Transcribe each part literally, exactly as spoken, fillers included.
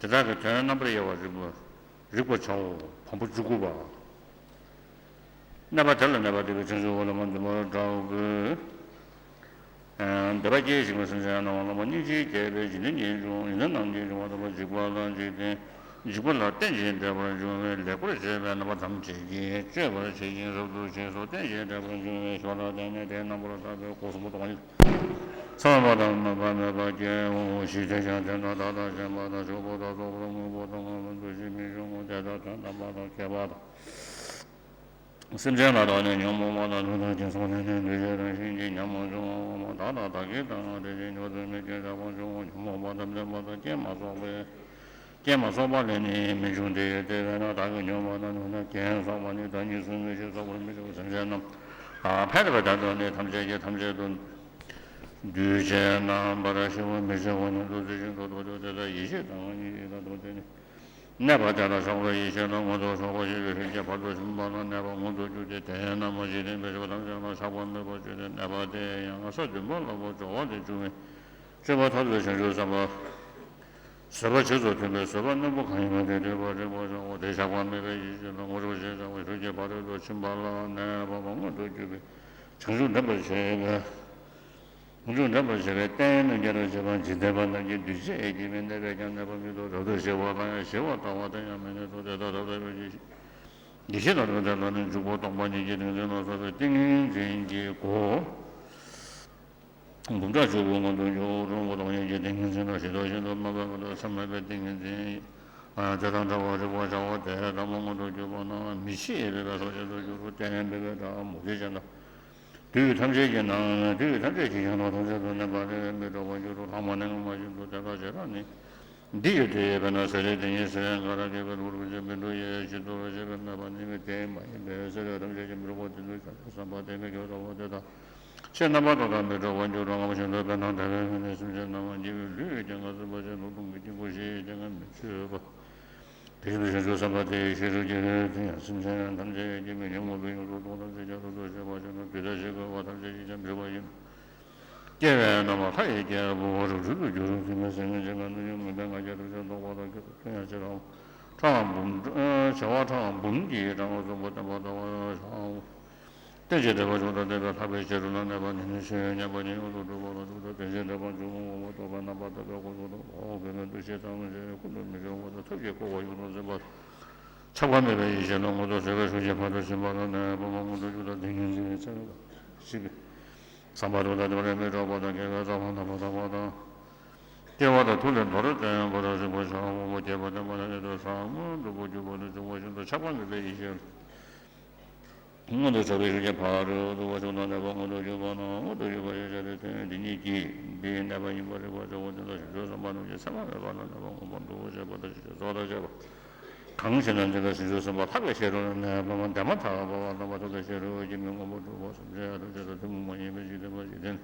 དེ་དག་གི་དོན་རྣམ་པར་དབྱེ་བ་རིག་པ་རིག་པར་བྱའོ། བམ་པོ་བཅུ་དགུ་པ། གནས་པ་དེ་ལ་གནས་པ་དེ་བས་བྱང་ཆུབ་འོག་ལ་མ་འཛིན་པར་བསྒྲགས་དགོས། འདོད་པ་སྐྱེས་ཤིང་སེམས་ཅན་རྣམས་ལ་སྙིང་རྗེ་སྐྱེས་པས་འཇིག་རྟེན་གྱི་འབྱུང་ཡོན་ཏན་རྣམས་ཀྱིས་འབྱུང་བ་དང་འཇིགས་པ་ལ་འཇིག་རྟེན་འཇིགས་པ་ལ་རྟེན་ཅིང་འབྲེལ་པར་འབྱུང་བའི་ལེགས་པར་བྱས་པའི་རྣམ་པ་ཐམས་ཅད་ཀྱིས་གཅོད་པར་བྱེད་ཅིང་རབ་ཏུ་ཕྱིན་སོ། རྟེན་ཅིང་འབྲེལ་པར་འབྱུང་བའི་ཞོར་ལ་བརྟེན་ནས་དེའི་རྣམ་པར་ཐར་པའི་སྒོ་གསུམ་པོ་དང་ཉིད་ཚངས་པ་དང་མ་བ་མེད་པ་སྐྱེའོ་ཞེས་དེ་ཀྱང་དེ་ན་བདག་དང་གཞན་པ་དང་ཕྱུག་པོ་དང་སོག་པོ་དང་དངོས་པོ་དང་དངོས་པོ་འདུ་ཤེས་མི་འབྱུང་ངོ་། དེ་དག་དོན་དམ་པ་དང་མཁས་པ་དང་། སེམས་ཅན་ལ་བརྟེན་ནས་ཉོན་མོངས་པ་དང་ལུས་དང་སྐྱེ་སོགས་ལས་ནི་འདུ་ཤེས་རང་བཞིན་གྱིས་ཉམས་སུ་བྱུང་བ། བདག་དང་བདག་གིས་དང་དེ་བཞིན་ཉོན་མོངས་མི་སྐྱེ་བྱ་བ་འབྱུང་ངོ་། ཉོན་མོངས་པ་དང་བདེན་པ་དང་རྐྱེན་མ་སོགས་པའི་རྐྱེན་མ་སོགས་པ་ལས་ནི་མི་འབྱུང་སྟེ། དེ་བས་ན་བདག་གིས་ཉོན་མོངས་པ་དང་ཉོན་མོངས་རྐྱེན་སོགས་པ་ནི་བདག་ཉིད་སུ་མི་ཤེས། སོགས་པར་མི་འགྱུར་སེམས་ཅན་རྣམས་དང་ཕན་བཏགས་པའི་དོན་དུ་ནི་ཐམས་ཅད་ཀྱིས་ཐམས་ཅད་དུ་འདུས་བྱས་རྣམ་པར་ཤེས་པར་མི་བྱའོ་སྙམ་དུ་རྩེ་གཅིག་ཏུ་རྟོག་སྟེ། དེ་དག་ཡེ་ཤེས་དང་ཉིད་ཀྱི་དོན་དུ་དེ་ནི། གནས་པ་དེ་ལ་ཆགས་པའི་ཡེ་ཤེས་ལ་མངོན་དུ་ཕྱོགས་པ་ཞེས་པའི་ཕྱིན་ཅི་ཕ་རོལ་ཏུ་ཕྱིན་པ་ལ་གནས་པ་མངོན་དུ་གྱུར་ཏེ། དེ་རྣམས་འཇིག་རྟེན་པའི་ཆོས་ཐམས་ཅད་ལ་ཆགས་པ་མེད་པར་གྱུར་ཏེ། གནས་པ་དེ་ཡང་ས་བདུན་པ་ལ་སྦྱོར་བ་སྟེ་བཅུ་པའི་སྤྱོད་པ་ཐབས་ལ་བྱང་ཆུབ་སེམས་དཔའ་བཟོད་པ་ཆོས་ཚོགས་མཐུན་པའི་བཟོད་པ་རྣོན་པོ་གང་ཡིན་པ་དེ་སྒྲུབ་པར་རིག་པར་བྱའོ། དེ་ཆགས་པ་མེད་པའི་ཡེ་ཤེས་ལ་མངོན་ཤེས་ཆགས་པའི་ཐུགས་ཀྱི་ཕ་རོལ་ཏུ་ཕྱིན་པ་ལ་གནས་པ་མངོན་དུ་གྱུར་པའི་བྱང་ཆུབ་འདྲེན་པར་བྱེད་པའི། བྱང་ཆུབ་འདྲེན་པར་བྱེད་པའི་རྟེན་རྣམས་ཀྱང་རབ་བྱེད་པ་འཇིག་རྟེན་པ་རྣམས་ཀྱི་འདུས་བྱས་ཀྱི་མི་གནས་པས་ཀྱང་གནས་པ་མེད་དོ། རབ་ཏུ་ཕྱིན་པ་ལ་ཡང་ཞི་བ་ལྟ་བ་དེ་ཡང་མི་གནས་སོ། དེ་ལྟར་རབ་ཏུ་ཕྱིན་པའི་ཡེ་ཤེས་དང་རབ་ཏུ་ཕྱིན་པ་ནི་འཇུག་པ་སྟོང་པ་ཉིད་ཀྱི་ཏིང་འཛིན་ལ་སོགས་པའི་ཏིང་ངེ་འཛིན་གྱི་སྒོ་འབུམ་ཕྲག་བཅུ་པོ་མངོན་དུ་གྱུར། འཇུག་པ་སྟོང་ཉིད་ཀྱི་ཏིང་ངེ་འཛིན་ལ་ཞེན་པ་ཞེན་པ་མེད་པ་དང་མཚམས་མེད་པའི་ཏིང་ངེ་འཛིན་དེ་དང་འདྲ་བར་རིག་པར་བྱའོ། དེ་ལྟ་བུ་མངོན་དུ་གྱུར་པ་ན་མི་ཕྱེད་པའི་བསོད་བདེ་དུ་འགྱུར་རོ། རྟེན་འབེབས་པའི་སྒྲ་མུ་སྟེགས་ཅན་དང་། དུས་ཐམས་ཅད་ཀྱི་ནང་དུས་ཐམས་ཅད་ཀྱི་ཁྱོན་ལ་ཐམས་ཅད་དུ་གནས་པ་དེ་མི་སྐྲག་པར་འགྱུར་རོ། ལྷག་མ་ནི་སྔ་མ་བཞིན་དུ་དེ་དག་བྱེ་བྲག་ནི་འདི་ཡོད་དེ། དཔེར་ན་ཟེར་རིགས་དེ་ཉིད་ཟེར་རན་ག་ར་གས་པའི་ལུགས་རིགས་ཀྱི་མི་འགྲོ་ཡི་ཕྱིར་དུ་རོ་ཞེས་པས་སྨྲས་པ་ནི་མི་དེ་མ་ཡིན་པས། ཟེར་རིགས་ཐམས་ཅད་ཀྱི་མི་སྐྲག་པ་དེ་ལུས་ཀྱང་དུ་བསམ་པ་དེ་མི་སྐྱོ་དོ། དེ་དག་ཕྱིར་རྣམ་པར་དག་དང་མི་སྐྲག་པར་འགྱུར་རོ། སྔ་མ་བཞིན་དུ། དཔེར་ན་འདར་བའི་སྔོན་ནས་སེམས་ཅན་རྣམས་སྐྱེ་བའི་ལུས་ཀྱང་ངལ་གསོ་བ་བཞིན་དུ་རླུང་གི་དཀྱིལ་འཁོར་ཞིག་ཀྱང་ངལ་མི་ཆོད་པ། དེ་བཞིན་དུ་བྱང་ཆུབ་སེམས་དཔའ་དེ་ཡི་ཤེས་རབ་ཀྱི་ལུས་དེ་ཡང་སེམས་ཅན་ཐམས་ཅད་ཀྱི་མི་སྙོམས་པའི་ཡོངས་སུ་རྫོགས་ཐམས་ཅད་ཀྱང་རབ་ཏུ་ཕྱིན་པ་ཞིག་ན། དུས་མཐའ་ཞིག་གི་འོག་ཐམས་ཅད་ཀྱིས་ཀྱང་འདྲིས་པ་ཡིན། སྐྱེ་བའི་རྣམ་པ་ལྷ་ཡི་སྐྱེ་བོ་རབ་འབྲིང་དུ་འགྱུར། དེ་མིན་སེམས་ཅན་གྱི་ངལ་དུ་སྙོམས་མེད་པའི་ང་རྒྱལ་རབ་ཅིང་ལྡོག་པ་དང་སྐྱེ་བ་ཐུན་ཡང་བྱེ་བྲག་ཕྲ་བ་འབུམ་བྱེ་བ་ཕྲ་བ་འབུམ་གྱིས་གྲངས་སུ་འབུམ་པ་བསྟན་པ་ལྟ་བུར་བྱའོ། རྟེན་ཅིང་འབྲེལ་པར་འབྱུང་དང་ལྡན་པའི་ལྷག་པའི་ཤེས་རབ་ལ་གནས་པ་ཉིད་ནི་ཆོས་ཉན་པ་ཉིད་ཡོངས་སུ་གྲུབ་པ་ལ་སྒྲུབ་པ། རྟེན་ཅིང་འབྲེལ་པར་འབྱུང་ངོ་། རྟོགས་པའི་རྣམ་པར་དག་པའི་སྒོ་གསུམ་དུ་འོག་གི་མི་འདུ་ཤེས་དང་བཅས་ཀུན་ཏུ་མི་འབྱུང་བ་དང་ཐབས་ཀྱིས་བསྐོར་བ་ཡོངས་སུ་ཟིན་པ། ཆགས་པ་མེད་པའི་ཡེ་ཤེས་ལ་མངོན་དུ་བྱེད་པའི་ཤུགས་ཀྱིས་ཕ་རོལ་ཕྱིན་པ་ལ་གནས་པ་མངོན་དུ་གྱུར་ཏོ། ཏིང་ངེ་འཛིན་ཆེན་པོ་ཞི་བའི་བསམ་པ་རབ་ཏུ་ལྡན་པས་མི་སྐྲག་པ་དང་། སྐྱེ་བའི་རྩ་བ་རྣམ་པར་དག་པ་དང་། སྐྱེ་བ་དང་ཐུགས་ལས་མདོར་བསྟན་པར་གཟིགས་པར་བྱའོ། སྐྱེས་པ་དང་མ་ནས་ནི་དུ་ཟབ་མོ་སྟུག་པོ་གྱུར་པ་ནི་བྱུང་བ་བཞིན་དུ་ཆགས་པ་མེད་པའི་ཡེ་ཤེས་མངོན་དུ་གྱུར་པའི་ཤུགས་ཀྱིས་ཕ་རོལ་ཏུ་བ་ཕྱོགས་དང་ལྡན་པ་མངོན་དུ་གྱུར་པ་ན་མངོན་དུ་གྱུར་པ་ཞེས་བྱ་བའི་དོན་འདི་ཉིད་ཀྱིས་འདི་གནས་པ་ཡིན་པར་རིག་པར་བྱའོ། དེ་ལ་བྱང་ཆུབ་སེམས་དཔའ་རྣམས་ཀྱིས་མཚན་མ་མེད་པ་ལ་གནས་པ་མངོན་པར་འདུ་བྱེད་པ་དང་ཞེས་བྱ་བ་དང་བཅས་པ། གང་ཞེ་ན། འདི་ལ་བྱང་ཆུབ་སེམས་དཔའ་ལྷག་པའི་ཤེས་རབ་ལ་གནས་པ་མ་བདེན་པ་ཐལ་བ་རྣམ་པར་ཐར་པའི་ཤེས་རབ་ཀྱིས་མི་མངོན་པར་སྒྲུབ་པ་སེམས་ཅན་ཐམས་ཅད་ལ་ཐུན་མོང་མ་ཡིན་པའི་འཇིག་རྟེན་པ་འཇིག་རྟེན་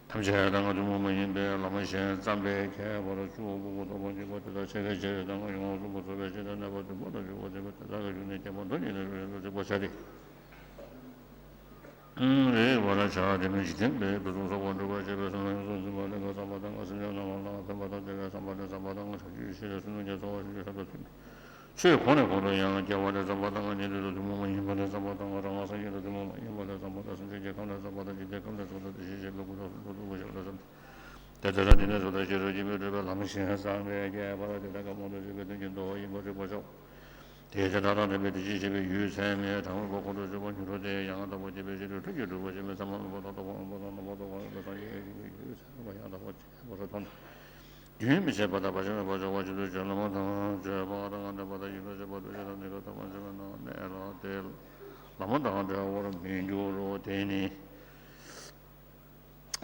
ཐམས་ཅད་དང་ཐུན་མོང་མ་ཡིན་པའི་ལམ་གཞན་བརྩམས་པས་ཁྱད་པར་དུ་གཅོད་པ་ལ་སོགས་པ་བྱེད་པ་དེ་དག་ཕྱེད་ཀའི་ཕྱིར་དང་ཡོངས་སུ་མ་གསོག་པའི་ཕྱིར་དང་གནས་པ་བདུན་པ་ལ་འཇུག་པ་བྱེད་པ་དེ་དག་གི་ཤུགས་ནི་བསྐྱེད་པ་མདོ་ཉིད་ནས་རིག་པར་བྱ་སྟེ། རིག་པར་བྱ། དེ་མིན་འཇིག་རྟེན་པའི་དུག་གསུམ་སོགས་པ་འགྲུབ་པར་བྱེད་པའི་བསམ་བློ་ཡོངས་སུ་འཛིན་པ་ལས་ཀྱང་བསམ་པ་དང་། སེམས་ཅན་རྣམས་ལ་ཕན་པ་དང་བདེ་བའི་བསམ་པ་ལས་བསམ་པ་དང་། བྱང་ཆུབ་ཡེ་ཤེས་ལས་བསོད་ནམས་ཀྱི་ཚོགས་ལ་བྱང་ཆུབ་ཐོབ་པའི་ཚུལ་ནི། ཆོས་གོང་ནས་གོང་དུ་ཡང་སྐྱེ་བ་ལས་བརྩམས་པ་དང་། ཉན་ཐོས་སུ་ཐུན་མོང་མ་ཡིན་པ་ལས་བརྩམས་པ་དང་། རང་སངས་རྒྱས་སུ་ཐུན་མོང་མ་ཡིན་པ་ལས་བརྩམས་པ་དང་། སེམས་ཅན་གྱི་ཁམས་ལས་བརྩམས་པ་དང་། འཇིག་རྟེན་ཁམས་ལས་བརྩམས་པ་དང་། དེ་བཞིན་གཤེགས་པའི་སྐུ་དང་གསུང་དང་སྟོབས་དང་དབང་ཤེས་ལས་བརྩམས་ཏེ། དེ་ལྟར་འདི་ནི་བཟོ་ལྟ་ཤེས་རབ་ཀྱིས་མི་སྒྲིབ་པའི་ལམ་གཞན་བརྩམས་པས་ཁྱད་པར་དེ་དག་གི་མང་དུ་བྱས་པའི་དོན་གྱི་འདུལ་བ་ཡིན་པར་རིག་པར་བྱའོ། དེས་དེ་དག་དང་ལྡན་པའི་དེ་བཞིན་གཤེགས་པའི་ཡུལ་ཚད་མེད་གྲངས་མེད་པ་ཁོང་དུ་ཆུད་པར་མྱུར་ཐོབ་སྟེ། ཡང་དག་པར་རྒྱས་པའི་ཤེས་རབ་ཐུགས་ཀྱིས་གྲུབ་པར་བྱེད་པའི་མཚན་མ་རྣམ་པར་དག་པ་དང་། རྣམ་པར་དག་པ་མེད་པ་སངས་རྒྱས་ཀྱི་ཡུལ་ཚད་མེད་པ་ཡང་དག་པར་རྒྱས་པར་མཐོང་། རྒྱུན་མི་ཆད་པ་དང་བར་ཆད་མེད་པར་འཇོག་པར་བྱེད་དུ་སྤྱོད་ལམ་དང་བརྗོད་པ་དང་ངག་འདོན་པ་དང་ཡིད་ལ་བྱེད་པ་འདུ་བྱེད་དང་གནས་སྐབས་དང་མ་བྱས་པའི་ནང་གནས་ལ་དེ་ལམ་དང་འབྲེལ་བར་མི་འགྱུར་རོ། དེ་ནི།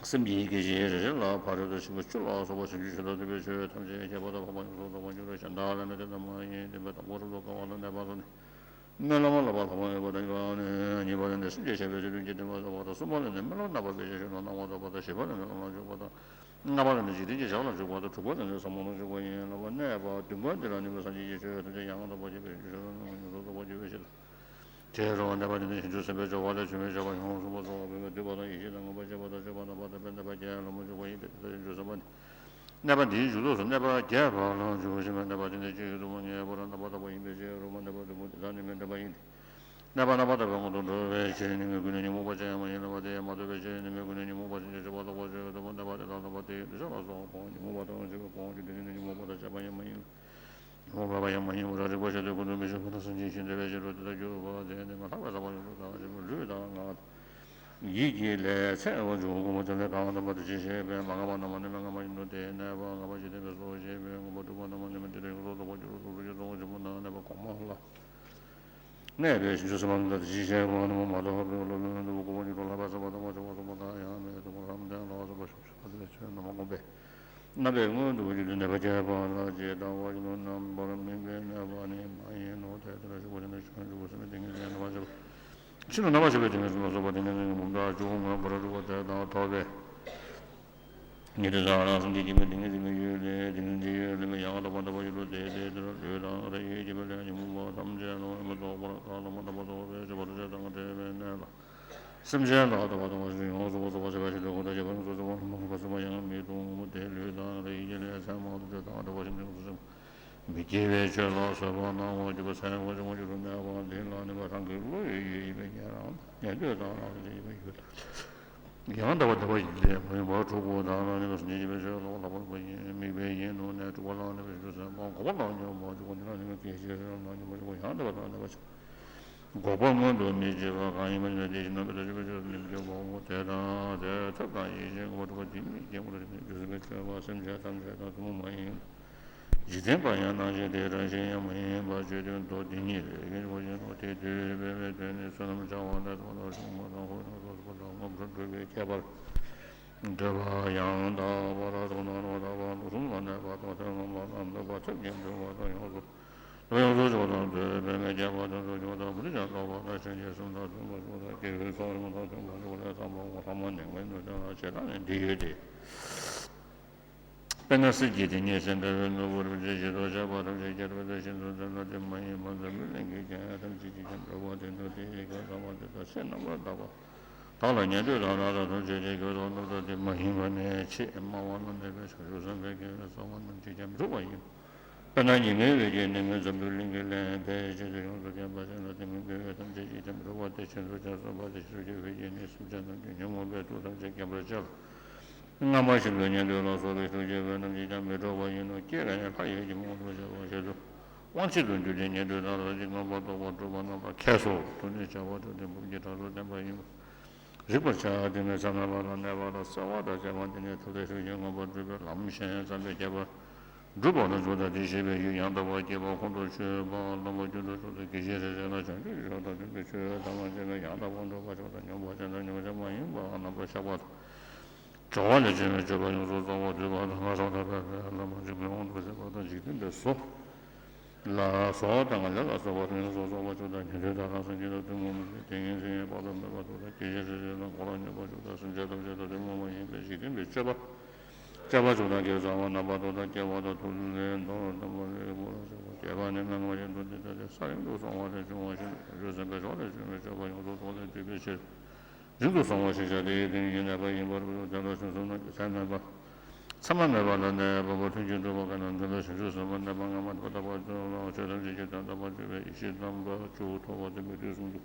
སེམས་ཀྱི་ཡི་གེ་བཞི་རེ་རེ་ལ་ཕ་རོལ་ཏུ་ཕྱིན་པ་བཅུ་ལ་སོགས་པ་བྱང་ཆུབ་ཤིན་ཏུ་ཐོབ་པའི་ཆོས་ཐམས་ཅད་ཁྱད་པར་དུ་འཕགས་པ་ཡོངས་སུ་རྫོགས་པར་འགྱུར་རོ། གཞན་དག་ལ་ནི་དེ་ལྟར་མ་ཡིན། བདེན་པའི་དང་པོ་རབ་ཏུ་དགའ་བ་ལ་གནས་པ་ལ་ནི་སྨོན་ལམ་བསླབ་པ་ལྷག་མ་མེད་པ་དང་། གཉིས་པ་ལ་ནི་སེམས་ཅན་ཤེས་པའི་ཚུལ་ཁྲིམས་ཀྱི་བསྟན་པ་བསླབ་པ་དང་། གསུམ་པ་ལ་ནི་སྨོན་ལམ་བསླབ་པ་པའི་ཤེས་བྱ་ལ་སྣང་བ་བསྟོད་པ་དང་། བཞི་པ་ལ་ནི་བློ་སྦྱོང་བ་དང་། ལྔ་པ་ལ་ནི་འཇིག་རྟེན་གྱི་ཞག་ལ་འཇུག་པ་དང་། དྲུག་པ་ལ་ནི་ཟབ་མོ་ལ་འཇུག་པ་ཡིན་ལ། གནས་པ་བདུན་པ་འདི་ལ་ནི་སངས་རྒྱས་ཀྱི་ཆོས་ཐམས་ཅད་ཡང་དག་པར་རྒྱས་པའི་ཡུལ་ཤེས་རབ་ནི་ཡོངས་སུ་རྫོགས་པར་འགྱུར་བའི་ཕྱིར། དེ་རུ་གནས་པ་འདི་ནི་བྱང་ཆུབ་སེམས་དཔའི་སྦྱོར་བ་ལས་ཆོས་མིན་སྦྱོར་བ་ཡོངས་སུ་མ་གཏོགས་པ་མེད་པས་བསྡུས་པ་དང་ཡེ་ཤེས་དང་མངོན་པར་བརྗོད་པ་དང་སྤྱོད་པ་རྣམ་པར་དག་པས་གནས་པ་སྐྱེ་ལ་མ་འཇུག་པ་ཡིན་ཏེ། དེ་ལྟར་བྱང་ཆུབ་སེམས་དཔའ་ནི་ གནས་པ་འདིའི་མཇུག་ཐོགས་སུ་གནས་པ་བརྒྱད་པ་ལ་འཇུག་པ་ཞེས་པའི་གནས་པ་དེ་ནི་སྤྱི་ཡི་གཟུགས་པོ་ཉིད་པོ་རང་རྣམ་པར་དག་པ་ཡིན་པའི་ཕྱིར། རོ་མ་གནས་པ་བདུན་པོ་དེ་དག་ནི་མི་འདྲ་བ་ཡིན་ཏེ། གནས་པ་རྣམ་པར་དག་པའི་ངང་དུ་འགྲོ་བའི་ཕྱིར་ནི་མི་དགོས་ནས་ཉོན་མོངས་པ་ཅན་ཡང་མ་ཡིན་ལ། དེ་ཡང་མ་ཐོབ་པའི་ཕྱིར་ནི་མི་དགོས་ནས་ཉོན་མོངས་པ་ཅན་གྱི་སྤྱོད་པ་ལྡོག་པར་བྱེད་པའི་སྟོབས་པོ་གནས་པ་དེ་དག་ལྡོག་པ་དེ་ཡི་འདོད་ཆགས་ལ་སོགས་པ་སྤོང་བ་ཉོན་མོངས་པ་དང་བྲལ་བའི་སྤོང་བ་ཉོན་མོངས་པ་དང་བཅས་པ་ཡང་མ་ཡིན་ལ། ཉོན་མོངས་པ་ཡང་མ་ཡིན་པར་རིག་པ་ཆེན་པོའི་ཀུན་རྫོབ་མི་ཤེས་པ་དང་སེམས་ཅན་ཤེས་འདོད་པའི་ཕྱིར་རོ། དེ་ལྟར་གྱུར་པ་དེ་ནི་མ་ལྷག་པའི་ས་བོན་ཡོངས་སུ་དག་པ་ཞིག་ལུས་དང་ངག་ཡིད་ཀྱི་ལས་ཚད་པར་འཇུག་གོ། དེ་ལས་གང་བ་དམ་པ་དེ་ཅི་ཞེས་པས། མ་འགགས་པ་རྣམ་པ་ནི་མི་འགགས་པ་ཡིན་ནོ། དེས་གནས་པ་ལྔ་པ་འཇིག་རྟེན་པའི་སོ་ཞེས་པས། མངོན་པར་གྲུབ་པ་རྣམ་པ་ནི་མི་འདོད་དེ་ཡོངས་སུ་རྫོགས་པར་འགྱུར་རོ། རྡོ་རྗེ་སྟོང་པ་ཆེན་པོ་ན་གནས་པ་གོང་མ་ལ་གནས་པའི་བྱང་ཆུབ་སེམས་དཔའ་རྣམས་དང་དེ་ཅི་ཞེས་པ། རྣམ་པར་མ་དག་པའི་བློ་ལ་ལུས་ལྡན་དུ་གོ་བར་འགྱུར་རོ། ལྷག་པའི་ས་བོན་དམ་པ་ཆེན་པོ་གསུམ་པོ་དག་ཡང་མེད་དོ། ལྷག་མ་དེ་ལ་སོགས་པ་ཞབས་ཞུ་བ་དེ་ལ་ཆོས་རྣམ་པར་བསྒོམས་པས། རྣམ་པའི་སྔོན་དུ་འཇུག་པའི་གནས་པ་བརྒྱད་པ་ལ་ཇི་ལྟ་བ་བཞིན་དུ་རྣམ་པར་སྨིན་པའི་གནས་པ་ནི་མ་ཡིན་ནོ། དེ་ལྟར་ཞུགས་པ་ནི་ཆོས་འཇུག་པ་སེམས་ཀྱི་ཏིང་ངེ་འཛིན་རྣམ་པར་ཤེས་པ། ཤིན་ཏུ་རྣམ་པར་ཤེས་པའི་ཏིང་ངེ་འཛིན་ལ་སོགས་པ་ཏིང་ངེ་འཛིན་གྱི་འབུམ་ཕྲག་བཅུ་མངོན་པར་གྲུབ་པ་དེ་དག་ཐོབ་པས། ཉན་ཐོས་དག་ལ་སེམས་ཀྱི་སྐྱེ་མེད་ཏིང་ངེ་འཛིན་ཡོད་ལས་ཏིང་ངེ་འཛིན་ཡོད་ལས་མི་ཡང་དག་པར་ལྡན་པ་ཡོད་དོ། དེ་དེ་ལྟར་ལུས་དང་རེག་ཡུལ་སྐྱེ་བ་ལས་ཉོན་མོངས་པ་ཐམས་ཅད་ལ་མི་རྟོག་པར་བདག་ལ་མ་བརྟགས་པ་རྟོགས་པའི་སྤྱོད་པ་ཐམས་ཅད་དང་བྲལ་བའི་གནས་ལ། སེམས་ཅན་ལ་དག་པ་དང་བ་ཞིག་ཡོངས་སུ་རྫོགས་པར་བྱ་བ་ཞིག་ལས་ཁོང་དུ་ཆུད་པ་ཡོངས་སུ་རྫོགས་པ་ལ་མ་ལུས་པ་སེམས་པ་ཡང་མི་གཏོང་ངོ་། དེ་ལུས་དང་རེག་ཡུལ་ལས་ཚད་མང་དུ་སྤྱོད་དང་དག་པ་ཞིག་ཡོངས་སུ་ཚིམ། མི་སྐྱེ་བའི་ཆོས་ལ་བཟོད་པ་གནང་བར་གྱུར་པ་ཚད་མར་བྱུང་བ་རྒྱུ་རུ་གནས་པ་འདི་ལ་ནི་བ་རང་གི་བློ་ཡི་ཡུལ་ཡིན་པས་ཉན་རང་ཉན་ཐོས་དང་རང་བཞིན་ཡིན་པའི་ཡུལ་ཡང་དག་པར་ལྡན་པ་ཡིན་ཏེ། མ་ཡིན་པ་དྲུག་པོ་དག་ལ་ནི་བ་སེམས་ཅན་སྐྱེ་བའི་ཆོས་ལ་ལྷག་པར་ལྡན་པ་ཡིན། དམིགས་པའི་ཡིན་ནོ་ནས་དྲུག་པ་ལ་ནི་བ་ཞུ་ཚད་མ་འགོག་པ་ལ་ཉོན་མོངས་པ་འཇུག་པ་འདི་ལ་ནི་བ་སྐྱེ་ཤེས་རང་ལ་ཉོན་མོངས་པ་འཇུག་པ་ཡང་དག་པར་ལྡན་པ་ཞིག་འགོག་པ་སྔོན་དུ་མི་བྱེད་པ་གང་ཡིན་པ་ཉིད་ནི་དེ་བཞིན་ནམ་མཁའ་ལྟར་ཆུད་པའི་ཕྱིར་ནི་མི་སྐྱེ་བའོ། དེ་དང་དེ་ཐབས་དང་ཡེ་ཤེས་མངོན་པར་གྲུབ་པ་དེ་ཉིད་ཀྱི་སྐྱེ་བ་ལ་ནི་རྒྱུ་སེམས་ཀྱི་སྤྱོད་པ་སེམས་ཅན་ཐམས་ཅད་དང་ཐུན་མོང་མ་ཡིན། འཇིག་རྟེན་པ་ཡང་སྣང་ཞིང་དེའི་རང་བཞིན་ཡང་མ་ཡིན་པ་བརྗོད་དོན་མདོ་དེ་ཉིད་ལས་ཀྱི་འཇུག་པ་ཡིན་ནོ། དེ་དུས་འབད་པའི་དོན་ནི་བསོད་ནམས་བྱ་བ་ལས་ཐོག་མཐར་བྱུང་བ་དང་འཁོར་ཡུག་ལ་སོགས་པ་དང་མངོན་པར་གྲུབ་པའི་ཁྱད་པར་འདོད་པ་ཡང་དག་པར་རྟོགས་ན་རྣམ་པར་དག་པ་མངོན་སུམ་ལ་གནས་པ་དང་དོན་ངོ་མ་ལ་འདོད་པ་ཐབས་ཀྱིས་འདུལ་བ་དང་ཡོངས་སུ་ཡོངས་སུ་འཇོག་དང་འདོད་པའི་ངེས་ཁྱད་པར་དོན་དུ་འཇོག་དང་མུ་སྟེགས་ཀྱང་ལྡོག་པ་དང་སེམས་ཅན་གསུམ་དང་མཐུན་པར་འཇོག་དང་སྐྱེ་བོའི་ཚོགས་ཡོངས་དང་མཐུན་པར་འཇོག་ལས་ཚངས་པ་འོད་ལྷ་མོ་ནས་མངོན་དུ་བྱུང་བ་ཇི་ལྟ་ནི་འདི་ཡོད་དེ། དཔེར་ན་གསེར་གྱི་དེ་ཉིད་སེང་གེ་བའི་ནོར་བུ་རིན་ཆེན་བཞི་སྟོང་བྱེ་བ་ཐམས་ཅད་ཁྱེར་བ་དེ་བཞིན་དུ་དེ་ལ་དེ་མ་ཡིན་པ་འཛམ་བུའི་གླིང་གི་རྒྱན་ཐམས་ཅད་ཀྱིས་ཀྱང་གྲུབ་པ་དེ་ནི་དེ་ཡི་གེ་དམ་པ་དེ་དག་ཚེ་རྣམ་པར་དག་པ་དག་ལ་ཉན་ཐོས་དག་སྣང་གྲགས་ཐམས་ཅད་ཀྱིས་གོས་ཐོག་རྣམ་དག་དེ་མ་ཡིན་པ་ནས་ཆེས་དམའ་བ་ལ་གནས་པའི་བྱང་ཆུབ་སེམས་དཔའི་དགེ་བའི་རྩ་བ་རྣམས་ཀྱིས་ཀྱང་གྲུབ་པ་ཡིན། དཔེར་ན་ཉི་མའི་འོད་ཀྱིས་ནི་མི་འཛམ་བུའི་གླིང་གི་གླིང་ཕལ་ཆེར་དུ་ཡོངས་སུ་ཁྱབ་པ་ཅན་ལ་དེ་མིན་དགེ་བའི་ཐམས་ཅད་ཀྱིས་ཀྱང་གྲུབ་པ་སྟེ། ཁྱེད་ཚོ་ཀྱང་གསུམ་པ་དེ་ཕྱིར་ཆོས་ཀྱི་འོད་ཀྱིས་ནི་སེམས་ཅན་རྣམས་ཀྱི་ཉོན་མོངས་པའི་དུག་ཐམས་ཅད་སྐེམ་པར་བྱེད་ལ། སྔ་མ་བཞིན་དུ་ཉན་ཐོས་ལ་སོགས་པའི་ཐུགས་བསྐྱེད་པ་རྣམས་ཀྱིས་ཀྱང་མི་འཕྲོག་པ་ཡིན་ནོ། སྐྱེ་རྒ་ན་འཆིའི་ལྷ་ཡིས་ཀྱང་མི་ངོམས་པར་བྱེད་པའི་ཕྱིར་དུ། དབང་ཆེན་དུ་གྱུར་ཏེ་ཉན་ཐོས་དག་ལ་ཅིག་མངོན་པར་རྟོགས་པར་སྤྲུལ་པ་རྣམས་ལ་མཁས་སོ། ཐུགས་ནི་བྱ་བ་གྲུབ་སྟེ་འབུམ་གྱི་གྲངས་སུ་བསྟན་པ་ཡིན་པ་རིག་པར་བྱ། དེ་ནི་ཚད་མེད་པ་ལ་གནས་པ་དང་བརྩེ་བ་དང་བཅས་པ་འདི་ནི་ཐུབ་བསྟན་ཤུགས་ཀྱིས་མངོན་པར་སྤྲུལ་པའི་ལམ་གཞན་བརྩམས་པའི་ཁྱད་པར། སྒྲུབ་པ་ལ་འཇུག་དང་དེ་ཤེས་པའི་ཡུལ་ཡང་དག་པར་སྐྱེས་པ་ཁོང་དུ་ཆུད་པ། བླ་མ་རྒྱུན་དུ་ཞུགས་ཏེ་དགེ་བཤེས་རེ་རེ་ལ་བྱང་ཆུབ་ཀྱི་ཕྱོགས་དང་མཐུན་པའི་ཆོས་ཐ་མ་བཅད་ནས་ཡང་དག་པར་འགྲུབ་པ་ཕྱོགས་དང་སྙོམས་པར་བྱེད་དང་སྙོམས་པར་བྱེད་མ་ཡིན་པའང་རྣམ་པར་གཞག་པ་དང་། བྱ་བ་ལས་བྱུང་བའི་སྤྱོད་པ་ཡོངས་སུ་རྫོགས་པ་སྡུད་པ་དང་ངན་སོང་དང་བྲལ་བའི་ལམ་འཇིག་རྟེན་དབང་དུ་བྱེད་པ་དང་འཇིག་རྟེན་པའི་བཟོ་ལ་བཟོ་བ་དང་ལས་ལ་སོགས་པ་དང་ཡོངས་སུ་རྫོགས་པ་བཅུ་དང་ཉན་ཐོས་དག་དང་སེམས་ཅན་དང་ཐུན་མོང་མ་ཡིན་པའི་ཏིང་ངེ་འཛིན་ཡང་དཔག་ཏུ་མེད་པ་དྲུག་དང་དགེ་བཤེས་རེ་རེ་ལ་འཁོར་བ་ཉོན་མོངས་པ་དྲུག་དང་སེམས་ཅན་ཐམས་ཅད་དང་ཐུན་མོང་མ་ཡིན་པའི་འཇིག་རྟེན་པའི་སྤྱོད་པ། སྤྱོད་པ་བཅུ་དང་དགེ་བའི་རྩ་བ་རྣམ་པར་དག་དང་སྐྱེ་བ་དང་ཐུབ་པའི་མདོ་དང་བསྟན་པ་ལས་འོད་ལ་སོགས་པ་སྐྱེས་པ་ནི་སྔ་མ་བཞིན་དུ་འདི་ལྟ་སྟེ། ས་རིམ་དུ་སོང་བ་ལས་བྱུང་བ་བཞིན་དུ་བྱང་ཆུབ་སེམས་དཔའི་མཆོག་ལས་བྱུང་བའི་སྤྱོད་པ་ཡོངས་སུ་རྫོགས་ནས་བསྡུས་པའི་ཕྱིར། རིང་དུ་སོང་བ་ཞེས་བྱ་དེ་ཡི་དོན་ཡིན་གནས་པ་ཡིན་པར་འདོད་དེ་ལ་ཕྱོགས་གསུམ་རྣམས་ཀྱི་ཚད་མེད་པ། ཚད་མ་མེད་པ་ལ་གནས་པ་པོ་ལྷུན་གྱིས་གྲུབ་པ་གང་ན་འདི་ལ་བྱང་ཆུབ་སེམས་དཔའ་གནས་པ་སྔ་མ་དང་དག་པ་ཅན་ལའང་ཆོས་ཐམས་ཅད་ཀྱི་དོན་དམ་པར་གྱུར་པའི་ཡེ་ཤེས་རྣམ་པ་བཅུ་ཐོབ་པ་སྟེ། མུ་སྟེགས་གསུམ་དུ་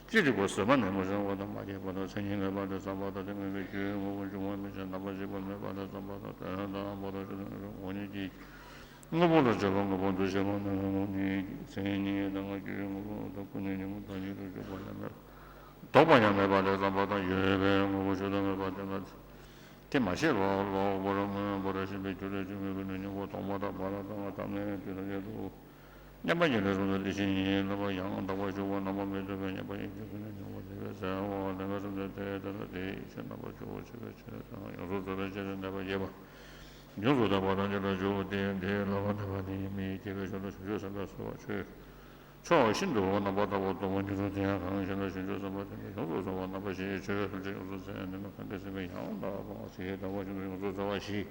ཅི་རིགས་པ་བཟོད་པ་ནས་མ་བྱུང་བ་དང་མ་སྐྱེས་པ་དང་མཚན་ཉིད་མེད་པ་ལས་བརྩམས་པ་དང་དེ་མིན་པའི་རྒྱུའི་དངོས་པོ་འབྱུང་བ་མེད་ཅིང་རྣམ་པར་ཤེས་པ་མེད་པ་ལས་བརྩམས་པ་དང་དོན་དམ་པར་ཆོས་ཐམས་ཅད་དུ་ངོ་བོ་ཉིད་ཀྱི་དངོས་པོ་ལ་སྤྱོད་པ་དངོས་པོ་འདུ་བྱེད་པ་རྣམས་ངོ་བོ་ཉིད་ཀྱི་མཚན་ཉིད་དང་རྒྱུའི་དངོས་པོ་དང་ཀུན་ནས་ཉོན་མོངས་དང་ཉིད་དུ་གྱུར་པ་ཡང་མེད་པ། ལྡོག་པ་ཡང་མེད་པ་ལས་བརྩམས་པ་དང་ཡོད་པའི་དངོས་པོ་བཅུ་དང་མེད་པ་དེ་ལ་དེ་མ་ཤེས་པར་ལོག་པར་མངོན་པར་ཤེས་པའི་རྒྱུ་ལས་བྱུང་བའི་ཀུན་ནས་ཉོན་མོངས་སྟོང་པ་དང་བར་དང་ཐ་མལ་དེ་དང་ཡོད་དོ། མཉམ་པ་ཉིད་ལས་བཟུང་སྟེ་དེ་བཞིན་ཉིད་ལ་ཡང་དག་པར་ཞུགས་པ་རྣམ་པར་མི་རྟོག་པའི་མཉམ་པ་ཉིད་ཀྱི་ཀུན་ནས་ཉོན་མོངས་པ་སེལ་བའི་ཚེ་འོ་ལས་ངན་སོང་དུ་དེ་ལྟར་དེ་ཡི་ཕྱིར་རྣམ་པར་གྲོལ་བར་བྱེད་པའི་ཕྱིར་དང་ཡོངས་སུ་རྫོགས་པའི་ཕྱིར་གནས་པ་རྒྱས་པ། ཡོངས་སུ་དག་པ་ཐམས་ཅད་ལ་འཇུག་སྟེ་དེ་ལ་བ་དག་པ་དེ་ཉིད་མི་སྐྱེ་བའི་ཕྱིར་དང་བྱང་ཆུབ་སེམས་དཔའ་སོགས་ཆོས་ཕྱོགས་ཤིན་ཏུ་རྣམ་པར་དག་པ་སྟོང་པ་ཉིད་དུ་དེ་ཡང་གང་ཞིག་ལ་བྱང་ཆུབ་སེམས་དཔའ་དེ་ནི་ཡོངས་སུ་བཟུང་བ་རྣམ་པ་བཞི་ཡི་ཆོས་ཐམས་ཅད་ཡོངས་སུ་ཟད་ནས་ནི་གང་གིས་ཟིན་པའི་ཡང་དག་པ་ཞེས་དག་པ་ཤིན་ཏུ་ཡོངས་སུ་ཟད་པ་ཞེས།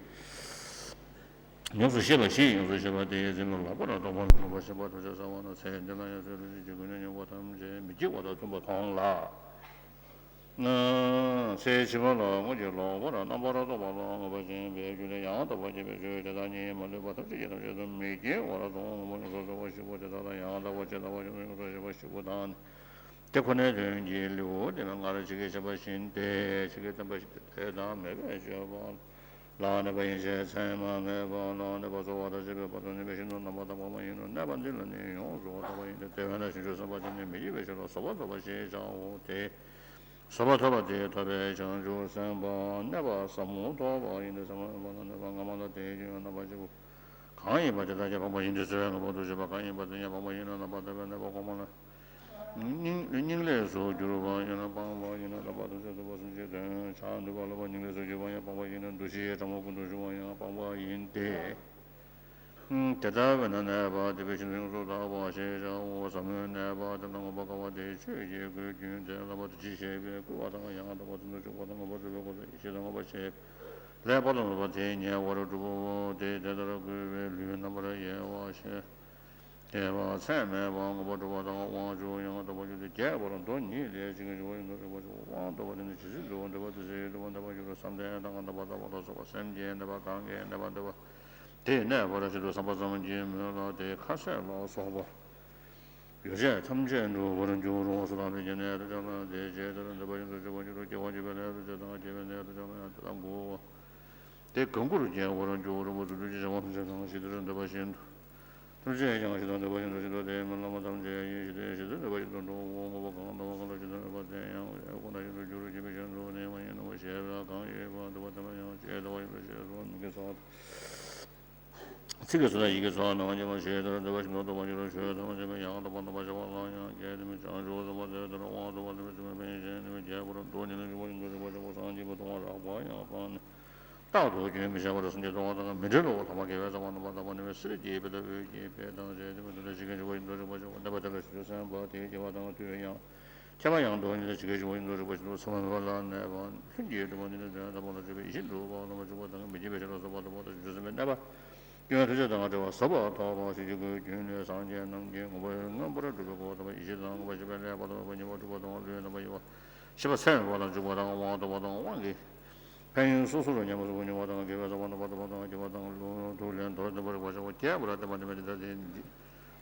ཡོངས་སུ་ཤེས་པ་ཞེས་ཡོངས་སུ་ཤེས་པ་དེ་ཡི་ཟིན་པ་ལ་ལྷག་པར་རྟོག་པ་ལ་སོགས་པ་ཤེས་པ་ཐམས་ཅད་ཟད་པ་ན་ཚེ་འདི་ལ་ཡང་ཚེ་རབས་ཅིག་གི་ཀུན་ནས་ཉོན་མོངས་པ་ཐམས་ཅད་མི་སྐྱེ་བ་དང་མཐུན་པར་མཐོང་ལ། ཚེ་ཕྱི་མ་ལ་སྔོན་གྱི་ལོག་པར་རྣམ་པར་རྟོག་པ་ལ་སྔོན་པོ་ཞེན་པའི་རྒྱུ་ལས་ཡང་དག་པར་སྐྱེས་པའི་ཆོས་དེ་དག་ཉིད་མ་ལུས་པ་ཐམས་ཅད་ཀྱི་ཐམས་ཅད་དུ་མི་སྐྱེ་བར་གསུངས། སྔོན་པོ་ཡོངས་སུ་རྫོགས་པ་ཞིག་པོ་དེ་དག་ལ་ཡང་དག་པར་ཇི་ལྟ་བ་བཞིན་དུ་ཡོངས་སུ་ཤེས་པ་ཞིག་པོ་དང་། དེ་ཁོ་ནའི་དོན་གྱི་ལེའུ་སྟེ་སྔར་ཇི་སྐད་བཤད་པ་བཞིན་ཏེ། ཇི་སྐད་བསྟན་པ་བཞིན་ཏེ། དེ་དག་མེད་པའི་སྤྱོད་པ་ལ་གནས་པ་ཡིན་ཕྱིར། མཚན་མ་མེད་པ་ལ་གནས་པ་གསོ་བ་དང་བྱེད་པའི་བར་དུ་གནས་པའི་ཤིན་ཏུ་རྣམ་པར་དག་པ་མ་ཡིན་ནོ། གནས་པ་འདི་ལ་ནི་ཡོངས་སུ་དག་པ་ཡིན་ཏེ། དེ་བས་ན་བྱང་ཆུབ་སེམས་དཔའ་དེ་ནི་མི་སྐྱེ་བའི་ཕྱིར་ལ་གཟོད་པ་ཐོབ་པ་ཞེས་བྱའོ། དེ་གཟོད་པ་ཐོབ་པ་དེ་ཐོབ་པའི་བྱང་ཆུབ་སེམས་དཔའ་གནས་པ་ཟབ་མོ་ཐོབ་པ་ཡིན་ཏེ། ཟབ་མོ་ལ་གནས་པ་སྔ་མ་ལ་དེའི་རྒྱུན་རྣམ་པར་ཤེས་པ་གང་ཡིན་པ་དེ་དག་ཀྱང་སྤངས་པ་ཡིན་ཏེ། གཟོད་པའི་ངེས་པ་དུ་བྱེད་པ་གང་ཡིན་པ་དེ་ཡང་སྤངས་པ་ཡིན་ནོ། རྣམ་པར་དག་པའི་གནས་པ་གོང་མ་ལ་སྙིང་སྙིང་ལས་སུ་གྱུར་པ་ཡང་སྤངས་པ་ཡིན་ནོ། རྣམ་པར་ཐམས་ཅད་རྫོགས་པ་གསུམ་གྱི་དོན་ཆ་འདུས་པ་ལ་སྙིང་ལས་སུ་གྱུར་པ་ཡང་སྤངས་པ་ཡིན་ནོ། འདུ་ཤེས་ཕྲ་མོ་ཀུན་ཏུ་ཞུགས་པ་ཡང་སྤངས་པ་ཡིན་ཏེ། དེ་ལྟ་བས་ན་གནས་པ་དེ་བས་ཤིན་ཏུ་ཡོངས་སུ་དག་པ་ཞེས་བྱའོ། ཟབ་མོའི་གནས་པ་དེ་ལ་མངོན་པར་དགའ་བ་དེའི་ཆོས་ཀྱི་སྒོས་རྒྱུན་དེ་བསླབ་པ་དང་ཅི་ཞེས་པས་བསྐུལ་བ་དང་། ཡང་དག་པར་ཚིམ་དུ་བཅུག་པ་དང་། མངོན་པར་བརྗོད་པའི་སྒོ་ནས་ཡེ་ཤེས་དང་མངོན་པར་ཤེས་པའི་ལས་དཔག་ཏུ་མེད་པ་དེ་ཉེ་བར་བསྒྲུབ་པོ། དེ་དེ་ལྟར་བསྐུལ་བས་ལུས་རྣམ་པར་གཡེང་བ་ཞེས་བྱ་བ། མཚམས་མེད་པར་མངོན་པར་སྒྲུབ་པ་དང་། དབང་ཕྱུག་ཡང་དག་པར་གྱུར་ཏེ། རྒྱས་པར་མདོ་ཉིད་ལས་ཇི་སྐད་བརྗོད་པ་བཞིན་དུ་རིག་པར་བྱའོ། དབང་ཐོབ་པ་དེ་ནི་ཇི་སྲིད་དུ་འདོད་པ་དེ་སྲིད་དུ་འདོད་པ་འདོད་པ་ཡོད་དོ། བསམ་གཏན་དང་རྣམ་པར་དག་པ་ལ་སོགས་པ་སེམས་ཀྱི་གནས་པ་གང་གིས་གནས་པ་འདོད་པ་དེ་གནས་པར་བྱེད་དོ་བསམ་པ་ཙམ་གྱིས་མོད་ལ། དེ་ཁ་ཟས་ལ་སོགས་པ་ཡོ་བྱད་ཐམས་ཅད་འགྲུབ་པར་འགྱུར་རོ། སོ་ཐམས་ཅད་ཀྱི་གནས་སུ་ཆགས་ན། དེ་ཇི་ལྟར་འདོད་པ་བཞིན་དུ་སྤྱོད་པར་འགྱུར་རོ། སྐྱེ་བ་བརྒྱུད་པའི་ལས་སུ་སྤྱད་དང་། སྐྱེ་བའི་གནས་སུ་ཆགས་ན་ཡང་དེ་དག་འགུགས་པ། དེ་གང་བཀུར་རྒྱལ་བར་འགྱུར་རོ། རིན་པོ་ཆེ་བྱ་བ་ཐམས་ཅད་དང་། ཇི་ལྟར་འདོད་པ་བཞིན་དུ། ཐམས་ཅད་ཀྱང་ཇི་ལྟར་འདོད་པ་བཞིན་དུ་བྱེད་དོ། དེ་མི་སླ་བ་ཐམས་ཅད་ཡིད་བཞིན་ཏེ། ཇི་ལྟར་འདོད་པ་བཞིན་དུ་འགྲུབ་བོ། མངོན་པར་གང་དང་གང་ལ་ཇི་ལྟར་འདོད་པ་དེ་ཡང་ཡོད་ཁོ་ན་བཞིན་དུ་འགྱུར་རོ། བྱས་པའི་ཕྱིར་འགྲུབ་པ་ནི་མ་ཡིན་ནོ། བྱས་པ་གང་ཡོད་པ་འདོད་པ་དེ་ལ་ཡང་བྱས་འདོད་པ་བཞིན་དུ་བྱས་སོ། མི་དགེ་ཚོགས་ཚིག་གི་ཚོགས་དང་ཡི་གེ་ཚོགས་རྣམ་པར་ཉམས་པ་ཞེས་བྱ་སྟེ། འདོད་པ་བཞིན་དུ་རྟོགས་པར་འགྱུར་རོ། ཆོས་ཐམས་ཅད་པའི་ཡང་དག་པར་རྣམ་པར་ཤེས་པ་ལ་ཡང་གལ་ཏེ་མི་བྱང་ཆུབ་སེམས་དཔའ་དེ་ལྟར་དབང་ཐོབ་པ་ལ་མི་སེམས་པའི་ཕན་ཡོན་ཅན་ནི་མི་རྒྱས་པར་མདོ་ཉིད་ལ་འཇུག་པ་བཞིན་དུ་རིག་པར་བྱའོ། སངས་རྒྱས་པའི་ཐུབ་དབང་རགས་པ་ཡང་སྤངས་ནས། རྟག་ཏུ་རྒྱུན་མི་འཆད་པར་སངས་རྒྱས་ཐུབ་དབང་དང་མི་འབྲལ་བར་ཐོག་མར་དགེ་བའི་རྩ་བ་རྣམ་པར་དག་པ་ནི་བའི་སྲིད་ཀྱི་དཔེ་དང་འོད་ཀྱི་དཔེ་དང་ཞེས་བསྟན་པ་འདི་ལ་ཇི་སྐད་འཇུག་པ་བཞིན་དུ་རིག་པར་བྱའོ། གནས་པ་དེ་ལ་བྱང་ཆུབ་སེམས་དཔའ་དེའི་སྐྱེ་བ་དང་དུས་ཡང་ཁྱད་པར་ཡང་མདོ་ཉིད་ལ་ཇི་སྐད་འཇུག་པ་བཞིན་དུ་རིག་པར་བྱེད་དོ། མཚམས་མེད་པ་ལ་གནས་པ་ལྷུན་གྱིས་གྲུབ་པ་འདི་ནི་དོན་དམ་པ་ལ་སྤྱོད་པའི་ཡེ་ཤེས་འགྲུབ་པ་རྣམ་པར་འཇུག་པ་དང་མི་སྐྱེ་བའི་ཕྱིར་ལ་གཟོད་པ་ཐོབ་པ་དང་བྱང་ཆུབ་སེམས་དཔའི་གནས་པ་སྐྱེ་བ་ཐམས་ཅད་དང་བྲལ་བ་ཟབ་པ་ཐོབ་པ་ཞིག་གི་སྒོའི་རྒྱུན་ལས་སངས་རྒྱས་རྣམས་ཀྱིས་མངོན་པར་མངོན་པར་སྒྲུབ་པའི་གོ་འཕང་ཐོབ་པ་ཡེ་ཤེས་དང་མངོན་པར་ཤེས་པའི་ལས་དཔག་ཏུ་མེད་པ་ཉེ་བར་སྒྲུབ་པ་དང་ལུས་རྣམ་པར་གཡེང་བ་ཤེས་པ་མཚན་མེད་པ་ལ་འཇུག་པ་དང་དབང་ཐོབ་པ་དང་དབང་གི་ཕན་ཡོན་སོ་སོར་ཉམས་སུ་མྱོང་བ་དང་དགེ་བའི་རྩ་བ་རྣམ་པར་དག་པ་དང་སྐྱེ་བ་དང་ལུས་ཐུགས་ལས་མདོར་བསྟན་པར་རིག་པར་བྱའོ། རྒྱས་པར་བསྟན་པ་ནི་མེད་དེ། ད་དེ་འདི་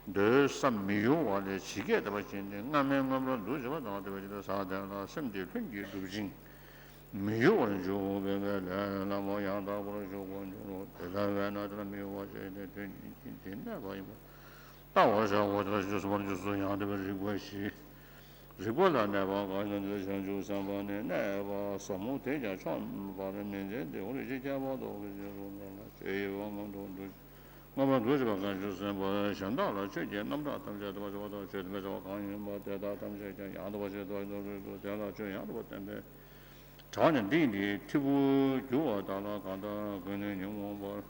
འདོད་བསམ་མི་གཡོ་བ་ལས་ཇི་སྐད་བསྟན་པ་བཞིན་ཏེ། སྔ་མའི་མངོན་པར་འདུ་བྱེད་པ་དང་དེ་བས་ཇི་ལྟར་ཟག་བདེ་ལ་སེམས་དེ་ལྷུན་གྱིས་གྲུབ་ཅིང་མི་གཡོ་བར་འཇུག་པའི་ལས་ལ་མོ་ཡང་དག་པར་ཞུགས་པར་འགྱུར་རོ། དེ་ལྟ་བས་ན་དེ་ལ་མི་གཡོ་བར་བྱས་ཏེ་དོན་གཉིས་ཀྱི་དེ་གནས་པ་ཡིན་པར་བལྟ་བར་བྱའོ། དེ་ལ་ཞེས་སོགས་པར་འཇུག་སོ། ཡང་དག་པའི་རིག་པ་ཞེས། རིག་པ་ལ་གནས་པ་གང་ཡིན་ན་དེ་ལ་བྱང་ཆུབ་སེམས་དཔའ་ནི་གནས་པ་ཟབ་མོ་དེས་ཀྱང་ཆོག་པར་མི་འཛིན་ཏེ། འོ་རེ་ཞིག་ཁྱད་པར་དུ་འོ་རེ་ཞིག་རུང་ལ་ཆོས་ཡིན་པ་མངོན་དུ་འདུ་མངོན་པར་འདུ་བྱེད་པ་གང་ཞིག་སེམས་པ་གཞན་དག་ལ་ཆོས་ཀྱི་རྣམ་གྲངས་ཐམས་ཅད་བསྟན་པར་བྱ་བ་དང་། ཆོས་བསྟན་པའི་བྱ་བ་གང་ཡིན་པ་དེ་དག་ཐམས་ཅད་ཀྱང་ཡང་དག་པར་ཤེས་པར་འདོད་པའི་དེ་ལ་ཆོས་ཡང་དག་པར་བསྟན་པའི་གྲངས་ནི་འདི་ཡིན་ཏེ། ཐིབས་པོ་རྒྱུ་བ་དག་ལ་གང་དག་ཀུན་ནས་ཉོན་མོངས་པར་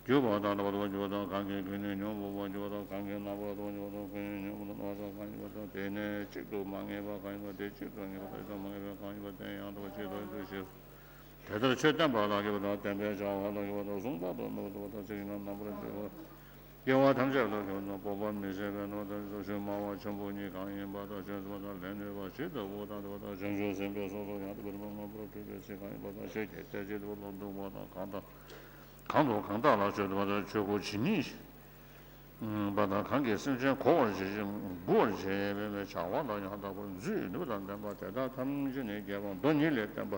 གྱུར་པ་དང་རྣམ་པར་དག་པར་གྱུར་པ་དང་། གང་གིས་ཀུན་ནས་ཉོན་མོངས་པར་གྱུར་པ་དང་། གང་གིས་རྣམ་པར་དག་པར་གྱུར་པ་དང་། ཀུན་ནས་ཉོན་མོངས་པར་སྣང་བ་གང་ཡིན་པ་དང་། དེ་ནི་གཅིག་ཏུ་མ་ངེས་པ་གང་ཡིན་པ་དེ་གཅིག་ཏུ་ངེས་པ་དང་། གཅིག་ཏུ་མ་ངེས་པ་གང་ཡིན་པ་དེ་ཡང་དག་པར་གཅིག་ཏུ་ཞེས་སོ། དེ་ལྟར་ཆོས་བསྟན་པ་ལ་མཁས་པ་དང་། བསྟན་པའི་བྱ་བ་ལ་མཁས་པ་དང་། གསུངས་པ་དང་སྨྲས་པ་དང་། ཚིག་གི་ནང་རྣམ་པར་འཇོག་པ། སྐྱེ་བ་ཐམས་ཅད་ལ་མཁས་པ་དང་། སྤོབས་པ་མི་ཟད་པའི་རྣམ་པ་དང་། ཆོས་སྨྲ་བ་ཆེན་པོ་ཉིད་གང་ཡིན་པ་དང་། ཆོས་གསུངས་པ་དང་ལན་གནོད་པ་ཇི་ལྟ་བུ་དང་། དེ་བ་དང་བྱང་ཆུབ་སེམས་དཔའི་སོ་སོ་ཡང་དག་པར་མངོན་པར་སྒྲུབ་པའི་ཚིག་གང་ཡིན་པ་དང་། ཆོས་ཀྱི་སྐད་ཅིག་ཏུ་ལོག་འདུག་པ་དང་། གང་དང་། གང་དང་གང་དག་ལ་ཆོས་སྟོན་པ་དང་། ཆོས་སྒོ་ཇི་སྙེད་པ་དང་། གང་གིས་སེམས་ཅན་གོ་བར་བྱེད་ཅིང་མགུ་བར་བྱེད་པའི་བྱ་བ་ལ་ཡང་དག་པར་འཛུད་ནུས་པ་དང་ལྡན་པ་དེ་དག་ཐམས་ཅད་ནི་རྒྱས་པ་མདོ་ཉིད་ལས་བསྟན་པ་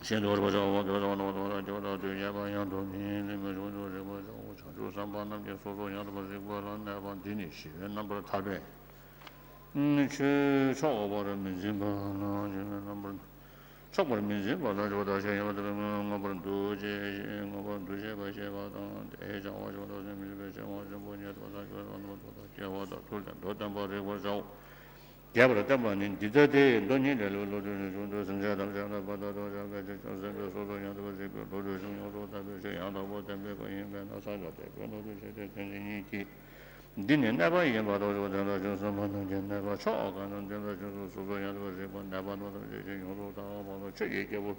བཞིན་དུ་རིག་པར་བྱའོ། དགེ་བ་ཚང་བ་ནང་བ་དང་བ་དང་སྐྱེ་བ་དང་དུས་ཡས་པ་ཡང་དུ་མི་ལེན་པར་བྱུང་དུ་རིག་པར་བྱའོ། བྱང་ཆུབ་སེམས་དཔའ་རྣམས་ཀྱིས་སོ་སོ་ཡང་དག་པར་རིག་པ་ལ་གནས་པ་འདི་ནི་ཞི་བའི་རྣམ་པར་ཐར་པས། ཆོས་ཕྱོགས་པར་མི་འཛིན་པ་ལ་ཞི་བའི་རྣམ་པར་ཕྱོགས་པར་མི་འཛིན་པ་ལ་འཇུག་པ་དང་། ཆོས་ཡིན་པ་དེ་མངོན་པར་འདུ་བྱེད་མངོན་པར་འདུ་བྱེད་པ་ཤེས་པ་དང་། དེ་བྱ་བ་ཤེས་པ་དང་སེམས་མི་སྐྱོ་བའི་སེམས་དབང་ཆེན་པོ་ཉིད་དུ་བསམ་ཤེས་པ་དང་། སྐྱེ་བ་དང་ཐུགས་ལྡན་མདོར་བསྟན་པ་རིག་པར་བྱའོ། རྒྱས་པར་བསྟན་པ་ནི་འདི་ལྟ་སྟེ། མདོ་ཉིད་ལས་ལུགས་བློ་གྲོས་ནས་བྱུང་དུས་སེམས་ཅན་ཐམས་ཅད་ལ་ཕན་ཐོགས་པར་བྱ་བའི་ཕྱིར་བྱང་སེམས་དཔའི་སོ་སོ་ཡང་དག་པར་རིག་པའི་བློ་གྲོས་ཤིང་ཡོངས་སུ་དག་པའི་ཆོས་ཡང་དག་པར་བསྟན་པའི་སྐབས་ཡིན་པས་ན། ས་བཅད་དེ་བོད་ལུགས་ཀྱི་ཆོས་སྡེ་ཐེག་ཆེན་གཉིས་ཀྱི་འདི་ནི་གནས་པ་ཡིན་པ་དང་། དེ་ལ་བྱང་སེམས་དཔའ་རྣམས་ཀྱི་གནས་པ་ཕྱོགས་གང་དང་། དེ་ལ་བྱང་སོ་སོ་ཡང་དག་པར་རིག་པ་གནས་པ་རྣམས་ཐམས་ཅད་ཀྱང་ཡོངས་སུ་དག་པ་ལ་ཆོས་ཀྱི་རྒྱལ་པོར་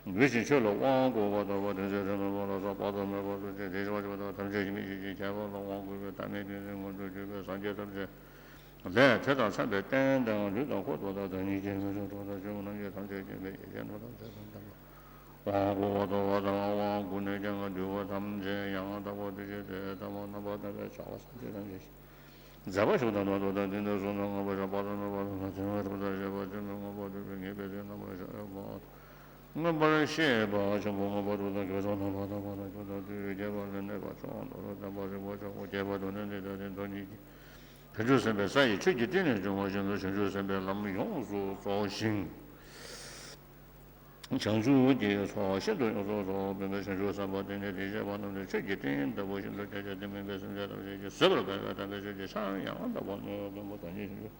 འབོད་ཅིང་ཆོས་ལ་དབང་བསྐུར་བ་ལྟ་བུ་དེ་ཚེ་རིང་ལ་སོགས་དཔག་ཏུ་མེད་པ་ཐམས་ཅད་དེ་བྱ་བ་བྱེད་པ་དང་། ཐམས་ཅད་ཀྱིས་མི་ཤེས་ཀྱི་ཁྱད་པར་ལ་དབང་བསྐུར་བའི་ཐ་མལ་པའི་མངོན་དུ་གྱུར་པའི་སངས་རྒྱས་ཐམས་ཅད་ ལས་དེ་དང་འཚམས་པའི་རྟེན་དང་ལུས་དང་ཁོག་ཏུ་དང་བདག་ཉིད་ཀྱི་ངོ་བོ་གྲོགས་དང་བཅོས་མ་རྣམས་ཀྱིས་ཐམས་ཅད་མཁྱེན་པའི་ཡེ་ཤེས་སྣང་བ་དེ་དང་ལྡན་པ། དབང་བསྐུར་བ་ཐོབ་པ་དང་དབང་བསྐུར་ནས་ཀྱང་འདུལ་བ་ཐམས་ཅད་ཡང་དག་པར་ཐུགས་བསྐྱེད་དེ་ཐ་མ་རྣམ་པར་དག་པའི་བྱ་བ་སངས་རྒྱས་ཐམས་ཅད་ཀྱི་མཛད་པ་ཞུགས་དང་མ་ཐོབ་དང་དེ་འདྲ་སོང་ཙང་མངོན་པར་བྱ་བ་དང་མེད་པ་དང་དེ་མ་ཐོབ་དང་ཞེས་པ་ཅན་དུ་མངོན་པར་བསྡུས་པའི་ངེས་པའི་དོན་རྣམ་པར་བཤད་པ། མངོན་པར་ཤེས་པ་ཆེན་པོ་མངོན་པར་རྫོགས་དང་རྒྱུ་དང་རྣམ་པར་དག་པ་དང་རྒྱུ་དང་དུས་ཀྱི་ཁྱད་པར་ལས་གནས་པ་མཆོག་མདོར་བསྟན་པ་རིགས་པ་ཆེན་པོ་རྒྱས་པར་འདོད་ནི་འདི་ལྟ་སྟེ། མདོ་ཉིད་ཀྱི་བྱང་ཆུབ་སེམས་དཔའི་ས་ཡི་ཆོས་ཀྱི་གཏེར་ནས་འབྱུང་བ་བཞིན་དུ་བྱང་ཆུབ་སེམས་དཔའི་ལམ་ཡོངས་སུ་རྫོགས་ཤིང་། བྱང་ཆུབ་ཀྱི་ཚོགས་ཤིན་ཏུ་ཡོངས་སུ་རྫོགས་པའི་བྱང་ཆུབ་སེམས་དཔའ་དེ་ནི་དེ་བཤད་པ་རྣམས་ནི་ཆོས་ཀྱི་གཏེར་ལྟ་བུ་བཞིན་དུ་སྐྱེ་བྱ་དེ་མིན་པའི་སེམས་ཅན་ཐམས་ཅད་ཀྱིས་བཟོད་པར་དཀའ་བའི་དམ་པའི་ཆོས་ཀྱི་ཆར་ཡང་དག་པར་གནས་པའི་མགོན་པོ་བདག་ཉིད་བྱང་ཆུབ་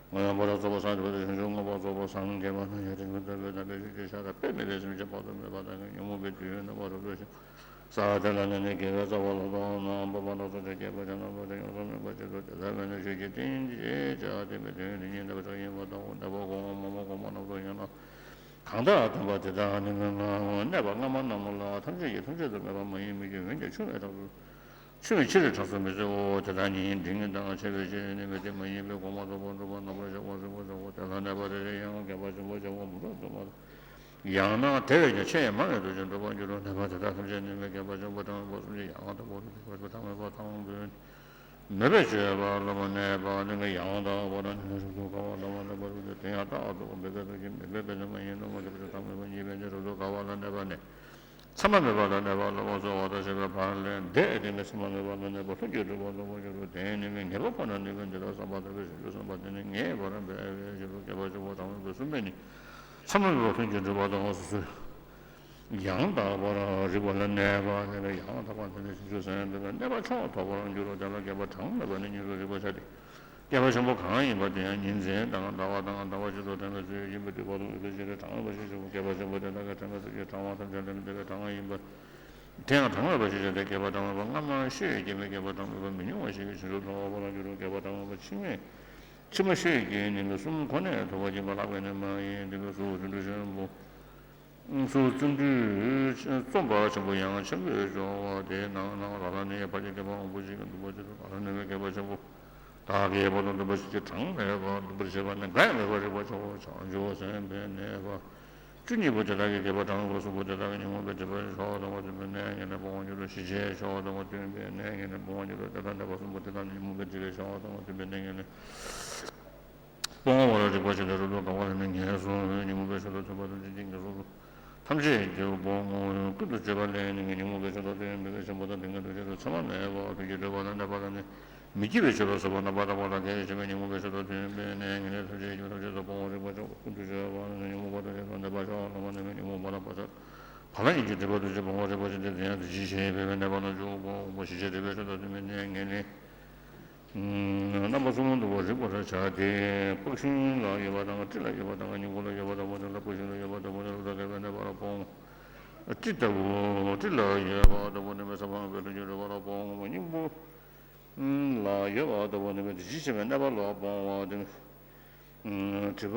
མངོན་པར་རྫོགས་པར་སངས་རྒྱས་པ་དེ་བྱང་ཆུབ་མངོན་པར་རྫོགས་པར་སངས་རྒྱས་པ་ན་ཡང་དེ་མི་ལྟ་བའི་དམ་པའི་ཆོས་ཀྱི་ཆར་དཔེ་མེད་པའི་སེམས་ཅན་དཔག་ཏུ་མེད་པ་དག་གིས་ཉོན་མོངས་པའི་དུག་རྣམ་པར་རབ་བཏབ་ཅིང་། ས་དེ་ལ་གནས་ནས་དགེ་བའི་རྩ་བ་ལ་སོགས་རྣམ་པར་སྣ་ཚོགས་པ་སྐྱེས་པ་ཆ་རྣམས་ལ་དེ་ཡོངས་སུ་སྨིན་པར་བྱེད་དོ། དེ་ལྟར་མིན་ན་ཆོས་ཀྱི་རྟེན་ཅེས་བྱ་དེ་མི་སྟོན་དེ་ཉིད་གནས་པ་གཅིག་ཡིན་པར་ཐལ། གནས་པ་གོང་མ་མ་གོང་མ་རྣམས་སུ་ཡང་ན། གང་དག་སྟོན་པ་དེ་དག་ནི་མི་སྔ་མ་གནས་པ་སྔ་མ་རྣམས་ལ་ཐམས་ཅད་ཀྱི་ཐམས་ཅད་དུ་མེད་པ་མ་ཡིན་མིན་གྱི་འོན་ཀྱང་འཆུལ་བའི་གྲངས་སུ། འཆུལ་བའི་ཕྱིར་གྲངས་སུ་མི་ཚོལ་ལོ། དེ་དག་ཉིད་འབྲིང་དང་ཆེ་བའི་ཕྱིར་གནས་པའི་སྟེང་མ་ཡིན་པས་གོང་མ་རྫོགས་པ་འགྲུབ་པ་རྣམ་པར་གཞག་པ་གཟིགས་པར་བྱའོ། དེ་ལ་གནས་པ་རེ་རེ་ཡང་དགེ་བ་ཆེན་པོ་བྱ་བ་མུ་མཐུད་དུ་མ་ཡང་ན་དེ་བས་ཀྱང་ཆེས་མང་བའི་དུས་ཀྱང་འགྲུབ་པར་འགྱུར་རོ། གནས་པ་དེ་དག་ཐམས་ཅད་ནི་མི་དགེ་བ་ཆེན་པོ་དང་པོ་གསུམ་གྱི་ཡང་དག་པར་རིག་པ་དང་མོས་པ་དང་པོས། མོས་པས་སྤྱོད་པ་ལ་མ་གནས་པ་ནི་ཡང་དག་པར་གནས་ནས་རབ་ཏུ་དགའ་བ་ལ་མ་གནས་པར་རིག་སྟེ་དེ་ཡང་རྟག་ཏུ་འོང་བའི་སྐད་དུ་ཀྱང་མོས་པས་པས་ནི་མ་ཡིན་ནོ། མ་གནས་པ་ཐ་མལ་པ་ཉིད་པས་ནི་རབ་ཏུ་དགའ་བ་ལ་གནས་པ་ནས། མཚམས་མ་མེད་པ་ལ་གནས་པ་ལ་མ་སོགས་པ་དང་ཞེས་པའི་བར་ལས་འདས་ཏེ་མཚམས་མ་མེད་པ་ལ་གནས་པ་ལྷུན་གྱིས་གྲུབ་པ་ལ་མ་འགྱུར་རོ། དེས་ནི་མི་ངེས་པ་ཁོ་ན་ནི་མི་འདི་ལ་བསམ་པ་ལྟ་བུའི་བྱང་ཆུབ་སེམས་དཔའ་དེ་ནི་ངེས་པར་འབད་བའི་ཕྱིར་རོ། དགེ་བ་ཆེན་པོ་དང་པོ་གསུམ་པས་ནི་མཚམས་མ་མེད་པ་ལྷུན་གྱིས་གྲུབ་པ་དང་སོ་སོའི་ཡང་དག་པར་རིག་པ་ལ་གནས་པ་ནི་ཡང་དག་པར་གནས་ནས་བྱང་ཆུབ་སེམས་དཔའི་གནས་པ་མཆོག་ཐོབ་པར་འགྱུར་རོ། དེ་ལ་དགེ་བ་གྲངས་མེད་པ་ནི་སྙོམས་སུ་རིག་པར་བྱ་སྟེ། དགེ་བ་ཆེན་པོ་གང་ཡིན་པ་དེ་ཡང་ཉིན་མཚན་དང་ཟླ་བ་དང་ཟླ་བ་གཅིག་ཏུ་དྲན་པའི་ཚུལ་ཡིན་པས་འདུས་པ་ལ་འོས་པའི་ཕྱིར་གྲངས་མེད་པ་ཞེས་བྱའོ། དགེ་བ་ཆེན་པོ་དེ་དག་གི་དྲན་པའི་ཚུལ་གྱིས་གྲངས་མ་ཐམས་ཅད་ལས་མི་འདས་པས་གྲངས་ཡིན་པ། དེ་ཡང་གྲངས་མེད་པ་ཞེས་བྱ་སྟེ། དགེ་བ་གྲངས་མེད་པ་སྔ་མ་ཤེས་ཀྱི་མེད། དགེ་བ་གྲངས་མེད་པ་མི་མྱོང་བ་ཞིག་གིས་བྱང་ཆུབ་ཐོབ་པར་འགྱུར་རོ། དགེ་བ་གྲངས་མེད་པ་ཕྱི་མ་ཕྱི་མ་ཤེས་ཀྱི་ནི་མི་གསུམ་ཁོ་ནས་ཐོབ་པ་ཡིན་པ་ལྷག་པའི་ནི་མ་ཡིན། དེ་ནི་གཟུགས་སུ་འདུ་ཤེས་པོ། སོ་བརྩོན་འགྲུས་རྩོམ་པ་ཆེན་པོ་ཡང་ཆེན་པོའི་སྦྱོར་བ་དེའི་ནང་ན་ལ་ལ་ནི་ཕ་རྒྱལ་མཁས་པ་དབང་པོ་ཆེ་གི་འདུན་པ་ཆེ་རུ་ལ་ལ་ནི་མི་དགེ་བ་ཆེན་པོ་དག་གི་བར་དུ་འདུན་པ་ཆེ་གི་གྲངས་མེད་པ་འདུན་པར་བྱེད་པ་ནི་འགའ་ཡང་མེད་པར་རིག་པ་ཆེ་བོ་བྱང་ཆུབ་སེམས་དཔའི་གནས་པ་བཅུ་གཉིས་པོ་དེ་དག་གི་དགེ་བ་གྲངས་མེད་པ་གསུམ་པོ་དེ་དག་གི་ཉོན་མོངས་པའི་སྒྲིབ་པ་ཞི་བ་དང་པོ་དེ་མི་གནས་ངེས་ནས་སྤོང་བར་འགྱུར་རོ། ཞི་བྱེད་ཞི་བ་དང་པོ་སྟོན་པའི་གནས་ངེས་ནས་སྤོང་བར་འགྱུར་རོ། དེ་དག་གནས་པ་གསུམ་པོ་དེ་དག་ནི་ཉོན་མོངས་པའི་སྒྲིབ་པའི་ཞི་བ་དང་པོ་སྟོན་པའི་གནས་ངེས་ནས། སྤོང་བར་རིག་པ་ཞིག་ལས་རབ་ཏུ་དགའ་བ་ལ་ནི་ངེས་སོ། ཉོན་མོངས་པའི་ཕྱོགས་ལ་ཐོས་པ་དང་ཅི་སྟེ་ངེས་སོ། ཐམས་ཅད་ཀྱི་དབང་ཀུན་ཏུ་སྤྱོད་པ་ལས་ནི་ཉོན་མོངས་པའི་ཕྱོགས་ལ་ཐོས་པའི་ཆེན་པོ་དང་ལྡན་ངེས་སོ། མཚན་མ་མེད་པ་ཐུགས་རྗེ་སྤྲོས་པ་ལ་གནས་པ་ལ་ནི་མི་སྐྱེ་བའི་ཆོས་ལ་སོགས་པ་རྣམ་པར་དག་པ་ལ་དགེ་བའི་ཆོས་མེད། ཉོན་མོངས་པའི་ཕྱོགས་ལ་ཐོས་པའི་གནས་ངེས་ནས་ཐམས་ཅད་ཀྱི་ཐམས་ཅད་དུ་སྤོང་བར་རིག་པ་ཅན་ཀུན་ཏུ་སྤྱོད་པ་ལ་ནི་ཉོན་མོངས་པ་དང་ལྡན་པ་ནས་པ་ཆ་ལ་མ་ནི་ཉོན་མོངས་པ་ལ་པ་ཆ་བ་ལ་ཉིད་ཀྱི་སྒྲིབ་པ་ཐམས་ཅད་སྤོང་བར་རིག་པ་ཅན་དེ་དེ་ཡང་དེ་བཞིན་གཤེགས་པའི་གནས་པ་ན་འཇུག་གོ། དབང་པོ་ཞི་བྱེད་སྒྲིབ་པའི་ཕྱོགས་ལ་ཐོས་པའི་གནས་ངེས་ནས། རྣམ་པ་གསུམ་དུ་རིག་པར་བྱ་སྟེ། པགས་ཤིང་ལ་ཡོད་པ་དང་། སྤྲིན་ལ་ཡོད་པ་དང་། སྙིང་པོ་ལ་ཡོད་པ་དང་པོ་དེ་ལ་པགས་ཤིང་ལ་ཡོད་པ་དང་པོ་དེ་ལ་རབ་ཏུ་དགའ་བའི་གནས་པ་ལ་སྤོང་། སྤྲིན་ལྟ་བུ་སྤྲིན་ལ་ཡོད་པ་དང་པོ་ནི་མི་ཟད་པ་ལྷུན་གྱིས་གྲུབ་པ་ལ་སྤོང་། སྙིང་པོ་ལ་ཡོད་པ་དང་པོ་ནི་མི་དེ་བཞིན་གཤེགས་པའི་གནས་པ་ལ་སྤོང་བ་དེ། སྒྲིབ་པ་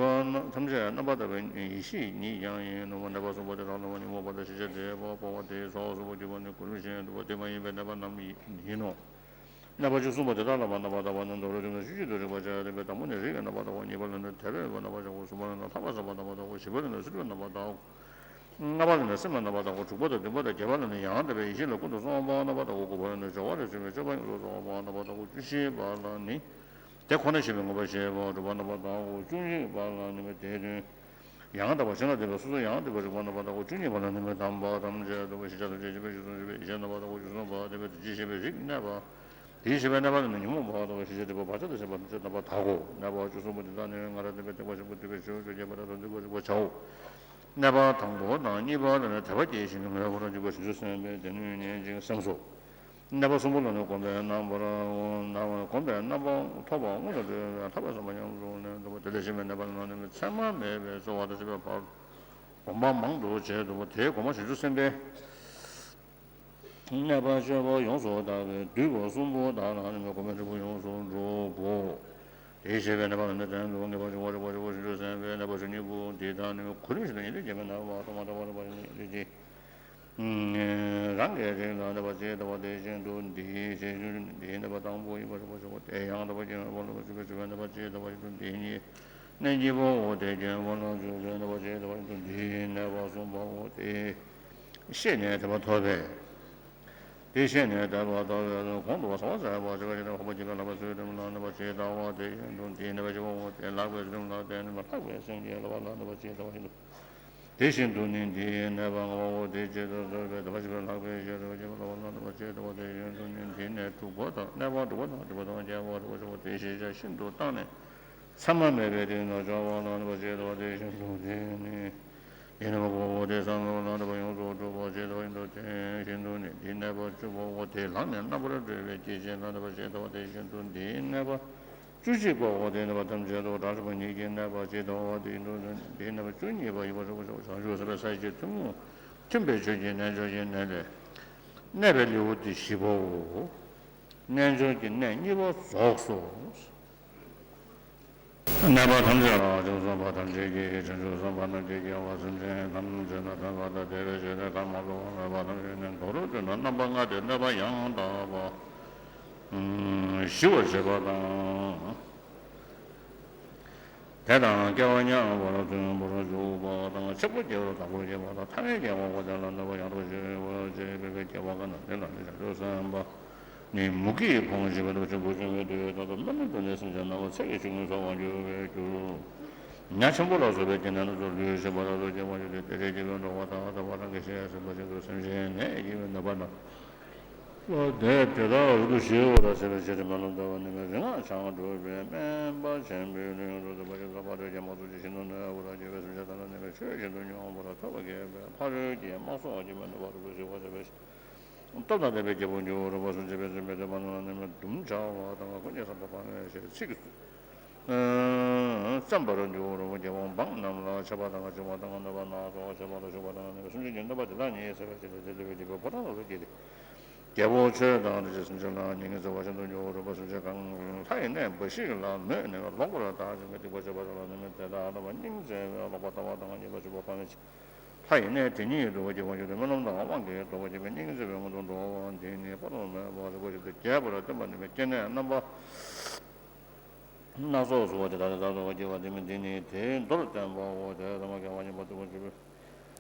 ཐམས་ཅད་རྣམ་པར་དག་པའི་ཡེ་ཤེས་ཉིད་ཀྱང་ཡིན་ནོ། གནས་པ་གསུམ་པོ་དེ་དག་ལ་ཉོན་མོངས་པ་དང་ཞི་བྱེད་སྒྲིབ་པ་སྤོང་བ་དེའི་ཚོགས་གསུམ་པོ་སྐྱེ་བ་ནི་གོ་རིམ་བཞིན་དུ་བ་དེ་མ་ཡིན་པའི་གནས་པ་རྣམས་ཡིན་ནོ། གནས་པ་བཅུ་གསུམ་པོ་དེ་དག་ལ་མ་རྣམ་པར་དག་པ་ནི་མདོར་བསྡུས་ན་བཅུ་གཅིག་ཏུ་རིག་པར་བྱ་སྟེ། དང་པོ་ནི་རིགས་ཀྱི་རྣམ་པར་དག་པ། གཉིས་པ་ལ་ནི་དད་པའི་རྣམ་པར་དག་པ། གསུམ་པ་ལ་ནི་ལྷག་པའི་བསམ་པ་རྣམ་པར་དག་པ། བཞི་པ་ལ་ནི་སྲིད་པའི་རྣམ་པར་དག་པ། ལྔ་པ་ལ་ནི་སེམས་ལ་རྣམ་པར་དག་པ། དྲུག་པ་དང་བདུན་པ་དང་བརྒྱད་པ་ལ་ནི་ཡང་དག་པའི་ཡེ་ཤེས་ལ་ཀུན་ཏུ་སོང་བ་རྣམ་པར་དག་པ། དགུ་པ་ལ་ནི་སྦྱོར་བ་ལ་སོགས་པའི་སྤྱོད་པ་ཡོངས་སུ་རྫོགས་པ་རྣམ་པར་དག་པ། བཅུ་བཞི་པ་ལ་ནི་དེ་ཁོ་ན་ཤེས་པའི་མངོན་པར་ཤེས་པ་གྲུབ་པ་རྣམ་པར་དག་པ། བཅུ་གཉིས་པ་ལ་ནི་དེའི་དོན་ཡང་དག་པ་གཞན་ལ་ལྡན་པའི་སོ་སོ་ཡང་དག་པའི་རིག་པ་རྣམ་པར་དག་པ། བཅུ་གཉིས་པ་ལ་ནི་དམ་པ་ཐམས་ཅད་རྟོགས་པའི་ཤེས་བྱ་ཐམས་ཅད་ཤེས་པའི་ཤེས་བྱ་གསུམ་ཤེས་པའི་ཡེ་ཤེས་རྣམ་པར་དག་པ། བཅུ་གསུམ་པ་ལ་ལྡན་པའི་དེ་བཞིན་གཤེགས་པའི་རིགས་གནས་པ། དེ་བཞིན་གཤེགས་པའི་གནས་པ་ལ་ནི་ཉོན་མོངས་པ་དང་ཞི་བྱེད་སྒྲིབ་པ་བག་ཆགས་དང་ཞེན་པ་ཐམས་ཅད་རྣམ་པར་དག་གོ། གནས་པ་བཅུ་གསུམ་པོ་དེ་དག་ནི་སྔར་ལྡན་པའི་ཐེག་པ་ཆེན་པོ་སྡུད་པའི་ཆོས་ཅོ་བརྒྱད་པ་རབ་ཏུ་འདུལ་བར་རིག་པར་བྱའོ། གནས་པ་དང་པོ་དང་གཉིས་པ་ལ་ནི་དད་པ་སྐྱེས་ཤིང་ངེས་པར་འཇུག་པའི་བྱང་ཆུབ་སེམས་དཔའི་སྡེ་སྣོད་ཉན་ཅིང་སེམས་སོ། གནས་པ་གསུམ་པོ་ལ་ནི་གོམས་པའི་རྣམ་པར་གོམས་པའི་རྣམ་པ་ཐོབ་པ་སྔོན་དུ་འགྲོ་བའི་ལྷག་པའི་བསམ་པ་ཉམས་སུ་ལེན་འདུག་པ། དེ་ལས་གཤེགས་པའི་གནས་པ་ལ་ནི་མཚན་མ་མེད་པའི་རྩོལ་བ་དང་བཅས་པའི་བར་གོམས་པ་མང་དུ་བྱས་འདུག་པ། དེའི་གོམས་པ་བྱང་ཆུབ་སེམས་དཔའི་གནས་པ་སྤྱོད་པ་ཡོངས་སུ་དག་པས་བསྡུས་པ་གསུམ་པོ་དག་ལ་ནི་གོམས་པའི་འབྲས་བུ་ཡོངས་སུ་འགྲུབ་བོ། དེ་བཤད་པའི་གནས་པ་ལ་ནི་དོན་དུ་ངེས་པར་འབྱུང་བར་རིག་པ་ཆེན་པོ་བྱང་ཆུབ་སེམས་དཔའི་གནས་པ་བཅུ་གཉིས་པོ་འདི་དག་ནི་གོ་རིམ་བཞིན་དུ་ཉན་ཐོས་བསྐྱེད་པའི་གནས་པ་ཐོག་མ་དང་པོ་རིག་པ་ཆེན་པོ་ཡིན་ཏེ། རང་གི་རིགས་ལ་གནོད་པ་ཇི་ལྟ་བ་དེ་བཞིན་དུ་འདིའི་ཞེས་བརྗོད་ནས། འདིའི་གནོད་པ་དང་པོ་ཡིན་པར་ཞུ་བ་ཞུ་བ་སྟེ། ཡང་དག་པར་སྐྱེ་བའི་འཁོར་ལོ་བཞི་པའི་བཞི་པའི་གནོད་པ་ཇི་ལྟ་བ་བཞིན་དུ་འདིའི་གནས་སྐྱེས་པའོ། དེ་སྐྱེ་བའི་འཁོར་ལོ་བཞི་པའི་གནོད་པ་ཇི་ལྟ་བ་བཞིན་དུ་འདིའི་གནས་པ་གསུམ་པའོ། དེ་ཤེས་ནས་དད་པ་ཐོབ་པས། དེ་ཤེས་ནས་དད་པ་ཐོབ་པས། གོང་དུ་ཟབ་པ་ཟད་པར་བྱེད་པ་ཞེས་བྱ་བའི་འཁོར་པོ་འཇིག་པའི་ལྷག་པའི་ཚུལ་ཁྲིམས་ལ་གནོད་པ་ཇི་ལྟ་བ་དེ་བཞིན་དུ་འདིའི་གནོད་པ་བཞི་པའོ། དེ་ལྷག་པའི་ཚུལ་ཁྲིམས་ལ་བརྟེན་ནས་ལྷག་པའི་སེམས་ཀྱིས་བསླུ་བ་ལ་གནོད་པ་ཇི་ལྟ་བ་བཞིན་དུ། དེ་བཞིན་དུ་ནི་འདིའི་གནོད་པ་ལྔ་པའོ། དེ་ཇི་ལྟར་ཐོབ་པའི་དེ་ལ་བཞི་པའི་ལྷག་པའི་ཤེས་རབ་ཀྱིས་བསླུ་བ་ལ་གནོད་པ་ཇི་ལྟ་བ་དེ་བཞིན་དུ་ནི་འདིའི་གནས་དྲུག་པ་དང་གནས་པ་དྲུག་པ་དང་བཅུ་པ་དང་རྒྱས་པ་དྲུག་པ་བཅུ་པ་དེ་ཞེས་བྱ་ཤིན་ཏུ་བརྟགས་ནས་མཚམས་མ་མེད་པའི་སྟེང་དུ་སྦྱོར་བ་ལ་གནོད་པ་ཇི་ལྟ་བ་དེ་བཞིན་དུ་འདིའི་གནས། འདིའི་གནོད་པ་དགུ་པའོ། དེ་བསམ་པ་ལ་གནོད་པ་ཡོངས་སུ་གྲུབ་པ་ཇི་ལྟ་བ་བཞིན་དུ། དེ་བཞིན་དུ་ནི་འདིའི་གནས་པ་བཅུ་པའོ། དེ་ལངས་ནས་རྣམ་པར་གྲོལ་བའི་སྐྱེ་མཆེད་ལ་གནོད་པ་ཇི་ལྟ་བ་དེ་བཞིན་དུ་འདིའི་གནས་པ་བཅུ་གཅིག་པའོ། དེའི་གནོད་པ་ཐམས་ཅད་དུ་བྲལ་བ་ཉིད་ཀྱི་གནས་པ་ཇི་ལྟ་བ་དེ་བཞིན་དུ་འདིའི་གནས་པ་བཅུ་གཉིས་པ་ཡིན་པར་ཞུ་བ་ཞུ་བ། བྱང་ཆུབ་སེམས་དཔའི་ས་བཅུའི་ཐུན་མོང་མཐུན་པའི་ཆོས་ཀྱི་རྣལ་འབྱོར་གྱི་གནས་ལས་གནས་པའི་ལེའུ་སྟེ་བཞི་པའོ། རྣལ་འབྱོར་གྱི་གནས་གཉིས་པ་རྫོགས་སོ། གནས་པ་ཐམས་ཅད་ལ་བྱང་སེམས་དཔའ་ཐམས་ཅད་ཀྱིས། བྱང་ཆུབ་སེམས་དཔའ་རྣམས་ཀྱི་སྐྱེ་བ་སེམས་ཅན་ཐམས་ཅད་ན་ཐོས་པ་དང་དད་པའི་ཞལ་ནས་བཀའ་སྨྲ་ཚུལ་ལ་མོས་པ་ཐམས་ཅད་ནི་མདོར་བསྡུ་ན་རྣམ་པ་ལྔ་སྟེ། གནོད་པ་ཡང་དག་པ་ཞི་བར་བྱེད་པ་དང་། དེ་དང་སྐལ་བ་མཉམ་པར་མཐུན་པར་འཇུག་པ་དང་། ཆེན་པོ་སྐྱེ་བར་བདག་པོར་བྱེད་པ་དང་། ཐ་མལ་སྐྱེ་བ་དེ་ལ་གནོད་པ་ཡང་དག་པར་ཞི་བར་བྱེད་པའི་སྐྱེ་བ་ཀུན་ཏུ་འདི་ལ་ནི་བྱང་ཆུབ་སེམས་དཔའ་ནི་མུ་གེས་ཕོངས་ཤིང་བདེ་བ་ཆེན་པོར་འབྱུང་བའི་དུས་ད་ལྟ་སྨོན་ལམ་འདོན་ནས་སེམས་ཅན་རྣམས་ཚེ་གཅིག་གིས་ཚོར་བར་འགྱུར་བའི་རྒྱུར། ཉ་ཆེན་པོ་ལ་སོགས་པའི་སྐྱེ་གནས་རྣམས་སུ་ལུས་ཞིག་པ་ལ་སོགས་སྐྱེ་བར་འགྱུར་ཏེ། དེ་ལས་སྐྱེས་པའི་འགྲོ་བ་དག་ད་བར་རང་གི་ཤེས་ཡོན་སེམས་པ་ཆེད་དུ་སེམས་ཅན་ནད་ཀྱིས་གནོད་པ་ན། དེ་དེ་དག་རབ་ཏུ་ཞི་བར་བྱེད་པའི་ཕྱིར་སྨོན་ལམ་བཏབ་པ་ནི་མི་རིང་བ་བྱང་ཆུབ་པའི་སྨན་པ་ཆེན་པོའི་ལུས་ཡོངས་སུ་འཚོ་བ་ཞིག་སོགས་པ་དུས་ཀྱི་དམག་ཚོགས་ཀྱིས་ཤིན་ཏུ་གནོད་པར་གྱུར་པའི་སེམས་ཅན་དག་ལ་གནོད་པའི་ཆོས་ཤིན་ཏུ་ཉུང་བར་ཐོབ་པར་བགྱིས་པའི་ཕ་རོལ་གྱི་དམག་ཚོགས་ཀྱིས་མི་གནོད་པར་རབ་ཏུ་ཞི་བར་བྱེད་པའི་ཕྱིར། སྟོབས་དང་ལྡན་པའི་རྒྱལ་པོ་འཇུག་རུང་བ་སུ་མཆིས་པའི་སེམས་དཔའི་བདེ་བ་རྣམས་ལ་གནོད་པ་དུམ་བྱ་བ་དང་། ཀུན་གྱིས་བསམ་པ་སྤང་བའི་ཕྱིར་ཚིག་བརྩམ་པར་འགྱུར་རུང་། རྒྱལ་པོ་འབངས་རྣམས་ལ་ཆད་པ་དང་འཇིགས་པ་དང་གནོད་པ་སྣ་ཚོགས་བྱེད་པ་ལ་ཞུགས་པ་དང་། གནོད་པའི་སེམས་ཅན་གྱི་གནོད་པ་དེ་དག་ཉིད་སེལ་བའི་ཕྱིར་དེ་ལྟ་བུའི་རྒྱལ་པོའི་ཕོ་བྲང་དུ་སྐྱེས་ཏེ། རྒྱལ་པོ་ཆོས་དང་ལྡན་ཅིང་སེམས་ཅན་ལ་ཉེས་ངན་བརྩེ་བ་ཤིན་ཏུ་ཉུང་བ་རུང་བ་སུ་མཆིས་གང་ལ་ཡང་ལྷ་ཡི་གནས་འབའ་ཞིག་ལ་མོས་ནས་ལོག་པར་ལྟ་ཞིང་སྡིག་པ་བྱེད་པ་དག་ལ་གནོད་མི་དེ་དག་ལ་སྙིང་བརྩེ་བས་ལོག་པར་ལྟ་བ་དང་ཉེས་པ་སྤྱོད་པ་སྤང་བའི་ཕྱིར། ལྷ་ཡི་གནས་དེ་ཉིད་དུ་སྐྱེ་བར་འགྱུར་ཏེ། སྨོན་ལམ་དང་དབང་གིས་རྟོགས་པར་བྱེད་པའི་སྙིང་བརྩེ་བའི་སྔོན་དུ་འགྲོ་བ་འདི་ནི་སྤང་བླང་མེད་པར་རིག་པ་ཞིག་སྟེ། རྒྱས་པར་སྟོན་པ་ནི་སྐྱེ་གནས་རྣམ་པ་སྣ་ཚོགས་སུ་བ་དེ་དག་དེ་དག་ཏུ་སྐྱེ་བ་དེ་མིན་འདི་ནི་དེའི་མདོར་བསྟན་པའོ། དེ་ལྟ་བུའི་སྐྱེ་བ་གཉིས་པ་ལྟ་བུར་གྱུར་པའི་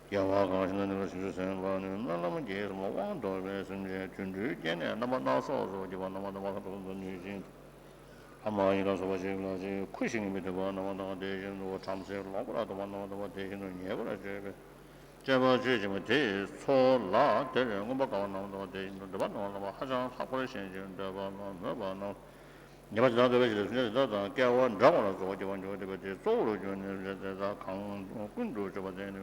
སྐྱེ་བ་གང་ཞིག་ན་ནི་བྱང་ཆུབ་སེམས་དཔའ་ནི་སྨོན་ལམ་གྱིས་སྨོན་དབང་ཐོབ་པའི་སེམས་ཅན་དུད་འགྲོའི་སྐྱེ་གནས་རྣམ་པ་སྣ་ཚོགས་སུ་སྐྱེ་བ་རྣམ་པ་སྣ་ཚོགས་སུ་ནུས་ཤིང་། ལྷ་མ་ཡིན་ལ་སོགས་པ་ཞིག་ལ་ཅིག་ཁུ་ཞིང་མི་མཐུན་པ་རྣམ་པ་དང་དེ་བཞིན་དུ་བྲམ་ཟེ་ལོག་པར་ལྟ་བ་རྣམ་པ་དང་དེ་བཞིན་དུ་ཉེས་པར་སྤྱོད་པའི་སྤྱད་པ་ཆོས་ཅན་པ་དེ་ཚོ་ལ་དེར་མངོན་པར་དགའ་བ་རྣམས་དང་དེ་བཞིན་དུ་འདོད་པ་རྣམས་ལ་ཧ་ཅང་ལྷག་པར་ཞེན་ཅིང་འདོད་པ་རྣམས་མོས་པ་རྣམས་ཉེས་པ་དེ་དག་འདོད་པའི་ཕྱིར་སེམས་ཅན་དེ་དག་དང་སྐལ་བ་འདྲ་བ་ལ་རྫོགས་པར་སྐྱེ་བར་འགྱུར་ཏེ། དེ་གཙོ་བོར་གྱུར་ནས་སེམས་ཅན་དེ་དག་གང་ཀུན་ཏུ་སྤྱོད་པ་དེ་ནི་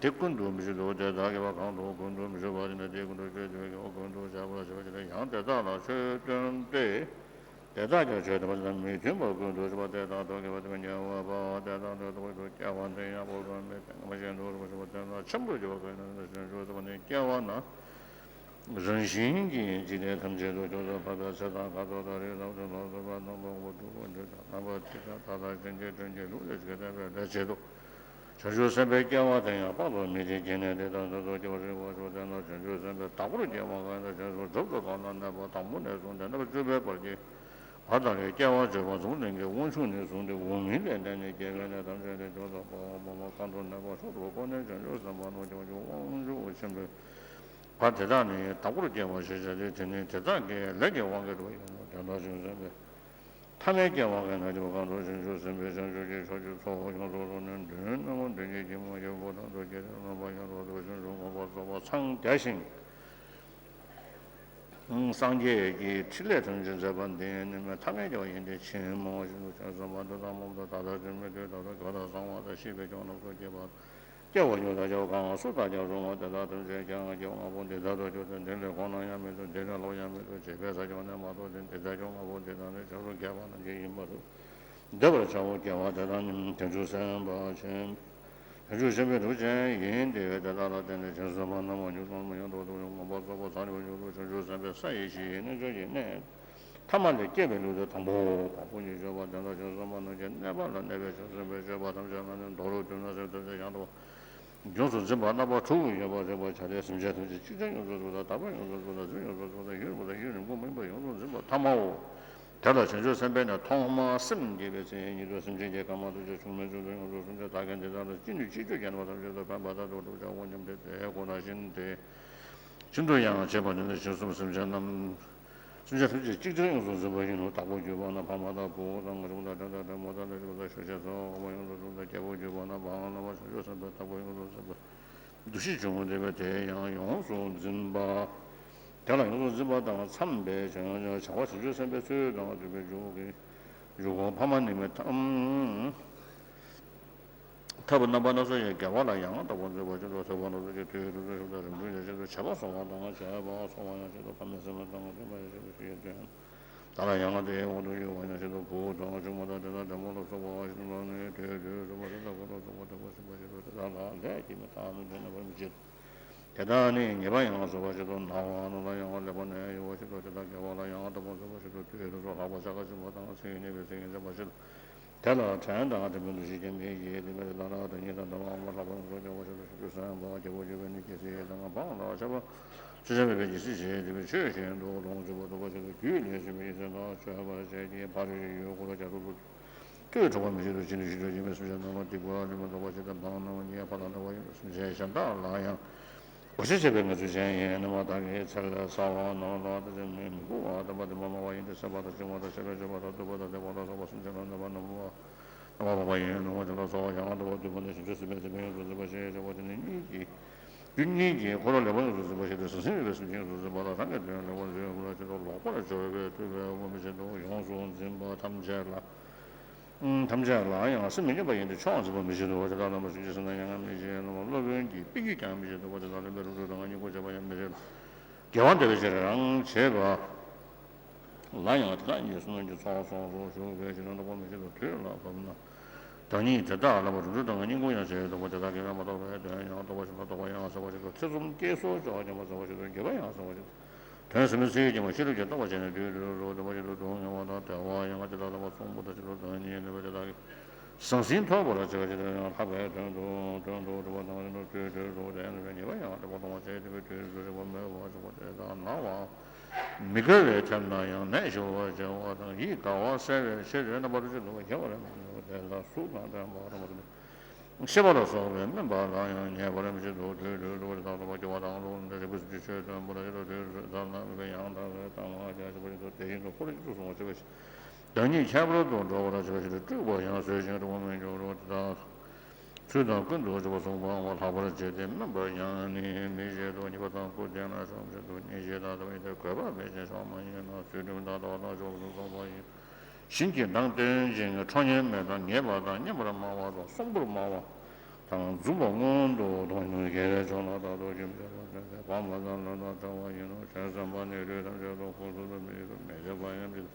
དེ་ཀུན་ཏུ་མི་སྤྱོད་དོ། དེ་དག་སྐྱེ་བ་གང་དུ་ཀུན་ཏུ་མི་སྤྱོད་པ་དེ་ནི་དེ་ཀུན་ཏུ་སྤྱོད་དེ་སྐྱེ་བ་ཀུན་ཏུ་བྱ་བར་བྱེད་པ་དེ་ལ་ཡང་དེ་དག་ལ་ཆོས་སྟོན་ཏེ། དེ་དག་ཀྱང་ཆོས་སྟོན་པ་དེ་དག་མི་མཐུན་པར་ཀུན་ཏུ་སྤྱོད་པ་དེ་དག་ཏུ་སྐྱེ་བ་དེ་མི་ཉེ་བར་སྤང་བ་དེ་དག་ཏུ་རྟག་ཏུ་སྐྱེ་བ་འདི་ཡང་བོར་དུ་མེད་དེ། ངེས་པ་ཅན་དུ་རུང་བ་ཞུགས་པ་དེ་དག་ཆེན་པོར་གྱུར་པ་ཀུན་ནས་བྱང་ཆུབ་སེམས་དཔའ་ནི་སྐྱེ་བ་ན་རང་བཞིན་གྱིས་འཇིག་རྟེན་ཐམས་ཅད་དུ་ཁྱབ་པར་འཕགས་པའི་ཚེ་དང་ཁ་དོག་དང་རིགས་དང་ཚོན་དང་གཟུགས་དང་རྣམ་པ་དབང་པོ་དྲུག་པོ་འདུས་དང་རྣམ་པ་ཐིག་དང་མཐའ་དང་གཞན་གྱི་དོན་གྱི་ལུགས་ལས་ཆོས་ཀྱི་བསྟན་པའི་ལས་བྱེད་དོ། བྱང་ཆུབ་སེམས་དཔའི་སྐྱེ་བ་དེ་ཡང་དཔག་ཏུ་མེད་དེ་སྐྱེ་གནས་དེ་དག་ཏུ་སྐྱེ་བར་རིགས་པར་ཞུགས་པ་དེ་ནི་བྱང་ཆུབ་སེམས་དཔའི་བདག་པོར་སྐྱེ་བ་གང་དང་བྱང་ཆུབ་སྒྲུབ་ཏུ་གང་ལ་གནས་པ་དང་པོ་ནས་བཟུང་སྟེ་རྣམ་པ་བཅུ་པའི་བར་གྱི་བར་དག་གི་སྐྱེ་བ་བརྗོད་པ་རྫོགས་ལྡན་གྱི་དབང་ཕྱུག་ནས་བཟུང་སྟེ་འོག་མིན་ལས་འདས་ནས་སྐྱེ་བའི་གནས་ཐམས་ཅད་དེ་མཆོག་ཏུ་དཔག་པ་མ་མ་གང་དུ་གནས་པ་མཆོག་ཏུ་བཀུར་ནས་བྱང་ཆུབ་སེམས་དཔའ་རྣམས་ཀྱི་དབང་ཕྱུག་ཆེན་པོའི་བར་དེ་དག་ནི་བདག་པོར་སྐྱེ་བ་ཞེས་བྱ་སྟེ། དེ་ནི་དེ་དག་གི་ལས་ཀྱི་དབང་གིས་གྲུབ་པ་ཡིན་ནོ། དེ་ལྟར་བྱང་སེམས་དཔའི་ཐ་མལ་སྐྱེ་བ་གང་དང་སྐྱེ་བ་གང་དུ་བྱང་ཆུབ་སེམས་དཔའི་བྱང་ཆུབ་ཀྱི་ཕྱོགས་ཀྱི་ཚོགས་ཡོངས་སུ་རྫོགས་ནས་མདུན་སྣམ་བུ་མདུན་གྱི་སྐྱིལ་མོ་ཀྱི་སྐུ་ཐང་དུ་སྐྱེས་ཏེ། རྣམ་པ་ཡང་དག་པའི་ཞིང་དུ་མངོན་པར་རྫོགས་པར་འཚང་རྒྱ་ཞིང་། སངས་རྒྱས་ཀྱི་ཕྲིན་ལས་ཐམས་ཅད་མཛད་པ་འདི་ནི་ཐ་མལ་སྐྱེ་བ་ཡིན་ཏེ། ཕྱིས་མ་འོངས་ཤིན་ཏུ་བྱང་སེམས་དཔའ་འདི་དག་མང་པོ་དག་ད་ལྟ་ཕྱི་མའི་དུས་ད་ལྟ་གོས་དག་བཟང་བ་དང་། ཤིས་པའི་ཕྱོགས་རྣམས་སུ་སྐྱེས་པ་དང་། སྐྱེ་བ་མྱུར་དང་སྐྱེ་བ་གང་སུ་དག་ཀྱང་རུང་བ་དེ་དག་ཐམས་ཅད་ཀྱང་སྐྱེ་བ་ལྔ་པོ་འདི་དག་ཏུ་གྱུར་ཏེ། འདི་ལས་འཁོར་ན་ཡང་མི་འདུག་འདི་ལས་ལོག་ཡང་མི་འདུག་བྱིས་པའི་ས་ཕྱོགས་ནས་མ་གཏོགས་ཏེ། འདི་དག་ཀྱང་ལྔ་པོ་འདི་དག་ནི་བྱང་སེམས་དགེ་བ་རྣམས་ཀྱི་ཡིན་པར་འདོད་པར་བྱའོ། སྐྱེ་བ་དེ་དག་ནི་བྱང་ཆུབ་སེམས་དཔའ་ཆེན་བྱང་ཆུབ་སེམས་དཔའི་སྒྲུབ་བྱེད་ཡིན་ཏེ། དེ་དག་ལ་བརྟེན་ནས་བྱང་སེམས་དཔའ་རྣམས་མྱུར་དུ་མྱུར་དུ་མངོན་པར་རྫོགས་པར་ཐག་ཆོད་པའི་ཕྱིར་རོ། བྱང་ཆུབ་སེམས་དཔའི་ས་ཡི་གཞི་ཡི་རྣལ་འབྱོར་གྱི་གནས་ཐ་མ་ལས་སྐྱེས་པའི་ལུས་དེ་དང་པོའོ། བ་སྤུ་གཉིས་སྦྱོར་བ་དེ་དག་བྱང་སེམས་དཔའ་རྣམས་ཀྱི་གནས་པ་ལ་གནས་པའི་བྱང་སེམས་དཔའི་སྤྱོད་པ་ཐམས་ཅད་ལ་ནི་མདོར་བསྡུ་ན་སེམས་ཐམས་ཅད་ཡང་དག་པར་ ཡོངས་སུ་འཛིན་པ་རྣམ་པ་དྲུག་ཡོད་པ་རིག་པར་བྱ་སྟེ། སེམས་ཅན་ཐམས་ཅད་ཅིག་ཅར་ཡོངས་སུ་འཛིན་པ་དང་། དག་པར་ཡོངས་སུ་འཛིན་པ་དང་། རྫུན་ཡོངས་སུ་འཛིན་པ་དང་། ཡུན་རིང་པོ་མིན་པར་ཡོངས་སུ་འཛིན་པ་ཐ་མའོ། དེ་ལ་བྱང་ཆུབ་སེམས་དཔའ་ནི་ཐོག་མར་སེམས་བསྐྱེད་པའི་ཚེ་ཉིད་དུ་སེམས་ཅན་གྱི་སྐར་མ་དུས་ཆེན་བྱུང་མིན་ཚུལ་དུ་ཡོངས་སུ་སེམས་ཅན་དག་གི་འདི་དག་ལ་ཅི་ནུས་ཅི་ལྕོགས་བྱས་ནས་ཐམས་ཅད་དུ་ཕན་པ་དང་སྟོབས་བསྐྱེད་པར་བྱའོ་སྙམ་སྟེ། དེ་ཁོ་ན་བཞིན་ཏེ། ཤིན་ཏུ་ཡང་བྱས་པ་ནི་ཞིང་གསུམ་སེམས་ཅན་རྣམས། སེམས་ཅན་ཐམས་ཅད་ཅིག་ཅར་ཡོངས་སུ་འཛིན་པ་ཡིན་ནོ། དྭགས་པོ་གྱུར་པ་ན་ཕ་མ་དང་བུ་དང་ངོ་ཆུང་དང་བྲན་དང་བྲན་མོ་དང་ལས་བྱེད་པ་དང་ཆོས་བྱེད་སོགས་འོག་མ་ཡོངས་སུ་འཛིན་པ་དང་། རྒྱལ་པོ་གྱུར་པ་ན་འབངས་རྣམ་པ་བྱང་ཆུབ་སེམས་དཔའི་དྭགས་པོ་ཡོངས་སུ་འཛིན་པ། འདུ་ཤེས་བྱུང་སྟེ་བས་དེ་ཡང་ཡོངས་སུ་འཛིན་པ། དེ་ལ་ཡོངས་སུ་འཛིན་པ་དང་འཚམས་པའི་བྱང་བྱང་བྱང་བ་བྱང་ཆུབ་སེམས་དཔའི་ཚུལ་དང་མཐུན་པའི་འཇུག་གི་འཇུག་གོ་ཕ་མ་ནི་མི་ཐམས། ཐབས་རྣམ་པ་སྣ་ཚོགས་ཀྱིས་དགེ་བ་ལ་ཡང་དག་པར་འཛིན་པར་བྱེད་དོ། ཐོས་པ་སྣ་ཚོགས་ཀྱིས་ཐོས་རིག་པའི་ཤུགས་དང་རིམ་གྲོ་ཡང་བྱེད་དོ། བྱ་བ་གསོ་བ་དང་བྱེད་པ་གསོ་བ་ཡང་བྱེད་དོ། ཕ་མའི་སེམས་ལ་བཏང་བ་བརྟེན་པ་ཡང་བྱེད་དོ་ཞེས་བསྟན། བདག་ལ་ཡང་དེའི་དབང་དུ་གྱུར་པ་ཡང་བྱེད་དོ། བུ་དང་ཆུང་མ་དང་བྲན་དང་བྲན་མོ་ལ་སོགས་པ་བཞིན་དུ་ནི་དུས་དུས་གསུམ་པ་དེ་དག་ཀུན་ཏུ་བཟུང་བ་དེ་ལ་སེམས་པ་བྱེད་དོ། དེ་དག་ལ་ལས་ཀྱིས་མི་རྟག་ནོ་དེ་རྣམ་པར་མི་བྱེད་དོ། དེ་དག་ནི་ཉེས་པ་ཡང་བཟོད་པར་བྱེད་དོ། ན་བ་རྣམས་ལ་ཡང་ལེགས་པར་ནད་གཡོག་པར་བྱེད་དོ། དེ་དག་དགེ་བ་ལ་ཡང་དག་པར་འཛིན་པར་བྱེད་དོ། དུས་དུས་སུ་ལྷག་པར་བྱ་དགའ་སྦྱིན་པ་དང་། ཚེ་ཡི་གནས་པའི་ཚེ་ཡི་འཛིན་པར་བྱེད་དོ། དེ་ལ་བྲན་དང་བྲན་མོའི་འདུ་ཤེས་ཀྱང་མེད་ཀྱི། དེ་མེད་དེ་དག་ན་བདག་ཉིད་དང་བདག་མ་ཡིན་པ་ལྷག་པར་སོགས་སྐྱོབ་པར་བྱེད་དོ། བྱང་ཆུབ་སེམས་དཔའ་རྒྱལ་པོ་གྱུར་པས་ནི་རྒྱལ་སྲིད་དང་། འབངས་དང་བྱ་བ་ཆོས་བྱ་བའི་རྒྱལ་སྲིད་བྱེད་དེ་བས་ཆོས་བཞིན་དུ་ལོངས་སྤྱོད་པ་སྡུག་པ་བྱེད་དོ། རྒྱུད་ལ་ཞུགས་པའི་སེམས་དང་མཆོད་པར་བྱེད་ཀྱི། ཕ་རོལ་ཡུལ་འཁོར་བ་རྒྱ་མཚོ་ལུ། ལྟོས་གྲོགས་པོ་མི་བྱེད་དོ། ཅི་ནུས་ཤིན་ཏུ་བྱེད་པའི་སེམས་ཅན་རྣམས་ལ་སྡིག་པ་ལས་མི་འདའ་བར་བྱེད་དེ། འབངས་རྣམས་ཉེས་པ་ལ་འདའ་བ་ཡིན་ནོ། སེམས་ཅན་གཞན་དག་ལ་ཡང་གོ་ཆ་བྱེད་པའི་ངལ་རྩོལ་ཅན་ཡིན་ན། མ་དག་གི་ཚེ་ལ་ཚ་བ་ན་བ་དང་། མི་མགུ་བ་དང་། དེ་མ་སྨྲ་བ་ཡིན་ཏེ། སྲེད་པ་དང་འཆིང་བ་དང་། ཞེ་སྡང་སྤྱོད་པ་དང་། གདུག་པ་དང་། བདེ་བ་དང་། བཟང་པོ་སེམས་ཅན་ལ་གནོད་པ་རྣམས་ལ་འཕངས་པ་ཡིན་ནོ། དེ་ལ་ཚ་བ་ཡང་དག་པར་སྡུད་པ་ནི་བྱང་ཆུབ་སེམས་དཔའི་སེམས་དཔའ་ཡོངས་སུ་འཛིན་པ་ཞེས་བྱ་བ་སྟེ། དེ་ཉིད་ཀྱིས། རྒྱུ་གཉིས་ཀྱིས་འཁོར་བ་ལེགས་པར་ཡོངས་སུ་འཛིན་པ་ཞེས་ཏེ། ཟང་ཟིང་མེད་པའི་སེམས་ཅན་ཡོངས་སུ་འཛིན་པ་ལ། རང་གི་དོན་ལེགས་པར་འཛིན་པར་བྱེད་དོ། ལོག་པར་སྦྱོར་བས་བཏུལ་བར་མི་བྱེད་དོ། ཡོངས་སུ་འཛིན་པ་ཐམས་ཅད་ལ། ཐམས་ཅད་ལ་ཡང་སེམས་མི་སྙོམས་པ་ཡིན་ཏེ། ཆོས་འཛིན་པར་མི་བྱེད་དོ། དེ་དག་རྣམས་ལ་སེམས་ཅན་སེམས་དང་མྱ་ངན་མི་བྱེད་ལ། སློབ་དཔོན་གྱི་དཔེ་རྒྱུད་ཀྱང་མི་བྱེད་དོ། དེ་དག་ལེན་པའི་རིགས་དྲུག་དང་སྙིང་པོ་བྱེད་པ་ཡང་མི་བྱེད་ལ། དགེ་བ་འདི་ལྟར་རང་བྱེད་པ་ལ་ཡང་དེ་དག་ཉིད་བསོད་ནམས་ཀྱི་ཚོགས་གསོག་ཏུ་གཞུག་གི་ཕྱིར་ན་བདག་པོ་མི་བྱེད་དོ། དུས་ལ་བབ་ན་བདག་ཉིད་དེ་དག་ལེན་པ་རིགས་དྲུག་དང་སྙིང་པོ་ཡང་བྱེད་དོ། དེ་དག་གིས་ཀྱང་མ་རྟོགས་པའི་དོན་ཡང་རྟོགས་པར་བྱེད་དོ། རྟོགས་པ་ཡང་གསལ་བར་བྱེད་དོ། ཐེ་ཚོམ་སྐྱེས་སོ་ཅོག་ཉམས་པར་བྱེད་པར་བྱེད་དོ། འགྱོད་པ་ཡང་སེལ་བར་བྱེད་དོ། དོན་ཟབ་མོའི་ཚིག་གི་སྙིང་པོ་ཤེས་རབ་ཀྱིས་རྟོགས་པར་བྱས་ནས་དུས་དུས་སུ་བདེན་པར་བྱེད་དོ། སྡུག་བསྔལ་བ་དང་བདེ་བ་ཡང་དེ་དག་ལེན་པར་གསུངས་པ་དང་། ཕྱི་རོལ་དོན་གཉིས་ལེན་པའི་དེ་དག་གིས་ཟང་ཟིང་མཐོལ་པོར་བྱེད་པ་ཞིག་ཡང་ལྷག་པའི་དོན་དུ་དོན་དུ་གྲུབ་པ་དང་། དུས་དུས་སུ་དེ་ལ་ཉེས་པ་ཡང་ལེགས་པར་མཐོང་བར་བྱེད་དེ། དུས་དུས་སུ་རིག་པ་མོས་པར་བྱེད་པ་དེ་དག་ན་བ་མི་དགའ་བས་ཐེབས་ན་ཡང་ནད་ཞི་བར་བྱེད་པ་དང་། ཡིད་དགའ་བ་སེལ་བའི་ཕྱིར་རྣམ་པར་འཇོག་པ་རྒྱས་པར་མི་འཇོག་པ་དེ་དག་གཟུགས་དང་ལྡན་པ་རྣམ་པར་ཤེས་པ་ལ་སོགས་པའི་སྨོན་པ་ལ་ཡང་ཉེས་པར་མི་བྱེད་དོ། དུས་དུས་སུ་དེ་དག་རྟོགས་པ་སྐྱེ་བ་དང་། ལུང་འདི་རིག་པའི་ཚུལ་གྱིས་ཆོས་སྟོན་པར་བྱེད་དོ། དུས་དུས་སུ་ཐ་ན་མི་དགའ་ཡང་དག་པའི་གཏམ་ཡང་བཤད་པར་བྱེད་དོ། དེ་བཞིན་དུ་འཁོར་བའི་རྒྱུ་ཚུལ་གསུང་བར་བྱེད་པའི་ཕྱིར། བདག་ཉིད་ཁྱད་པར་དུ་འགྲོ་བར་བྱེད་པའི་ཕྱིར། སྤྲུལ་པ་ཡང་བཟོད་ཅིང་རིང་པོར་སྨིན་གྱུར་ཅིག་དང་། ཚུལ་དང་ཀུན་ཏུ་སྤྱོད་པ་གསུངས་པའང་ལྷག་པར་བྱས་ཏེ། སྨོན་པ་ཡང་ནི་མི་བྱེད་དོ། གཉིས་པ་དང་སྐུ་ལྡན་ལ་ཕྱོགས་མི་བྱེད་དོ། སྙིང་རྗེ་དང་ལྟ་བ་ཡིན་ཏེ། དགོས་པ་མེད་ཅིང་ཕྱོགས་མ་ཡིན་ལ། ཚུལ་ཁྲིམས་དང་ལྟ་བ་དང་ཕྱོགས་སུ་སོང་བ་ཡིན། བྱིན་གྱིས་བདག་བསྟེན་ཅིང་ཁྲོ་གཉེར་མེད་དང་། ཉེས་པ་དང་མཉམ་པར་སྨྲ་བ་དང་། གསོང་པོར་སྨྲ་བ་དང་། རྫུན་པ་སྔོན་དུ་མཐོང་ཞིང་། དགེ་བའི་ཕྱོགས་ལ་རྟག་ཏུ་འཇུག་པའི་བློ་ལྡན་ཏེ། བ་མ་དང་ལན་དང་བྲལ་བ་ཡིན་ནོ། བྱང་སེམས་དཔའ་ནི་ལུས་ཐམས་ཅད་དུ། ཁོ་ཚུལ་དུ་མི་འཇུག་པས། མི་བྱེད་པ་ཡང་མི་འདུག་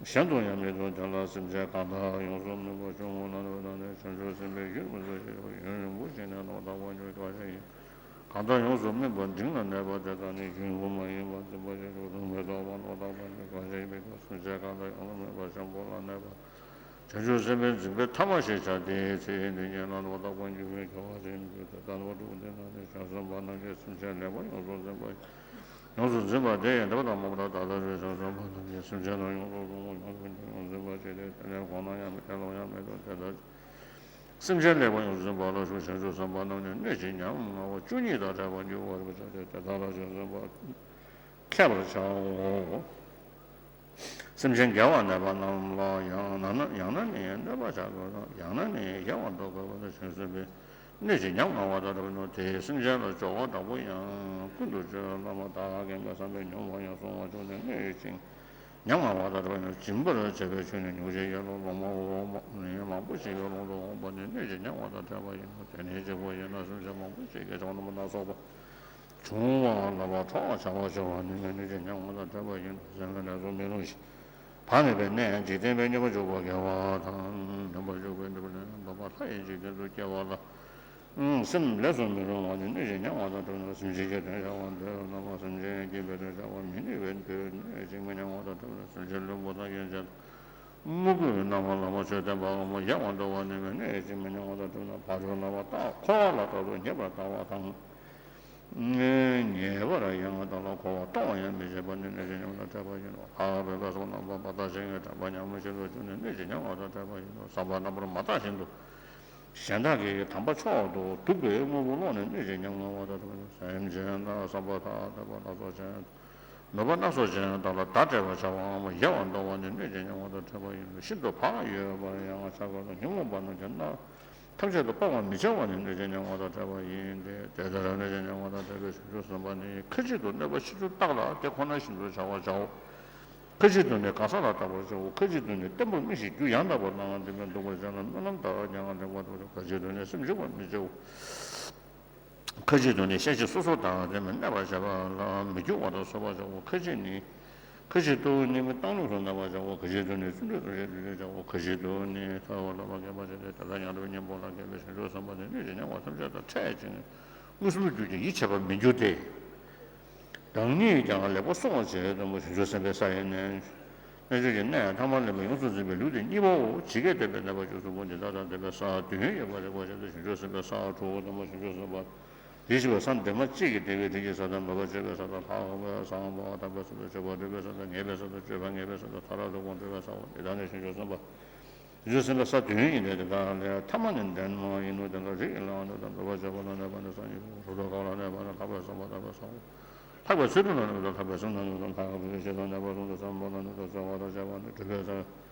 གཞན་དུ་ཡང་མི་འདུག་དེ་ལ་སེམས་ཅན་གང་དག་ཡོངས་སུ་སྨིན་པ་བྱུང་ངོ་། ན་ནི་བྱང་ཆུབ་སེམས་དཔའི་ཡུལ་མི་འཚོལ་ཞིང་། ཡུན་རིང་པོ་ཞིག་ནས་རྣམ་པར་དག་པར་འགྱུར་བ་གང་ཞིག་ཡིན། གང་དག་ཡོངས་སུ་སྨིན་པ་འབྲིང་ལ་གནས་པ་དེ་དག་ནི། ཡུན་རིང་པོ་མ་ཡིན་པར་འཛིན་པར་བྱེད་ཅིང་། རིང་མོའི་རྟོག་པ་རྣམ་པར་དག་པར་འགྱུར་བ་གང་ཞིག་མི་འདུག་སེམས་ཅན་གང་དག་ཡོངས་སུ་སྨིན་པ་ཆེན་པོ་ལ་གནས་པ་བྱང་ཆུབ་སེམས་དཔའི་འཛིན་པའི་ཐ་མ་ཞེས་བྱ་སྟེ། ཚེ་འདི་ཉིད་ལ་རྣམ་པར་དག་པར་འགྱུར་བའི་དགེ་བ་ཅན་དུ། དེ་ལྟ་བུ་དྲུག་འདི་རྣམས་ནི་བྱང་སེམས་དཔའ་རྣམས་ཀྱི་སེམས་ཅན་ལེགས་པར་ཡོངས་སུ་འཛིན་པ་ཡོངས་སུ་འཛིན་པ་དེ་ཡང་འདས་པ་དང་མ་འོངས་པ་དང་། ད་ལྟ་རེ་བྱང་སེམས་དཔའ་རྣམས་ཀྱི་སེམས་ཅན་རྣམས་ཡོངས་སུ་བཟུང་བ་ཡོངས་སུ་འཛིན་པ་ཞེས་ཏེ། དེ་ལས་གོང་ན་ཡང་མེད། དེ་ལ་ཡང་མེད་དོ། དེ་ལྟར་སེམས་ཅན་ལེགས་པར་ཡོངས་སུ་འཛིན་པ་ལ་ཞུགས། བྱང་ཆུབ་སེམས་དཔའ་རྣམས་ནི་སྣོད་ཀྱི་ཉམ་ང་བ་བཅུ་གཉིས་དང་བྲལ་བར་འགྱུར་བར་བྱ་སྟེ། དེ་དག་ལ་བྱང་སེམས་དཔའ་མཁས་པར་བྱའོ། སེམས་ཅན་དགེ་བ་གནས་པ་རྣམས་ལ་ཡང་ན་ཡང་ན་ནི་གནོད་པ་བྱ་དགོས་དང་། ཡང་ན་ནི་དགེ་བ་འདོད་དགོས་པ་དང་། བྱང་སེམས་དཔའི་སྣོད་ཀྱི་ཉམ་ང་བ་དང་བྲལ་བ་ནི། དེའི་སེམས་ཅན་ལ་སྦྱོར་བ་དྲག་པོ་ཡང་ཀུན་ཏུ་སྤྱོད། བླ་མ་དག་གིས་མི་བསམ་པའི་སྙོམས་པར་ཡང་སོང་བ་བྱུང་ནས་གནོད་ཅིང་ཉམ་ང་བ་དང་བྲལ་བ་ནི། སྦྱིན་པར་བྱ་བའི་ཆོས་ནི་ཉུང་ཞིང་ཡོད་ལ། སློབ་མ་འོ་མ་ནི་མང་པོ་ཞིག་གི་ཀློང་དུ་འོངས་པ་ནི་སྣོད་ཀྱི་ཉམ་ང་དང་བྲལ་བ་ཡིན་ནོ། དེ་ནི་གཅིག་པུ་ཡིན་ན་སེམས་ཅན་མང་པོ་ཞིག་གིས་བྱ་བ་རྣམ་པ་སྣ་ཚོགས་པ་བྱུང་བ་ལ་བག་འཁྲི་བར་བྱ་བར་འགྱུར་བ་ནི་སྣོད་ཀྱི་ཉམ་ང་དང་བྲལ་བ་ཡིན་ནོ། སེམས་ལ་ལས་སུ་མི་རུང་ཞིང་བག་མེད་པའི་གནས། འཇིག་རྟེན་པའི་སྙོམས་པར་འཇུག་པ་དགེ་བ་དང་། སྙོམས་པར་འཇུག་པའི་འདོད་པ་ལ་འདོད་པ་ལྷ་ཡི་འཇིག་རྟེན་དུ་སྐྱེ་བ་ལ། སེམས་ལས་སུ་མི་རུང་བ་ནི་སྣོད་ཀྱི་ཉམ་ང་དང་བྲལ་བ་ནི། སེམས་ཅན་གྱི་དོན་བྱ་བར་འདོད་རྣམས་ལ། སེམས་ཅན་སྐྱིད་པའི་དོན་བྱ་བར་མི་ནུས་པས་འདོད། གནོད་ཅིང་མི་ཉམ་ང་དང་བྲལ་བ་ནི། སེམས་ཅན་བླུན་པོ་དང་ཡོན་ཅན་དང་། དམུ་རྒོད་རྣམ་པ་བླ་མ་ཆོས་ལྡན་པའམ་ཡལ་བར་འདོར་བ་ནི་མེད། གནོད་བྱེད་མི་མྱང་བ་དང་བསྒྲུབས་ན་བག་ཆགས་ལ་བརྟག་འཁོར་བ་ལ་རྟག་ཏུ་ཉེས་པར་ལྟ་བ་དང་། ཉེས་པར་ཡང་དག་ལ་འཁོར་བ་གཏོང་བ་ཡང་མི་བྱེད་པ་ནི་གནོད་བྱེད་མྱང་བ་དང་བྲལ་བ་ཡིན་ནོ། ལྷག་པའི་བསམ་པ་རྣམ་པར་མ་བརྟགས་ཕྱིར་ངན་དྲན་པ་ཉམས་སུ་བློ་ཞིག་ནི་གནོད་བྱེད་མྱང་བ་དང་བྲལ་བ་ཡིན་ནོ། བསམ་པ་རྣམ་པར་མ་བརྟགས་བཞིན་དུ། གཞན་དག་གི་དམ་པ་མཆོག་ཏུ་སྡུག་པའི་དངོས་པོ་བླངས་ནས་གནོད་བྱེད་མྱང་བ་དང་བྲལ་བ་ཡིན་ནོ། སེམས་ཅན་དང་བསམ་པ་ཐ་དད་པ་སྣ་ཚོགས་ཅན། ནུས་པ་སྣ་ཚོགས་ཅན་དག་ལ་བརྡ་སྤྲད་པར་བྱ་བའམ་ཡལ་བར་འདོར་བ་ནི་གནོད་བྱེད་མྱང་བ་དང་བྲལ་བ་ཡིན་ནོ། ཤིན་ཏུ་བག་ཡོད་པར་ཡང་ཆགས་པ་དང་ཉོན་མོངས་པ་རྣམས་ཀྱིས་མནར། ཐམས་ཅད་དུ་སྤང་བར་མི་བྱ་བ་ནི་གནོད་བྱེད་མྱང་བ་དང་བྲལ་བ་ཡིན་ཏེ། དེ་ལྟར་གནོད་བྱེད་མྱང་བ་དང་བྲལ་བའི་བྱང་ཆུབ་སེམས་དཔའ་ནི་ཁ་ཅིག་ཏུ་གནོད་པ་ཆེ་ཆུང་བརྟགས་ལ་དེ་ཁོ་ན་བཞིན་དུ་བྱ་བར་བྱའོ། ཁ་ཅིག་ཏུ་ནི་གང་ཟག་ལ་བརྟག་པར་བྱའོ། ཁ་ཅིག་ཏུ་ནི་བརྟན་པོར་སྨིན་ཞིང་རྒྱུ་ཡང་དག་པར་སྣང་བ་འདི་མིན་སྡུག་པར་བྱས་ན་སྨོན་ལམ་ལྟར་ཡང་དྲན་པ་འདུག་ཁ་ཅིག་ཏུ་ནི་སེམས་འཆུགས་པར་མི་བྱའོ། ཁ་ཅིག་ཏུ་ནི་ཤ་ཞེན་སོ་སོར་བརྟགས་ཏེ་མི་གནས་པར་བྱ་བ་ལ་མི་རྒྱུ་བ་དང་སོས་པར་བྱའོ། ཁ་ཅིག་ནི། ཁ་ཅིག་ཏུ་ནི་མི་བཏང་སྙོམས་སུ་གནས་པར་བྱའོ། ཁ་ཅིག་ཏུ་ནི་བརྩོན་འགྲུས་སུ་བྱེད་དུ་བྱའོ། ཁ་ཅིག་ཏུ་ནི་ཐར་པ་ལ་བག་ཁེངས་པར་བྱས་ཏེ། དེ་ལྟར་ཡང་དག་པའི་གཉེན་པོ་ལ་མཁས་པའི་བྱང་ཆུབ་སེམས་དཔའ་ནི་གནོད་བྱེད་མྱང་བ་ཐམས་ཅད་དང་ཕྲད་ཅིང་མངོན་སུམ་དུ་གྱུར་ཅིང་ཡིད་ཆེས་པར་མི་འགྱུར་ཏེ། བདག་ཉིད་ཀྱང་ལེགས་པར་བསྲུང་བར་བྱེད་དམ་པ་བྱང་ཆུབ་སེམས་དཔའི་ས་ཡི་གནས། རྣལ་འབྱོར་གྱི་གནས་ཐ་མ་ལེན་པ་ཡོངས་སུ་འཛིན་པའི་ལུས་དེ་གཉིས་པའོ། ཇི་སྐད་བསྟན་པའི་གནས་པ་བཅུ་གསུམ་པོ་འདི་དག་དང་ལྡན་པའི་ས་བདུན་ཡོད་པ་རིག་པར་བྱ་སྟེ། བྱང་ཆུབ་སེམས་དཔའི་ས་དྲུག་དམ་པ་བྱང་ཆུབ་སེམས་དཔའ་དེ་བཞི་པའི་ས་འདས་མ་གཅིག་གི་འདས་པའི་དུས་ཀྱི་ས་དང་། མོས་པ་བྱེད་པའི་ས་དང་། ལྷག་པའི་ས་དང་། འཕགས་པ་དམ་པའི་ས་དང་། སྤྱོད་པ་སྒྲུབ་པའི་ས་དང་། ངེས་པའི་ས་དང་། སྤྱོད་པ་ངེས་པའི་ས་དང་། མཐར་ཐུག་གོ་འཕང་བའི་ས་འོ། འདི་དག་ནི་བྱང་ཆུབ་སེམས་དཔའ། བྱང་ཆུབ་སེམས་དཔའི་ས་བདུན་ཡིན་ཏེ། དེ་དག་ལས་ཐ་མ་ནི་ལྡན་མ་ཡིན་ནོ། དེ་དག་རིགས་ཀྱི་ལམ་དུ་དང་། སྒྲུབ་པ་བྱེད་པ་ལ་གནས་པ་ནི་ས་གཉིས་པའོ། གྲུབ་ཐོབ་དཀའ་བ་ལ་གནས་པ་ནི་ལྷག་པའི་བསམ་པ་དམ་པའི་ས་འོ། ལྷག་པའི་ཚུལ་དུ་ལ་གནས་པ་དང་། ལྷག་པའི་སེམས་དང་གནས་པ་དང་། ལྷག་པའི་ཆོས་དང་གནས་པ་གསུམ་དུ་བསམ་པ་ལ་གནས་པ་དང་། བརྩོན་པ་དང་བྱ་བ་ནི་སྒྲུབ་པའི་ས།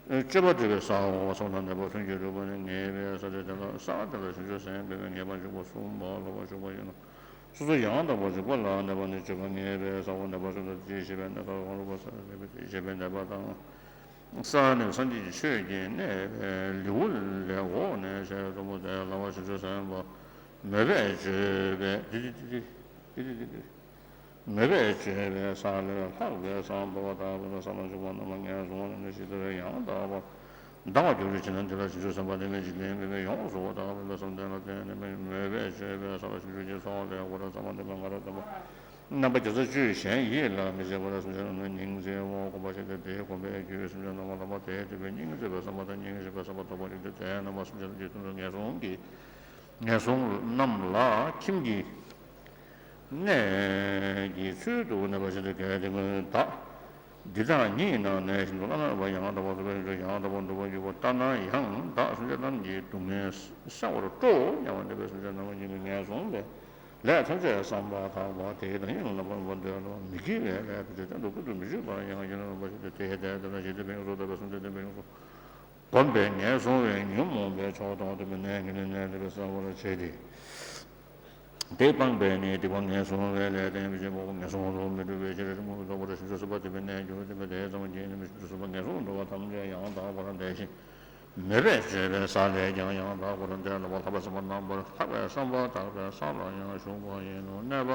སྤྱོད་པ་སྒྲུབ་པའི་སའོ། བསམ་དང་གནས་པ་མཐུན་གྱིས་གྲུབ་པ་ནི་ངེས་པའི་ས་སྟེ། དེ་ལ་ས་དེ་ལ་བྱང་ཆུབ་སེམས་དཔའི་ངེས་པ་འཇུག་པ་གསུམ་པ་ལོག་པར་ཞུགས་པ་ཡིན་ནོ། སོ་སོ་ཡང་དག་པར་རིག་པ་ལ་གནས་པ་ནི་སྤྱོད་པ་ངེས་པའི་སའོ། གནས་པ་གསུམ་དུ་དེ་བཞི་པའི་གནས་སྐབས་གང་རུང་བ་ས་ལ་གནས་པའི་དེ་བཞི་པའི་གནས་པ་དང་། ས་ནི་སངས་རྒྱས་ཀྱི་ཆོས་ཀྱི་གནས་པའི་ལེའུ་ལས་འོག་ནས་ཞེས་གསུངས་པ་སྟེ། ལྷག་པར་བྱང་ཆུབ་སེམས་དཔའ་མོས་པས་བརྗོད་པའི་ཏི་ཏི་ཏི་ཏི་ཏི་ཏི་ཏི་ཏི། མོས་པས་བརྗོད་པའི་ས་ལས་ལྷག་པའི་ས་འབབ་པ་དག་པའི་ས་ལ་འཇུག་པ་རྣམས་ལ་ངན་སོང་བ་རྣམས་ནི་ཇི་ལྟ་བའི་ཡང་དག་པར་འདའ་བར་འགྱུར་བ་ཅི་ན། འདི་ལ་བྱང་ཆུབ་སེམས་དཔའ་དེ་ལས་འཇིག་རྟེན་མེད་པའི་ཡོངས་སུ་དག་པའི་བསམ་གཏན་ལ་བརྟེན་ནས་མོས་པས་བརྗོད་པའི་ས་ལ་བྱང་ཆུབ་ཀྱི་ཚོགས་ལས་འོད་ཟེར་གཙང་མ་འདི་མ་ང་རོ་ལྡན་པ། རྣམ་པ་བརྒྱ་རྩ་བཅུ་གཞན་ཡིད་ལ་མི་བྱེད་པར་སེམས་ཅན་རྣམས་ལ་སྙིང་བརྩེའི་དབང་བསྒོམ་པར་བྱེད་དེ། དེའི་བསྒོམ་པའི་རྒྱུས་སེམས་ཅན་རྣམས་ལ་ལྷག་པར་དེའི་ཐེག་པའི་སྙིང་བརྩེ་བའི་བསམ་པ་དང་། སྙིང་རྗེ་བའི་བསམ་པ་ལྡོག་པར་འགྱུར་ཏེ། དེ་རྣམ་པ་སེམས་ཅན་རྣམས་ཀྱི་དོན་དུ་ངན་སོང་གི་ངན་སོང་རྣམས་ལ་ཁྱིམ་གྱི་གནས་ཀྱི་ཚུལ་དུ་གནས་པར་བྱེད་དེ། གལ་ཏེ་དག་འདི་དག་ཉིད་ནང་གནས་བཞིན་དུ་བླ་ན་མེད་པ་ཡང་དག་པར་རྫོགས་པའི་ཡང་དག་པར་འགྲུབ་པར་འགྱུར་བ་ལྟར་ན་ཡང་དག་སེམས་ཅན་རྣམས་ཀྱི་སྡུག་བསྔལ་སེལ་བར་སྤྲོ་སྙམ་པ་འདོད་པའི་སེམས་ཅན་རྣམས་ཀྱིས་ངན་སོང་བའི་ལས་ཐམས་ཅད་བསམ་པ་དག་པ་དེའི་བདག་ཉིད་ལ་རྣམ་པར་སྨིན་པར་འདོད་ལ་མི་དགེ་བའི་ལས་ཐམས་ཅད་གཏན་དུ་ཀུན་ཏུ་མི་བྱེད་པར་ཡང་ཡིད་ལ་རངས་པར་བྱས་ཏེ། དེའི་དོན་དུ་ཞི་བདེ་དང་ཡོངས་སུ་དག་པའི་སེམས་དེ་བདེན་པའི་ཡོངས་སུ་བསྒོམས་པས་ངན་སོང་བའི་ཉོན་མོངས་པའི་ཕྱོགས་དང་ལྡན་པའི་གནས་ཀྱི་ནི་གནས་ལེགས་པར་གསལ་བར་བྱེད་དེ། དེ་སྤངས་པས་ནི་སྡིག་པ་ངན་སོང་བའི་ལས་བརྟན་པར་བྱེད་པའོ། ངན་སོང་དུ་མི་འགྲོ་བའི་ཕྱིར་རི་མོ་ལྟ་བུར་བྱང་ཆུབ་སེམས་དཔའ་དེ་བས་གནས་གྱུར་ཏེ། དེ་ཙམ་གྱིས་ནི་བྱང་ཆུབ་སེམས་དཔའ་ངན་སོང་དུ་འགྲོ་བ་ཐམས་ཅད་ཡང་དག་པར་བསྟན་ཞིང་། མོས་པས་བརྗོད་པའི་ས་ལས་ཀྱང་ཡང་དག་པར་བསྟན་ལ། ལྷག་པའི་བསམ་པ་རྣམ་པར་ལྷག་པའི་བསམ་པ་དག་པའི་ས་ལ་ཡང་ཞུགས་པ་ཡིན་ནོ། གནས་པ་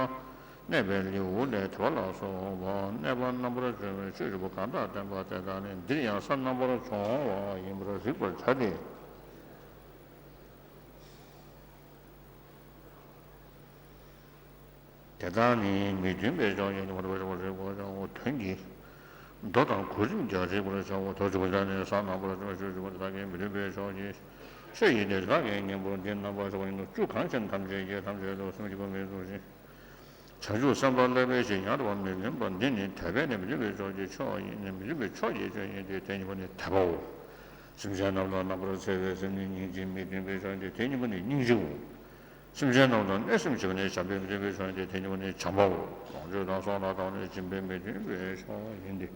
གནས་པའི་ལེའུ་ལས་དེ་པ་ལ་སོགས་པ་གནས་པ་རྣམ་པར་སྦྱོང་བའི་ཆོས་བཅུ་པོ་གང་དག་བསྟན་པ་དེ་དག་ནི་འདིར་ཡང་ས་རྣམ་པར་སྦྱོང་བ་ཡིན་པར་རིག་པར་བྱ་སྟེ། དེ་དག་ནི་མི་མཐུན་པའི་ཕྱོགས་ཀྱི་ཉོན་མོངས་པ་རིག་པར་བྱའོ། དོན་གྱི་མདོ་དང་གོ་རིམ་ཀྱང་རིག་པར་བྱའོ། དོན་གཅིག་པ་དེ་ནི་ས་རྣམ་པར་སྦྱོང་བའི་ཆོས་བཅུ་པོ་དེ་དག་གི་མི་མཐུན་པའི་ཕྱོགས་ཀྱི་ཆོས་ཡིན་ཏེ། དེ་དག་གི་གཉེན་པོ་འདི་རྣམ་པར་ཕྱེ་བ་ཡིན་ནོ། བཅུ་གང་ཕྱེ་ན་ཐམས་ཅད་ཀྱིས་ཐམས་ཅད་དུ་སེམས་གཅིག་པུ་མི་ཚུགས་ཤིང་། བྱང་ཆུབ་སེམས་དཔའ་བསླབ་པའི་ཕྱིར་ཡང་དག་པར་མི་འཛིན་པ་འདི་ནི་དད་པས་ནི་མི་མཐུན་པའི་ཕྱོགས་ཀྱི་ཆོས་ཡིན། མི་མཐུན་པའི་ཕྱོགས་ཀྱི་ཆོས་ཡིན་ཏེ། དེ་གཉིས་པོ་ནི་དད་པའོ། སེམས་ཅན་རྣམས་ལ་རྣམ་པར་འཚེ་བའི་སེམས་ནི་སྙིང་རྗེ་མི་མཐུན་པའི་ཕྱོགས་ཡིན་ཏེ། དེ་གཉིས་པོ་ནི་སྙིང་རྗེའོ། སེམས་ཅན་རྣམས་ལ་གནོད་སེམས་ཆེ་བ་ནི་བྱམས་པའི་མི་མཐུན་པའི་ཕྱོགས་ཡིན་ཏེ། དེ་གཉིས་པོ་ནི་བྱམས་པའོ། ལོངས་སྤྱོད་དང་སྲོག་ལ་བཏང་ནས་སྦྱིན་པའི་མི་མཐུན་པའི་ཕྱོགས་ཡིན་ཏེ།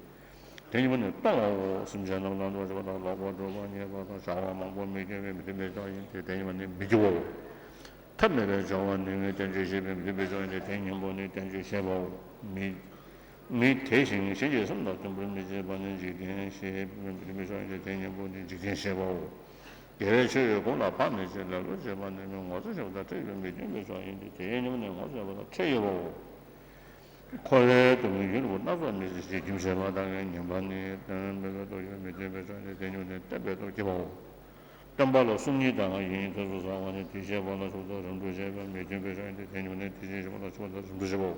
དེ་གཉིས་པོ་ནི་གཏོང་བའོ། སེམས་ཅན་རྣམས་ལ་འདོད་ཆེ་བ་དང་ལོག་པར་སྒྲུབ་པ་ཉེས་པ་དང་བྱ་བ་མང་པོ་མི་དགེ་བའི་མི་མཐུན་པའི་ཕྱོགས་ཡིན་ཏེ། དེ་གཉིས་པོ་ནི་མི་དགེ་བའོ། ཐབས་མེད་པའི་བྱ་བ་ནི་བསྟན་བཅོས་བྱེད་པའི་མི་མཐུན་པའི་ཕྱོགས་ཡིན་ཏེ། དེ་གཉིས་པོ་ནི་བསྟན་བཅོས་བྱེད་པའོ། མི་མི་དེ་བཞིན་གཞན་གྱི་སེམས་དང་མཐུན་པར་མི་བྱེད་པ་ནི་འཇིག་རྟེན་བྱེད་པའི་མི་མཐུན་པའི་ཕྱོགས་ཡིན་ཏེ། དེ་གཉིས་པོ་ནི་འཇིག་རྟེན་བྱེད་པའོ། དགེ་བའི་ཆོས་ཀྱི་སྒོ་ལ་བག་མི་བྱེད་ལེ་ལོ་བྱེད་པ་ནི་ངོ་ཚ་ཆེ་བ་དང་ཁྲེལ་ཡོད་པའི་མི་མཐུན་པའི་ཕྱོགས་ཡིན་ཏེ། དེ་གཉིས་པོ་ནི་ངོ་ཚ་ཆེ་བ་དང་ཁྲེལ་ཡོད་པའོ། འཁོར་བའི་སྡུག་བསྔལ་རྒྱུན་རིང་པོ་སྣ་ཚོགས་མི་བྱེད་ཅིང་རྒྱུན་ཆད་པ་དང་ཉམས་པ་ནི་གཏན་མེད་པའི་སྟོབས་ཀྱིས་མི་མཐུན་པའི་ཕྱོགས་ཡིན་ཏེ། དེ་གཉིས་པོ་ནི་གཏན་པའི་སྟོབས་ཀྱིས་པའོ། སྟོན་པ་ལ་སོམ་ཉི་དང་ཡིན་ཡིན་ཁྱོད་སུ་ཟ་བ་ནི་དེ་བཤད་པ་ལ་ཆུ་དང་རིམ་གྲོ་བྱེད་པའི་མི་མཐུན་པའི་ཕྱོགས་ཡིན་ཏེ། དེ་གཉིས་པོ་ནི་དེ་བཞིན་གཤེགས་པ་ལ་ཆུ་དང་རིམ་གྲོ་བྱེད་པའོ།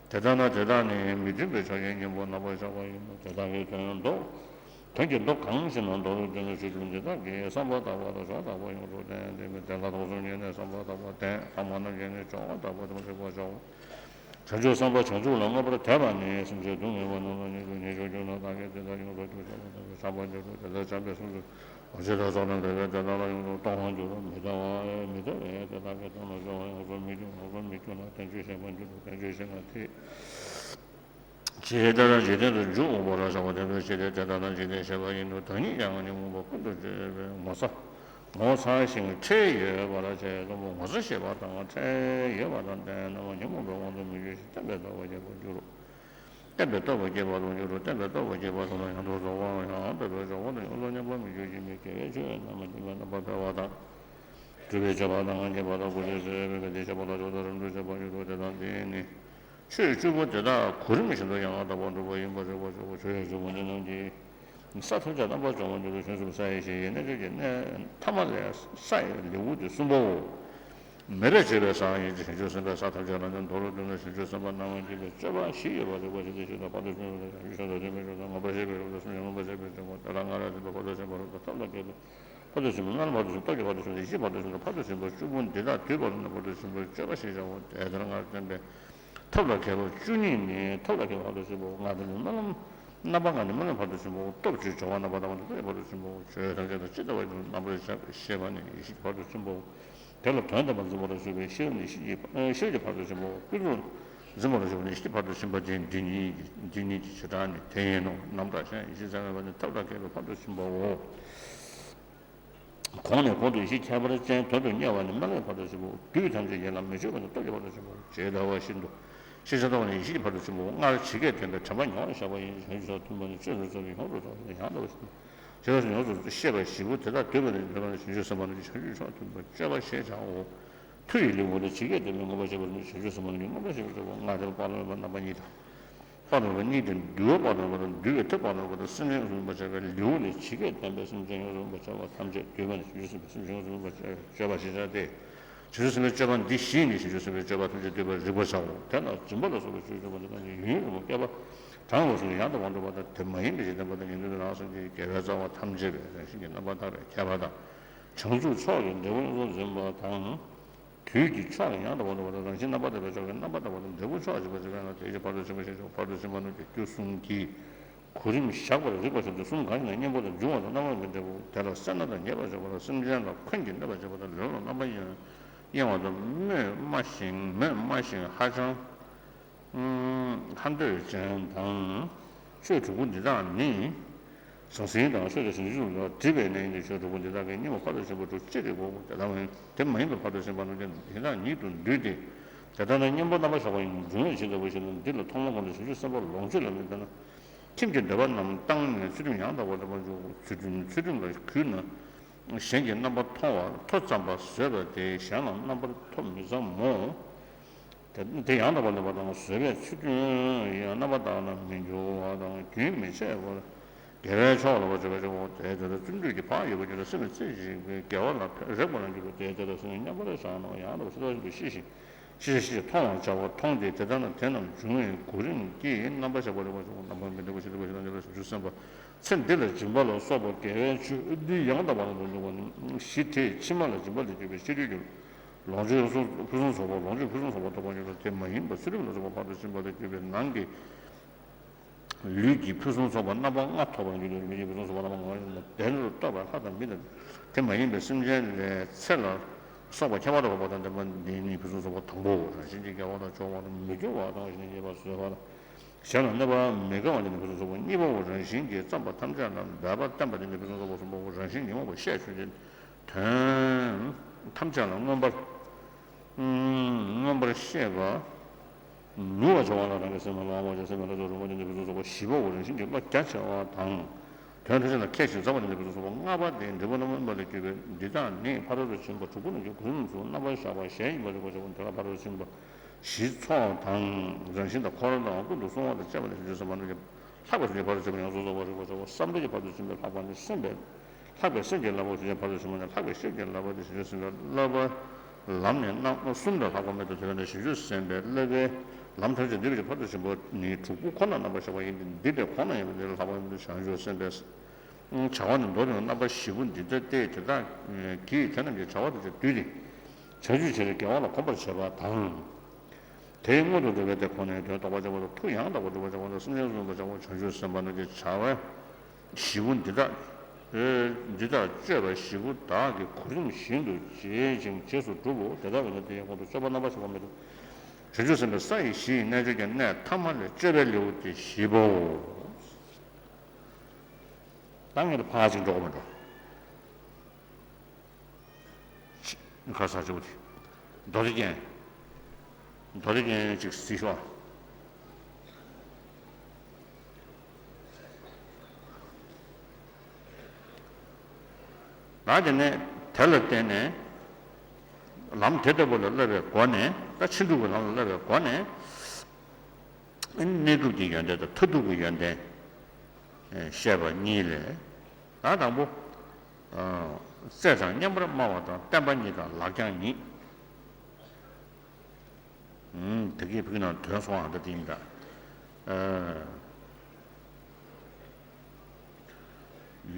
དེ་ལྟ་ན་དེ་དག་ནི་མི་མཐུན་པའི་ཕྱོགས་ཀྱི་གཉེན་པོ་རྣམ་པར་གཞག་པ་ཡིན་ནོ། དེ་དག་གི་དོན་མདོར་ དོན་གྱི་མདོ་གང་ཞིག་ན་མདོ་ལུགས་ཀྱི་ནི་ཆོས་བཅུ་འདི་དག་གིས་བསམ་པ་དག་པ་དང་ཕྱོགས་དག་པ་ཡོངས་སུ་བསྟན་ཏེ། དེ་ལ་དོགས་ཟོན་གྱིས་ནི་བསམ་པ་དག་པ་བསྟན། ལྷག་མ་རྣམས་ཀྱིས་ནི་སྦྱོར་བ་དག་པ་དང་ལེགས་པར་བྱའོ། བྱང་ཆུབ་སེམས་དཔའ་བྱང་ཆུབ་ལ་མངོན་པར་དད་པ་ནི། སེམས་ཅན་སྡུག་བསྔལ་བ་རྣམས་ལ་ཉེས་སུ་ཉེས་སྤྱོད་གྱུར་ན་བདག་གིས་དེ་དག་ཡོངས་སུ་གཏོར་བྱ་བ་དང་། བྱམས་པ་ཉེར་བསྡོགས་དེ་དག་བྱམས་པའི་སེམས་སུ། འོ་ཇི་ལྟར་ཕྱོགས་རྣམས་ལས་པའི་དེ་དག་ལ་ཡོངས་སུ་གཏོང་བར་འགྱུར། མི་ལྟ་བ་མི་ལྟ་བས་དེ་དག་གི་དོན་ལ་སྦྱོར་བ་ཡོངས་སུ་མི་འགྱུར། ཡོངས་སུ་མི་འགྱུར་ན་བསྟན་བཅོས་ཞན་པར་འགྱུར་རོ། བསྟན་བཅོས་ཞན་ན་དེ་ཅི་ཡི་དེ་དག་འཇིག་རྟེན་དུ་འཇུག་དགོས་པ་ལ་བྱ་བ་དེ་འདྲ་ཞིག་སྟེ། དེ་དག་ནི་འཇིག་རྟེན་ཞན་པ་ཡིན་ནོ། བདག་ཉིད་ཀྱང་ཉོན་མོངས་པ་ཀུན་ཏུ་སྤྱོད་པའི་ངོ་ཚ། ངོ་ཚ་ཞིང་ཁྲེལ་ཡོད་པར་བྱེད། གཏུམ་པོ་ངོ་ཚ་ཤེས་པ་དང་ཁྲེལ་ཡོད་པ་དང་ལྡན་རྣམས་ཉོན་མོངས་པའི་དབང་དུ་མི་འགྱུར་ཞིང་། བསྟན་པའི་རྟོགས་པ་སྐྱེ་བར་འགྱུར་རོ། བསྟན་པའི་རྟོགས་པ་སྐྱེ་བར་དུ་འགྱུར་རོ། བསྟན་པའི་རྟོགས་པ་སྐྱེ་བར་དུ་ན་ཡང་དག་རྫོགས་པའམ་ཡང་དག་པའི་རྫོགས་པ་དང་ཡོངས་སུ་ཉམས་པར་མི་འགྱུར་ཞིང་། མི་དགེ་བའི་ཆོས་རྣམས་ཀྱི་རྣམ་པར་འཕེལ་བ་དང་། སྒྲུབ་པའི་ཆོས་པ་དང་ངག་གི་བར་དུ་གོ་ཆོད་ཟེར་བའི་དེ་བཤད་པ་ལ་ཕྱོགས་དང་རིམ་གྲོ་བྱེད་པར་འགྱུར་རོ། དེ་དང་དེ་ནི་ཆོས་བཅུ་པོ་དེ་དག་གོ་རིམ་བཞིན་དུ་ཡང་དག་པར་སྒྲུབ་པ་ཡིན་པར་རིག་པར་བྱའོ། ཆོས་བཅུ་པོ་འདི་རྣམས་ཀྱི་ས་ཐམས་ཅད་རྣམ་པར་སྦྱོང་བར་འགྱུར་རོ། བྱང་ཆུབ་ས་ཡི་གཞི་ཡི་རྣལ་འབྱོར་གྱི་གནས་ཐ་མ་ལས། ས་ཡི་ལེའུ་སྟེ་གསུམ་པའོ། མེད་པར་བྱེད་པའི་ས་ཡི་བྱང་ཆུབ་སེམས་དཔའི་ས་ཐམས་ཅད་ལ་ནི་མདོར་བསྡུ་ན་བྱང་ཆུབ་སེམས་དཔའ་རྣམས་ཀྱི་སྤྱོད་པ་བཞི་ཡོད་པར་རིག་པ་བཞིན་དུ་ཤེས་དང་། ཕར་ཕྱིན་དྲུག་དང་། བྱང་ཆུབ་ཤིན་ཏུ་བརྟན་པའི་ཕྱོགས་དང་། མངོན་པར་ཤེས་པའི་ཕྱོགས་དང་། སེམས་ཉིད་མངོན་པར་ཤེས་པའི་ཕྱོགས་དང་། དེ་ལ་སྔར་ལས་ཟིན་པའི་ཕར་ཕྱིན་པ་རྣམས་དང་། ཐབས་དང་མཁས་པའི་ཕར་ཕྱིན་པ་རྣམས་དང་། སྟོབས་ཀྱི་ཕར་ཕྱིན་པ་དང་། ཡེ་ཤེས་ཕར་ཕྱིན་པ་དང་། ཕར་ཕྱིན་པ་བཅུ་པོ་འདི་དག་བསྡུས་པ་ལ་ནི་ཕར་ཕྱིན་པའི་སྤྱོད་པ་ཞེས་བྱའོ། དེ་ལྟར་སྔར་བསྟན་པའི་ཐབས་དང་མཁས་པ་བཅུ་གཉིས་ནི། ཐབས་དང་མཁས་པའི་ཕར་ཕྱིན་པའོ། སྔགས་དང་ནི་སྨོན་ལམ། རྣམ་པ་ལྔ་ནི་སྨོན་ལམ་ཕར་ཕྱིན་པའོ། སྟོབས་བཅུའི་སྦྱོར་བ་རྣམ་པར་དག་པ་ནི་སྟོབས་ཀྱི་ཕར་ཕྱིན་པའོ། ཆོས་ཐམས་ཅད་དང་ཇི་ལྟ་བ་བཞིན་དུ་རྣམ་པར་ཤེས་པ་ནི་ཡེ་ཤེས་ཀྱི་ཕར་ཕྱིན་པའོ། དེ་ལ་དོན་དམ་པར་འཛིན་པ་ལ་སྤྱོད་པའི་ཤེས་རབ་ནི་ཤེས་ཀྱི་ཤེས་རབ་ཀྱི་ཕར་ཕྱིན་པའོ། ཀུན་རྫོབ་འཛིན་པ་ལ་སྤྱོད་པ་ནི་ཡེ་ཤེས་ཀྱི་ཕར་ཕྱིན་པ་སྟེ། འདི་གཉིས་ཀྱི་འདི་གཉིས་ཀྱི་བྱེ་བྲག་ནི་དེ་ཡིན་ནོ། རྣམ་དག་གཞན་ཡེ་ཤེས་ཟད་མེད་པ་ནི་ཐབས་དང་མཁས་པའི་ཕར་ཕྱིན་པའོ། གོང་ནས་གོང་དུ་ཡེ་ཤེས་ཁྱད་པར་ཅན་དོན་དུ་གཉེར་བ་ནི་སྨོན་ལམ་གྱི་ཕར་ཕྱིན་པའོ། བདུད་ཐམས་ཅད་ཡིད་ལ་མི་བྱེད་པ་ནི་སྟོབས་ཀྱི་ཕར་ཕྱིན་པའོ། ཇི་ལྟ་བ་བཞིན་དུ་ཤེས་བྱ་ལྟ་བ་ནི་ཡེ་ཤེས་ཀྱི་ཕར་ཕྱིན་པའོ། སྔར་ཇི་སྐད་བསྟན་པའི་དྲན་པ་ཉེ་བར་བཞག་པ་ཡིན། བྱང་ཆུབ་ས་མཐུན་པ་ནི་བཅས་སུ་གསལ་བའི་ཡོངས་སུ་རྫོགས་པ་ཡང་དག་པ་ཞེས་དང་། ཇི་ལྟར་ཡོངས་སུ་ཤེས་པ་བཞི་པོ་དེ་དག་བསྡུས་པ་ནི་བསྡུས་པ་ནི་བྱང་ཆུབ་སེམས་དཔའ་རྣམས་ཀྱི་བྱང་ཆུབ་མཆོག་ཐོབ་པའི་སྤྱོད་པ་ཞེས་བྱའོ། མཐུ་ཡི་ལེའུ་ནི་ཇི་སྐད་བསྟན་པའི་མངོན་པར་ཤེས་པ་ནི་བྱང་ཆུབ་སེམས་དཔའ་རྣམས་ཀྱི་མངོན་པར་ཤེས་པའི་སྤྱོད་པ། སྔགས་དེ་ལ་དཔག་ཏུ་མེད་པ་རྣམ་པ་གཉིས་དང་། དཔག་ཏུ་མེད་པ་གཉིས་ཏེ། འདུལ་བ་དཔག་ཏུ་མེད་པ་དང་། འདུལ་བའི་མཐུ་དཔག་ཏུ་མེད་པ་དང་། སེམས་ཅན་ཡོངས་སུ་སྨིན་པར་བྱ་བའི་ལེའུ་ནི་ཇི་སྐད་བསྟན་པའི་སེམས་ཅན་ཡོངས་སུ་སྨིན་པར་བྱ་བ་ཐམས་ཅད་བསྡུས་པ་ནི་བྱང་ཆུབ་སེམས་དཔའི་སེམས་ཅན་ཡོངས་སུ་སྨིན་པར་བྱ་བའི་སྤྱོད་པ་ཞེས་བྱ་སྟེ། བྱང་ཆུབ་སེམས་དཔའི་སྤྱོད་པ་འདི་བཞིས་ནི་བྱང་ཆུབ་སེམས་དཔའི་སྤྱོད་པ་ཐམས་ཅད་བསྡུས་པར་རིག་པར་བྱའོ། དེ་ལ་སྦྱིན་པ་ལ་སོགས་པའི་ཆོས་སྤྱོད་པ་འདི་དག་ནི་ཡུན་རིང་པོ་བསྐལ་པ་གྲངས་ལས་བྱུང་སྟེ་ཡང་དག་པར་འགྲུབ་པ་དང་། དེ་མ་ཡིན་པའི་འཇིག་རྟེན་པ་དང་། ཉན་ཐོས་དང་རང་སངས་རྒྱས་ཀྱི་དགེ་བའི་རྩ་བ་ཐམས་ཅད་པའི་རང་བཞིན་གྱིས་རྣམ་པར་དག་པའི་ཁྱད་པར་དང་། བྱང་ཆུབ་མཆོག་གི་འབྲས་བུ་ཡོངས་སུ་འཛིན་པ་དང་། དུས་ཀྱི་མཆོག་ལ་ཡང་དག་པར་འགྲུབ་པ་དང་། རང་བཞིན་རྣམ་པར་དག་པའི་མཆོག་གིས་རྣམ་པར་དག་པ་དང་། འབྲས་བུ་མཆོག་ཞེས་པ་ཇི་སྐད་ན། དེ་ཕྱིར་ཕར་ཕྱིན་པ་ཞེས་བྱ་བ་ཕར་ཕྱིན་པ་རྣམས་ཀྱི་རྒྱུ་གསུམ་གྱི་གོ་རིམ་བཞག་པར་རིགས་པ་བཞིན་དུ། གསུམ་གང་ཞིག་ན་གཉེན་པོ་དང་། འབྱུང་བ་དང་། རྣམ་པར་སྨིན་པའི་འབྲས་བུ། དེ་ལ་སེར་སྣ་དང་ཉེ་བར་བཞག་པ་དང་། སེམས་ཅན་ལ་འཁོན་གྱིས་གནོད་པར་བྱེད་པ་དང་། ལུས་ལ་རྣམ་པར་གཡེང་བ་དང་། སྨོད་སྨྲ་ཞིང་། སྨོད་སྨྲ་ཞིང་ཧ་ཅང་ཁ་འདོད་ཅན་དང་། ཆོས་དྲུག་པོ་འདི་དག་ནི། ཟང་ཟིང་དང་ཆོས་དང་ཞིང་བཅུ་ལ་སྒྲིབ་པའི་གནས་ཡིན་ཏེ། ཆོས་དྲུག་པོ་འདི་དག་གི་གཉེན་པོ་ཕར་དུ་ཕྱིན་པ་དྲུག་ཅི་རིགས་པའོ། དེ་ལྟ་བས་དེ་མ་ཡིན་པའི་ཕར་དུ་ཕྱིན་པ་རྣམས་ཀྱང་དེ་དག་ཉིད་དུ་འདུས་ཏེ། དེ་ལྟར་ན་གཉེན་པོ་རྣམ་པར་གཞག་པ་ཡིན། འབྱུང་བའི་ཕྱིར་ལྟ་བུ་ཞིག་ན། འདི་ལ་ཐོག་མར་གོང་དུ་བྱང་ཆུབ་སེམས་དཔའ་ལོངས་སྤྱོད་ལ་ནི་ལྟ་ན། ཁྱིམ་གྱི་འདོད་པ་རྣམས་བཏང་ནས་ཚུལ་ཁྲིམས་ཡང་དག་པར་སྒྲུབ་པར་འགྱུར། ཚུལ་ཁྲིམས་ཚུལ་ཁྲིམས་ལ་གུས་ན། གཞན་གྱི་རྣམ་པར་མཐོང་བ་ཐོ་འཚམས་པ་བཟོད་པ་སྟེ། གཞན་ལ་རྣམ་པར་ཐོ་མི་འཚམ་མོ། དེ་དེ་ཡང་དག་པར་སྒྲུབ་པ་དང་། བཟོད་པས་ཚུལ་ཁྲིམས་ཡང་རྣམ་པར་དག་ན་མི་འགྱུར་བ་དང་། རྒྱུན་མི་འཆད་པར་དགེ་བའི་ཕྱོགས་ལ་བ་བྱེད་པ་ཞིག་གོ། དེ་དེ་ལ་བརྩོན་འགྲུས་ཀྱི་བག་ཡོད་པར་གྱུར་ན། སེམས་ནི་རྩེ་གཅིག་པའི་དགེ་བ་ལ་རེག་པར་འགྱུར་རོ། དེ་དེ་ལ་སེམས་ནི་མཉམ་པར་བཞག་ན་ཡང་དག་པར་སོ་སོ་བཞིན་དུ་ཤེས་ཤིང་། ཤེས་ཤེས་མཐོང་བར་བྱ་བ་མཐོང་སྟེ། དེ་ལྟར་ན་དེ་རྣམས་འབྱུང་བའི་གོ་རིམ་གྱིས་རྣམ་པར་གཞག་པ་རིག་པར་བྱའོ། རྣམ་པར་སྨིན་པའི་འབྲས་བུ་ཞེས་བྱ་བ་ཞིག་ན། འདི་ལ་བྱང་ཆུབ་སེམས་དཔའ་ཚེ་འདི་ལ་སྦྱིན་པ་ལ་སོགས་པ་དགེ་བའི་ཆོས་འདི་ཡང་དག་པར་འགྲུབ་པ་ནི། གཞི་དེས་ཕྱི་མ་ལ་སྦྱིན་པ་ལས་གྱུར་པའི་ཤེས་རྒྱུད་ཀྱི་ལོངས་སྤྱོད་ཕུན་སུམ་ཚོགས་པ། ལོངས་སྤྱོད་ཕུན་སུམ་ཚོགས་པ་ཐོབ་པར་འགྱུར་རོ། དེ་མ་ཡིན་པ་ཚུལ་ཁྲིམས་ལ་སོགས་པ་ཕར་དུ་ཕྱིན་པ་ལས་གྱུར་པའི་ནང་གི་ལུས་ཀྱི་ཕུན་སུམ་ཚོགས་པ་རྣམ་པ་ལྔ་ཐོབ་པར་འགྱུར་ཏེ། ལུས་ཀྱི་ཕུན་སུམ་ཚོགས་པ་རྣམ་པ་ལྔ་ཡོད་ན། བདེ་འགྲོར་གཏོགས་པའི་ལྷ་དང་མི་དང་། དེ་མ་ཡིན་པའི་སེམས་ཅན་ལས་ཚེ་ལ་སོགས་པ་ཁྱད་པར་དུ་འཕགས་པ་དང་ལྡན་པ་འདི་ནི་ཕུན་སུམ་ཚོགས་པ་དང་པོའོ། རང་བཞིན་གྱིས་དགེ་བ་དང་སྦྱོར་བ་དང་མི་དགེ་བ་དང་ཞེ་ནས་ཉེས་པ་བཟོད་པ་དང་། གཞན་ལ་གནོད་པ་མི་དགའ་བ་འདི་ནི་ཕུན་སུམ་ཚོགས་པ་གཉིས་པའོ། རང་བཞིན་གྱིས་བརྩམས་པ་ཐམས་ཅད་ལ་འབད་པ་བསྟེན་པ་འདི་ནི་ཕུན་སུམ་ཚོགས་པ་གསུམ་པའོ། རང་བཞིན་ཉོན་མོངས་པ་ཤས་ཆོད་ཅན། དོན་ཐམས་ཅད་ལ་མངོན་པར་མངོན་པར་ཤེས་པ། ཉུང་བར་བྱ་བ་ལ་རང་གི་སེམས་ལ་སློང་བར་བྱ། སེམས་ལ་སློང་བར་བྱ་བ་འདི་ནི་ཕུན་སུམ་ཚོགས་པ་བཞི་པའོ། རང་བཞིན་གྱིས་བློ་རྒྱ་ཆེ་བ་དང་། དོན་ཐམས་ཅད་ལ་མཁས་ཤིང་མཛེས་པ་འདི་ནི་ཕུན་སུམ་ཚོགས་པ་ལྔ་པ་སྟེ། འབྲས་བུ་རྣམ་པར་སྨིན་པ་ལས་གྱུར་པའི་འདི་དག་ནི་ཕ་རོལ་ཏུ་ཕྱིན་པ་དྲུག་པོ་རྣམས་ཀྱི་གོ་རིམ་དུ་རྣམ་པར་བཞག་པ་གཞན་ཡིན་པར་རིག་པར་བྱའོ། དེ་ལ་ཕ་རོལ་ཏུ་ཕྱིན་པ་བཞི། ཚོགས་དང་རང་བཞིན་དང་འཁོར་དང་ཀུན་ཏུ་སྲུང་བ་དང་བཅས་པ་ནི་བྱང་ཆུབ་སེམས་དཔའ་རྣམས་ཀྱི་ལྷག་པའི་སེམས་ཀྱི་ཕ་རོལ་ཏུ་ཕྱིན་པ་ཡོངས་སུ་རྫོགས་པར་རིག་པར་བྱའོ། བསམ་གཏན་གྱི་ཕ་རོལ་ཏུ་ཕྱིན་པའི་ལྷག་པ་ནི་སེམས་པའི། ལྷག་པའི་སེམས་ཀྱི་བསླབ་པ་ཞེས་བྱ་བའི་ཕ་རོལ་ཏུ་ཕྱིན་པ་ནི། ལྷག་པའི་ཤེས་བྱའི་བསླབ་པ་སྟེ། བྱང་ཆུབ་སེམས་དཔའི་བསླབ་པ་ལམ་ནི་རྣམ་གསུམ་ལས་ལྷག་པ་མེད་དོ། དེ་བས་ན་བྱང་ཆུབ་སེམས་དཔའི་བསླབ་པའི་ལམ་ཐམས་ཅད་འདུས་པའི་ཕ་རོལ་ཏུ་ཕྱིན་པ་ནི་དྲུག་པོ་ཁོ་ནར་རྣམ་པར་གཞག་པ་ཡིན་ཏེ། འདི་ལས་གོང་ན་ཡོད་པ་འདི་ལས་ལྷག་པ་མེད་དོ། བྱང་ཆུབ་སེམས་དཔའི་ བྱ་བ་ནི་མདོར་བསྡུས་ན་རྣམ་པ་བཞི་པོ་འདི་ལྟ་སྟེ། དེ་དག་གིས་དེ་རྣམས་ཀྱི་བྱ་བ་དང་བཅས་བསྡུས་ཏེ། བྱང་ཆུབ་ཆེ་ལ་དགེ་བ་ལ་གོམས་པར་བྱེད་པ་དང་། དེའི་སྔོན་དུ་འགྲོ་བའི་དེ་ཁོ་ནའི་དོན་རྟོགས་པར་བྱ་བ་དང་། ཐུགས་ཡང་དག་པར་སྒྲུབ་པར་བྱ་བ་དང་། སེམས་ཅན་བསྲུང་བར་བྱ་བ། བྱང་ཆུབ་སེམས་དཔའ་རྣམས་ཀྱི་བྱ་བ་བཞི་པོ་འདི་དག་འདི་དག་སྤྱོད་པ་བཞི་པོ་དག་གི་གོ་རིམ་བཞིན་དུ་བྱེད་ཅིང་རྗེས་སུ་སྒྲུབ་བོ། དེ་ལྟ་བས་ན་དེའི་སྔོན་དུ་སྤྱོད་པ་རྣམ་པ་བཞི་པོ་མེད་དོ། བྱང་ཆུབ་སེམས་དཔའི་ས་ཡི་གཞི་ཡི་རྣལ་འབྱོར་གྱི་གནས་ཐ་མ་ལས་སྤྱོད་པའི་ལེའུ་སྟེ་བཞི་པའོ། ད་ངས་ཕར་ཅིག་འགྲོ་གི་མི་འགྲོ། ཁ་ས་ཆུ་བོ་དེ། མདོ་སྡེ་རྒྱན། མདོ་སྡེ་རྒྱན་ཅིག་གཟིགས་ཤོག། ད་དེ་ནས་དེ་ལ་བརྟེན་ནས། ལམ་དེ་ལྟ་བུ་ལ་བསླབ་པའི་སྒོ་ནས། ད་ཕྱིན་དྲུག་གི་ལམ་ལ་བསླབ་པའི་སྒོ་ནས། གནས་སྐབས་ཀྱི་ཡོན་ཏན་དང་མཐར་ཐུག་གི་ཡོན་ཏན་བཤད་པ་གཉིས་ལས། ད་དང་པོ། རྩལ་དང་བསྙེན་པར་སྨྲ་བ་དང་། བསྟན་པ་ཉིད་དང་ལག་བརྐྱང་ཉིད། ཨུམ། དེ་གའི་ཕུགས་ནང་དོན་སོང་ཨ། འདི་དེ་ཡིན་ད།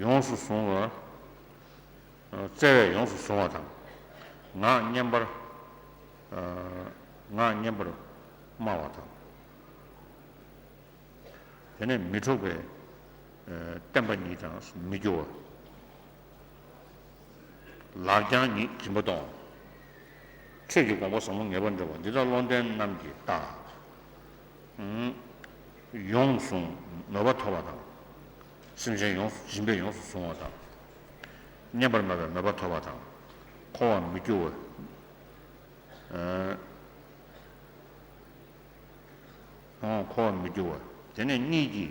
ཡོངས་སུ་བཟུང་བ། རྩལ་བས་ཡོངས་སུ་བཟུང་བ་དང་། ངག་བསྙེན་པར། ངག་བསྙེན་པར་སྨྲ་བ་དང་། དེ་ནས་མི་འཕྲོག་པའི་བསྟན་པ་ཉིད་དང་མི་སྐྱོ་བ། ལག་བརྐྱང་ཉིད་སྦྱིན་པ་གཏོང་བ། ཆོས་ཀྱི་དགོངས་པ་ཟབ་མོ་ངེས་པར་འགྲེལ་བ། འདི་དག་བློ་ལྡན་རྣམས་ཀྱི་རྟགས། ཡོངས་བཟུང་མོས་པ་ཐོབ་པ་དང་། སེམས་ཅན་ཡོངས་སུ་སྦྱིན་པས་ཡོངས་སུ་བཟུང་བ་དང་། བསྙེན་པར་སྨྲ་བའི་མོས་པ་ཐོབ་པ་དང་། འཁོར་བར་མི་སྐྱོ་བ། འཁོར་བར་མི་འགྱུར་བ། དེ་ནས་གཉིད་ཀྱིས་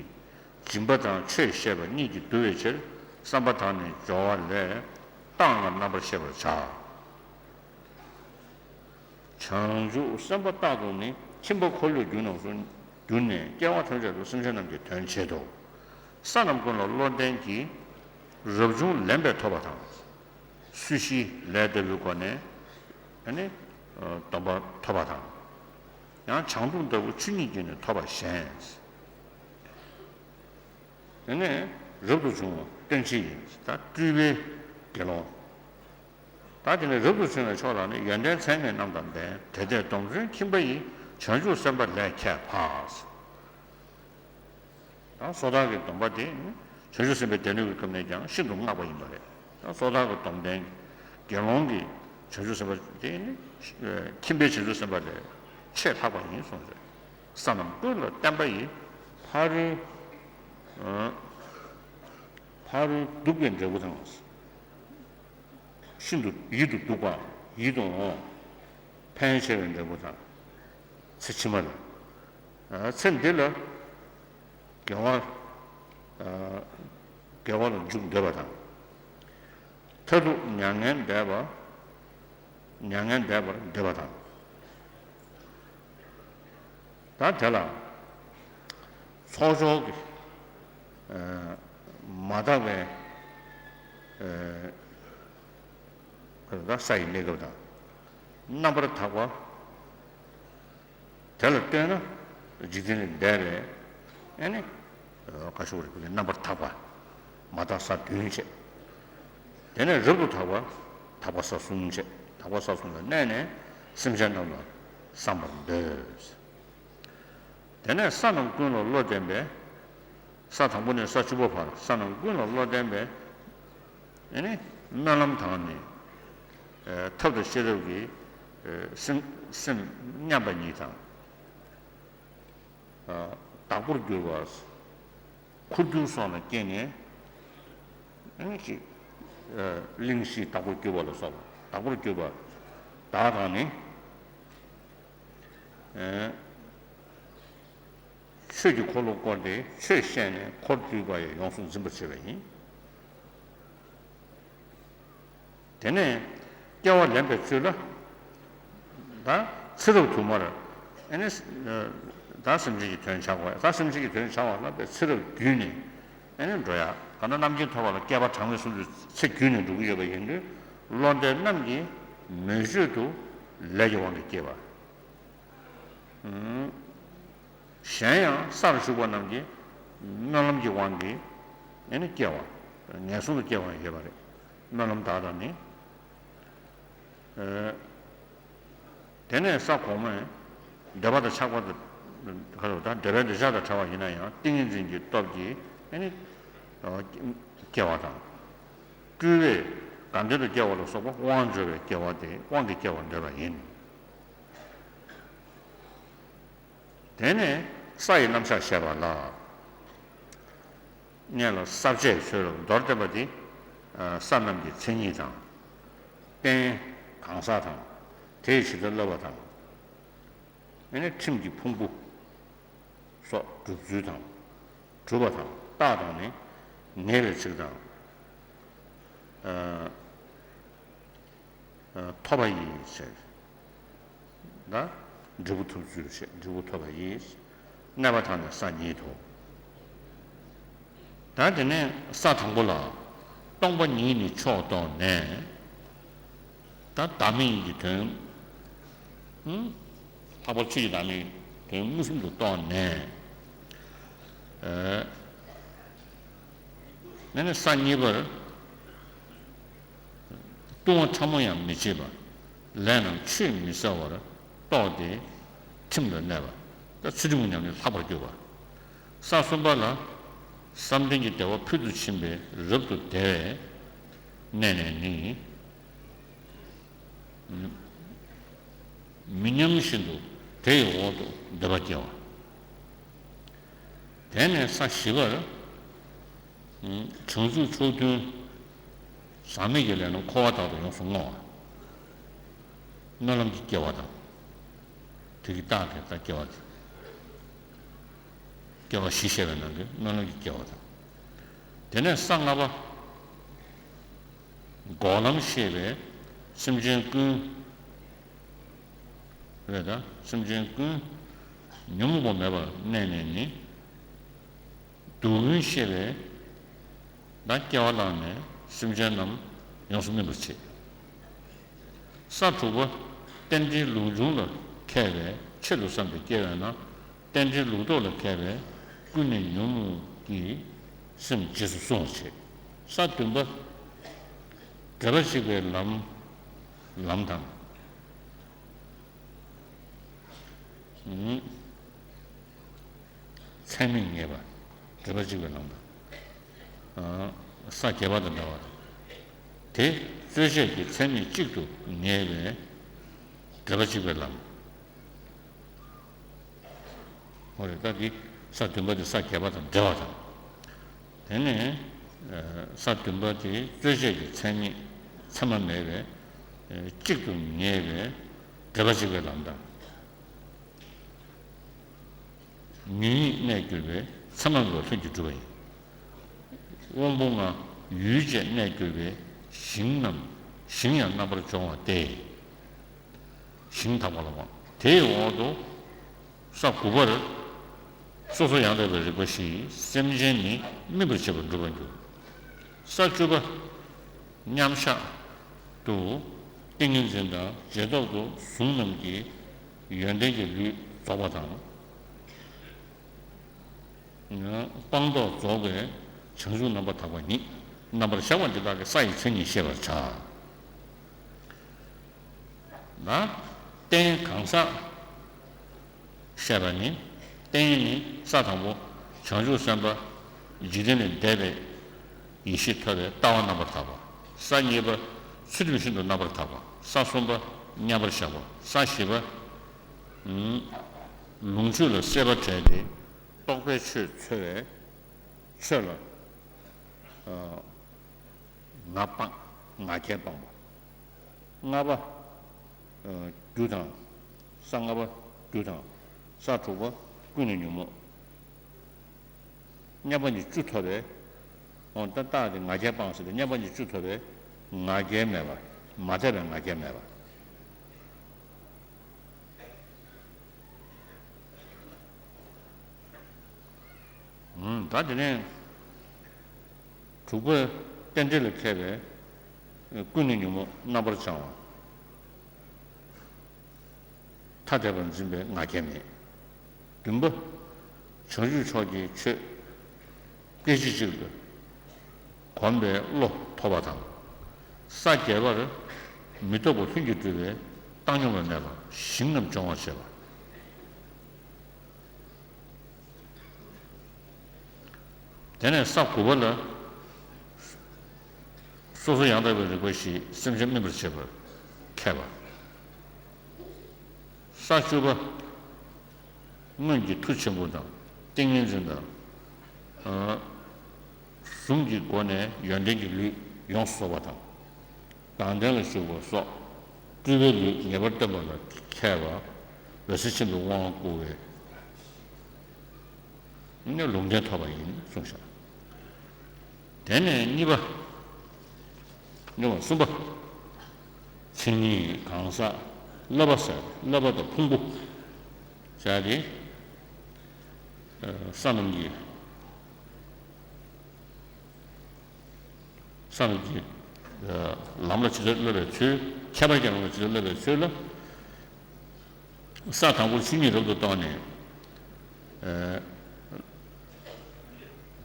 སྦྱིན་པ་དང་ཆོས་བཤད་པ་གཉིས་ཀྱིས་བསྡུ་བའི་ཕྱིར། བསམ་པ་དང་ནི་སྦྱོར་བ་ལས། རྟགས་ལྔ་རྣམ་པར་ཤེས་པར་བྱ། བྱང་ཆུབ་སེམས་དཔའ་རྟག་ཏུ་ནི། ཁྱིམ་པ་འཁོར་ལོས་སྒྱུར་རྣམས་སུ་གྱུར་ནས། སྐྱེ་བ་ཐམས་ཅད་དུ་སེམས་ཅན་རྣམས་ཀྱི་དོན་བྱེད་དོ། ས་རྣམས་ཀུན་ལ་བློ་ལྡན་གྱིས། རབ་བྱུང་ལེན་པས་ཐོབ་པ་དང་། སུ་ཞིག་ལས་ལྟ་བུའི་སྒོ་ནས་ཨ་ནི་སྡོམ་པ་ཐོབ་པ་དང་། ཡང་བྱང་སྡོམ་ལྟ་བུ་ཆོས་ཉིད་ཀྱིས་ནི་ཐོབ་པ་གཞན། དེ་ནས་རབ་ཏུ་བྱུང་བ་སྟོན་བྱེད་ཡིན། ད་སྤྲུལ་པའི་དགེ་སློང་། ད་དེ་ནས་རབ་ཏུ་བྱུང་བའི་ཕྱོགས་ལ་ནི། ཡོན་ཏན་ཚད་མེད་རྣམས་དང་ལྡན། དེ་ལྟས་སྡོམ་བརྩོན་ཁྱིམ་པ་ཡི། བྱང་ཆུབ་སེམས་དཔའ་ལས་ཁྱད་འཕགས། ད་སོ་ཐར་གྱི་སྡོམ་པ་དེ་ནི་བྱང་ཆུབ་སེམས་དཔའི་སྡེ་སྣོད་ཀྱི་སྐབས་ནས་ཀྱང་ཤིན་ཏུ་བསྔགས་པ་ཡིན་པ་རེད། ད་སོ་ཐར་གྱི་སྡོམ་ལྡན་དགེ་སློང་གིས་བྱང་ཆུབ་སེམས་དཔའ་དེ་ནི་ཁྱིམ་པའི་བྱང་ཆུབ་སེམས་དཔའ་ལས་ཆེས་ལྷག་པ་ཡིན་གསུངས་རེད། ས་རྣམས་ཀུན་ལ་བསྟན་པ་ཡི། ཕ་རོལ་ཕ་རོལ་གདུག་པའི་འབྲས་བུ་དང་། ཤིན་ཏུ་ཡིད་དུ་གདུག་པ། ཡིད་དུ་འོང་། ཕན་ཆེ་བའི་འབྲས་བུ་དང་། ཚེ་ཕྱི་མ་ལ། ཚེ་འདི་ལ་དགེ་བ། དགེ་བ་ལ་འཇུག་འདོད་པ་དང་། མཐར་ཐུག་མྱ་ངན་འདས་པ། མྱ་ངན་འདས་པར་འདོད་པ་དང་། ད་དེ་ལ་ཚོགས་སྦྱོར་གྱི་མ་དག་པའི་ད་ས་ཡི་གནས་སྐབས་དང་། རྣམ་པར་དག་པ། དེ་ལ་ལྟོས་ན་འཇིག་རྟེན་ལས་འདས་པའི་ཨ་ནི་ཁ་ཤོར་རེ་ཁུ་ལས་རྣམ་པར་དག་པ། མ་དག་ས་བདུན་བྱས། དེ་ནས་རབ་ཏུ་དག་པ། དག་པ་ས་གསུམ་བྱས། དག་པ་ས་གསུམ་ལ་གནས་ནས་སེམས་ཅན་རྣམས་ལ་བསམ་པར་འདོད། དེ་ནས་ས་རྣམས་ཀུན་ལ་བློ་ལྡན་པས། ས་དང་པོ་ནས་ས་བཅུ་པ་བར་ས་རྣམས་ཀུན་ལ་བློ་ལྡན་པས། ཨ་ནི་སྨོན་ལམ་དང་ནི། ཐབས་དང་ཤེས་རབ་ཀྱིས་སེམས་སེམས་མཉམ་པ་ཉིད་དང་། བདག་པོར་གྱུར་པ། འཁོར་འགྱུར་སོགས་ལ་སྐྱེས་ནས། ཨ་ནི་ཅིག་གླེང་གཞི་བདག་པོར་གྱུར་པ་ལ་སོགས་པ། བདག་པོར་གྱུར་པ་བདག་དང་ནི། ཆོས་ཀྱི་འཁོར་ལོ་བསྐོར་ཏེ་ཆོས་བཤད་ནས་འཁོར་སྡུད་པ་ཡང་ཡོངས་སུ་འཛིན་པར་བྱེད་པ་ཡིན། དེ་ནས་སྐྱེ་བ་ལེན་པའི་ཚུལ་ལ། ད་ཚེ་རབས་དུ་མར་ཨ་ནི་ད་སེམས་ཅན་གྱི་དོན་བྱ་དགོས། ད་སེམས་ཅན་གྱི་དོན་བྱ་བ་ལ་པའི་ཚེ་རབས་བརྒྱུད་ནས་ཨ་ནི་འགྲོ་ཡ། གང་ལྟར་རྣམ་མཁྱེན་ཐོབ་པ་ལ་བསྐལ་པ་གྲངས་མེད་གསུམ་དུ་ཚེ་བརྒྱུད་ནས་འགྲོ་གི་ཡོད་པ་ཡིན་དུས། བློ་ལྡན་རྣམས་ཀྱིས་མོས་སྤྱོད་དུ་ལས་ཀྱི་དབང་གིས་སྐྱེས་པ། གཞན་ཡང་སར་བཞུགས་པ་རྣམས་ཀྱིས་སྨོན་ལམ་གྱི་དབང་གིས་ཨ་ནི་སྐྱེ་བ། ངན་སོང་དུ་སྐྱེ་བ་ཡོད་པ་རེད། སྨོན་ལམ་དག་དང་ནི། དེ་ནས་ས་གོང་མས་འདོད་པ་དང་ཆགས་པ་དང་ག་རེ་ད་འདོད་པའི་འདོད་ཆགས་དང་བྲལ་བ་ཡིན་ན་ཡང་ཏིང་ངེ་འཛིན་གྱི་སྟོབས་ཀྱིས་ཨ་ནི་སྐྱེ་བ་དང་། སྤྲུལ་པས་དགའ་འདོད་དུ་སྐྱེ་བ་ལ་སོགས་པ་དབང་འབྱོར་བའི་སྐྱེ་བ་དེ་དབང་གིས་སྐྱེ་བར་འདོད་པ་ཡིན། དེ་ནས་ས་ཡི་རྣམ་གཞག་བཤད་པ་ལ། སྔོན་ལ་ས་བཅད་ཚུལ་ལ་མདོར་བསྟན་པ་འདི། ས་རྣམས་ཀྱི་མཚན་ཉིད་དང་། རྟེན་གང་ཟག་དང་། དེ་ཡི་བྱེ་བྲག་བསླབ་པ་དང་། ཨ་ནི་ཁྲིམས་ཀྱི་ཕུང་པོ་སོགས་སྒྲུབ་ཚུལ་དང་། སྒྲུབ་པ་དང་རྟགས་དང་ནི། ངེས་པའི་ཚིག་དང་། ཐོབ་པ་ཡིན་ཟེར། ད་འབྲས་བུ་ཐོབ་ཚུལ་བཤད། འབྲས་བུ་ཐོབ་པ་ཡིན། གནས་པ་དག་ནི་ས་ཉིད་དོ། ད་དེ་ནས་ས་དང་པོ་ལ། སྟོང་པ་ཉིད་ནི་མཆོག་རྟོགས་ནས། ད་བདག་མེད་ཀྱི་དོན། ལྷག་པར་ཆོས་ཀྱི་བདག་མེད་དོན་མངོན་སུམ་དུ་རྟོགས་ནས། ཨ་ནི་ས་གཉིས་པར། ལྟུང་བ་ཕྲ་མོ་ཡང་མི་བྱེད་པ། ལས་རྣམས་ཆུད་མི་ཟ་བར་རྟོགས་ཏེ་ཁྲིམས་ལ་གནས་པ། ད་ཚུལ་ཁྲིམས་ཀྱི་ཉམས་ལེན་ལྷག་པར་གྱུར་པ། ས་གསུམ་པ་ལ། བསམ་གཏན་གྱི་བདེ་བ་ཕུལ་དུ་ཕྱིན་པས་རབ་ཏུ་བདེ་བས་གནས་ནས་ནི། མི་མཉམ་བཞིན་དུ་དེ་ཡི་འོག་ཏུ་འདོད་པ་སྐྱེ་བ། དེ་ནས་ས་བཞི་པར། བྱང་ཆུབ་ཕྱོགས་མཐུན། ཟག་མེད་ཀྱི་ལས་རྣམས་འཁོར་བ་དག་ཏུ་ཡོངས་སུ་བསྔོ་བ། སྨོན་ལམ་གྱི་སྐྱེ་བ་དང་། དེ་གི་རྟགས་དེ་ལྟར་སྐྱེ་བ་དེ། སྐྱེ་བ་བཞི་བཤད་པའི་ནང་གི་སྨོན་ལམ་གྱི་སྐྱེ་བ་དང་། དེ་ནས་ས་ལྔ་པ། འགོག་ལམ་ཤེས་པས་སེམས་ཅན་ཀུན། རེད་ད། སེམས་ཅན་ཀུན་ཉོན་མོངས་པ་མེད་པར་གནས་ནས་ནི། སྡུག་ཀུན་ཤེས་པས་ད་སྐྱེ་བ་བླངས་ནས་སེམས་ཅན་རྣམས་ཡོངས་སུ་སྨིན་པར་བྱེད། ས་དྲུག་པ། རྟེན་འབྲེལ་ལུགས་འབྱུང་ལ་མཁས་པས་ཆེད་དུ་བསམས་ཏེ་སྐྱེ་བས་ན། རྟེན་འབྲེལ་ལུགས་ལྡོག་ལ་མཁས་པས་ཀུན་ནས་ཉོན་མོངས་ཀྱི་སེམས་རྗེས་སུ་བསྲུང་བར་བྱེད། ས་བདུན་པ། འབྲེལ་པ་གཅིག་པའི་ལམ། ལམ་དང་། ཚད་མས་ངེས་པ། འབྲེལ་པ་གཅིག་པའི་ལམ་དང་། ས་བརྒྱད་པ་དང་འདྲ་བ་དང་། དེ་རྩོལ་བཅས་ཀྱི་ཚད་མས་གཅིག་ཏུ་ངེས་པའི་འབྲེལ་པ་གཅིག་པའི་ལམ། འོ་རེད། ད་འདི་ས་བདུན་པ་དེ་ས་བརྒྱད་པ་དང་འབྲེལ་བ་དང་། དེ་ནས་ས་བདུན་པ་དེ་རྩོལ་བཅས་ཀྱི་ཚད་མས་མཚན་མ་མེད་པའི་གཅིག་ཏུ་ངེས་པའི་འབྲེལ་པ་གཅིག་པའི་ལམ་དང་། ཉོན་ཡིད་གནས་གྱུར་པའི་མཚན་མ་མེད་པ་ལྷུན་གྱིས་གྲུབ་པ་ཡིན། དབང་པོ་ལྔ་ཡུལ་བཅས་གནས་གྱུར་པའི་ཞིང་རྣམས་ཞིང་ཡང་རྣམ་པར་སྦྱོང་བ་སྟེ། ཞིང་དག་པ་ལ་དབང་། དེའི་འོག་ཏུ་ས་དགུ་པར། སོ་སོ་ཡང་དག་པའི་རིག་པ་བཞིས་སེམས་ཅན་ནི་སྨིན་པར་བྱེད་པར་འགྲུབ་པར་འགྱུར། ས་བཅུ་པ། མཉམ་བཞག་ཏུ་ཏིང་ངེ་འཛིན་དང་རྗེས་ཐོབ་ཏུ་གཟུངས་རྣམས་ཀྱི་ཡོན་ཏན་གྱི་ལུས་རྫོགས་པ་དང་། སྤངས་རྟོགས་རྫོགས་པའི་བྱང་ཆུབ་རྣམ་པར་དག་པ་ཉིད། རྣམ་པར་བཞག་པ་འདི་དག་གིས་ས་ཡི་མཚན་ཉིད་ཤེས་པར་བྱ། ན། རྟེན་གང་ཟག་བཤད་པ་ནི། རྟེན་ནི་ས་དང་པོ་བྱང་ཆུབ་སེམས་དཔའ་འཇིག་རྟེན་ལས་འདས་པའི་ཡེ་ཤེས་ཐོབ་པའི་ལྟ་བ་རྣམ་པར་དག་པ། ས་གཉིས་པ་ཚུལ་ཁྲིམས་ཤིན་ཏུ་རྣམ་པར་དག་པ། ས་གསུམ་པ་མཉམ་པར་བཞག་པ། ས་བཞི་པ་ལོངས་སྤྱོད་ལ་སྲེད་པ་བྲལ་ཏེ་རྟོག་པའི་ཆོས་འཚོལ་བའི་ཆོས་ལ། ང་སྤང་། ང་རྒྱལ་སྤངས་པ། ལྔ་པ། རྒྱུ་དང་། ས་ལྔ་པ་རྒྱུ་དང་། ས་དྲུག་པ་ཀུན་ནས་ཉོན་མོངས། མཉམ་པ་ཉིད་བཅུ་ཐོབ་པས། འོ་ད་རྟགས་དེ་ང་རྒྱལ་སྤངས་ཟེར་ཏེ་མཉམ་པ་ཉིད་བཅུ་ཐོབ་པས་ང་རྒྱལ་མེད་པ། མ་དད་པའི་ང་རྒྱལ་མེད་པ། ད་དེ་ནས་དྲུག་པ་རྟེན་འབྲེལ་ལ་མཁས་པས་ཀུན་ནས་ཉོན་མོངས་རྣམ་པར་བྱང་བ། ཐ་དད་པར་འཛིན་པའི་ང་རྒྱལ་མེད། བདུན་པ། བྱང་ཆུབ་མཆོག་གི་ཆོས་སྐད་ཅིག་གཅིག་ལ་ གོམས་པའི་བློ་ཐོབ་པ་དང་། ས་བརྒྱད་པར་མི་རྟག་པ་ལྷུན་གྱིས་གྲུབ་པའི་བཏང་སྙོམས་ལ་གནས་པ་ཞིང་རྣམས་སྦྱོང་བར་བྱེད་པ། དེ་ནས་ས་དགུ་པ་ལ། སོ་སོ་ཡང་དག་པའི་རིག་པ་བཞིས་སེམས་ཅན་སྨིན་པར་བྱེད་པར་མཁས་པ། ས་བཅུ་པ། སྔོན་གྱི་མཐུ་ཆེན་པོ་དང་ཏིང་ངེ་འཛིན་དང་། ཨ། གཟུངས་ཀྱི་སྒོ་ནས་ཡོན་ཏན་གྱི་ལུས་ཡོངས་སུ་རྫོགས་པ་དང་། དང་ལྡན་ལ་ཞུགས་པ་སོགས་སྤྲུལ་པའི་ལུས་ངེས་པར་བསྟན་པ་ལ་མཁས་པ། འོད་གསལ་ཆེན་པོའི་དབང་བསྐུར་བས། ནི་ལུང་བསྟན་ཐོབ་པ་ཡིན་གསུངས་ཤག་དེ་ནས་གཉིས་པ། གཉིས་པ་གསུམ་པ། མཚན་ཉིད་གང་ཟག་བསླབ་པ་ཟེར་བསླབ་པ་དང་ཕུང་པོ་ཟེར་ཏེ། ས་རྣམས་ཀྱི། ས་རྣམས་ཀྱི། ལམ་ལ་ཇི་ལྟར་བསླབ་པའི་ཚུལ། ཁྱད་པར་གྱི་ལམ་ལ་ཇི་ལྟར་བསླབ་པའི་ཚུལ་ལ། ས་དང་པོར་ཆོས་ཉིད་རབ་ཏུ་བརྟགས་ནས།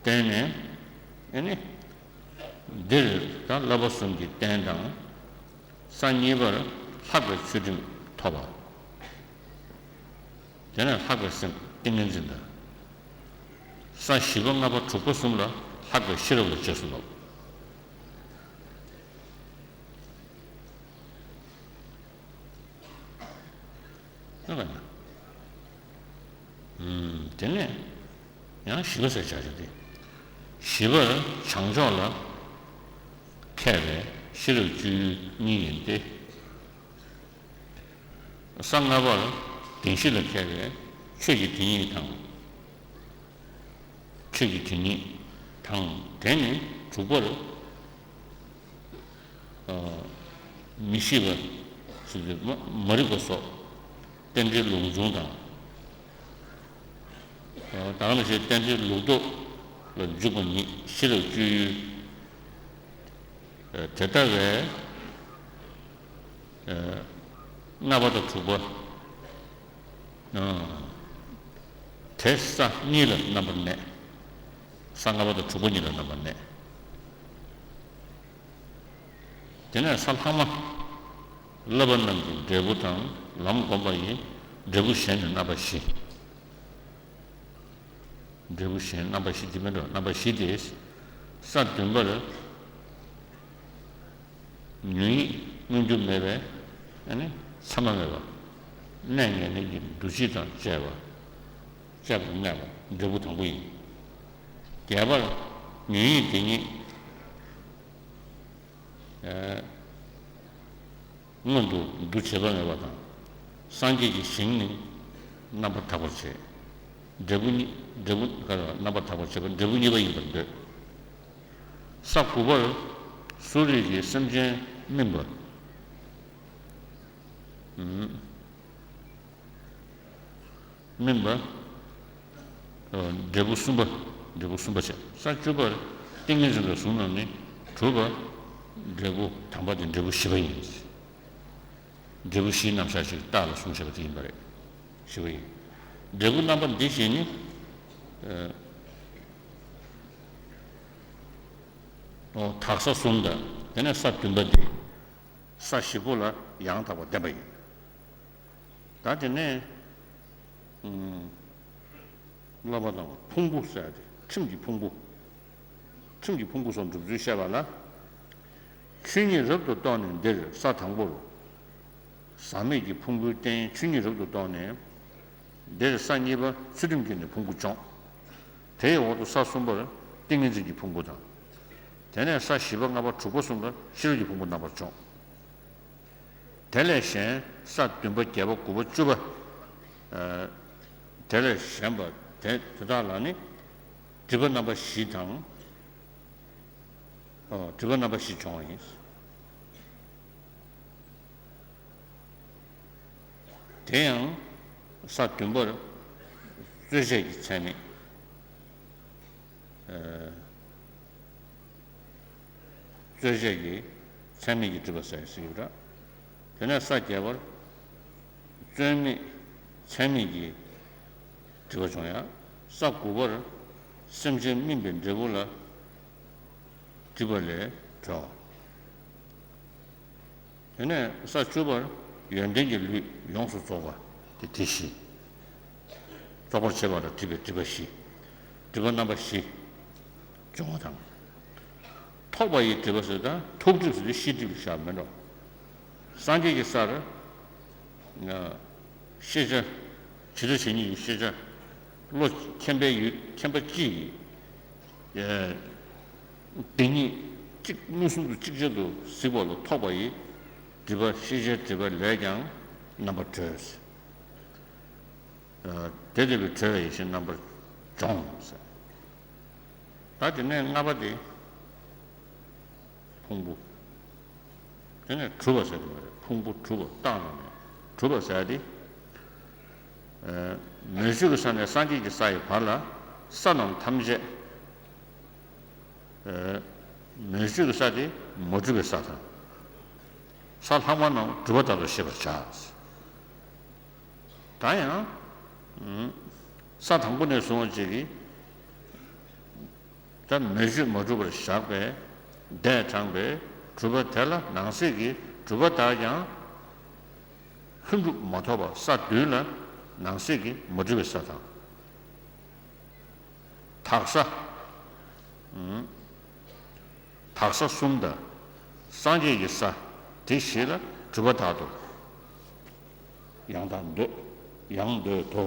བརྟེན་ནས། ཨ་ནི། འདིར་ད་བསླབ་པ་གསུམ་གྱི་རྟེན་དང་། ས་གཉིས་པར་ལྷག་པའི་ཚུལ་ཁྲིམས་ཐོབ་པ། དེ་ནས་ལྷག་པའི་སེམས་ཏིང་ངེ་འཛིན་དང་། ས་བཞི་པ་ལྔ་པ་དྲུག་པ་གསུམ་ལ་ལྷག་པའི་ཤེས་རབ་ལ་རྗེས་སུ་སློབ། ཨ། དེ་ནས་ཡང་བཞི་པ་ཟེར་བྱ་བྱེད་དེ། བཞི་པར་བྱང་ཕྱོགས་ལ་མཁས་པའི་ཤེས་རབ་སྤྱོད་ཡུལ་གཉིས་ཡིན་ཏེ། ས་ལྔ་པར་བདེན་བཞི་ལ་མཁས་པའི་ཆོས་ཀྱི་དེ་ཉིད་དང་། ཆོས་ཀྱི་དེ་ཉིད་དང་། དེ་ནས་དྲུག་པར། མི་ཤེས་པ། མ་རིག་པ་སོགས་རྟེན་འབྲེལ་ལུགས་འབྱུང་དང་། ད་ག་ནང་བཞིན་རྟེན་འབྲེལ་ལུགས་ལྡོག་ལ་འཇུག་པ་ཉིད་ཤེས་རབ་སྤྱོད་ཡུལ། དེ་ལྟ་བས། ལྔ་པ་དང་དྲུག་པ། དེ་ས་གཉིས་ལ་རྣམ་པར་གནས། ས་ལྔ་པ་དང་དྲུག་པ་གཉིས་ལ་རྣམ་པར་གནས། དེ་ནས་ས་ལྷག་མ། བསླབ་པ་རྣམས་ཀྱི་འབྲས་བུ་དང་ལམ་བསྒོམ་པ་ཡི་འབྲས་བུ་གཞན་ནི་རྣམ་པ་བཞི། འབྲས་བུ་གཞན་རྣམ་པ་བཞི་འདི་མིན་འགྲོ། རྣམ་པ་བཞི་སྟེ། ས་བདུན་པར་ཉོན་ཡིད་མངོན་གྱུར་མེད་པའི་ཨ་ནི་མཚན་མ་མེད་པ། གནས་ངེས་གནས་ཀྱི་འདུ་བྱེད་དང་བཅས་པ། བཅས་པར་གནས་པ་འབྲས་བུ་དང་པོ་ཡིན། བརྒྱད་པར་ཉོན་ཡིད་དེ་ཉིད། ཨ། མངོན་དུ་འདུ་བྱེད་པ་མེད་པ་དང་། སངས་རྒྱས་ཀྱི་ཞིང་ནི་རྣམ་པར་དག་པར་བྱེད། འབྲས་བུ་གཉིས། འབྲས་བུ་ག་རེ་རྣམ་པར་དག་པར་བྱེད་པ་འབྲས་བུ་གཉིས་པ་ཡིན་པར་འདོད། ས་དགུ་པར་གསོ་རིག་གི་སེམས་ཅན་སྨིན་པ། སྨིན་པ། འབྲས་བུ་གསུམ་པ། འབྲས་བུ་གསུམ་པ་བྱས། ས་བཅུ་པར་ཏིང་ངེ་འཛིན་དང་གཟུངས་རྣམས་ནི་གྲུབ་པ། འབྲས་བུ་དམ་པ་དེ་འབྲས་བུ་བཞི་པ་ཡིན། འབྲས་བུ་བཞིའི་རྣམ་གཞག་ཅིག་རྟགས་ལ་གསུངས་བཞག་པ་དེ་ཡིན་པ་རེད། བཞི་པ་ཡིན། འབྲས་བུ་རྣམ་པ་འདི་བཞིན་ནི། ཨོ། དག་ས་གསུམ་དང་དེ་ནས་ས་བདུན་པ་འདི། ས་བཞི་པོ་ལ་ཡང་དག་པར་ལྡན་པ་ཡིན། ད་དེ་ནས། ཨུམ། བསླབ་པ་དང་ཕུང་པོ་ཟེར་ཏེ་ཁྲིམས་ཀྱི་ཕུང་པོ། ཁྲིམས་ཀྱི་ཕུང་པོ་སོགས་འགྲུབ་ཚུལ་བཤད་པ་ལ། ཆོས་ཉིད་རབ་ཏུ་རྟོགས་ནས་འདིར་ས་དང་པོར། ཟག་མེད་ཀྱི་ཕུང་པོའི་རྟེན་ཆོས་ཉིད་རབ་ཏུ་རྟོགས་ནས། འདིར་ས་གཉིས་པ་ཚུལ་ཁྲིམས་ཀྱིས་ནི་ཕུང་པོ་སྦྱོང་། དེའི་འོག་ཏུ་ས་གསུམ་པར་ཏིང་ངེ་འཛིན་གྱི་ཕུང་པོ་དང་། དེ་ནས་ས་བཞི་པ་ལྔ་པ་དྲུག་པ་གསུམ་ལ་ཤེས་རབ་ཀྱི་ཕུང་པོ་རྣམ་པར་སྦྱོང་། དེ་ལས་གཞན་ས་བདུན་པ་བརྒྱད་པ་དགུ་པ་བཅུ་པ། ཨ། དེ་ལས་གཞན་པ་དེ་དེ་དག་ལ་ནི་སྒྲིབ་པ་རྣམ་པ་བཞི་དང་། ཨོ། སྒྲིབ་པ་རྣམ་པ་བཞི་སྦྱོང་བ་ཡིན། དེ་ཡང་ས་བདུན་པར་རྩོལ་བཅས་ཀྱི་མཚན་མེད། ཨ། རྩོལ་བཅས་ཀྱི་མཚན་མེད་ཀྱི་སྒྲིབ་པ་ཟེར་ཟེར་གྱི་རེད། དེ་ནས་ས་བརྒྱད་པར་རྩོལ་མེད་མཚན་མེད་ཀྱི་སྒྲིབ་པ་སྦྱོང་ཡ། ས་དགུ་པར་སེམས་ཅན་སྨིན་པའི་འབྲས་བུ་ལ། སྒྲིབ་པ་ལས་གྲོལ་བ། དེ་ནས་ས་བཅུ་པར་ཡོན་ཏན་གྱི་ལུས་ཡོངས་སུ་རྫོགས་པ་དེ་དེ་བཞི། རྫོགས་པར་བྱེད་པ་ལ་སྒྲིབ་པའི་སྒྲིབ་པ་བཞི། སྒྲིབ་པ་རྣམ་པ་བཞི་སྦྱོང་བ་དང་། ཐོགས་པ་ཡི་སྒྲིབ་པ་ཟེར་དང་ཐོགས་སྒྲིབ་ཟེར་དུས་ཤེས་སྒྲིབ་ལ་བཞག་མེད་འགྲོ། སངས་རྒྱས་ཀྱི་སར་ཤེས་བྱ། ཇི་ལྟར་བྱེད་ཉིད་ཀྱི་ཤེས་བྱ། བློ་མཁྱེན་པའི་ཡུལ་མཁྱེན་པ་གཅིག་གིས། དེ་ཉིད་གཅིག་མངོན་སུམ་དུ་གཅིག་ཅར་དུ་གཟིགས་པ་ལ་ཐོགས་པ་ཡི་སྒྲིབ་པ་ཤེས་བྱའི་སྒྲིབ་པ་ལས་ཀྱང་རྣམ་པར་གྲོལ། དེ་ལྟ་བུའི་གྲོལ་བའི་ཡེ་ཤེས་རྣམ་པར་སྦྱོང་ཟེར། ད་དེ་ནས་ལྔ་པ་དེ། ཕུང་པོ། དེ་ནས་གྲུབ་པ་ཟེར་གྱི་མ་རེད། ཕུང་པོ་གྲུབ་པ་བཏགས་ན་མེད། གྲུབ་པ་ཟེར་ཏེ། མོས་སྤྱོད་ཀྱི་ས་ནས་སངས་རྒྱས་ཀྱི་ས་ཡི་བར་ལ་ས་རྣམས་ཐམས་ཅད། མོས་སྤྱོད་ཀྱི་ས་དེ་མ་གྲུབ་པའི་ས་དང་། ས་ལྷག་མ་རྣམས་གྲུབ་པ་ལྟར་དུ་ཤེས་པར་བྱ། ད་ཡང་། ས་དང་པོ་ནས་བཟུང་བ་ཅིག་གིས། ད་མོས་སྤྱོད་མ་གྲུབ་པར་བཞག་པའི་ཟླས་དྲངས་པའི་གྲུབ་པ་དེ་ལ་ནང་གསེས་ཀྱི་གྲུབ་པ་དག་ཀྱང་ལྷུན་གྲུབ་མ་ཐོབ་པ་ས་བདུན་ལ་ནང་གསེས་ཀྱི་མ་གྲུབ་པའི་ས་དང་། དག་ས། དག་ས་གསུམ་དང་། སངས་རྒྱས་ཀྱི་ས་དེ་བཞི་ལ་གྲུབ་པ་དག་ཏུ། ཡང་དག་འདོད། ཡང་འདོད་དོ།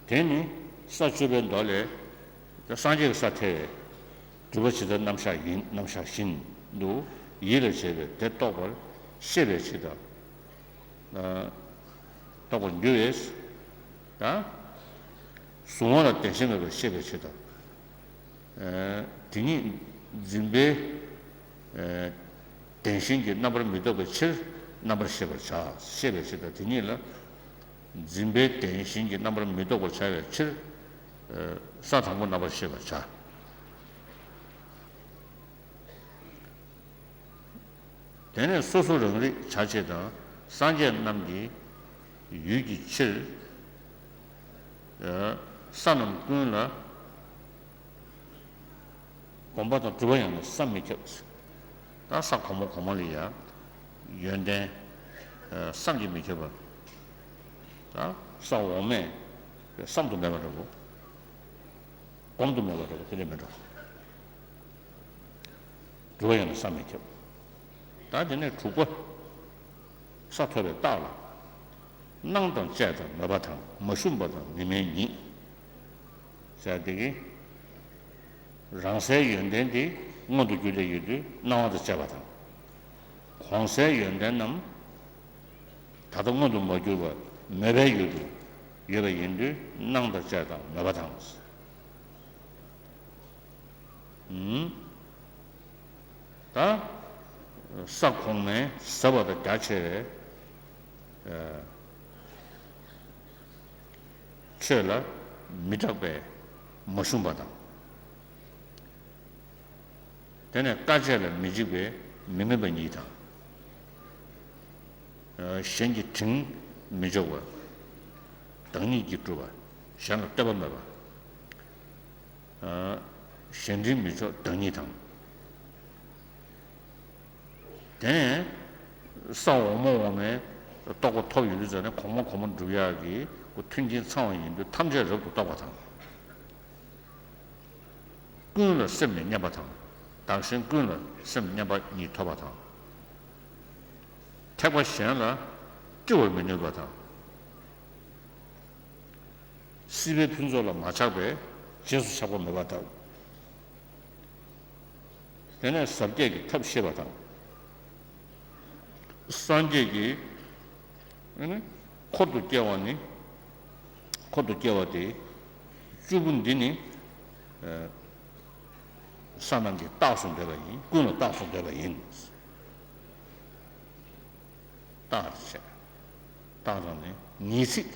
དེ་ནི་ས་བཅུ་པའི་མདོ་ལས། སངས་རྒྱས་ཀྱི་ས་ཐེ་བའི་གྲུབ་པ་ཇི་ལྟར་རྣམ་གཞག་ཡིན། རྣམ་གཞག་བཞིན་དུ་ཡིད་ལ་བྱེད་པས་དེ་རྟོགས་པར་ཤེས་པའི་ཕྱིར་དང་། རྟོགས་པར་འགྱུར་བས། ད། གཟུང་བ་ལ་བདེན་ཞེན་མེད་པར་ཤེས་པའི་ཕྱིར་དང་། དེ་ཉིད་འཛིན་པའི་བདེན་ཞེན་གྱི་རྣམ་པར་མི་རྟོག་པའི་ཕྱིར་རྣམ་པར་ཤེས་པར་བྱ། ཤེས་པའི་ཕྱིར་དང་དེ་ཉིད་ལ། འཛིན་པའི་བདེན་ཞེན་གྱི་རྣམ་པར་མི་རྟོག་པར་བྱ་བའི་ཕྱིར། ས་དང་པོ་རྣམ་པར་ཤེས་པར་བྱ། དེ་ནས་སོ་སོ་རང་རིག་བྱ་བྱེད་དང་སངས་རྒྱས་རྣམས་ཀྱི་ཡུལ་གྱི་ཕྱིར། ས་རྣམས་ཀུན་ལ། གོམས་པ་དང་གྲུབ་པ་ཡང་ནི་བསམ་མི་ཁྱབ། ད་ས་གོང་མ་གོང་མ་ལ་ཡང་ཡོན་ཏན་བསམ་གྱིས་མི་ཁྱབ་པ། ད་ས་འོག་མས་བསམ་དུ་མེད་པ་འདྲ་པོ། གོམས་དུ་མེད་པ་འདྲ་པོ་དེ་འདྲ་མི་འདྲ། གྲུབ་པ་ཡང་ནི་བསམ་མི་ཁྱབ། ད་དེ་ནས་དྲུག་པ། ས་ཐོབ་པའི་རྟགས་ལ། སྣང་དང་བཅས་དང་མོས་པ་དང་མ་ཞུམ་པ་དང་མི་དམན་ཉིད། ཟེར་དེ་གི། རང་སའི་ཡོན་ཏན་དེ་མངོན་དུ་གྱུར་ཏེ་ཡོད་དུས་སྣང་བ་དང་བཅས་པ་དང་། གོང་སའི་ཡོན་ཏན་རྣམས་ད་ལྟ་མངོན་དུ་མ་གྱུར་པར་མོས་པའི་ཡུལ་དུ་ཡོད་པ་ཡིན་དུས་སྣང་དང་བཅས་དང་མོས་པ་དང་། ད་ས་གོང་མའི་ཟབ་པ་དང་རྒྱ་ཆེ་བའི་ཆོས་ལ་མི་སྐྲག་པས་མ་ཞུམ་པ་དང་། དེ་ནས་དཀའ་སྤྱད་ལ་མི་འཇིགས་པས་མི་དམན་པ་ཉིད་དང་། གཞན་གྱི་དྲིང་མི་འཇོག་པ། བདག་ཉིད་ཀྱིས་གྲུབ་པ། གཞན་ལ་ལྟོས་པ་མེད་པ། གཞན་དྲིང་མི་འཇོག་བདག་ཉིད་དང་། དེ་ནས་ས་འོག་མ་འོག་མའི་རྟོགས་པ་ཐོབ་ཡོང་དུས་ཙམ་ནས་གོང་མ་གོང་མ་སྒྲུབ་ཡག་གི་མཐུན་རྐྱེན་ཚང་བ་ཡིན་དུས་ཐམས་ཅད་རབ་ཏུ་རྟོགས་པ་དང་། ཀུན་ལ་སེམས་ནི་མཉམ་པ་དང་། བདག་གཞན་ཀུན་ལ་སེམས་མཉམ་པ་ཉིད་ཐོབ་པ་དང་། ཐེག་པ་གཞན་ལ་སྤྲི་བར་མི་ནུས་པ་དང་། སྲིད་པའི་ཕུན་ཚོགས་ལ་མ་ཆགས་པས་རྗེས་སུ་ཆགས་པ་མེད་པ་དང་། དེ་ནས་ཟབ་རྒྱས་ཀྱི་ཐབས་ཤེས་པ་དང་། སངས་རྒྱས་ཀྱི་འཁོར་དུ་སྐྱེ་བ་ནི། འཁོར་དུ་སྐྱེ་བ་སྟེ། བཅུ་པོ་འདི་ནི། ས་རྣམས་ཀྱི་རྟགས་སུ་འདོད་པ་ཡིན། ཀུན་ལ་རྟགས་སུ་འདོད་པ་ཡིན། རྟགས་དེ་བྱས། རྟགས་དང་ནི་ངེས་ཚིག།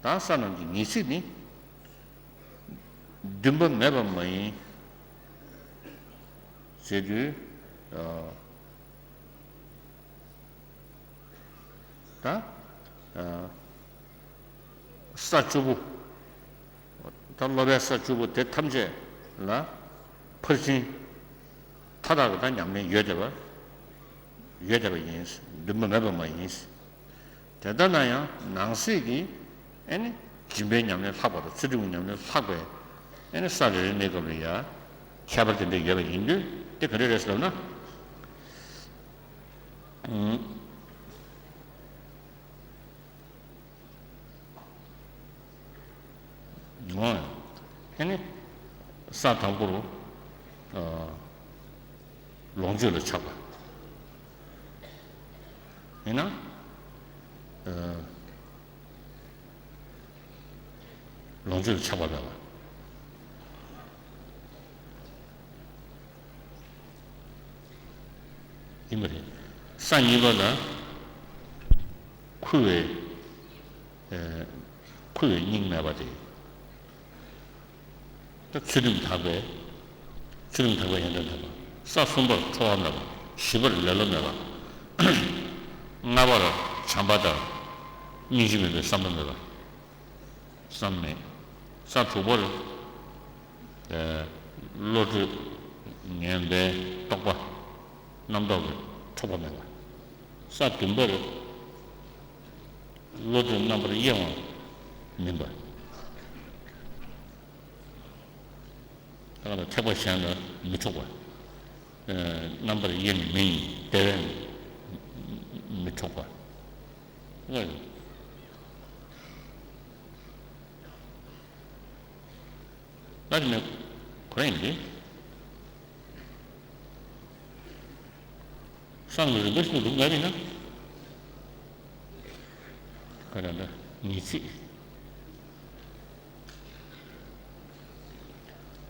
ད་ས་རྣམས་ཀྱི་ངེས་ཚིག་ནི། འདུན་པ་མེད་པ་མ་ཡིན། ཟེར་དུས། ད། ས་བཅུ་པོ། ད་སློབ་པའི་ས་བཅུ་པོ་དེ་ཐམས་ཅད་ལ། ཕར་ཕྱིན་མཐའ་དག་གི་ད་ཉམས་ལེན་ཡོད་བསྡད་པ། ཡོད་བསྡད་པ་ཡིན། འདུན་པ་མེད་པ་མ་ཡིན། དེ་ལྟ་ན་ཡང་ནང་གསེས་ཀྱི་ཨེ་ནི་སྦྱིན་པའི་ཉམས་ལེན་ལྷག་པ་དང་ཚུལ་ཁྲིམས་ཀྱི་ཉམས་ལེན་ལྷག་པའི་ཨེ་ནི་ས་རེ་རེ་གནས་སྐབས་ལ་ཡང་ཁྱད་པར་དེ་འདྲ་ཡོད་པ་ཡིན་དུས། དེ་ག་འདྲ་རེད་ཟེར་ལབ་ན། ཨེ་ནི་ས་དང་པོ་རུ་ལོངས་སྤྱོད་ལ་ཆགས་པ་ཡིན་ན། ལོངས་སྤྱོད་ལ་ཆགས་པ་མེད་པ་ཡིན་པ་རེད། ས་གཉིས་པ་ལ་ཁུ་བའི་ཁུ་བའི་སྙིང་མེད་པ་དེ། ད་ཚུལ་ཁྲིམས་དག་པས། ཚུལ་ཁྲིམས་དག་པའི་ཡོན་ཏན་ལྡན་པ། ས་གསུམ་པར་ཁྲོ་བ་མེད་པ། བཞི་པར་ལེ་ལོ་མེད་པ། ལྔ་པར་བྱམས་པ་དང་སྙིང་རྗེ་མེད་པའི་བསམ་པ་མེད་པ། བསམ་མེད། ས་དྲུག་པར་བློ་གྲོས་ངན་པའི་རྟོག་པ། རྣམ་རྟོག་གི་འཁྲུག་པ་མེད་པ། ས་བདུན་པར་བློ་གྲོས་རྣམ་པར་གཡེང་བ་མིན་པ། ད་ག་ལ་ཐེག་པ་གཞན་ལ་མི་འཁྲུག་པ། རྣམ་པར་གཡེང་མིན། དེ་བས་མི་འཁྲུག་པ། ལ་དེ་ནས་གོ་ཡིན་ཏེ། སང་ལ་རིམ་པ་བཞིན་དུ་ལུགས་ལྔ་ཡིན་ན། ག་རེ་འདྲ་ངེས་ཚིག་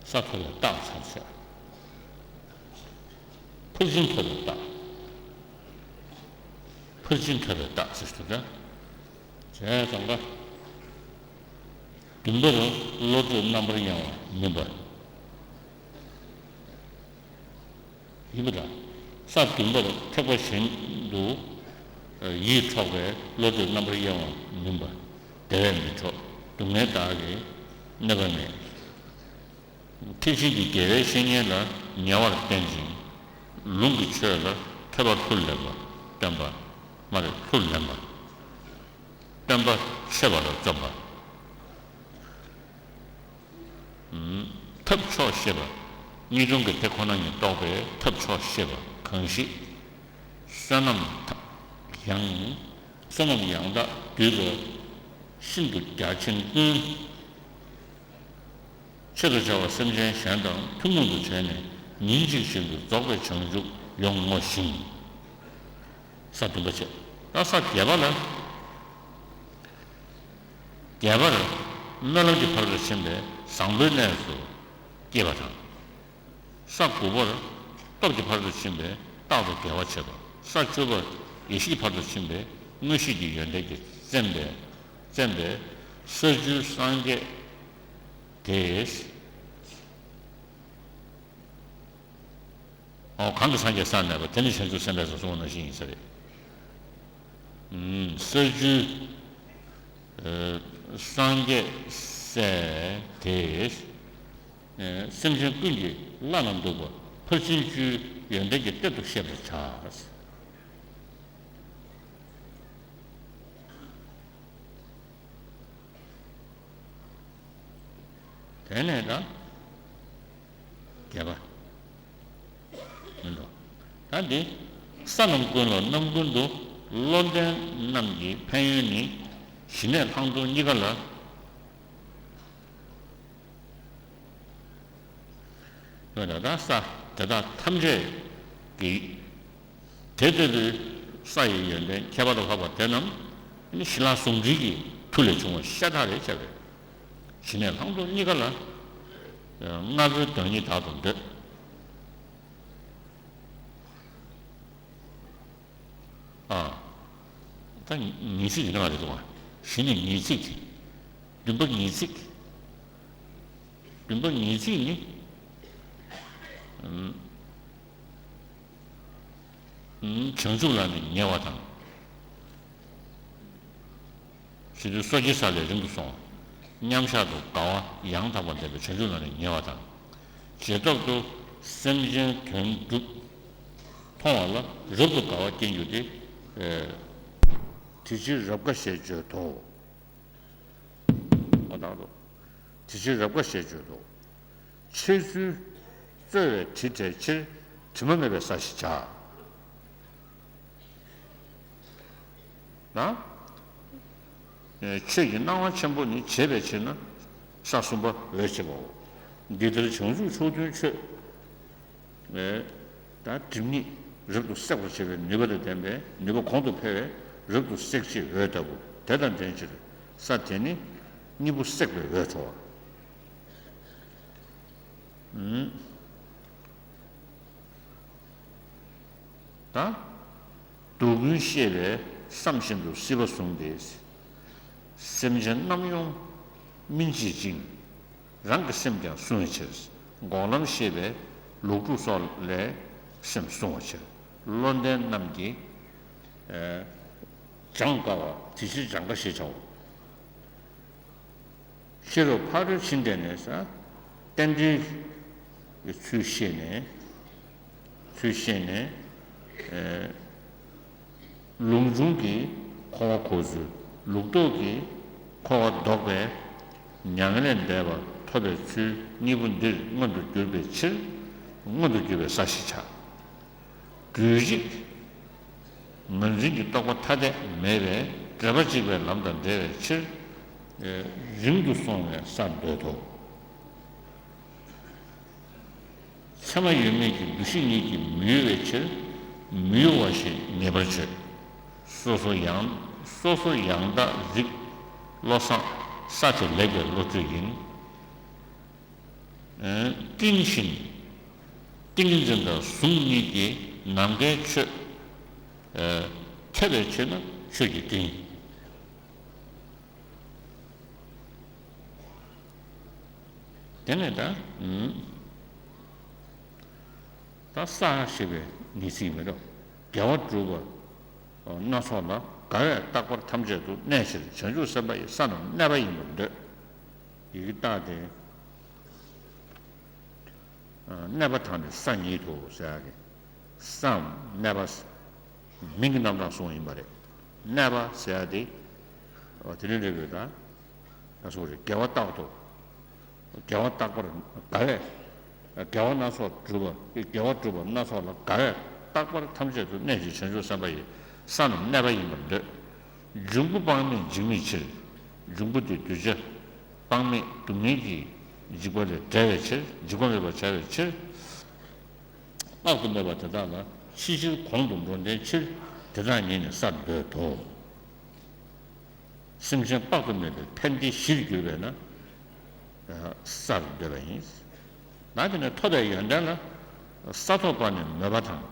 ས་མཐོ་ལ་རྟགས་ཚར་ཚད། ཕར་ཕྱིན་མཐོ་བའི་རྟགས། ཕར་ཕྱིན་མཐོ་བའི་རྟགས་ཟེར་ཞུ་ད། བྱས་ཙང་ཀ། བདུན་པར་བློ་གྲོས་རྣམ་པར་གཡེང་བ་མིན་པ། ཡིན་པ་དང་། ས་བདུན་པར་ཐེག་པ་གཞན་དུ་ཡིད་འཕྲོག་པའི་བློ་གྲོས་རྣམ་པར་གཡེང་བ་མིན་པ། དེ་བས་མི་འཕྲོག་སྡུག་བསྔལ་དག་གི་གནོད་པ་མེད། ཐེག་ཆེན་གྱི་དགེ་བའི་བཤེས་གཉེན་ལ་ཉེ་བར་བསྟེན་ཅིང་། ལུང་གི་ཆོས་ལ་ཐོས་པ་ལྷུར་ལེན་པ། བསྟན་པ་མ་རེད་ལྷུར་ལེན་པ། བསྟན་པ་ཆེ་བ་ལ་བརྩོན་པ། ཐབས་མཆོག་ཤེས་པ། གཉིས་སྟོང་གི་དེ་ཁོ་ན་ཉིད་རྟོགས་པའི་ཐབས་མཆོག་ཤེས་པ་གང་ཞིག་བསོད་ནམས་ཡང་། བསོད་ནམས་ཡང་དག་བསྡུས་པ་ཤིན་ཏུ་རྒྱ་ཆེན་ཀུན། ཆེད་དུ་བྱ་བ་སེམས་ཅན་གཞན་དང་ཐུན་མོང་དུ་བྱས་ནས་ཉིན་གཅིག་བཞིན་དུ་རྫོགས་པའི་བྱང་ཆུབ་ཡོང་ངོ་ཞིང་། ས་བདུན་པ་བྱས། ད་ས་བརྒྱད་པ་ལ། བརྒྱད་པར་སྨོན་ལམ་གྱི་ཕ་རོལ་ཏུ་ཕྱིན་པའི་བཟང་པོའི་གནས་སུ་སྐྱེས་པ་དང་། ས་དགུ་པར་སྟོབས་ཀྱི་ཕ་རོལ་ཏུ་ཕྱིན་པའི་རྟག་ཏུ་དགེ་བ་བྱེད་པ། ས་བཅུ་པར་ཡེ་ཤེས་ཀྱི་ཕ་རོལ་ཏུ་ཕྱིན་པའི་མངོན་ཤེས་ཀྱི་ཡོན་ཏན་གྱིས་བརྩམས་པའི་བརྩམས་པའི་ས་བཅུའི་སངས་རྒྱས་དེ། ཨོ་གང་གི་སངས་རྒྱས་ས་མེད་པ་དེ་ནི་བྱང་ཆུབ་སེམས་དཔའི་ས་གསུངས་པ་ནང་བཞིན་ཡིན་ས་རེད། ས་བཅུའི་སངས་རྒྱས་སྲས་དེ། སེམས་ཅན་ཀུན་གྱི་བླ་ན་འདུག་པ་ཕར་ཕྱིན་བཅུའི་ཡོན་ཏན་གྱི་གཏེར་དུ་ཤེས་པར་བྱ། དེ་ནས་ད་བརྒྱད་པ་མིན་འགྲོ། ད་འདི་ས་རྣམས་ཀུན་ལ་རྣམ་ཀུན་ཏུ། བློ་ལྡན་རྣམས་ཀྱི་ཕན་ཡོན་ནི། ཞི་གནས་ལྷག་མཐོང་གཉིས་ཀ་ལ། ཡོད་ན་ད་ས་དེ་དག་ཐམས་ཅད་ཀྱི་དེ་ལྟ་བུའི་ས་ཡི་ཡོན་ཏན་ཁྱད་པར་དུ་འཕགས་པ་དེ་རྣམས་ནི་ཞི་ལྷག་ཟུང་འབྲེལ་གྱི་མཐུ་ལས་བྱུང་བ་ཤ་སྟག་རེད་བྱ་བས། ཞི་གནས་ལྷག་མཐོང་གཉིས་ཀ་ལ་ལྔ་པོའི་བདག་ཉིད་དག་ཏུ་འདོད། ཨ། ད་ངེས་ཚིག་ཡིན་ན་མ་རེད་འདུག་བ། ཞི་གནས་ངེས་ཚིག་དེ། བདུན་པ་ངེས་ཚིག་བདུན་པ་ངེས་ཚིག་ནི། བྱང་ཆུབ་ལ་ནི་ཉེ་བ་དང་། ཞི་དུལ་སོ་སྐྱེའི་ས་ལས་རིང་དུ་སོང་། མཉམ་བཞག་ཏུ་དགའ་བ་ཡང་དག་པར་ལྡན་པའི་བྱང་ཆུབ་ལ་ནི་ཉེ་བ་དང་། རྗེས་ཐོབ་ཏུ་ སེམས་ཅན་དོན་གྲུབ་མཐོང་བ་ལ་རབ་ཏུ་དགའ་བ་སྐྱེ་རྒྱུ་དེ། ཨེ། དེ་ཕྱིར་རབ་དགའ་ཞེས་བརྗོད་དོ། ཨོ་དང་དོ། དེ་ཕྱིར་རབ་དགའ་ཞེས་བརྗོད་དོ། འཆད་ཚུལ། རྩོལ་བས་དྲི་བྲལ་ཕྱིར། དྲི་མ་མེད་པའི་ས་ཞེས་བྱ། ན། ཆོས་ཀྱི་སྣང་བ་ཆེན་པོ་ནི་བྱེད་པའི་ཕྱིར་ན་ས་གསུམ་པ་འོད་བྱེད་པའོ། འདི་ལྟར་བྱང་ཆུབ་ཕྱོགས་མཐུན་ཆོས། ད་སྒྲིབ་གཉིས་རབ་ཏུ་བསྲེག་པར་བྱེད་པའི་ནུས་པ་དང་ལྡན་པས་ནུས་པ་གོང་དུ་འཕེལ་བས་རབ་ཏུ་བསྲེག་བྱེད་འོད་ལྟ་བུ་དེ་དང་ལྡན་ཕྱིར་ས་དེ་ནི་གཉིས་པོ་བསྲེག་པའི་འོད་འཕྲོ་བ། ད། སྡུག་ཀུན་ཤེས་པས་བསམ་བཞིན་དུ་སྲིད་པ་བཟུང་སྟེ། སེམས་ཅན་རྣམས་ཡོངས་སྨིན་བྱེད་ཅིང་། རང་གི་སེམས་ཀྱང་བསྲུང་བའི་ཕྱིར། འགོག་ལམ་ཤེས་པས་ལོག་སྒྲུབ་སོགས་ལས་སེམས་བསྲུང་བའི་ཕྱིར། བློ་ལྡན་རྣམས་ཀྱིས། ཨེ། སྦྱང་དཀའ་བ་དེ་ཕྱིར་སྦྱང་དཀའ་ཞེས་བྱའོ། ཤེས་རབ་ཕ་རོལ་ཕྱིན་ལྡན་ནས་ས། རྟེན་འབྲེལ་གྱི་ཚུལ་ཤེས་ནས། ཚུལ་ཤེས་ནས། ཨེ། ལུགས་འབྱུང་གི་འཁོར་བ་འཁོར་ཚུལ། ལུགས་ལྡོག་གི་འཁོར་བ་ལྡོག་པའི་མྱ་ངན་ལས་འདས་པ་ཐོབ་པའི་ཚུལ་གཉིས་པོ་འདིར་མངོན་དུ་གྱུར་པའི་ཕྱིར། མངོན་དུ་གྱུར་པའི་ས་ཞེས་བྱ། རྒྱུད་གཅིག་ངོས་འཛིན་གྱི་རྟོག་པ་ཐ་དད་མེད་པས་བགྲོད་པ་གཅིག་པའི་ལམ་དང་འབྲེལ་བའི་ཕྱིར། རིང་དུ་སོང་བའི་སར་འདོད་དོ། མཚན་མ་ཡོད་མེད་ཀྱི་འདུ་ཤེས་ཉིད་ཀྱིས་མི་གཡོ་བའི་ཕྱིར། མི་གཡོ་བ་ཞེས་ངེས་པར་བརྗོད། སོ་སོ་ཡང་སོ་སོ་ཡང་དག་གཟིགས་བློ་བཟང་ས་དེ་ལེགས་པའི་བློ་གྲོས་ཡིན། ཨ། ཏིང་ཞིང་། ཏིང་ངེ་འཛིན་དང་གཟུངས་གཉིས་ཀྱིས་ནམ་མཁའི་ཆོས། ཨ། ཐེག་པའི་ཆོས་ན་ཆོས་ཀྱི་ཏིང་། དེ་ནས་ད། ད་ས་ཞེས་པའི་ངེས་ཚིག་མེད་དོ། དགེ་བ་སྒྲུབ་པ་སྣ་ཚོགས་ལ་དགའ་བས་རྟག་པར་ཐམས་ཅད་དུ་གནས་ཕྱིར་བྱང་ཆུབ་སེམས་དཔའ་ཡི་ས་རྣམས་གནས་པ་ཡིན་པར་འདོད། ཡི་གེ་རྟགས་དེ། གནས་པ་དང་ནི་ས་ཉིད་དུ་ཟེར་ཡ་གི། སའམ་གནས་པ། མིང་གི་རྣམ་གྲངས་གསུངས་ཡིན་པ་རེད། གནས་པ་ཟེར་ཡ་དེ། དེ་ནི་འབྲས་བུ་དང་། ད་སོགས་རེད། དགེ་བ་རྟག་ཏུ། དགེ་བ་རྟག་པར་དགའ་བས། དགེ་བ་སྣ་ཚོགས་སྒྲུབ་པ། དགེ་བ་སྒྲུབ་པ་སྣ་ཚོགས་ལ་དགའ་བས་རྟག་པར་ཐམས་ཅད་དུ་གནས་ཤིང་བྱང་ཆུབ་སེམས་དཔའ་ཡི་ས་རྣམས་གནས་པ་ཡིན་པར་འདོད། འབྱུང་པོ་དཔག་མེད་འཇིགས་མེད་ཕྱིར། འབྱུང་པོ་དེ་གདུལ་བྱ་དཔག་མེད་སྡུག་བསྔལ་གྱི་འཇིགས་པ་ལས་བསྒྲལ་བའི་ཕྱིར། འཇིགས་པ་མེད་པར་བྱ་བའི་ཕྱིར། དཔག་ཏུ་མེད་པ་དེ་དག་ལ་ཕྱི་ཕྱིར་གོང་དུ་འགྲོ་ལྡན་ཕྱིར་དེ་དག་ཉིད་ནི་སར་འདོད་དོ། སེམས་ཅན་དཔག་ཏུ་མེད་པའི་ཕན་བདེའི་གཞིར་གྱུར་པས་ན། སར་འདོད་པ་ཡིན། ད་དེ་ནས་ཐོབ་པའི་ཡོན་ཏན་ལ། ས་ཐོབ་པ་ནི་མོས་པ་དང་།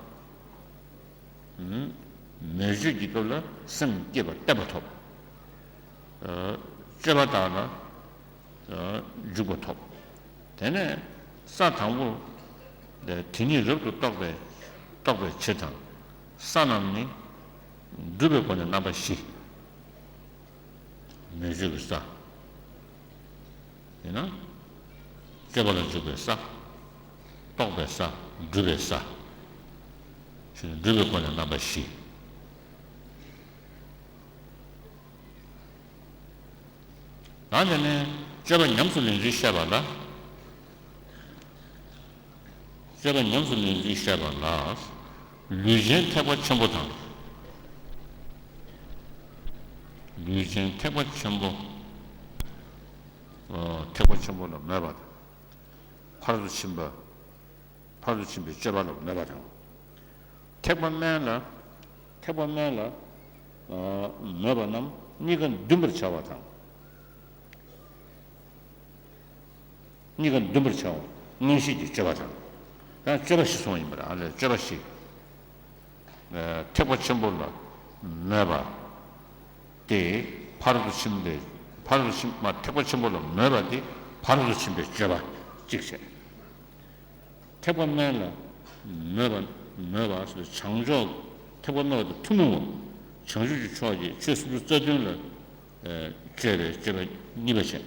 མོས་སྤྱོད་ཀྱི་སྐབས་ལ་སེམས་བསྐྱེད་པ་བརྟན་པ་ཐོབ། སྤྱོད་པ་དག་ལ་འཇུག་པ་ཐོབ། དེ་ནས་ས་དང་པོ་དེ་ཉིད་རབ་ཏུ་རྟོགས་པའི་རྟོགས་པའི་ཕྱིར་དང་། ས་རྣམས་ནི་སྒྲུབ་པའི་སྒོ་ནས་རྣམ་པ་བཞི། མོས་སྤྱོད་ཀྱི་ས། ཡིན་ན། སྤྱོད་པ་ལ་འཇུག་པའི་ས། རྟོགས་པའི་ས། སྒྲུབ་པའི་ས། ཞེས་སྒྲུབ་པའི་སྒོ་ནས་རྣམ་པ་བཞི། ད་དེ་ནས་སྤྱོད་པ་ཉམས་སུ་ལེན་ཚུལ་བཤད་པ་ལ། སྤྱོད་པ་ཉམས་སུ་ལེན་ཚུལ་བཤད་པ་ལ། ལུས་ཅན་ཐེག་པ་ཆེན་པོ་དང་། ལུས་ཅན་ཐེག་པ་ཆེན་པོ། ཨོ། ཐེག་པ་ཆེན་པོ་ལ་མོས་པ་དང་། ཕར་ཚུར་ཕྱིན་པ། ཕར་ཚུར་ཕྱིན་པའི་སྤྱོད་པ་ལ་མོས་པ་དང་། ཐེག་པ་དམན་ལ། ཐེག་པ་དམན་ལ། ཨ། མོས་པ་རྣམས་གཉིས་ཀ་འདུན་པར་བྱ་བ་དང་། གཉིས་ཀ་འདུན་པར་བྱ་བ། མངོན་ཤེས་ཀྱི་སྤྱོད་པ་དང་། ད་སྤྱོད་པ་བཞི་སོང་ཡིན་པ་རེད། ཨ་ལས་སྤྱོད་པ་བཞི། ཨ། ཐེག་པ་ཆེན་པོ་ལ་མོས་པ། དེ་ཕར་དུ་ཕྱིན་པའི། ཕར་དུ་ཕྱིན་མ། ཐེག་པ་ཆེན་པོ་ལ་མོས་པ་དེ་ཕར་དུ་ཕྱིན་པའི་སྤྱོད་པ་གཅིག་བྱས། ཐེག་པ་དམན་ལ་མོས་པ། མོས་པ་ཟེར་བྱང་ཕྱོགས་ཐེག་པ་དམན་པ་དང་ཐུན་མོང་བ། བྱང་ཆུབ་ཀྱི་ཕྱོགས་ཀྱི་ཆོས་སུམ་ཅུ་རྩ་བདུན་ལ། ཨ། སྤྱོད་པའི་སྤྱོད་པ་གཉིས་པ་བྱས།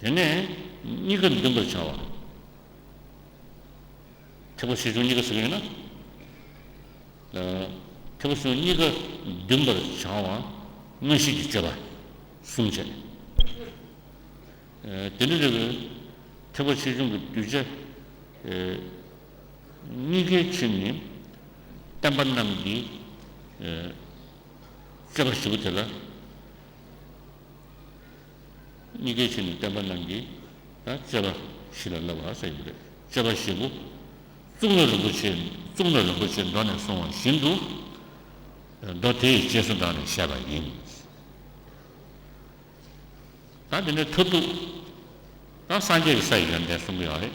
དེ་ནས་གཉིས་ཀ་འདུན་པར་བྱ་བ། ཐེག་པ་ཆེ་ཆུང་གཉིས་ཀ་ཟེར་གྱི་ཡོད་ན། ཐེག་པ་ཆེ་ཆུང་གཉིས་ཀ་འདུན་པར་བྱ་བ་མངོན་ཤེས་ཀྱི་སྤྱོད་པ་གསུམ་བྱས། དེ་འདྲ་རེད་པས། ཐེག་པ་ཆེ་ཆུང་གི་གདུལ་བྱ་གཉིས་ཀའི་ཕྱིར་ནི་བསྟན་པ་རྣམས་ཀྱི་སྤྱོད་པ་བཞི་པོ་དེ་ལ། གཉིས་ཀའི་ཕྱིར་ནི་བསྟན་པ་རྣམས་ཀྱི་ད་སྤྱོད་པ་བཞི་ལ་བསླབ་པ་ཟེར་གྱི་རེད། སྤྱོད་པ་བཞི་པོ། གཙུག་ན་རིན་པོ་ཆེ། གཙུག་ན་རིན་པོ་ཆེ་མདོ་ནས་གསུངས་པ་བཞིན་དུ། མདོ་དེའི་རྗེས་སུ་འབྲངས་ནས་བཤད་པ་ཡིན། ད་དེ་ནས་མཐར་ཐུག་ད་སངས་རྒྱས་ཀྱི་ས་ཡི་ཡོན་ཏན་གསུང་གི་ཡོད་རེད།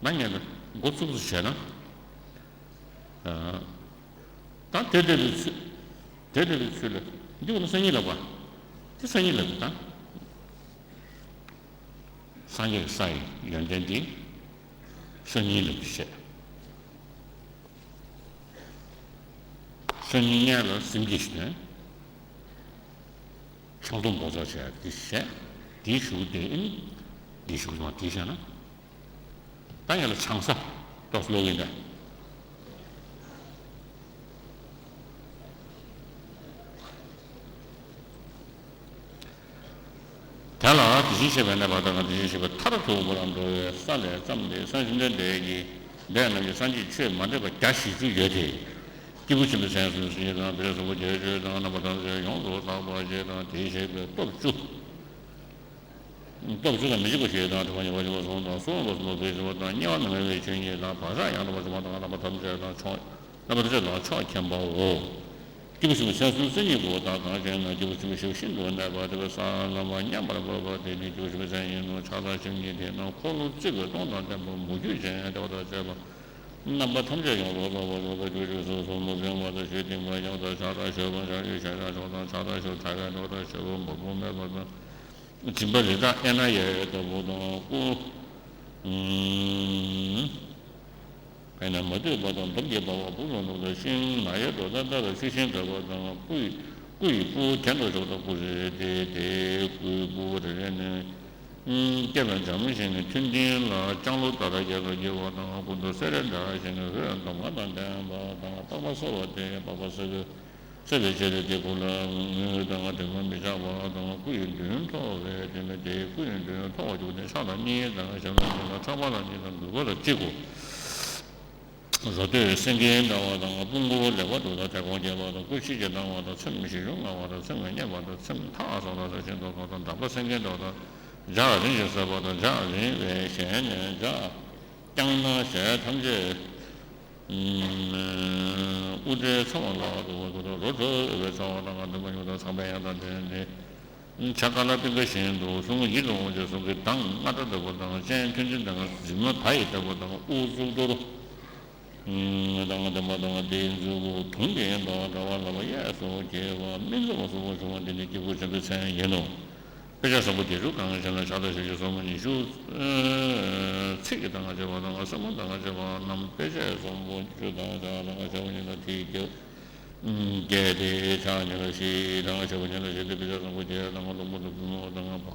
ད་ངས་འགོ་བཙུགས་སུ་བྱས་ན། ད་དེ་འདྲ་བའི་ཚུལ། དེ་འདྲ་བའི་ཚུལ་ལ་འདི་འོ་ན་སང་ཉིན་ལབ་པ། དེ་སང་ཉིན་ལབ་པ་དང་། སངས་རྒྱས་ཀྱི་ས་ཡི་ཡོན་ཏན་འདི་སང་ཉིན་ལབ་པ་བཤད། སང་ཉིན་ཉལ་ལ་གཟིམ་གྱིས་ཤིག་ནས། ཆང་འཐུང་འབོག་ཚོགས་བྱས་འདི་བཤད། འདི་ཞུ་དེ་ཨིན། འདི་ཞུ་མ་འདི་བཤད་ན། ད་ཡང་ལ་ཆང་ས་ཏོག་ཙམ་ལོག་གིན་ད། དེ་ལ་དེ་བཞིན་གཤེགས་པའི་གནས་པ་དང་དེ་བཞིན་གཤེགས་པའི་མཐར་ཐུག་པར་འགྲོ་བའི་ས་ལས་བརྩམས་ཏེ་སངས་རྒྱས་འདས་ཀྱི་འདས་རྣམས་ཀྱི་སངས་རྒྱས་ཆོས་མ་འདྲེས་པ་བརྒྱ་བཞི་བཅུ་ཡོད་དེ། སྐྱེས་བུ་ཆེན་པོའི་མཚན་གསུམ་ཞེས་དང་དཔལ་གསུམ་པོ་རྒྱས་བརྗོད་དང་རྣམ་པ་ཐམས་ཅད་ཡོངས་སུ་དག་པ་ཞེས་དང་དེ་བཤད་པའི་སྟོབས་བཅུ། སྟོབས་བཅུ་དང་མི་འཇིགས་པ་ཞེས་དང་དྲི་མ་ཉེས་པ་ཞི་བ་གསུམ་དང་གསུང་རབ་གསུམ་པོ་དཔེ་ཞི་བ་དང་དམྱལ་བ་ན་མེད་པའི་ཆོས་ཉིད་དང་བག་ཆགས་ཡང་དག་པར་ཞི་བ་དང་རྣམ་པ་ཐམས་ཅད་དང་ཕྱོགས་རྣམ་པ་ཐམས་ཅད་ལ་ཕྱོགས་མཁྱེན་པའོ། སྐྱེས་བུ་ཆེན་པོའི་མཚན་གསུམ་མཚན་ཉིད་དགུ་པོ་དག་གང་ཞེ་ན། སྐྱེས་བུ་ཆེན་པོ་ཞི་བ་ཤིན་ཏུ་གནས་པ་དེ་བས་ས་ལམ་པ་མཉམ་པར་བབས་པ་དེ་ནི་སྐྱེས་བུ་ཆེན་པོའི་མཚན་ཡིན་ནོ། ཕྱག་དང་ཞབས་གཉིས་དེས་ན་འཁོར་ལོ་བརྩེགས་པའི་སྟོང་དང་ལྡན་པ་མུ་ཁྱུད་ཅན་དེ་བ་དང་བཅས་པ། རྣམ་པ་ཐམས་ཅད་ཡོངས་སུ་རྫོགས་པ་རྫོགས་པའི་རྒྱུ་ཆོས་སོ་སོར་མི་འཛིན་པ་དང་ཞབས་བརྟན་པ་ཡང་དག་ཕྱག་དང་ཞབས་པ་ཕྱག་རྒྱུད་ཞབས་བརྟན་ཕྱོགས་དང་ཕྱག་དང་ཞབས་བྲལ་བའི་འགྲོ་དང་ཞབས་པ་འབུར་པོ་མེད་པ་དང་། སྦྱིན་པ་རི་དྭགས་ཨེ་ན་ཡ་ཡ་ལྟ་བུ་དང་སྐུ། ཨེ་ན་མ་ལྟོས་པ་དང་འདོམ་གྱིས་འབར་བ་སྦུབས་སུ་ནུབ་དང་ཤིང་ནགས་གཡས་འགྲོ་ལྟར་ལྟ་དང་ཆུ་ཤིང་འདྲ་བ་དང་སྐུ་ཡི་སྐུ་ཡི་སྤུ་གྱེན་དུ་ཞོག་དང་སྐུ་རེ་རེ་སྟེ་དེའི་སྐུའི་སྤུ་རེ་རེ་ནི། སྐྱེས་པའི་འཇའ་མ་བཞིན་ནི་མཐུན་ལྡན་ལ་ལྕང་ལོ་ཏ་ར་གྱ་ལ་རྒྱས་པ་དང་། སྐུ་མདོག་སེར་རེ་འདྲ་ཞིང་འོད་འདོམ་ལྔ་དང་ལྡན་པ་དང་། པགས་པ་སེར་བ་སྟེ་པགས་པ་སེར་པོའི་སེར་བའི་ཕྱིར་ཏེ། སྐུ་ལ་ངུས་དང་དྲི་མ་མི་འཆར་བ་དང་། སྐུ་ཡི་མདུན་མཐོ་བས་དེ་མི་དེའི་སྐུ་ཡི་མདུན་མཐོ་བ་བཅུག་སྟེ་ཕྱག་ལ་གཉིས་དང་ཞབས་ལ་གཉིས་དང་ཕྲག་པ་ལ་གཉིས་དང་མགུལ་པ་ལ་གཅིག་གོ། རོ་སྟོད་སེང་གེ་འདྲ་བ་དང་། དཔུང་མགོ་ལེགས་པར་གྲུབ་དང་དེ་གོང་རྒྱས་པ་དང་། སྐུ་ཕྱི་ཞིང་དྭངས་པ་དང་། ཚེམས་ཞི་ཞུ་མངར་བ་དང་། ཚེམས་མཉེས་པ་དང་། ཚེམས་ཐགས་སོང་དང་ཚེམས་ཤིན་ཏུ་མཐོ་དང་། འདབ་ཀ་སེང་གེ་འདྲ་བ་དང་། འཇའ་རིང་ཞིང་གསལ་བ་དང་། འཇའ་རིང་བའི་ཞལ་ནས་འཇའ་རྐྱང་སྣང་ཞལ་ཐམས་ཅད་དབུ་སྐྲའི་ཚ་བ་ལ་སོགས་པ་དང་། རོ་བྲོ་བའི་ཚ་བ་དང་། འདོད་པ་ཉིད་དང་ཚངས་པའི་དབྱངས་དང་ལྡན་ཏེ། བྱ་ཀ་ལ་པིང་ཀ་བཞིན་དུ་གསུང་ཡིད་དུ་འོང་བའི་གསུང་གི་གདངས་རྔ་སྒྲ་ལྟ་བུ་དང་། སྤྱན་མཐོན་པོ་དང་གཟིགས་མོ་བ་ཡི་ལྟ་བུ་དང་། དབུ་གཙུག་ཏོར་དང་ལྡན་པ་དང་། དེའི་མཛུབ་གུ་དུང་གི་མདོག་འདྲ་བ་ལ་གཡས་སུ་འཁྱིལ་བ་སྨིན་མཚམས་སུ་བཞུགས་པ་འདི་ནི་སྐྱེས་བུ་ཆེན་པོའི་མཚན་ཡིན་ནོ། དཔེ་བྱད་བཟང་པོ་བརྒྱད་ཅུ་གང་ཞེ་ན། ཕྱག་དང་ཞབས་ཀྱི་སོར་མོ་ཉི་ཤུ། ཚིགས་དང་བཅས་པ་དང་། སེན་མོ་དང་བཅས་པ་རྣམས་དཔེ་བྱད་བཟང་པོ་བཅུ་དང་ཕྱག་དང་ཞབས་གཉིས་དང་། དེའི་རྒྱབ། བརྒྱད་དེ་ཕྱག་གཉིས་ལ་བཞི་དང་། ཞབས་གཉིས་ལ་བཞི་སྟེ། དཔེ་བྱད་བཟང་པོ་བརྒྱད་དང་། ལྷུན་པོ་དང་པུས་མོ་དང་། བར་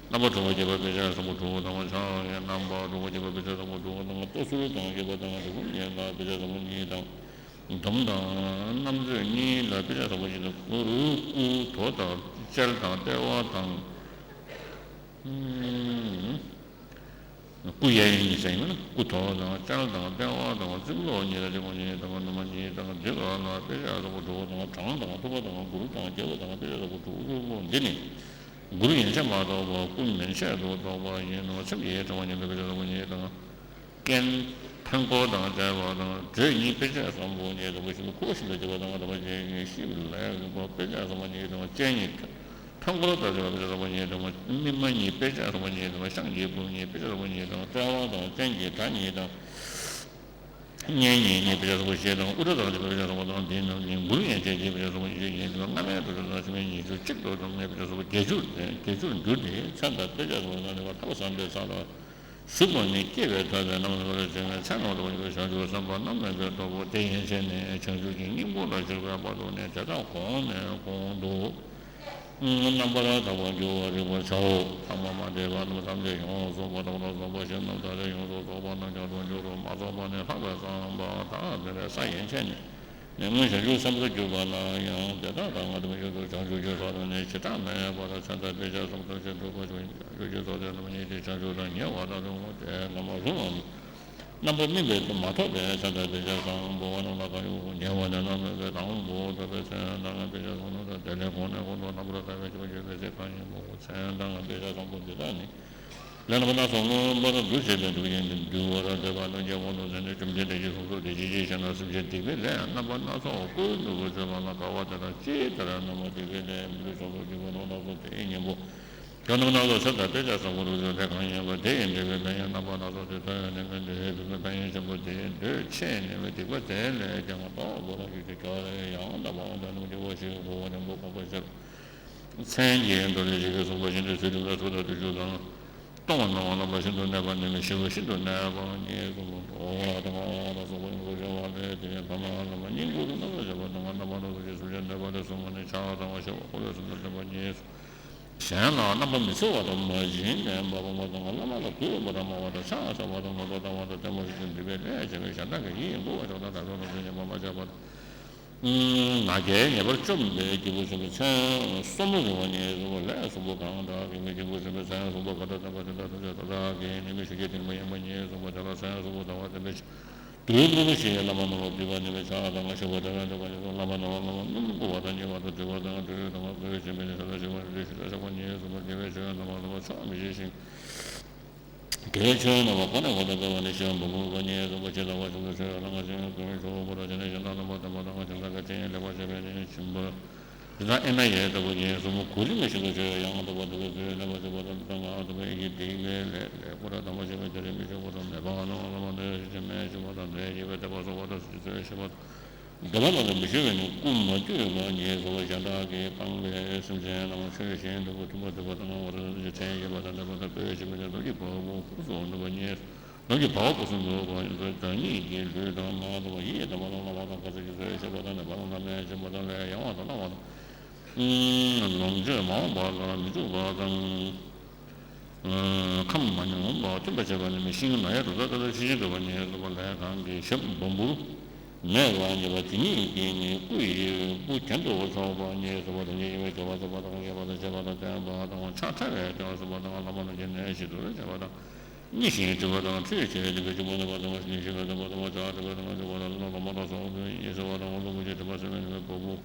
རྣམ་པ་དྲུག་པ་བརྒྱད་པ་དཔེ་བྱད་བཟང་པོ་དྲུག་དང་། ཕྱག་གཡས་རྣམ་པ་དྲུག་པ་བརྒྱད་པ་དཔེ་བྱད་བཟང་པོ་དྲུག་དང་། ལྟོ་ཚུལ་དང་བཅས་པ་དང་། གྲུ་གུམ་གཉིས་ལ་དཔེ་བྱད་བཟང་པོ་གཉིས་དང་། འདོམ་དང་རྣམ་འགྲོས་གཉིས་ལ་དཔེ་བྱད་བཟང་པོ་གཉིས་དང་། གུ་རུ་སྐུ་དོ་དང་དཔྱལ་དང་ལྟེ་བ་དང་། སྐུ་གཡས་གཡོན་གཉིས་ཟེར་ཡིན་ན། སྐུ་དོ་དང་དཔྱལ་དང་ལྟེ་བ་དང་། རྩིབ་ལོགས་གཉིས་དང་སྤྱི་བོ་གཉིས་དང་སྣེ་མོ་གཉིས་དང་། འདི་ག་ལ་དཔེ་བྱད་བཟང་པོ་དྲུག་དང་། བྲང་དང་ཐུབ་པ་དང་གུ་རུ་དང་རྒྱལ་པོ་དང་དཔེ་བྱད་བཟང་པོ་དྲུག་ལོ། འདི་ནི་གུ་རུ་ཡན་ཆད་མ་གཏོགས་པ་སྐུ་མན་ཆད་དུ་གཏོགས་པ་ཡིན་ནོ། ཚེམས་ཀྱི་གཡས་ཕྲེང་བ་གཉིས་དང་དཔེ་བྱད་བཟང་པོ་གཉིས་དང་། རྐན་འཕེན་སྐོར་དང་བཅས་པ་དང་། གྲོད་གཉིས་དཔེ་བྱད་བཟང་པོ་གཉིས་དང་། ཁུ་བ་ཤིན་ཏུ་རྒྱས་པ་དང་། ལྡན་པ་ཅན་གཉིས་ཤིབ་ལེགས་པ་དཔེ་བྱད་བཟང་པོ་གཉིས་དང་། སྤྱན་གཉིས་འཕེན་སྐོར་དང་བཅས་པ་དཔེ་བྱད་བཟང་པོ་གཉིས་དང་། སྨིན་མ་གཉིས་དཔེ་བྱད་བཟང་པོ་གཉིས་དང་། ཤངས་ཀྱི་པུས་མོ་གཉིས་དཔེ་བྱད་བཟང་པོ་གཉིས་དང་། ལྟེ་བ་དང་། སྤྱན་གྱི་བྲག་གཉིས་དང་། སྙན་གཉིས་གཉིས་དཔེ་བྱད་བཟང་པོ་བཞི་དང་། དབུ་སྐྲ་དང་བཅས་པ་དཔེ་བྱད་བཟང་པོ་དང་། འདི་རྣམས་ནི་གུ་རུ་ཡན་ཆད་ཀྱི་དཔེ་བྱད་བཟང་པོ་ཉི་ཤུ་ཡིན་ཏེ། སྔ་མའི་དུས་སུ་ཕྱི་མའི་ཉི་ཤུ་གཅིག་ཏུ་འཛོམས་ནས་དཔེ་བྱད་བཟང་པོ་བརྒྱད་ཅུར་བརྒྱད་ཅུར་གྱུར་ཏེ། མཚན་དང་དཔེ་བྱད་བཟང་པོ་དང་ལྡན་པ་ཐོབ་པ་བསམ་པའི་ས་ལ་བཞུགས་པ་ནི། སྐྱེས་པའི་ཐོད་པའི་རྣམ་པར་བྱེད་པའི་མཚན་མ་གཏོགས་པའི་བྱང་ཆུབ་སེམས་དཔའ་རྣམས་མེད་པའི་རྟོགས་པ་དེ་ཡན་ཆད་ནས་བྱང་ཆུབ་ཀྱི་སྙིང་པོ་ལ་ཞུགས་པའི་བར་དུ་ནི་དེ་དག་གོང་ནས་གོང་དུ། རྣམ་པར་དག་པར་འགྱུར་བར་རིག་པར་བྱའོ། ཚང་མ་མ་འདྲེས་པ་རྣམས་ཐམས་ཅད་ཡོངས་སུ་རྫོགས་པ་དང་། རྣམ་དག་རྫོགས་པ་ཞེས་རྣམ་དག་ལས་ཡོངས་སུ་རྫོགས་པ་རྣམས་ཀྱང་རང་བྱུང་རུ་མ་རྫོགས་པ་ནི་ལྷག་པར་བསམ་པ་དག་དེ་ལས་ས་ཡན་ཆད་ནས་ནི་སྔོན་བྱང་ཆུབ་སེམས་སུ་གྱུར་པ་ན་ཡང་དེ་དག་དང་སྔ་ལྟར་མི་འགྱུར་ཏོ། བྱང་ཆུབ་ཀྱི་ཚོགས་རྣམས་ནི་བྱེ་བྲག་མེད་པར་མཚན་དང་དཔེ་བྱད་གསུམ་ཐམས་ཅད་འགྲུབ་པར་བྱའོ། བྱང་ཆུབ་ཀྱི་ཚོགས་དེ་རྣམས་ཉིད་དེ་བྱང་ཆུབ་དང་ཉེ་བ་དང་ཟུང་དེ་རྣམས་རུང་བ་རྣམ་པར་སྨིན་པས་མ་ཐོབ་པའི་མཚན་དང་དཔེ་བྱད་གང་འབུལ་བ་རྣམས་ལ་གང་ཡོད་ཉེ་བ་དེ་རྣམས་སྨིན་པས་དང་པོ་ཐོབ་པའི་མཚན་དང་དཔེ་བྱད་གང་རྣམས་དེ་ལས་གོང་ནས་གོང་དུ་རྣམ་པར་དག་པའི་སྤྱོད་པ་ཡོད་པའི་ཚེ་གང་ཡིན་པའོ། མཚན་དང་དཔེ་བྱད་བཟང་པོ་འདི་དག་ནི་ལས་རྣམ་པ་སྣ་ཚོགས་མངོན་པར་འདུ་བྱེད་པའི་སྡུག་བསྔལ་འདུལ་བར་འདོད་པ་རྣམས་ཀྱིས་གོང་དུ་མཚན་ནས་བཅོམ་ལྡན་འདས་ཀྱིས་གསུངས་སོ། དེ་ཅིའི་ཕྱིར་ཞེ་ན། སེམས་ཅན་སྡིག་པའི་ལས་རྣམ་པ་སྣ་ཚོགས་ཀུན་ཏུ་སྤྱོད་པ་ལ་དགའ་བ་དེ་དག་ཅི་ལྟར་རྣམ་པ་སྡིག་པའི་ལས་མི་འདོད་ཕྱོགས་སུ་གྱུར་པ་རྣམས་ལ་སོགས་དེའི་གཉེན་པོ་དེ་རྣམ་སྣ་ཚོགས་མཚན་དང་དཔེ་བྱད་བཟང་པོ་རུ་ཚོགས་ལས་གང་ཡིན་པ་དེ་ཡི་འབྲས་བུའི་ཕན་ཡོན་རྣམ་པ་སྣ་ཚོགས་དེ་ཐོབ་ཡོང་ནས་མི་འདོད་པའི་ཕན་ཡོན་ཆེན་པོ་དེ་འདོད་ཆེས་ནས་སྡིག་པ་དེ་ལས་ཀྱང་ལྡོག་དགོས་པར་ཤོག་ཅིག་ཀྱང་ཡང་དག་པར་འོང་དུས་རྣམ་པར་སྐྱེ་བ་བཞི་འཁོར་བ་ནས་འཁོར་གོམས་པར་བྱེད་པ་མཚན་གྱི་མདོ་ལས་ཞེས་གསུངས་པ་བཞིན་དུ་ཚུལ་ཁྲིམས་ལ་ཐུགས་དང་བརྟུལ་ཞུགས་དང་། གཏོང་བ་གནང་བ་རྣམ་པ་ཤིན་ཏུ་གནས་པ་ནི་ཞི་བ་ཤིན་ཏུ་གནས་པ་ཉིད་དུ་འགྲོ་བ་དང་། འོ་ལ་སོགས་པ་ཡོངས་སུ་གཞོལ་བ་ལས་དེ་ཡང་ཐ་མ་རྣམ་པ་སྙིང་ཁུང་དུ་སྣང་བར་བྱེད་པ་དང་། རྣམ་པ་སྣ་ཚོགས་ཀྱི་སེམས་ཅན་འདོད་པ་ལས་གསུངས་པ་ནི་ཕྱག་དང་བ་ཞི་བ་འཁོར་ལོ་གསུམ་དང་ལྡན་པ་ཉིད། གཞན་ལ་རྣམ་པ་མི་འཚེ་བ་དང་། མ་བྱིན་ནས་འབག་པ་དང་། བླ་མ་ལ་གུས་པ་དང་། སྨྲ་བ་དང་། ཕྱག་འཚལ་བ་དང་། ལོག་ལྟ་བཏང་བ་དང་། ལྟད་མོ་སྲིད་པའི་ལས་བྱེད་པའི་གཞན་དག་གི་ཡིད་མགུ་བར་བྱ་དང་། དགྲ་ཕྱོགས་ལ་སོགས་ཉེས་པ་མ་བྱས་པ་དང་། ང་རྒྱལ་ངེས་པར་བཅོམ་པའི་སྐྱེས་བུ་ཆེན་པོའི་མཚན་གསུམ་པོ་བཟུང་བ་ཉིད་གསུམ་པོ་ལས་གསུམ་པོ་གང་དག་གིས་སྐྱེས་བུ་ཆེན་པོའི་མཚན་གསུམ་པོ་ག་དང་ལྡན་པ་དེ་དག་ཐམས་ཅད་དོན་དག་གིས་ནི་མི་ཆོས་ཀྱི་སྡིག་པ་ཡིན་པ་ཉིད་གསུམ་པོ་དེ་ལ་མཚན་གསུམ་པོ་དང་བ་ལྡན་པའི་ཕྱིར། དུས་མང་པོ་ཞིག་བླ་མ་རྣམས་ལ་འདུས་པ་ནི་མི་ཕྱག་དང་ཞུ་བ་དང་འདོན་པ་ཉིད་དུ་བླ་མ་རྣམས་ལ་བསླབ་པ་རྣམས་བསྐུལ་བ་དང་བསྙེན་པ་དང་དྲི་བ་དང་དྲི་བའི་དམ་བཅའ་བྱིན་པ་ནི་ས་དང་ཞིང་པ་ནི་ཞུ་བ་ཆགས་པ་ཉིད་གསུམ་པོ་དགེ་བའི་ཆོས་རྣམས་ལ་ལྷག་པར་ཕྱོགས་མི་ཤེས་ཤིང་། དགེ་བའི་ཆོས་རྣམས་ལ་གོང་ནས་གོང་དུ་འཕེལ་བ་ནི་ཤེས་རབ་འབུམ་པ་ཉིད་གསུམ་པོ་ཇི་ལྟ་བ་བཞིན་དུ་ཆོས་ལ་ང་ཞེན་ཀུན་ཆུབ་པར་བྱས་ནས་གཞན་དག་རྣམ་པར་སྟོན་པ་དང་གཞན་དག་གི་ཕྲིན་ཡིག་ལེགས་པར་བྱས་པའི་ནི་ཆེན་པོ་དེ་དག་ཨེ་ན་ཡེ་ལྟ་བུ་ཉིད་གསུམ་པོ་གོ་རིམ་ལ་ཞིབ་ཏུ་བྱས་ཡང་དག་པར་སྡུད་པའི་ཚུལ་ལེགས་པར་བྱས་པ་དང་དེ་དག་སྔགས་བཏུ་བའི་ཡིད་བདེ་བའི་ལས་ལེགས་པར་དམ་པར་བྱས་པའི་བྱ་རིམ་མི་ཆོག་པ་དང་མེད་པ་རྣམས་བླ་མ་ནས་ཤེས་མེད་ཤེས་པ་དང་འདོད་ཡོད་པའི་དད་པ་སོགས་པ་དང་སྲིད་ཚོད་ཤེས་པ་དང་། འདོད་པ་རྣམས་ལ་མི་ཆོས་པའི་ནི་སྐུ་མ་བསྡུས་པ་ཉིད་སོགས་གཞན་དག་གིས་སྤངས་པའི་སེམས་ཅན་རྣམས་ཆོས་གཞན་དུ་མཐུན་པར་འདོད་པ་དང་། འོ་ད་ཚུལ་གྱི་མཚན་ཞེས་པ་དང་ལྡན་པ་དང་། དཔེ་ཆོས་མི་ལྡན་ལོག་གི་བ་སྤུ་སྤུ་གསུམ་འདུས་པ་ཉིད། ལོག་གི་བ་སྤུ་གསུམ་འདུས་པ་ཉིད་དུ་བདག་ཉིད་ཀྱི་ལུས་དང་ངག་དང་ཡིད་དམ་པ་དང་བླ་མ་དང་ག་ས་གི་ཚོད་ཤེས་པ་དང་ནི་བ་དང་ལམ་ཡང་ཆེན་པོ་དང་ལས་ཡང་བ་དང་བླ་མ་དང་ལོངས་སྤྱོད་མ་འོངས་པ་ལ་མི་འཇུག་པ་དང་། ཁམས་མ་མྱོང་བ་མཐུན་པར་བྱེད་པ་ནི་མི་ཤིང་ན་ཡང་རུ་ཏ་ཏ་ལ་ཤི་ཤིང་འདུས་པ་ཉིད་སོགས་པ་ལས་གང་གིས་ཞབས་འབུམ་པོར་མེད་པར་ཉེས་པ་དེ་ཉིད་ཀྱིས་ནི་སྐུ་ཡི་སྤུ་གྱེན་དུ་ཕྱོགས་པ་ཉིད་སོགས་པ་དེ་ཉིད་ཡིན་པའི་རྒྱལ་བ་ཚངས་པ་དང་ཞེས་པ་དང་བྱེད་པ་དང་བསྟན་པ་དང་ཕྱག་ཕྲ་བའི་ལྟ་བ་སོགས་པ་དང་བླ་མ་རྣམས་ཀྱི་ནས་ཞི་དུལ་བྱེད་པ་དང་། གཉིད་ཤིང་དྲི་བ་དང་ཁྲུས་བྱས་ཏེ་བའི་ཆུ་བུར་ནག་པ་དང་ཉི་ཤིང་ལ་ལྡན་པ་དང་ཕྱག་དྲི་བ་དང་ཆུ་བུར་ལ་ལོ་མ་དང་སོགས་ཀྱི་ཡིད་སོལ་བ་དང་གློ་བུར་གྱི་དྲི་མ་སེལ་བའི་ནུས་པའི་བ་སྤུ།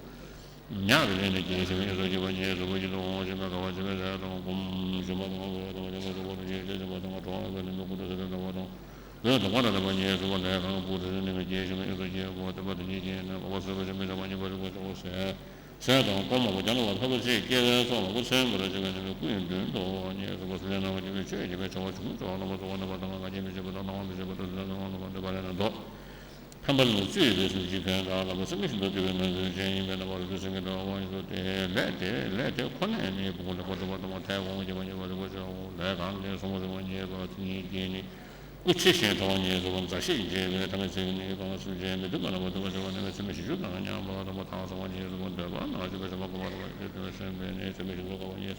ཉག་གི་ལས་ནི་སྐྱེ་ཞིང་ཡོངས་སུ་སྐྱེ་བ་ཉིད་གསུམ་པོ་ཡིད་དུ་འོང་ཞིང་ཁ་བ་ཞིམ་པའི་ཟས་དང་སྒོམ་ཞུམ་པ་དང་འོད་དང་ལྗང་གུ་སོགས་པ་དང་ཡིད་ཆེས་ཆེན་པོ་དང་གྲོགས་ཡོད་པའི་ནི་མི་ཁུ་ཏོ་ཟེར་བའི་འདྲ་བ་དང་ལུས་དང་ཁོང་ལ་ལྡན་པ་ཉིད་གསུམ་པོ་ལས་གང་སྤུ་གྲི་ནི་མི་སྐྱེ་ཞིང་ཡོངས་སུ་སྐྱེ་བ་དེ་པ་དེ་ཉིད་ཀྱིས་ནི་ལོག་པ་སོལ་བ་ཞིམ་པའི་ཟ་མ་ཉིད་པ་རིག་པ་ཆོག་ཟས་ཟས་དང་ལྐོག་མ་པོ་རྒྱ་ལ་བ་ལྷ་པོ་ཆེ་སྐྱེ་བའི་སོགས་ལ་སྐུ་ཚེ་འབར་བ་ཞིག་པའི་ནི་མི་སྐུ་ཡི་མདུན་དུ་ཉིད་གསུམ་པོ་སུ་ལས་སྣང་བ་ཉིད་མི་ཆོས་ཉིད་པའི་བྱ་བ་བྱུང་ཆོག་ལ་མ་སོགས་པ་རྣམ་པ་དང་ང་རྒྱལ་མི་བྱེད་པ་དང་སྣང་བ་མི་བྱེད་པ་དང་སུ་ལས་སྣང་བ་ལ་མ་འདོད་པ་ལས་ནི་ལྡོག་ཕན་པ་ལ་བརྩོན་པའི་སེམས་ཀྱིས་ཕན་དང་ལ་མོ་སེམས་ཀྱི་ཤིན་ཏུ་དུལ་བའི་ནང་དུ་བྱས་ཡིན་པས་ན་བར་དུ་སེམས་ཀྱི་འགྲོ་བ་ཡིན་སོ། དེ་ལས་དེ་ལས་དེ་ཁོ་ནས་ནི་བུ་ལེགས་པར་སྒྲུབ་པ་དང་མཐའི་གོང་རྒྱས་པ་ཉེས་པ་རིག་པར་བྱའོ། ལས་གང་གིས་གསུམ་པོ་བཟུང་བ་ཉེས་པ་དེ་ཉིད་ཀྱིས་ནི་སྐུ་ཆེ་ཞིང་ཕྲ་བ་ཉིད་སོགས་མཛའ་བཤེས་བྱེད་པའི་ཐ་མའི་ཚིག་ནི་གང་སེམས་ཅན་མི་མཐུན་པ་རྣམ་པར་མཐུན་པར་བྱེད་པ་ནི་མི་ཚད་མེད་བྱང་ཆུབ་དང་མཉམ་པ་དང་པོ་དང་བཟང་བ་ཉིད་སོགས་འདོད་པ་ནང་བཞིན་པའི་བྱམས་པ་སྒོམ་པ་དང་བ་ཞིག་ཏུ་སེམས་པས་ནི་ཚད་མེད་བྱང་ཆུབ་དཀའ་བ་ཉིད།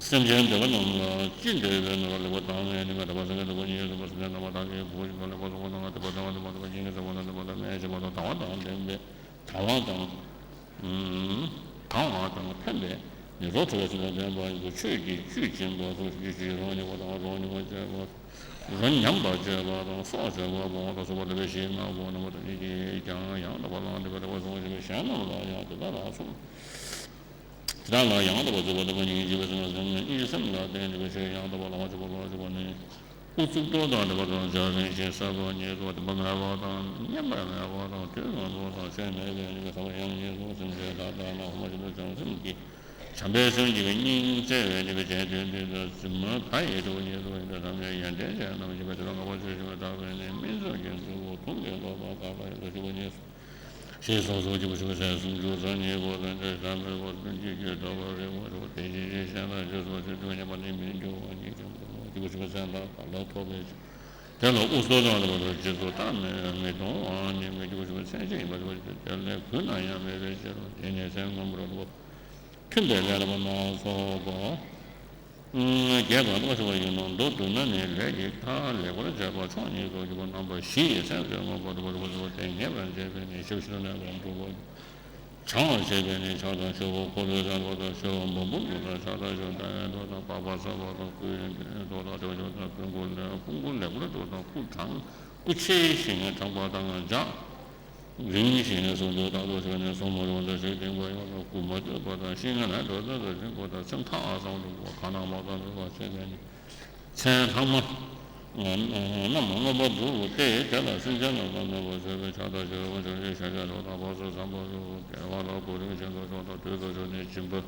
སེམས་ཅན་འདོད་པ་རྣམས་ལ་ཅི་འདོད་པའི་ནུས་པ་ལེགས་པར་དྭངས་ནས་ནི་མ་དག་པ་སེམས་ཀྱི་སྡུག་པ་ཉིད་སོགས་པ་སེམས་ཅན་རྣམ་པར་དག་གི་བུ་ཞིག་དང་ལེགས་པར་བཟོ་བ་རྣམས་ལ་དད་པ་དང་དད་པ་དང་སྙིང་གི་བཟང་པོ་དང་དད་པ་དང་སྨད་ཞི་བ་དང་དང་བ་དང་ལྡན་པའི་དང་བ་དང་། དང་བ་དང་ཕན་པའི་ནི་རོ་ཐུ་བའི་སེམས་དང་ལྡན་པ་ཡིན་དུ་ཆོས་ཀྱི་བཅུད་ཅན་པ་སོགས་ཀྱི་ཆོས་རོ་མྱོང་བ་དང་རོ་མྱོང་བ་སྤྱོད་པ་རོ་ཉམས་པ་སྤྱོད་པ་དང་སྲོག་གཅོད་པ་སྤོང་བ་ལ་སོགས་པ་འདོད་པའི་གཞི་ལྔ་པོ་རྣམ་པ་དང་ཉིད་ཀྱིས་ཀྱང་ཡང་དག་པར་བླངས་ཏེ་བའི་དག་པ་བཟུང་བ་ཞིག་གཞན་རྣམས་ལ་ཡང་དེ་དག་ལ་སོགས། དེ་དག་ལ་ཡང་དག་པར་བརྩོན་པ་དང་སྙིང་རྗེ་བའི་སེམས་ལ་སེམས་ཉིད་ཀྱི་སེམས་ལ་བརྟེན་ཏེ་བའི་ཆོས་ཡང་དག་པར་ལོངས་སྤྱོད་པ་ལོངས་སྤྱོད་པ་ནི། ཨུ་ཚུགས་སྟོབས་དང་ལྡན་པ་དང་བྱ་རིན་ཆེན་གསར་པ་ཉིད་དུ་བདེན་པ་མེད་པ་དང་ཉམས་པ་མེད་པ་དང་དུས་མང་པོ་དང་ཆོས་མེད་པའི་ཉིད་ཀྱི་ས་བ་ཡང་ཉིད་དུ་སེམས་ཅན་དག་ལྟར་ན་ཧོ་མ་བཞིན་དུ་བྱང་སེམས་ཀྱི་བྱམས་པའི་སེམས་ཀྱི་སྙིང་བརྩེ་བའི་ཉིད་ཀྱི་རྗེས་མཐུན་དུས་དུ་གཟིམ་མ་ཕ་ཡི་གྲོགས་ཉིད་དུ་ཡོན་ཏན་ཐམས་ཅད་ཡོན་ཏན་ཅན་རྣམས་ཀྱི་བྱེ་བྲག་ངོ་བོ་ཆོས་ཤེས་པ་དག་པའི་ནི་སྨིན་མཚམས་ཀྱི་མཛུབ་མོ་དུང་གི་ལོ་ཏོག་དཀར་ལ་ཡོད་ལ་ཞུ་བ་ཉིད་སོ། ཞེས་སོགས་སོགས་སྐྱེས་བུ་ཆེན་པོའི་མཚན་སུམ་ཅུ་རྩ་གཉིས་པོ་ལ་འདྲེས་དང་མེད་པར་སྟོན་ཅིག་ཀྱང་འདོད་པ་རིགས་མ་ཆུང་བ་དེ་བཞིན་གཤེགས་གཤེགས་ལ་ཞེས་སོགས་ཞེས་བརྗོད་པ་ཉམས་པ་ནི་མི་འགྱུར་བ་ཉིད་ཀྱང་མི་འགྱུར་རོ། སྐྱེས་བུ་ཆེན་པོའི་མཚན་དག་ག་ལ་ཐོབ་པའི་ཕྱིར། དེ་ལ་དབུ་སྟོད་དང་ལྡན་པ་དང་རྗེས་སུ་བརྟག་མི་མི་མཐོང་བ་ནི་མི་སྐྱེས་བུ་ཆེན་པོའི་མཚན་ཅན་ཡིན་པ་ཞེས་པ་དེ་ལས་གུད་ན་ཡང་མེད་པའི་ཕྱིར་རོ། དེ་ནི་མཚན་མངོན་པར་རྟོགས་པ། མཐུན་པའི་ལས་ལ་སྣ་ཚོགས་པ། རྒྱས་པར་བསྔོ་ཞུ་བ་ཡིན་ནོ། མདོར་བསྡུ་ན་ནི་ལས་ཀྱི་མཐའ་ལེགས་པར་བྱས་པ་མཆོག་གཉིས་སུ་གྱུར་པ་རྣམ་པ་བཞི་ཡི་སེམས་ཀྱི་དངོས་པོ་རིག་པ་རུ་དེ་ངེས་པར་འབྱེད་པས་ནི་ཞབས་ཕྱི་ལ་གནས་པ་འགྲུབ་པ། བྱང་བ་བྱེད་པས་ནི་ཕྱག་དང་ཕྱི་བོ་འཁོར་ལོའི་སེམས་པ་དང་ཕྱི་བོ་འབུམ་པོ་དྲུག་དང་ཕྱག་དང་ཕྱི་བོ་ལྟ་བའི་མདོ་དང་འཕགས་པ་སརྦ་དང་སྐུའི་མདོ་དང་ཕྱོགས་བཅུ་དང་ཕུང་པོ་ལས་ཕུང་པོ་ལེགས་པར་གྲུབ་དང་སྐུ་དྲང་སྐུ་ཆེ་ཞིང་དྲང་པ་དང་འཇའ་རིང་ཞིང་ཟུང་དུ་རྟག་ཏུ་བྱོན་ནས་ཟུང་མ་ཡོང་དང་ཞིང་དེངས་པ་ཡོངས་དང་སྐུ་མ་བསྐྱོད་པ་དང་ཤིང་ལྔ་ནས་འགྲོ་དོན་དུ་འཛིན་པ་དང་ཚེ་མཐའ་བཟང་དུ་བ་གང་ན་མ་གང་འགྲོ་བ་ཆེ་ནས་ནི། མཚན་ལྷག་མ་རྣམས་མངོན་པར་འགྲུབ་སྟེ། དེ་ལ་སེམས་ཅན་རྣམས་དང་ནུས་པ་བྱེད་པའི་ཕྱག་དང་ཕྱི་བོ་ཕྱོགས་བཅུའི་ཞིང་གཤེགས་སྒྲོལ་དང་དཔག་བསམ་ཤིང་རྟ་ཆེན་པོ་དགེ་བ་ལ་གོ་རིམ་བཞིན་དུ་མཆོག་དང་དུས་སུ་བྱོན་ནས་སྦྱིན་པ་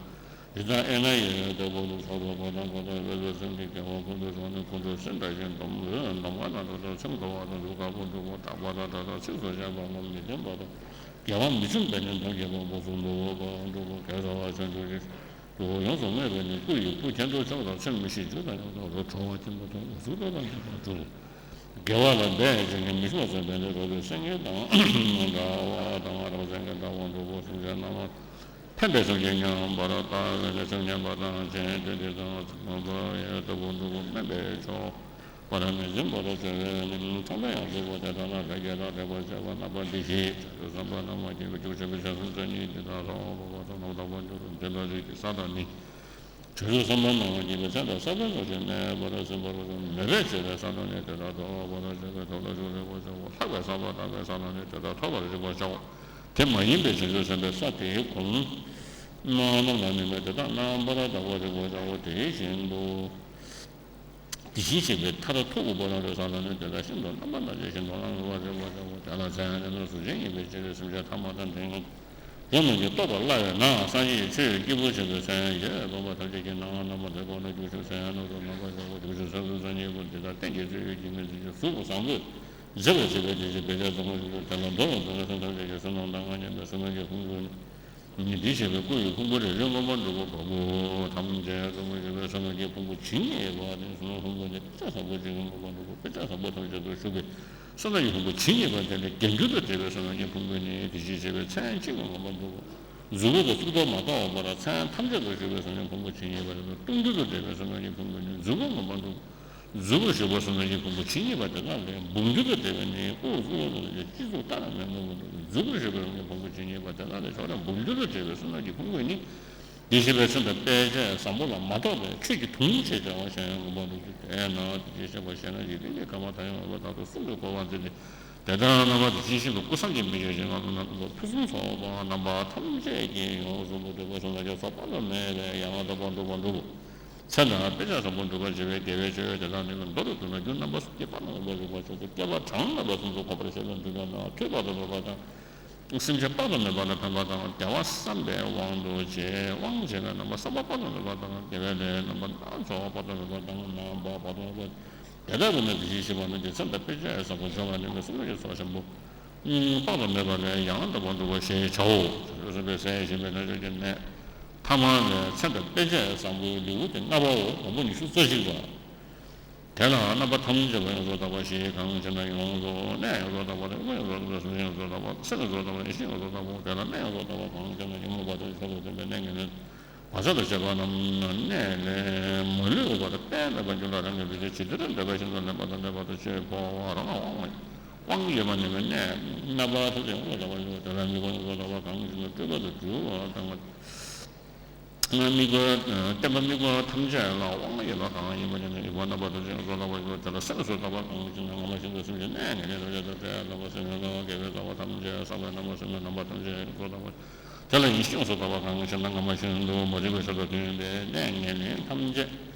འདི་དག་ཨེ་ན་ཡི་ལྟ་བུ་ལ་སོགས་པ་གང་དང་གང་དང་འོས་པའི་སེམས་ཀྱི་དགེ་བ་ཀུན་ཏུ་བྱུང་ནས་ཁོང་ཁྲོ་སེམས་དགྲ་བཞིན་འདོམས་འདོམས་ཁ་དང་འགྲོ་དང་སེམས་འགུལ་བ་དང་འདུག་དཀའ་པོ་འགྲུབ་པ་དག་པ་དང་དགྲ་དང་ཚིགས་སུ་བཅད་པ་རྣམས་མི་བདེན་པ་དང་དགེ་བ་མི་མཚུངས་པས་ནི་འདམ་གྱི་དབང་པོ་ཟུང་དུ་འོག་པ་འགྲུབ་པ་གེ་སར་བ་ཆེན་མཆོག་གི་དུ་ཡོངས་སུ་བསྔོས་པས་ནི་སྐུ་ཡི་སྐུ་མཁྱེན་དོན་མཆོག་དང་ཚེ་མི་ཤིགས་རྒྱུ་དང་ཡོངས་སུ་རོ་ཁྲོ་བ་ཆེན་པོ་དང་འོད་ཟེར་འཕྲོ་དང་ལྡན་པ་འགྲུབ། དགེ་བ་ལ་འབད་བྱེད་ཀྱི་མི་ཤིགས་པ་ཟེར་བས་ནི་རོལ་པའི་སེང་གེ་དང་འདྲ་བ་དང་རབ་སེང་གེ་འདྲ་བ་འགྲུབ་པོ་སེམས་ཅན་རྣམས་ཕན་པའི་སེམས་ཀྱིས་མཉམ་པར་བརྟགས་པས་ནི་སེམས་ཉམས་པ་དང་ཅན་དེ་དེ་དང་ཚིག་ངོ་པ་ཡི་ལྟ་བུ་འགྲུབ་པོ་དམན་པའི་ཕྱོགས། པར་མི་འཛིན་པར་བྱ་བའི་ནི། ཚངས་པའི་ཡང་སྲིད་པོ་དེ་དག་ལ་བདག་གིས་རབ་བསྒྲགས་པར་བྱ་བ་རྣམ་པ་འདི་བཞི། བྱང་ཆུབ་སེམས་དཔའ་རྣམས་ཀྱི་བཅུ་ཆེན་པོའི་བྱང་སེམས་མཚན་ཉིད་འདི་དག་ལ་འོ་བ་དང་ནམ་དག་པ་འགྱུར་འདི་འདྲ་རིགས་ཀྱི་ས་དང་ནི། བྱང་ཆུབ་སེམས་དཔའ་རྣམས་ཀྱི་མཚན་དང་ས་བོན་སོགས་ཀྱིས་མེད་པར་ཟིན་པར་མོས་པས་བྱེད་པའི་ས་དང་ནི་དེ་དག་ཐོབ་པར་བྱ་བའི་ཐབས་ལ་ཤུགས་རྒྱག་པར་བྱའོ། ལྷག་པའི་ས་པ་དག་པའི་ས་དང་ནི་དེ་དག་ཐོབ་པར་རིག་པར་བྱའོ། དེ་མ་ཡིན་པའི་བྱང་ཆུབ་སེམས་དཔའི་ས་དེའི་གོང་རྣམས་ལ་ནི་མེད་དེ་དག་རྣམ་པར་དག་པར་རིག་པར་བྱའོ། དེ་བཞིན་དུ། དེ་བཞིན་གཤེགས་པའི་མཐར་ཐུག་པ་ལ་འདོད་ས་ལ་ནི་དེ་དག་ཤིན་ཏུ་རྣམ་པར་སྣང་མཛད་ཤིང་དོན་ལ་ངེས་པར་འབྱེད་པར་བྱའོ། དེ་ལ་མཚན་ནི་གཟུགས་ཅན་ཡིན་པའི་ཕྱིར་སེམས་ཅན་ཐ་མ་དང་འབྲིང་པོ་རྣམས་ཀྱིས་རྟོགས་པར་སླ་བས་ན། སངས་རྒྱས་ཆོས་སྐྱེས་བུ་ཆེན་པོའི་མཚན་ཡང་སྟོན་པ་ཐམས་ཅད་ཀྱི་སྣང་བ་རྣམ་པར་དག་པ་ནི་བརྒྱུད་པའི་མཚན་ཡང་རྣམ་པར་དག་པར་བྱའོ། བརྒྱུད་པའི་མཚན་གཟུགས་ཅན་ཡིན་པ་འདི་དག་རྟེན་གྱི་སྤྱོད་ཡུལ་གྱི་མིང་ཚིག་གི་གཟུགས་པོ་བཟང་པོས་མཛེས་པར་བྱེད་པའི་དེ་བཞིན་བེ་ཅ་ཟ་མ་ཞིག་ཏུ་དེ་ལ་འདོད་པར་འདོད་པའི་སེམས་ཐམས་ཅད་ཀྱི་བསོད་ནམས་དང་མངོན་མཉམ་པའི་བསོད་ནམས་ཀྱི་ཕུང་པོ་ནི། ཉིད་དེ་བྱེད་པའི་སྐུ་ཡི་ཕུང་པོ་རེ་རེ་མངོན་པར་འགྲུབ་པ་འགོག་པོ་ཐམས་ཅད་གཙོ་བོ་ཡོད་པའི་བསོད་ནམས་ཀྱི་ཕུང་པོ་ཇི་སྙེད་པ་དེ་བསོད་ནམས་ཕུང་པོ་ནི་དཔེ་བྱད་བཟང་པོ་གཅིག་གིས་མངོན་པར་འགྲུབ་པ། དཔེ་བྱད་བཟང་པོ་ཐམས་ཅད་དུ་ཞུགས་པའི་བསོད་ནམས་ཀྱི་ཕུང་པོ་ཇི་སྙེད་པ་དེ་ནི་བརྒྱ་འགྱུར་དུ་བསྒྲིལ་བའི་བསོད་ནམས་ཀྱི་ཕུང་པོ་ནི་དེ་བཞིན་གཤེགས་པའི་མཚན་གཅིག་གིས་མངོན་པར་འགྲུབ་པ། གཟུགས་པོ་དང་གཙུག་ཏོར་མ་གཏོགས་པར་མཚན་ཐམས་ཅད་དུ་ཞུགས་པའི་བསོད་ནམས་ཀྱི་ཕུང་པོ་ཇི་སྙེད་པ་དེ་ནི་སྟོང་འགྱུར་དུ་བསྒྲིལ་བའི་བསོད་ནམས་ཀྱི་ཕུང་པོ་ནི་གཟུགས་པོས་མངོན་པར་འགྲུབ། གཟུགས་པོ་ཞུགས་པ་བསོད་ནམས་ཀྱི་ཕུང་པོ་ཇི་སྙེད་པ་དེ་དག་ལས་འབུམ་འགྱུར་དུ་བསྒྲིལ་བས་ནི་དབུགས་གཙུག་ཏོར་གྱི་སྤྱི་གཙུག་ལྟར་མེད་མངོན་པར་འགྲུབ། གཟུགས་པོ་ཞུགས་པའི་བསོད་ནམས་ཀྱི་ཕུང་པོ་ཇི་སྙེད་པ་དེ་དག་ལས་ཕྱོགས་རིས་འབུམ་འགྱུར་དུ་བསྒྲིལ་བའི་བསོད་ནམས་ཀྱི་ཕུང་པོ་ནི། དེ་བཞིན་གཤེགས་པའི་མཚན་དང་དཔེ་བྱད་བཟང་པོ་ལ་མ་གཏོགས་པའི་ཆོས་ཀྱི་དུང་ཕྱེད་ཀྱང་གཞན་ཡང་མངོན་པར་འགྲུབ་སྟེ། དེས་ན་དེ་བཞིན་གཤེགས་པ་གཞན་ལ་འཇིག་རྟེན་གྱི་ཁམས་དང་ཡང་འོད་དཔག་ཏུ་གསུམ་གྱི་འཁོར་བར་འཛིན་ཏེ། དེ་ལྟར་རྣམ་པ་དེ་བཞིན་ཤིན་ཏུ་སྐུ་བསམ་གྱིས་མི་ཁྱབ་ཅིང་ངང་དུ་ནམ་མཁའ་ལྟ་བུ་ཕུན་སུམ་ཚོགས་པ་རྣམ་པ་ཐམས་ཅད་ཀྱིས་ཡོངས་སུ་བཟུང་བའི་བསོད་ནམས་ཀྱི་ཚོགས་དཔག་ཏུ་མེད་པས་ཡང་དག་པར་འགྲུབ་པར་འགྲུབ་བོ། མཚན་དང་དཔེ་བྱད་བཟང་པོ་འགྲུབ་པར་བྱེད་པའི་དགེ་བའི་ཆོས་དེ་དག་ནི་མདོར་བསྡུ་ན་རྒྱུ་རྣམ་པ་གསུམ་གྱིས་དཔག་ཏུ་མེད་པར་རིག་པར་བྱེད་དེ། བསྐལ་པ་གྲངས་མེད་པ་གསུམ་དུ་འཁོར་བར་བྱེད་པའི་མདོར་བསྡུ་ན་ཐོས་དཔག་ཏུ་མེད་པ་དང་། སེམས་ཅན་དཔག་ཏུ་མེད་པ་ལ་ཕན་པ་དང་། བདེ་བ་བསམ་པའི་དབང་དུ་བྱས་དབང་བྱེད་པའི་རྣམ་པ་བསམ་པ་དཔག་ཏུ་མེད་པ་དང་། དགེ་བའི་ལས་རྣམ་པ་སྣ་ཚོགས་དཔག་ཏུ་མེད་པ་དང་། རྣམ་པ་དཔག་ཏུ་མེད་པ། དེ་ལྟ་བུ་ནི་དེ་བཞིན་གཤེགས་པ་རྣམས་ཀྱི་མཚན་དང་དཔེ་བྱད་བཟང་པོ་འཇོམས་པ་ནི་མི་གསུམ་གྱི་ཚོགས་ཆེན་པོ། དཔག་ཏུ་མེད་པ་ལས་ཡང་དག་པར་འགྲུབ་པ་ཞེས་བྱའོ། སེམས་དཔའི་སྲས་ཞེས་པའི་ལྷ་ཆོས་ཀྱི་གནས། ཐ་མ་ལས་མཚན་དང་དཔེ་བྱད་བཟང་པོའི་ལེའུ་སྟེ་ལྔ་པའོ། དང་པོ་ཉི་ཤུ་རྩ་གཅིག་པ། དེ་ལ་རྣམ་པ་ཐམས་ཅད་པ་ཡོངས་སུ་དག་པ་ཞེས་གང་ཞེ་ན། ཡོངས་སུ་གནས་ཡོངས་སུ་དག་པ་དང་། དབུགས་ཡོངས་སུ་དག་པ་དང་། སེམས་ཡོངས་སུ་དག་པ། སེམས་ཡོངས་སུ་དག་པ་དང་། ཡེ་ཤེས་ཡོངས་སུ་དག་པ། དེ་ལ་གནས་ཡོངས་སུ་དག་པ་གང་ཞེ་ན། ཉོན་མོངས་པ་དང་ཆགས་སོགས་འཇོམས་པའི་གནས་ངེས་ལེན། བག་ཆགས་དང་བཅས་པ་རྣམས་གནས་ལས་མ་ལུས་པ་དང་དཔལ་འབར་བ་རྒྱུད་ལ་རང་གི་བུ་ཆེན་ཇི་ལྟར་འདོད་པ་བཞིན་དུ་ལེན་པ་དང་ལེན་པ་དང་བཅས་པ་རང་ལ་དབང་དབང་ཡོད་པ་ནི་མི་གནས། རྣམ་པ་ཐམས་ཅད་ཡོངས་སུ་དག་པ་ཡོད། དེ་ལ་དམིགས་པ་ཡོངས་སུ་དག་པ་གང་ཞེ་ན། སྤྲོས་པ་དང་བྲལ་བ་དང་། དམིགས་པ་བརྟན་པ་དམིགས་པ་ཐམས་ཅད་ལ་དབང་ཡོད་པ་གང་ཡིན་པ་ནི་དམིགས་པ་རྣམ་པ་ཐམས་ཅད་ཡོངས་སུ་དག་པ་ཡོད། དེ་ལ་སེམས་ཡོངས་སུ་དག་པ་གང་ཞེ་ན། སྔ་མ་བཞིན་དུ་སེམས་ཀྱི་གནས་ངེས་ལེན་ཐམས་ཅད་དང་བྲལ་བ་དང་། སེམས་ཡོངས་སུ་དག་པ་དགེ་བའི་རྩ་བ་ཐམས་ཅད་བསགས་པའི་རྣམ་པ་སེམས་ཀྱི་རྣམ་པ་ཐམས་ཅད་ཡོངས་སུ་དག་པ། དེ་ལ་ཡེ་ཤེས་ཡོངས་སུ་དག་པ་གང་ཞེ་ན། སྔ་མ་བཞིན་དུ་མ་རིག་པའི་ཆར་དུ་ཐོན་པའི་གནས་ངེས་ལེན་ཐམས་ཅད་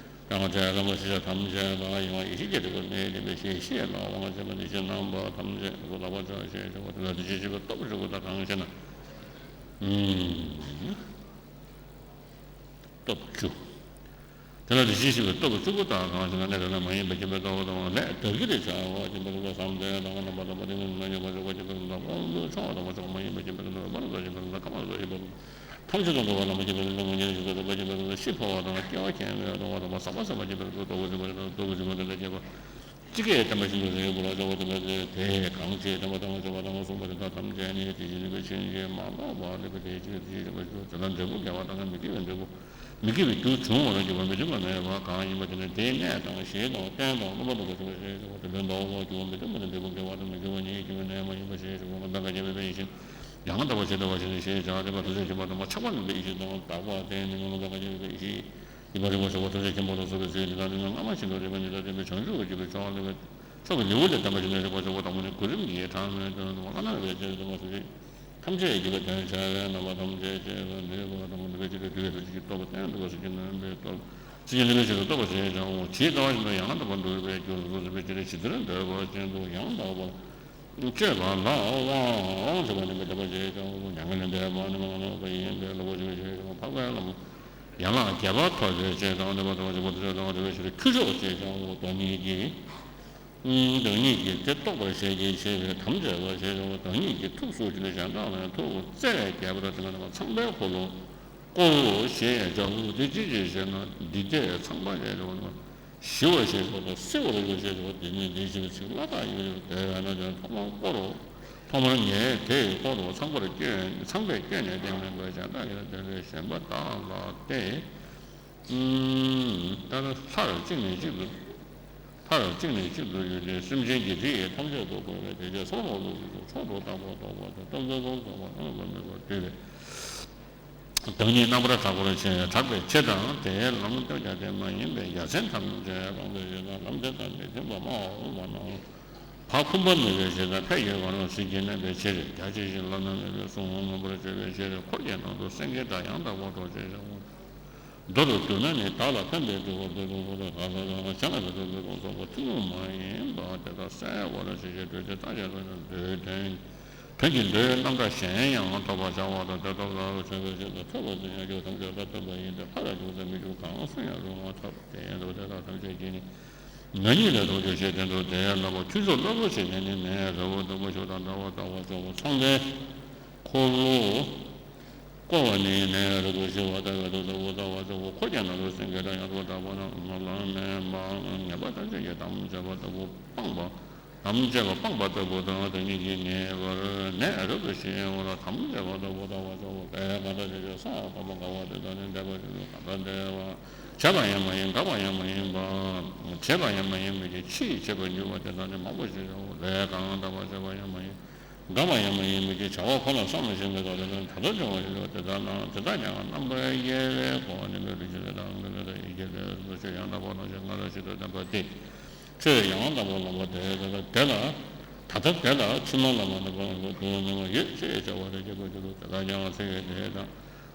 དང་བྲལ་བ་ཞེས་བྱ་ཐམས་ཅད་ལ་ཡང་ཡེ་ཤེས་ཀྱི་རིག་པ་ནི་ལྡན་པའི་ཡེ་ཤེས་ལ་དབང་བྱེད་པ་ནི་ཡེ་ཤེས་རྣམ་པ་ཐམས་ཅད་ཡོངས་སུ་དག་པར་བྱ་ཞེས་བྱ་བ་དེ་ལ་དེ་བཞིན་གཤེགས་པའི་སྟོབས་བཅུ་པོ་དག་གང་ཞེ་ན། སྟོབས་བཅུ། དེ་ལ་དེ་བཞིན་གཤེགས་པའི་སྟོབས་བཅུ་པོ་དག་གང་ཞེ་ན། གནས་དེ་ལ་མ་ཡེངས་པར་མཁྱེན་པའི་རྟོག་པ་དང་། ལས་བདག་གིར་བྱ་བ་སྦྱིན་པ་རིག་པ་བསམ་གཏན་དང་། རྣམ་པར་དག་པ་དེ་ཉིད་ནི་མ་ཉམས་པར་འཇུག་པ་སྦྱིན་པ་རིག་པ་དང་། དབང་དུ་ཕྱུང་བ་དང་མ་ཕྱུང་བ་མ་ཡེངས་པར་མཁྱེན་པའི་རྟོག་པ་དང་། མ་རིག་པ་སྦྱིན་པ་རིག་པ་དང་། ཁ་མ་རིག་པ་སྦྱིན་པ་རིག་པ། ཐམས་ཅད་དུ་འགྲོ་བ་ལ་མ་སྐྱེས་པའི་རིག་པ་མ་ཉམས་པའི་ཞིང་དུ་གྲོལ་བ་སྦྱིན་པ་རིག་པ། ཤི་འཕོ་བ་དང་སྐྱེ་བ་མཁྱེན་པའི་རྟོག་པ་དང་། བསམ་པ་ཟད་པ་སྦྱིན་པའི་རྟོག་པ་དང་། རྟོག་པ་སྦྱིན་པ་རིག་པ་དང་། རྟོག་པ་སྦྱིན་པ་དང་བཅས་པ། ཅི་སྐད་བསྟན་པ་བཞིན་དུ་རེག་པར་བྱ་བ་དེ་ལ་དེ་གང་ཞིག་བསྟན་པ་དང་བྱ་བ་དང་གསུངས་པ་དེ་དག་ཐམས་ཅད་ནི་དེ་བཞིན་གཤེགས་པའི་ཆོས་ཉིད་ཀྱིས་མ་ལོག་པར་ལེགས་པའི་བདེ་གཤེགས་དེ་བཞིན་གཤེགས་པ་ཞེས་པ་དེ་ལ་འབྲས་བུ་དགེ་བ་དང་མི་དགེ་བའི་འབྲས་བུ། མི་དགེ་བའི་རྒྱུ་འབྱུང་བར་འགྱུར་བ་མི་མཐུན་པ་མེད་པ་གང་ཡིན་པ་དེ་ནི་དེའི་གནས་དང་གཞི་དང་རྟེན་དང་རྣམ་པ་དང་དག་ཞིང་ཞེས་བྱ་བ་དེ་ལས་ལྡོག་པར་འགྱུར་བ་མི་མཐུན་པ་དང་འབྲས་བུ་དགེ་བ་དང་མི་དགེ་བ་ཉིད་ཀྱི་མི་གནས་པ་ཡིན་པ་ཞེས་བྱ་བ་མདོ་མདོ་ཁ་ཅན་པའི་ཡེ་ཤེས་ཡང་དག་པར་ཞེས་བྱ་བ་ཞེས་བྱ་བ་དེ་ལ་ཐུགས་རྗེ་ཆེན་པོ་དང་ཆགས་པ་མེད་པའི་ཡེ་ཤེས་དང་དག་པ་དེ་ནི་མདོ་མདོ་ཁ་ཅན་པའི་ཡེ་ཤེས་ཡིན་པར་རིག་པར་བྱ་བ་ཐུགས་རྗེ་ཆེན་པོ་ལ་སོགས་པའི་ཚུལ་འདི་དག་ནི་སྔ་མ་བཞིན་དུ་རིག་པའི་ཉི་ཟླ་སྟོན་པའི་བྱང་ཆུབ་ཀྱི་ཕྱོགས་ལ་ཕྱོགས་ཀྱི་ལེའུ་ལས་བསྟན་པ་བཞིན་དུ་རིག་པར་བྱ་བ་དང་པོ་ནི་གོ་རིམ་གྱིས་གྲངས་མེད་དུ་བླ་ན་མེད་པའི་ཚུལ་དུ་མ་སོགས་ཤིག་ཐམས་ཅད་ཀྱི་དོན་བྱ་བའི་རྣམ་པ་ཐམས་ཅད་ཅེས་པ་འདུས་པ་དང་འདུས་པའི་ཕྱིར་དུ་འདུས་པའི་ཕྱིར་གྱི་རྟོག་པ་གཏན་ལ་འདུས་པ་ཟེར་གྱི་རྣམ་པའི་རྟོག་ཚིག་གི་ནུས་པའི་ཕྱིར་དུ་རྟོག་པ་ཞེས་བྱའོ། ཇི་ལྟ་བ་བཞིན་དུ་ཡང་དག་པར་འདོད་པའི་རྒྱུ་ལ་སོགས་པའི་ཕྱིར་ཇི་ལྟར་འདོད་པ་ཅན་དུ་ཡང་དག་པར་སྤྱོད་པ་ལ་དབང་ཟེར་བ་ནི་མི་འདོད་པ་ཞེས་བྱའོ། མྱ་ངན་ལས་འདས་པ་ནི་མ་ལོག་པ་ཡིན་པས་ལོག་པར་ཞེན་པ་ཞེས་བྱའོ། འཕགས་པའི་ལམ་ཡན་ལག་བརྒྱད་པ་ཐོབ་པའི་ཕྱིར་དང་ནུས་པ་ཐོབ་པ་ཞེས་བྱ་བ་དེ་ཚོ་དང་དེ་བའི་ཕྱིར་ཁྱུ་མཆོག་ཅེས་བྱའོ། བདག་ཉིད་ཀྱི་བདག་ཉིད་ཀྱིས་དེ་རྟོགས་པར་ཞལ་གྱིས་བྱེད་པའི་དམ་བཅས་པ་ཞེས་བྱ་བ་བདག་ཉིད་ཀྱི་ཐུགས་སུ་ཆུད་ནས་གཞན་དག་ལ་ཐུགས་བརྩེ་བས་རྒྱས་པར་བྱེད་པ་ནི་ཚངས་པའི་འཁོར་ལོ་བསྐོར་ཞེས་བྱའོ། དེ་ཅི་ཕྱིར་ཞེ་ན། འདི་ལྟས་ཚངས་པ་ཞེས་བྱ་བ་ནི་ཞི་བ་ཞེས་བྱ་བ་དང་བསིལ་བར་འགྱུར་ཞེས་བྱ་བ་དེ་ཉིད་འདི་ཞེས་པའི་ཚིག་སླ་བརྡ་ཡིན་པ་ཞིག་དེ་བས་ན་ཐོག་མར་བསྐོར་རོ། ཐོག་མར་ངས་དེས་བསྐོར་རོ། ཚངས་པར་བསྐྱོད། ཚངས་པས་བསྐྱོད་ནས་བསྟན་མིན་པར་གཞན་དག་གིས་ལ་དེ་ལས་གཞན་པ་དག་ལ་སྟེ། ལྟར་སླར་གཅིག་ནས་གཅིག་ཏུ། སླར་གཅིག་ནས་གཅིག་ཏུ་ཡོད་དེ། སེམས་ཅན་གྱི་རིགས་ཐམས་ཅད་དུ་བསྐོར་བའི་དེ་རྗེས་སོ་སོར་རྟོག་པ་དང་མཆོག་ཏུ་རྟག་པར་རྟོག་པ་དང་སྟོབས་ཀྱིས་སྟོབས་རྫོགས་པ་རྣམ་པར་མེད་པར་བསྡུས་པའི་བདག་ཉིད་རྣམ་པར་དག་པར་བྱས་དྲག་པའི་ཕྱིར་དང་། དེའི་ལམ་སྟོན་ཀྱང་དེ་མ་ཡིན་པའི་ཡ་མཚན་ཐམས་ཅད་སྤངས་པའི་ཕྱིར་དང་། ལམ་དེ་དང་མི་མཐུན་པ་སྨྲ་བ་རྣམས་བ་ཁུམ་པ་མེད་པའི་ཕྱིར་དང་། ཕས་ཡོན་གང་རུང་ཟིལ་གྱིས་མནན་པའི་ཕྱིར། རྒྱ་ཆེ་ཞིང་བླ་ན་མེད་པའི་གཟུངས་སྔོན་པོར་བྱེད་པའི་ཕྱིར། འཁོར་གྱི་ནང་དུ་སེང་གེའི་སྒྲ་ཡང་དག་པར་སྒྲོག་ཅེས་བྱའོ། མདོར་བསྡུ་ན་ནི་བདག་ལ་ཕན་པའི་སྤྲུལ་པ་སྤྲུལ་སྐུ་ལ་དགའ་བ་དང་གཞན་ལ་མི་སྤྲོ་བའི་སྐུ་སོགས་པ་ཐུན་མོང་མ་ཡིན་པ་དེ་དག་གསལ་བར་ཞི་ཞིང་གྲོལ་ཕྱིར་བརྟག་དཔྱད་ལ་འདོད་དོན་དོན་གྱི་མདོའི་རྣམ་གྲངས་གཞན་ཡང་ཐོབ་པར་བྱ་བ་དང་། དེ་ཐོབ་པར་བྱ་བའི་ཕྱིར་དུ་ཐོས་པ་དང་ཡང་ཁྱོད་ཐམས་ཅད་ལ་སྟོན་པ་ཡིན་ཏེ། ཕར་ལ་འགྱུར་དང་མི་འགྱུར་གང་སུ་ཡང་རུང་བ་ཐོབ། དེ་ཡང་དུ་དེ་དག་ཐམས་ཅད་ཀྱིས་ནི་ང་ཉིད་ལ་ཐུགས་རྗེ་ཆེ་དེ་འདུག། དེ་ཡང་ལ་བ་ཁྱུ་མཆོག་སླར་གསོ་བྱས་ནས་ནི་མེའི་རི་བོ་ཟླུམ་པོ་ཞུགས་དང་འདྲ་བར་བལྟ་བར་བྱའོ། ཚངས་པའི་འཁོར་ལོ་བསྐོར་བ་ནི་མེའི་རི་བོ་ཞི་བ་ལྟ་བུ་ལྟ་བུ་ལྟ་བར་བྱའོ། འཁོར་གྱི་ནང་དུ་སེང་གེའི་སྒྲ་ཡང་དག་པར་གྲགས་པ་རྣམས་ལ་མེ་མ་ངན་པ་ཐམས་ཅད་ཀྱིས་དམ་བཅས་པ་ལྟ་བུ་སྤངས་པ། དམ་བཅས་པ་སྤངས་པ་ལྟ་བུ་དང་། བདག་ཉིད་ཀྱིས་ངེས་པར་མེའི་རི་བོ་ཞི་བ་ལ་དམ་བཅས་པ་ལྟ་བུ་ལྟ་བར་བྱའོ། དེ་གང་ལྟར་ཕྱིན་ཅི་སོགས་སྤངས་པ་དགའ་བ་དེ་དག་ནི་འདས་པ་ཆོས་ཉིད་གང་ལྟར་འདས་པ། བྱས་པ་ཡང་མ་ཡིན། འགག་པ་ཡང་མ་ཡིན་པ། བྱས་པ་ཡང་མ་ཡིན་མོད་ཀྱི་ཕྱིས་བྱེད་པར་འགྱུར་བ་དེ་དག་ནི་མང་པོ་ཞིག་ཡོད། ལས་གང་དག་པ་བྱས་པ་ཡང་མ་ཡིན། འགག་པ་ཡང་མ་ཡིན་མོད་ཀྱི་བྱ་བ་ཁོ་ན་བསམ་བློ་ཞིག་མེད་པ་དེ་དག་ནི་ད་ལྟ་བྱུང་བ་ཞིག་ཡོད། དེ་དག་ནི་དེ་དག་ཀྱང་རྣམ་པར་དབྱེ་བའི་སྒོ་ནས་མེད་པའི་ཕྱིར་དང་། མེད་པའི་ཡུལ་གྱི་ལས་སུ་ཆོས་ཡང་དག་པ་ནང་བཞིན་སྔར་བཞིན་དུ་བསྟན་པ་སྟེ། ཆོས་ཡང་དག་པ་ལ་བ་དེ་དེ་ལ་ད་ལྟ་དེ་ལ་ཕྱི་མ་ལ་མ་ནུབ་པ་ལ་དུ་མི་བ་ཡོད་ཅེས་བྱ་བ་རེ་རྒྱས་པར་འགྱུར་རོ། དེ་དག་ཀྱང་ཚེ་འདི་དང་།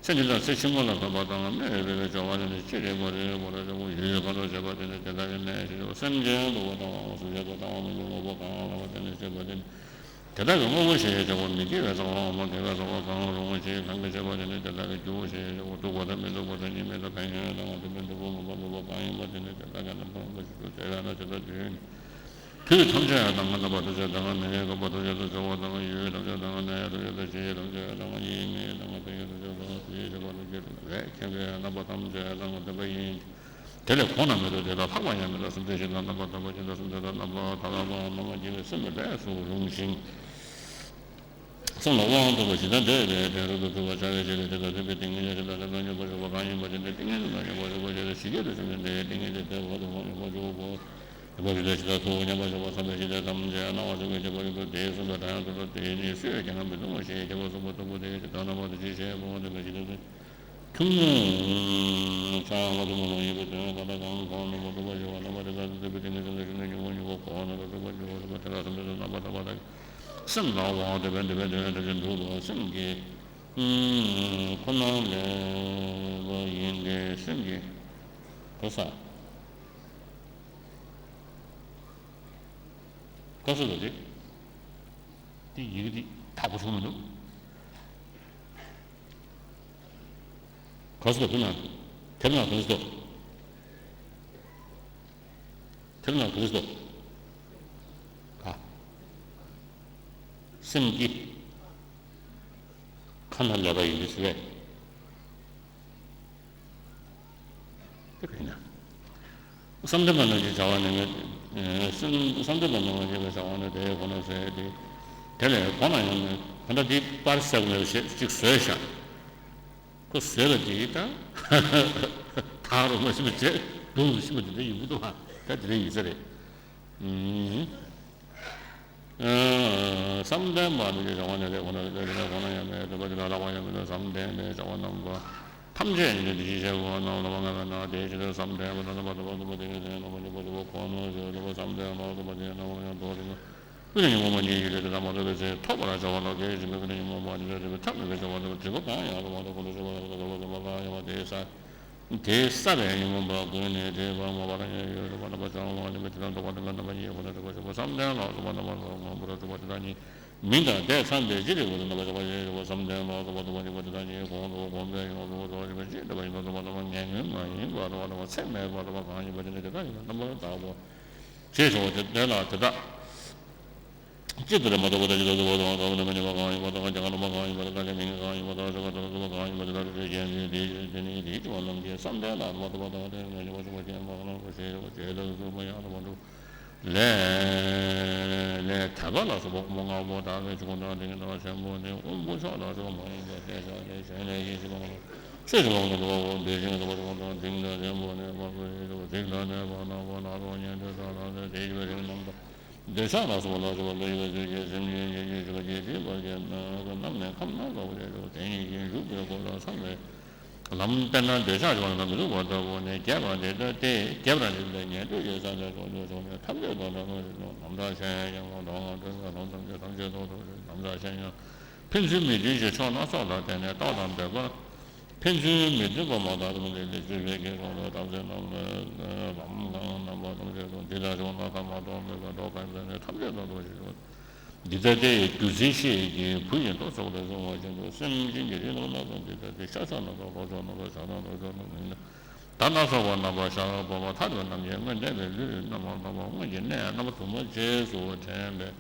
ཚེ་འདི་དང་ཚེ་ཕྱི་མ་ལ་ཕན་པ་དང་གནོད་པའི་སྦྱོར་བ་དེ་ནི་ཅི་རིགས་པ་རེད་པ་རེད་པ། ཡུལ་གང་དུ་བྱེད་པ་དེ་ནི་དེ་དག་གི་གནས་ཞེས་བྱ་བ། སེམས་ཅན་དུ་བ་དང་བ་སུ་བྱེད་པ་དང་བ་མི་འདུག་ལོག་པ་གང་ལ་བ་དེ་ནི་བྱེད་པ་དེ་ནི་དེ་དག་གི་དངོས་པོ་ཞེས་བྱ་བ་མི་སྐྱེ་བའི་ཚོགས་པའམ་སྐྱེ་བའི་ཚོགས་པ་གང་རུང་བ་ཞིག་གང་གིས་བྱེད་པ་དེ་ནི་དེ་དག་གི་རྒྱུ་ཞེས་བྱ་བ། སྡུག་པ་དང་མི་སྡུག་པ་དང་སྙིགས་མ་དང་ཕན་ཡོན་དང་བ་དེ་མི་འདུག་ལོག་པ་འདུག་པ་གང་ཡིན་པ་དེ་ནི་དེ་དག་གི་རྣམ་གྲངས་དངོས་པོ་ཞེས་བྱ་བ། དེ་ལ་ན་དེ་དག་དུས་ཡུན་དུས་ཐམས་ཅད་དང་རྣམ་པ་ཐམས་ཅད་དང་མི་རིགས་པ་ཐམས་ཅད་དུ་འཚོ་བ་དང་ཡུལ་ཐམས་ཅད་དང་གནས་ཐམས་ཅད་དང་ཕྱི་ཡུལ་ཐམས་ཅད་དང་ཡིད་མི་དང་ཕན་ཡོན་ཐམས་ཅད་དང་དེའི་ཤེས་པ་ཐམས་ཅད་ལས་མཁྱེན་པའི་རྣམ་པ་ཐམས་ཅད་དང་ལྡན་པ་ཡིན། དེ་ལས་གོང་ན་མེད་དོ། དེ་དག་ལྷག་པ་ཡང་མེད་དོ། སེམས་རྩེ་ཤིང་དང་རྣམ་པར་དག་པ་ཅན་དང་། སེམས་རྩེ་དང་རྣམ་པར་དག་པ་རྣམ་པར་རྒྱལ་བའི་སེམས་ལས་སུ་རུང་ཞིང་། སེམས་ལ་དབང་ཐོབ་པ་ཇི་ལྟར་འདོད་པའི་དོན་རབ་ཏུ་གྲུབ་པར་བྱ་བའི་ཕྱིར་དེ་དག་ཐོས་པའི་ཏིང་ངེ་འཛིན་ཇི་ལྟར་ལྷག་ཏུ་མྱུར་བར་ཞོག་པ་གང་ཡིན་པ་དེ་འདྲའི་ཏིང་ངེ་འཛིན་དང་མཉམ་པར་ཞོག་པ་ཇི་ལྟར་ཇི་སྐད་དུ་སེམས་ཅན་དེའི་ཏིང་ངེ་འཛིན་དེ་བར་དུ་མྱུར་བར་ཞོག་པ། ཡོད་པ་ཇི་ལྟར་ཇི་ལྟར་ཐུབ་པ་མཉམ་པར་ཞོག་པ། བསམ་པའི་ཕྱིར་དེ་ཐམས་ཅད་སྣང་བ་ཆོས་སྐུར་བྱེད་པ་ཡིན་པས། དེའི་གསུངས་པའི་སྒྲ་ཡང་དེ་ལྟར། དེ་ནི་སུས་ཀྱང་མི་གཏོང་བ་ཞེས་བྱ་བ་གསུངས་པ་ལྟ་བུ་སྟེ། ཇི་ལྟར་རྣམ་པ་དང་ཇི་ཞེས་པའོ། དེ་ལ་ཇི་ལྟར་ཐུན་མོང་ཆ་ལ་ཐུན་མོང་ལ་ཡིན་པའི་དོན་གང་དང་གང་གང་རྣམ་པར་གྲུབ་པར་བྱ་བ། རྣམ་པ་དེ་དག་ཏུ་ཐོས་པའི་ཏིང་ངེ་འཛིན་ལ་ཞུགས་ནས་མྱུར་བ་མྱུར་བ་གོ་བ་རྣམ་པར་གྲུབ་པར་འགྱུར་བ་ཟེར་བ། དེ་ལ་སེམས་ཅན་དུ་རྣམ་པར་དག་པ་དག་གི་སེམས་ལ་དབང་དོད་པས་འདོད་པའི་དོན་ཐམས་ཅད་འགྲུབ་པ་སེམས་ཀྱི་ཁོ་ན་ལས་པ་ཡིན་ཏེ། སེམས་ཀྱི་གོ་ས། ག་ས་ལ་རེད། དེ་ཡི་གེ་འདི་དག་པོ་བྱུང་མི་འདུག། ག་ས་ལ་ཕུ་ན། དེབ་ན་ག་ས་འདུག། དེབ་ན་ག་ས་འདུག། ག། སེམས་ཀྱི་ཁ་ན་ལས་པ་ཡིན་དུས་ཟེར་བས། དེ་བས་ན། བསམ་གཏན་པ་རྣམས་ཀྱི་བྱ་བ་ནི་མེད། སེམས་བསམ་གཏན་པ་སྣང་བ་མེད་པའི་བྱ་བ་ནི་དེའི་སྒོ་ནས་ཟེར་ཏེ། དེ་ལས་སྒོ་ན་ཡང་ནི་ག་འདྲ་དེ་པར་གསལ་པོ་ཞིག་བཟོས་བཞག་ཁོ་བཟོས་པ་དེ་ད་ཐག་རོ་མ་ཤེས་པ་བྱས་རྡུང་ཤེས་པ་དེ་འདྲ་ཡིན་གྱི་འདུག་ཨ། ད་དེ་འདྲ་ཡིན་ས་རེད། ཨུམ། བསམ་གཏན་པ་ནི་བྱ་བ་ནི་རེ་ཁོ་ན་རེ་ཁོ་ན་ཡང་མེད་དེ་པ་དེ་ལ་ལྷག་པ་ཡང་མེད་དེ་བསམ་གཏན་པའི་བྱ་བ་རྣམ་པ་ཐམས་ཅད་ཉིད་དུ་ཇི་ཞིག་གོ་རྣམས་ལ་བ་ང་བས་ན་དེའི་ཕྱིར་བསམ་གཏན་པ་རྣམ་པ་ཐོབ་པ་ཐོབ་པ་དེ་ཡང་དེ་རྣམ་པ་ཉིད་པ་ཐོབ་པ་ཁོ་ནོ་ཞེས་ཐོབ་པ་བསམ་གཏན་ལ་ཐོབ་པ་དེ་རྣམ་པ་ཡང་དོ་རིང་ཀུན་ནས་ཉོན་མོངས་པ་ཉིད་ཀྱི་ལས་དེ་དག་མ་ཐོབ་པའི་ཚེ་ཐོབ་པར་བྱ་བ་ལ་གེགས་བྱེད་པའི་ཀུན་ནས་ཉོན་མོངས་པ་ཉིད་ལས་འདས་པའི་ཐབས་མེད་པའི་བྱ་བ་ལ་སྒྲིབ་པ་གང་ཡང་རུང་བ་དང་ཀུན་ཏུ་ཞུགས་པ་དང་ཀུན་ཏུ་རྫོགས་པ་དང་མ་རྟོགས་པ་ལ་ཡང་བ་དེའི་ས། དེའི་ས་པའི་ཉོན་མོངས་པ་ཀུན་ནས་འདྲེས་པ་མ་བར་ཡང་ཡོད་རུང་བ་རྣམ་པ་བྱང་བ་ནི་མེད་དེ་དང་ལྡོག་པ་དང་རྣམ་པ་གཉིས་ཀྱི་སྒོ་ནས་གྲུབ་པ་ཞེས་པ་བསམ་གཏན་ལ་སོགས་པ་རྣམ་པ་ལ་སོགས་པ་ལ་སོགས་པ་དེ་དག་ཉིད་མིང་དང་དེ་ཚང་པའི་སྤྱི་ལས་ཀུན་ཏུ་རྣམ་པར་གཞག་པ་ཞེས་བྱ་བ་བསམ་གཏན་ལ་སོགས་པ་སྟོང་པ་ཉིད་པ་དེ་དག་ཉིད་གོང་དུ་གོམས་པས་ཡོངས་སུ་རྫོགས་པ་ཞེས་པའི་ཕྱིར་འདོད་པ་ཡིན་པ་སྟོང་པ་ཉིད་པ་ཉིད་ངེས་ངེས་མིན་པ་སྟོང་པ་ཉིད་པ་ཚད་མེད་པ་སྟོང་པ་གང་ཡིན་པ་དེ་ནི་དེ་དག་ཡིན་པ་རྣམ་པར་དག་གོ། ཞེས་བྱ་བ་དེ་དེ་ལ་དེ་དག་སྤྱི་ལྟར་མ་རྟོགས་པ་དང་ཇི་ལྟར་རྟོགས་པ་དང་རྟོགས་པ་ནི་མི་གནས་པ་གང་ཡིན་པ་དང་རྐྱང་རྣམ་པ་གང་ཡིན་པ་དང་ཀ་ནས་མིང་གང་ཡིན་པ་དང་ཆོས་གང་ལྟར་རྟོགས་པ་གང་ཡིན་པ་དེ་ལྟར་དེ་བཞིན་དེ་དེ་ནི་དེའི་སྤྱི་བ་རྣམས་ཀྱི་བསམ་གཏན་ལ་མ་རྟོགས་པ་དང་དེ་ནི་ཉོན་མོངས་པ་ཞེས་པ་ཞེས་ལ་སོགས་པ་ཡང་དག་པར་འགྲུབ། ལས་ལས་དད་པ་ལ་སོགས་པ་དབུ་མ་ལྔ་པོ་དག་གི་ཆོས་སྐུ་དང་དེ་ཉིད་དང་ཆེན་པོ་ནི་དབུ་མ་ཕྱོགས་དང་ཕྱོགས་མ་ཡིན་པ་སྟེ་ཆ་ནས་གཞན་ལས་གཞན་ཞིག་མ་ལ་ཆོས་ཀྱི་དབང་དུ་འགྲོ་བའོ། དེ་བཞིན་དུ་བ་ཆོས་དང་དེ་ཉིད་དང་ཆེན་པོ་ནི་མ་བུ་ཡིན་དུ་དེ་ལ་གནས་པ་རྣམས་པ་སྣ་ཚོགས་ཉན་ཐོས་དགྲ་ལ་སོགས་དེ་བཞིན་རིགས་རྣམས་དང་། འདོད་ཆགས་ལ་སོགས་པ་ལ་སོགས་པ་ལ་ཡོད་པའི་ཚུལ་གྱིས་སེམས་ཅན་ཡིད་ཀྱི་སྤྱོད་པ་ཀྱིས་བསྒྲིབས་པར་བྱས་ན་ཁོ་རྣམས་ནི་ཁམས་སྣ་ཚོགས་པ་ཡོད་དོ། དེ་ཉིད་ཀྱི་འཇུག་པའི་སྒོ་ལ་བསམ་པའི་ལམ་དཔེར་ན་འདོད་ཆགས་བྱུང་བ་དང་མི་སྡུག་པ་ལྟ་བུ་ནི་རྒྱས་པ་འདི་ལྟ་སྟེ། རྒྱས་པར་འདི་ལྟ་ཉན་ཐོས་ཀྱི་བསམ་པས་ཕྱོགས་བཅུ་ཕྱོགས་མེད་ཐམས་ཅད་དུ་བགྲང་བར་འགྱུར་རོ། ནམ་མཁའ་གཞན་ཡང་མ་མཐོང་བ་དོན་དང་ལྷུང་ཐམས་ཅད་ཐམས་ཅད་དུ་མཐོང་ཞིང་ནམ་མཁའ་གཞན་ཡང་ཕན་ཚུན་མི་མཐུན་ཞིང་ཕྱོགས་སྣ་ཚོགས་ལ་བརྟེན་ནས་རྟག་དང་འདོད་པ། ཕན་ཚུན་མི་མཐུན་པ་མ་དག་རུང་དེ་ལས་སྤྱོད་པའི་དགེ་སློང་དུ་བཏགས་ཚེ་རྣམས་ལ་ལམ་གང་རྣམ་པ་ཐམས་ཅད་དུ་འདི་དག་བྱུང་ན་ཐ་མ་ཐོབ་མེད་པའི་མདོ་གང་ཟེར་ནས་ཐམས་ཅད་དུ་འགྲོ་ཞིང་འགྲོ། འདི་ལྟ་སྟེ་རྒྱུ་མཚན་ཤེས་ཀྱི་བུ་ཡིས་མདོ་སོགས་ལས་གསུངས་པ་བཞིན་དུ་སེམས་ཅན་གྱི་རིགས་རྣམས་དང་འདི་ལྟ་སྟེ་ཤ་ཟ་རྣམས་དང་སྲོག་ཆགས་རྣམས་དང་བྱ་དང་རི་ཁྲོད་རྣམས་ནི་ད་སྣ་ཚོགས་པ་རྣམ་པར་ཤར་བ་མཐའ་ཡས་རྣམས་ཀྱི་སྔོན་བསྟན་པའི་ལུས་རྣམ་པར་སྣང་བ་སྔོན་གྱི་གནས་རྣམ་པ་དུ་མ་རྗེས་སུ་དྲན་པས།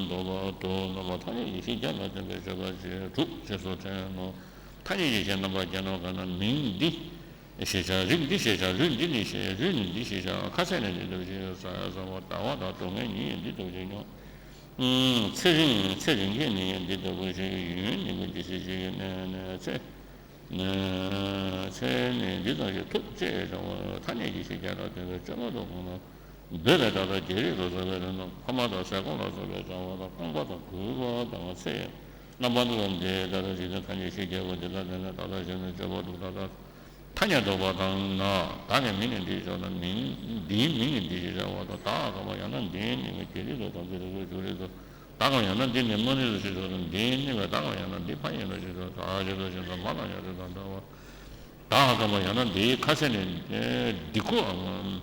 འདོད་པ་དུ་རྣམ་པ་ཐ་སྙད་ཀྱི་གཞི་བརྒྱད་ལ་བརྟེན་པའི་སྤྱོད་པ་ཞེས་དྲུག་རྗེས་སུ་དྲན་ནོ། ཐ་སྙད་ཀྱི་གཞི་རྣམ་པ་བརྒྱད་ནོ་གང་ན་མིང་འདི་ཞེས་བྱ། རིགས་འདི་ཞེས་བྱ། ལུས་འདི་ནི་ཞེས། ལུས་ནི་འདི་ཞེས་བྱ། ཁ་ཟས་ནི་འདི་ལྟ་བུ་ཞིག་ཟ་ཡ་ཟ་བ། ཟླ་བ་དང་སྡུག་བསྔལ་ནི་འདི་ལྟ་བུ་ཞིག་མྱོང་། ཚེ་རིང་ཚེ་རིང་མཁན་ནི་འདི་ལྟ་བུ་ཞིག་ཡུན་རིང་པོ་འདི་ཞེས་བྱ། གནས་ནས་ཚེ། ཚེ་ནི་འདི་ཙམ་ཞིག་ཐུབ་ཅེས་བྱ་བ་ཐ་སྙད་ཀྱི་གཞི་བརྒྱད་ལ་བརྟེན་པའི་སྤྱོད་པ་དུ་གང་ན། འདོད་པའི་ལྟ་བ་རྒྱལ་རིགས་སུ་བཟོ་བའི་དོན་དུ་ཕ་མ་དང་ཟས་སྐོམ་ལ་སོགས་པའི་བྱ་བ་དང་རྐང་པ་དང་གུས་པ་དང་ཚེ་རྣམ་པ་འདི་དང་འདི་ལྟར་རིགས་ནི་ཐ་སྙད་གཞི་བརྒྱད་པོ་འདི་ལ་བརྟེན་ནས་ད་ལྟ་བཞིན་དུ་སྤྱོད་པ་དུ་ད་ལྟ་ཐ་སྙད་འདོགས་པ་དང་ན། བདག་གི་མིང་ནི་འདི་ཞེས་བྱ་བ་དང་འདིའི་མིང་ནི་འདི་ཞེས་བྱ་བ་དང་། བདག་གམ་ཡང་ན་འདིའི་མིང་ནི་རྒྱལ་རིགས་སུ་དམ་ཚིག་རིགས་སུ་འཇུག་རིགས་སུ། བདག་གམ་ཡང་ན་འདི་ནི་དམངས་རིགས་སུ་ཞེས་བྱ་བ་དང་འདིའི་མིང་ནི་བདག་གམ་ཡང་ན་འདི་ཕ་ཡིན་ནོ་ཞེས་བྱ་བ་དང་ཨ་ཞེས་བྱ་བ་དང་མ་དང་ཡང་ཞེས་བྱ་བ་དང་། བདག་གམ་ཡང་ན་འདིའི་ཁ་ཟས་ནི་འདི་ཁོའམ།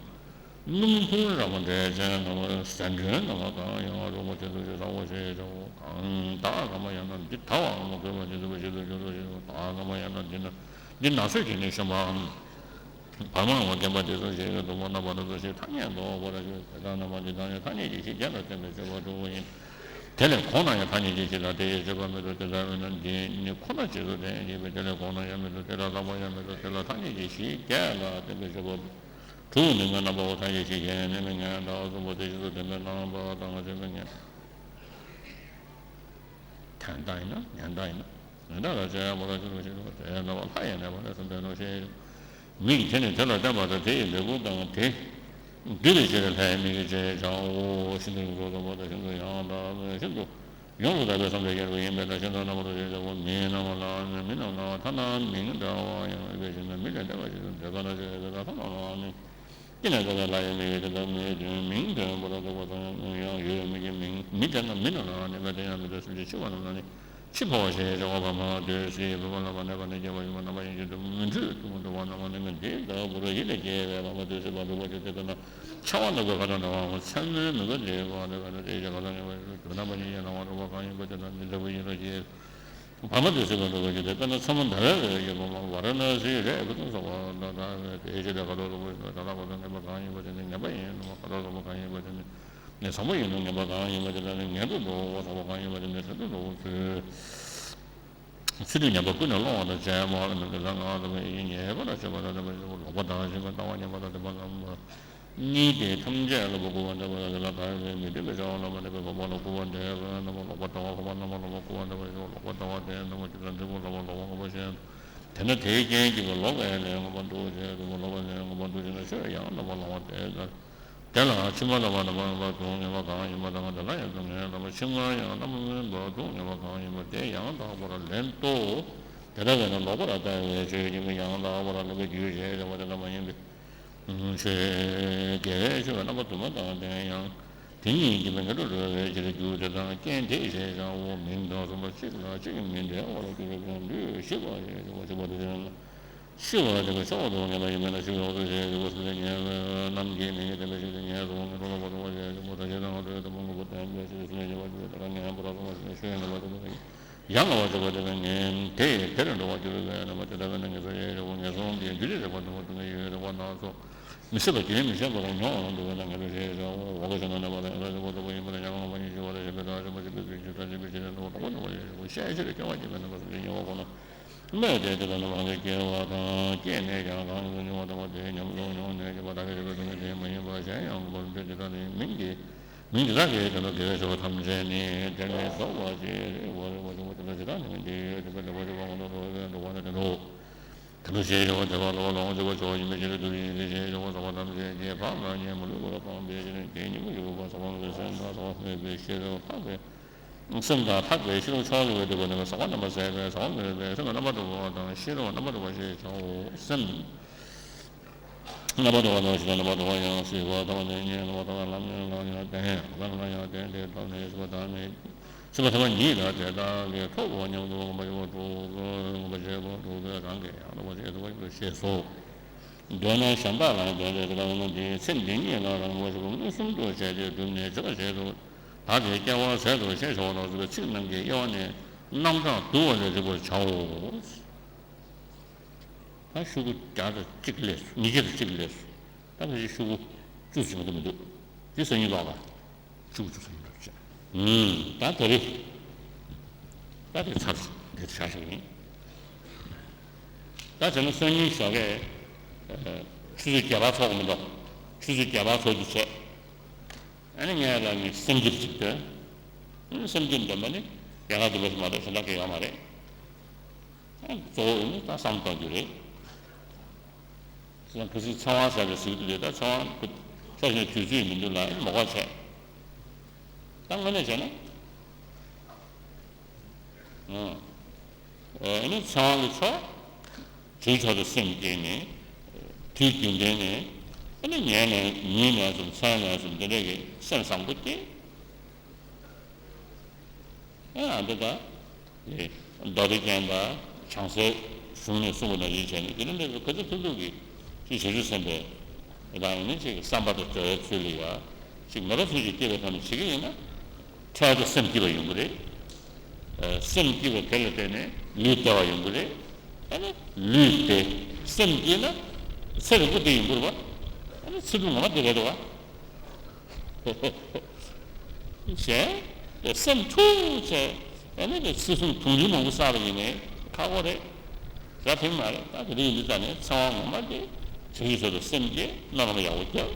སྣུམ་འཁོར་ར་མ་འདྲེས་ཅན་ནམ་ཟན་གྲོན་ནམ་གང་ཡང་རུང་བ་ཅན་དུ་ཞིག་ཟ་བོ་ཞེས་བྱའོ་གང་། བདག་གམ་ཡང་ན་འདི་ད་བའམ་གོས་པ་ཅན་དུ་བ་ཞིག་ཏུ་འགྱུར་རོ་ཞེས་བདག་གམ་ཡང་ན་འདི་ན་འདི་ན་ཚོད་ཀྱི་ནི་ཤམ་པའམ། བར་མའམ་རྒན་པ་དེ་ཚོ་ཞེས་ཀྱི་སྡོམ་པ་རྣམ་པ་དེ་ཚོ་ཞེས་ཐ་སྙད་འདོགས་པར་ཞུ། དེ་དག་རྣམ་པ་འདི་དག་ནི་ཐ་སྙད་ཀྱི་གཞི་བརྒྱད་ལ་བརྟེན་པའི་སྤྱོད་པ་དྲུག་པོ་ཡིན། དེ་ལས་གོང་ན་ཡང་ཐ་སྙད་ཀྱི་གཞི་དང་དེ་ཡི་སྤྱོད་པ་མེད་དོ། དེ་ལྟར་མིན་ན་འདི་ནི་ཁོ་ན་རྗེས་སུ་དྲན་ཞེས་པས་དེ་ལས་གོང་ན་ཡང་མེད་དོ། དེ་ལ་ལྷག་པ་ཡང་མེད་དོ། དེ་ལ་ཐ་སྙད་ཀྱི་གཞི་བརྒྱད་ལ་བརྟེན་པའི་སྤྱོད་པ་དྲུག་ནི་ངའི་རྣམ་པའོ། ཐ་སྙད་ཀྱི་གཞི་བརྒྱད་ནི་མི་ངན་ཟླ་བ་གསུམ་པོ་དེ་རྗེས་སུ་དྲན་པས་རྣམ་པ་དང་ཆོས་མི་ངན། དོན་དག་ཡིན་ན་ཉན་དག་ཡིན་ན། ཉན་དག་ལ་བྱ་ཡང་མོ་རང་ཆུང་དུ་ཞིག་ཏུ་དེ་རྣམ་པ་ལྷ་ཡི་གནས་པ་ལས་སུ་འདོད་ནོ་ཞེས། མིག་དེ་ནི་དེ་ལ་བརྟེན་པ་དང་དེ་ཡི་འབྲས་བུ་དང་དེ། འདུས་པའི་ཕྱིར་ལྷའི་མིག་གིས་བྱས་ཀྱང་འོ་ཤིན་ཏུ་རིང་པོ་དང་པོ་དང་ཤིན་ཏུ་ཡང་དག་ཤིན་ཏུ་ཡོངས་སུ་དག་པའི་བསམ་པའི་རྒྱལ་པོ་ཡིན་པས་ན་ཤིན་ཏུ་རྣམ་པར་དག་ཅེས་བྱ་བ་མིའི་རྣམ་པ་ལ་ནི་མི་རྣམས་ལ་ཐ་ན་མིང་འདྲ་བ་ཡང་ཡོད་པའི་ཕྱིར་ན་མི་ལས་འདས་པ་ཞིག་ཏུ་འདོད་པ་ན་ཞེས་པའི་ཐ་སྙད་ལ་ནི། སྐྱེ་གནས་འདོད་པའི་ལྷ་ཡི་མིག་གིས་དེ་ལྟར་མིའི་དོན་མིང་དོན་པོ་ལ་འདོད་པ་དང་ཡང་ཡོད་མིན་གྱི་མིང་མི་དེ་ན་མི་རྣམས་ལ་ནི་མེད་དེ་ཡང་མི་འདོད་སེམས་ཅན་འཆི་བ་རྣམས་ལ་ནི་འཆི་འཕོ་བ་ཞེས་བྱ་བ་བར་མ་དུས་སྲིད་བུ་མོ་ལ་བ་ནས་བ་ནས་སྐྱེ་བ་ཡུམ་རྣམ་པ་ཡིན་གྱི་དུ་མི་འཁྲུལ་དུ་མི་འགྲོ་བ་རྣམས་ནི་མི་འདི་ལྟ་བུར་ཡིད་ལས་སྐྱེས་པའི་བར་མ་དུས་སྲིད་པ་འགྲུབ་པ་ཅི་སྟེ་དེ་ན་འཆི་བ་ནི་གོས་ཁ་དོག་ནས་བ་མཚན་མོའི་མུན་པ་འདི་བ་ནས་བ་ནས་དེ་ཡི་ཁ་དོག་ནས་བ་ཡི་རྣམ་པ་ཡིན་གྱི་སྣང་བ་འགྲུབ་པ་གང་ཡིན་པ་དེ་ན་འདི་ལྟ་བུ་ཡིན་ནོ་ཞེས། བར་མ་དུས་སྲིད་པ་འགྲུབ་པ་ཅི་སྟེ་དཔེར་ན་མཚན་མོ་ཟླ་བའི་འོད་ཀྱི་བུ་མོ་ཝཱ་ར་ཎ་སིའི་རས་ཀྱི་སྟོང་སོགས་པ་དང་འདྲ་བས་དེའི་ཕྱིར་ཏེ་ཁ་དོག་ལྟ་བུ་ཡིན་ནོ། དེ་དག་གོས་དང་ངན་པ་གང་ཡིན་པ་དེ་ནི་ངན་པ་ཡིན་ནོ། ཁ་དོག་ལྟ་བུ་གང་ཡིན་པ་དེ་ནི་ནི་བཟང་པོ་ཡིན་ནོ། ངན་པ་གང་ཡིན་པ་དེ་ལ་ནི་ངན་དུ་འགྲོའོ། བཟང་པོ་གང་ཡིན་པ་དེ་ནི་ཚུལ་དུ་འགྲོའོ། ཚུལ། ཚུལ་ཁྲིམས་ཉམས་པ་ཀུན་ནས་སློང་བ་དང་བཅས་མ་ལ་མི་དགེ་ལ་ངག་དང་ཡིད་ཉེས་པ་ལ་སྤྱོད་པ་དང་ལྡན་པ་ཞིག་ལོག་ ལོག་པར་ལྟ་བ་ཞེན་པའི་ལྟ་བ་ཉམས་པ་དང་ལྡན་པ་རྣམས་ལ་གཉིས་ཏེ། ཐམས་ཅད་ལོག་པར་རྐུ་བ་འདྲ་བ་དང་དེ་ལ་བབས་པའི་མི་མཐུན་པའི་བྱ་བ་ལ་མ་འདྲེས་པའི་འཕགས་པ་ལ་རྐུ་བ་འདྲ་བའི་རྣམ་པར་ལོག་པར་ལྟ་བ། འཕགས་པ་རྣམ་པར་ལོག་པར་རྐུ་བ་འདྲ་བ་ཞེས་ལོག་པར་ལྟ་བ་དེ་རྣམ་པ་ཇི་ལྟར་འབྲས་བུ་ལོག་པར་ལོག་པ་ངོ་བོ་ཞེས། དེས་ན་དེའི་རྐྱེན་གྱིས་ལོག་པའི་ལས་ངོ་མ་འདུ་ཞེས་འབྲས་བུ་ལོག་པའི་ལས་ངོ་མ་འདུ་ཞེ་ན་ཆོས་ཡང་ལོག་པར་ལོག་པ་དེ་ལྟར། དེ་ལ་ཕྱི་མ་ལ་བ་ན་བ་ན་བ་སྡུག་བསྔལ་བ་གང་ཡིན་པ་དང་། དེ་ལ་ཡང་སྡུག་བསྔལ་ལ་ཕྱི་མ་ཡང་རྣམ་པར་སྨིན་པ་སྡུག་བསྔལ་བ་གང་ཡིན་པ་དེ་ཡང་དག་པར་ལན་གཏོགས། དེ་ལྟ་བས་ན་ལོག་པར་ལྟ་བའི་ཆོས་ཉིད་ཀྱི་ཡང་དག་པར་ལེན་པའི་རྒྱུ་ཞེས་བྱ་བ་དེ་ལ་མ་ཡིན་པའི་ཆོས་དགེ་བའི་ཆོས་རྣམ་པ་དུ་མ་དང་ལྡན་ཡང་། དེ་ཉིད་ཀྱི་མི་དགེ་རུ་འགྲོ་བའི་ཕྱིར་རྒྱུ་དེ་དང་རྐྱེན་དེ་ཞེས་བྱའོ། མིང་དང་གསུམ་པ་གཅིག་ལ་གཅིག་མི་འབྲལ་བར་འགྱུར་བའི་ལུས་ཞིག་པ་ཞེས་བྱ་བ་ཞིག་པ་དེ་ཡང་། ཤི་བ་དེ་ལ་ཆགས་པ་དང་ངེས་པ་ཡིན་པས་ན་ཤི་བའི་འོག་ཏུ་ཞེས་བྱ་བ་སུ་དེ་ཉལ་བའི་རྣམ་མཁྱེན་ནི་དེ་འདྲ་ཞིག་ཏུ་ཉལ་སོང་ངེས་འགྲོ་ལ་བ་དུ་བ་ཞེས་བྱ་བ་དང་ཞེ་སྡང་འདོད་དང་མང་པོ་ལྡན་པའི་ཕྱིར་སུ་ནས་ཉལ་བ་དེ་ལ་ངན་པར་སོང་བ་ཞེས་ཤི་བའི་ངེས་པ་དེ་ལ་ཡང་ངལ་བ་ཞེས་པ་དེ་ལ་ངན་དེ་དེར་འགྲོ་བར་འགྱུར་བས་རྣམ་པ་དེ་ལྟ་བས་ན་ངལ་བ་ཞེས་བྱ་བ་ངན་སོང་གི་རྒྱུ་དེ་རེག་པ་དང་བ་དུ་ངེས་ཡོད་རེག་པ་སྣ་ཚོགས་མི་སྲིད་པ་རྒྱུན་མི་འཆད་པར་མྱོང་བར་འགྱུར་བས་ན་ངལ་བ་ཞེས་བྱའོ། འོག་གི་ཆོས་རྣམས་ནི་མ་རེག་ལ་རེག་པ་ལྟ་བུ་ཡིན་པར་ཡང་ངོ་མ་ཡིན་ཞི་བ་ལ་ཞེན་པའི་སྒྲ་ཞེན་པ་ཞེན་པའི་ཚུལ་གྱིས་ཇི་ལྟར་ཞེན་པ་ཞེན་པའི་ཕྱིར་ལོག་པར་འགྲོ་བ་ཞེས་པ་ཤེས་བྱའི་སྐྱེ་བ་སྐྱེས་པའི་རྣམ་པ་སེམས་ཅན་ཉེ་བར་གོ་ན། སྨོས་ཏེ་དེ་ལྟར་ན་རང་གི་སྐྱེ་བ་དང་སྐྱེས་ནས་ཀྱང་གང་ཞིག་མྱོང་བ་དང་བ་དེ་ཉམས་སུ་མྱོང་ནས་སྐྱེས་པ་དག་གི་སྐྱེ་བའི་སྡུག་བསྔལ་དེ་མ་ཡིན་པ་གཞན་ཡང་གོ་བར་འདོད་ཀྱི་ད་ནི་མིང་གིས་མིང་དེ་དག་གིས་དོན་དུ་དགེ་བའི་ཆོས་ཐམས་ཅད་ནི་དེར་མི་རྫོགས་པ་ཞིག་རེག་པ་རེག་པ་བྱུང་བ་དེ་ལ་ཇི་ལྟར་ནི་མིན་ཏེ་ཡོད་དེ་འཕེལ་འགྲིབ་པ་ཞིག་པ་མངོན་དུ་འགྲོ་བའི་འགྲོ་བ་ནི་དེ་འདྲའོ། དེ་འདྲ་ཞེས་བྱ་བ་དེ་བ་ལ་བ་ལོང་སྤྱོད་པ་ཆོས་ཡིན་པའི་ཕྱིར་དུ་ཡིན་ཏེ་ཞེས་བྱ་བ་ཟག་པ་ཐམས་ཅད་ཀྱི་བག་མ་ཉལ་མ་ལུས་པར་སྤངས་པའི་ཕྱིར་དེ་ཉིད་མ་ཞུགས་པ་ཟག་པ་མེད་པའི་སེམས་དང་ཟག་པ་མེད་པའི་ཤེས་རབ་འཕགས་པའི། སེམས་དང་འཕགས་པའི་ཤེས་རབ་མཆོག་ཡོད་པའི་དེ་བ་ནི་ཟག་པ་རྣམ་པར་ཟད་པས་ཟག་པ་མེད་པའི་སེམས་རྣམ་པར་གྲོལ་བ་དང་ཤེས་རབ་རྣམ་པར་གྲོལ་བ་ཞེས་བྱའོ། སེམས་རྣམ་པར་གྲོལ་བ་དང་ཤེས་རབ་རྣམ་པར་གྲོལ་བ་ཡང་སྲིད་པ་ཐ་མ་དང་གཉིས་རྣམ་པར་གྲོལ་བ་ལམ་ལྔ་ཡང་ལྡན་ལམ་ལྔ་ཡང་ལྡན་ཏེ་ཐོབ་ནས་སྲིད་པ་ཐ་མའི་སྲིད་པ་ཐ་མ་ཉིད་ལ་དེ་དག་གིས་ཐོབ་པོ་སྙམ་དུ་ངོམས་པ་ཞེས་པ་དྲུག་ངོམས་པ་ཞེས་པ་དྲུག་གིས་རང་གིས་ཡང་དག་པར་ཤེས་ཐུབ་པ་ཞེས་སོ། འདོད་ན་གཞན་དག་ལའང་འདོད་པས་དེ་ལྟ་བས་ན་དེའི་ཚེ་འདི་ཉིད་ལ་རང་ངོམས་པ་ཞེས་པ་མངོན་སུམ་དུ་བྱས་ཏེ་བསྒྲུབས་ནས་བྱེད་པ་བྱེད་དོ། བདག་གིས་སྐྱེ་བ་ཟད་དོ་ཞེས་བྱ་བ་ལ་སོགས་པའི་ཚིག་རྣམས་ཀྱི་དབྱེ་བ་ནི་རྣམ་གྲངས་བསྡུ་བ་ལས་རིག་པར་བྱའོ། ད་ཤོག་གུ་བརྒྱ་དང་གཅིག་སླེབས་སོང་། ཉིས་བརྒྱ་དང་གཅིག་སླེབས་སོང་། ད་ཕལ་ཆེར་ཤོག་གུ་བཅུ་ཟིན་གྱི་མི་འདུག་དེ་སང་ཉིན་ཀློག་དང་། ཤོག་གུ་བཅུ་སང་ཉིན་ཀློག་བྱས། ཨུམ། ད་ད་རེས་ད་དེ་ཚར་སོང་། འདི་བཞག་བཞག་ཡིན། ད་བྱས་ན་སང་ཉིན་ཞོགས་ཀས་ཆུ་ཚོད་བརྒྱད་པར་ཚོགས་མི་འདུག་ཆུ་ཚོད་བརྒྱད་པར་ཚོགས་རྒྱུ་བྱས། ཨ་ནི་ངས་ལ་ངས་སེམས་འགྱུར་ཅིག་སྟོན། ཨ་ནི་སེམས་འགྱུར་འདོན་པ་ནི་ཡ་ང་དུ་བས་མ་གཏོགས་གཞན་དག་གི་ཡོད་མ་རེད། ཨ་གཙོ་བོ་ནི་ད་བསམ་བློ་གཏོང་རྒྱུ་རེད། ཁ་སང་ཚེ་དབང་ཟེར་བའི་ཟིག་དེ་ད་ཚེ་དབང་ཁོ་ཆ་ཞིག་དུས་ཚོད་མི་འདུག་ལ་མོ་ག་བྱས། ད་དངོས་གནས་བྱས་ན། ཨ་ནི་ཚེ་དབང་གི་ཕྱོགས། དྲིན་ཕྱོགས་དུ་སེམས་བསྐྱེད་ནས། དུས་རྒྱུན་ལྡན་ནས། ཨ་ནི་ཉལ་ནས་ཉིན་ནས་སུ་མཚན་ནས་སུ་འདི་འདྲ་གི་སེམས་བཟང་པོ་བསྐྱེད། ཨ་འདི་ད། མདོ་སྡེ་རྒྱན་དང་བྱང་སའི་གཞུང་ནས་གསུངས་པ་ནང་བཞིན་བྱས་ནས་དེ་ནི་འདི་ག་ཚོད་ཐུབ་ཐུབ་ཀྱིས་ཅིག་བྱང་ཆུབ་སེམས་དཔའི་རང་ཡིན་ན་ཅིག་བསམ་པ་དང་སྦྱོར་བའི་ཚུལ་ལ་ཡ་ཅིག་མོས་པ་ཐམས་ཅད་བསྐྱེད་པའི་ཐོག་ནས་བྱེད་ཀྱི་ཡིན་ན་འཕྲལ་དུ་སེམས་སྐྱིད་པ་ཡོང་གི་རེད། སེམས་སྐྱིད་པ་དེ་ལ་བརྟེན་ནས་ལུས་བདེ་བ་ཡོང་གི་རེད། ཨ་ནི་ལུས་བདེ་སེམས་སྐྱིད་ན་ཚེ་རིང་པོ་བདེ་ཡོང་གི་རེད་བ། ཨ་ནི་ཚེ་སྡུག་ངོ་མ་བདེ་རེད་བ། གཞན་དེ་སེམས་འཁྲུག་བྱས་ཨ་ནི་དེ་ཚེ་བཟུང་དུང་ལུས་མང་པོ་བསགས་པ་ཡིན་ནའི་ཁག་པོ་རེད། ར་ཕན་མ་རེད། ད་དེ་འདྲ་ཡིན་དུས་ད་ནི་ཚེ་དབང་ངོ་མ་དེ་བྱང་ཆུབ་མཆོག་ཏུ་སེམས་བསྐྱེད་སྨོན་ལམ་ཡག་པོ་རྒྱབ།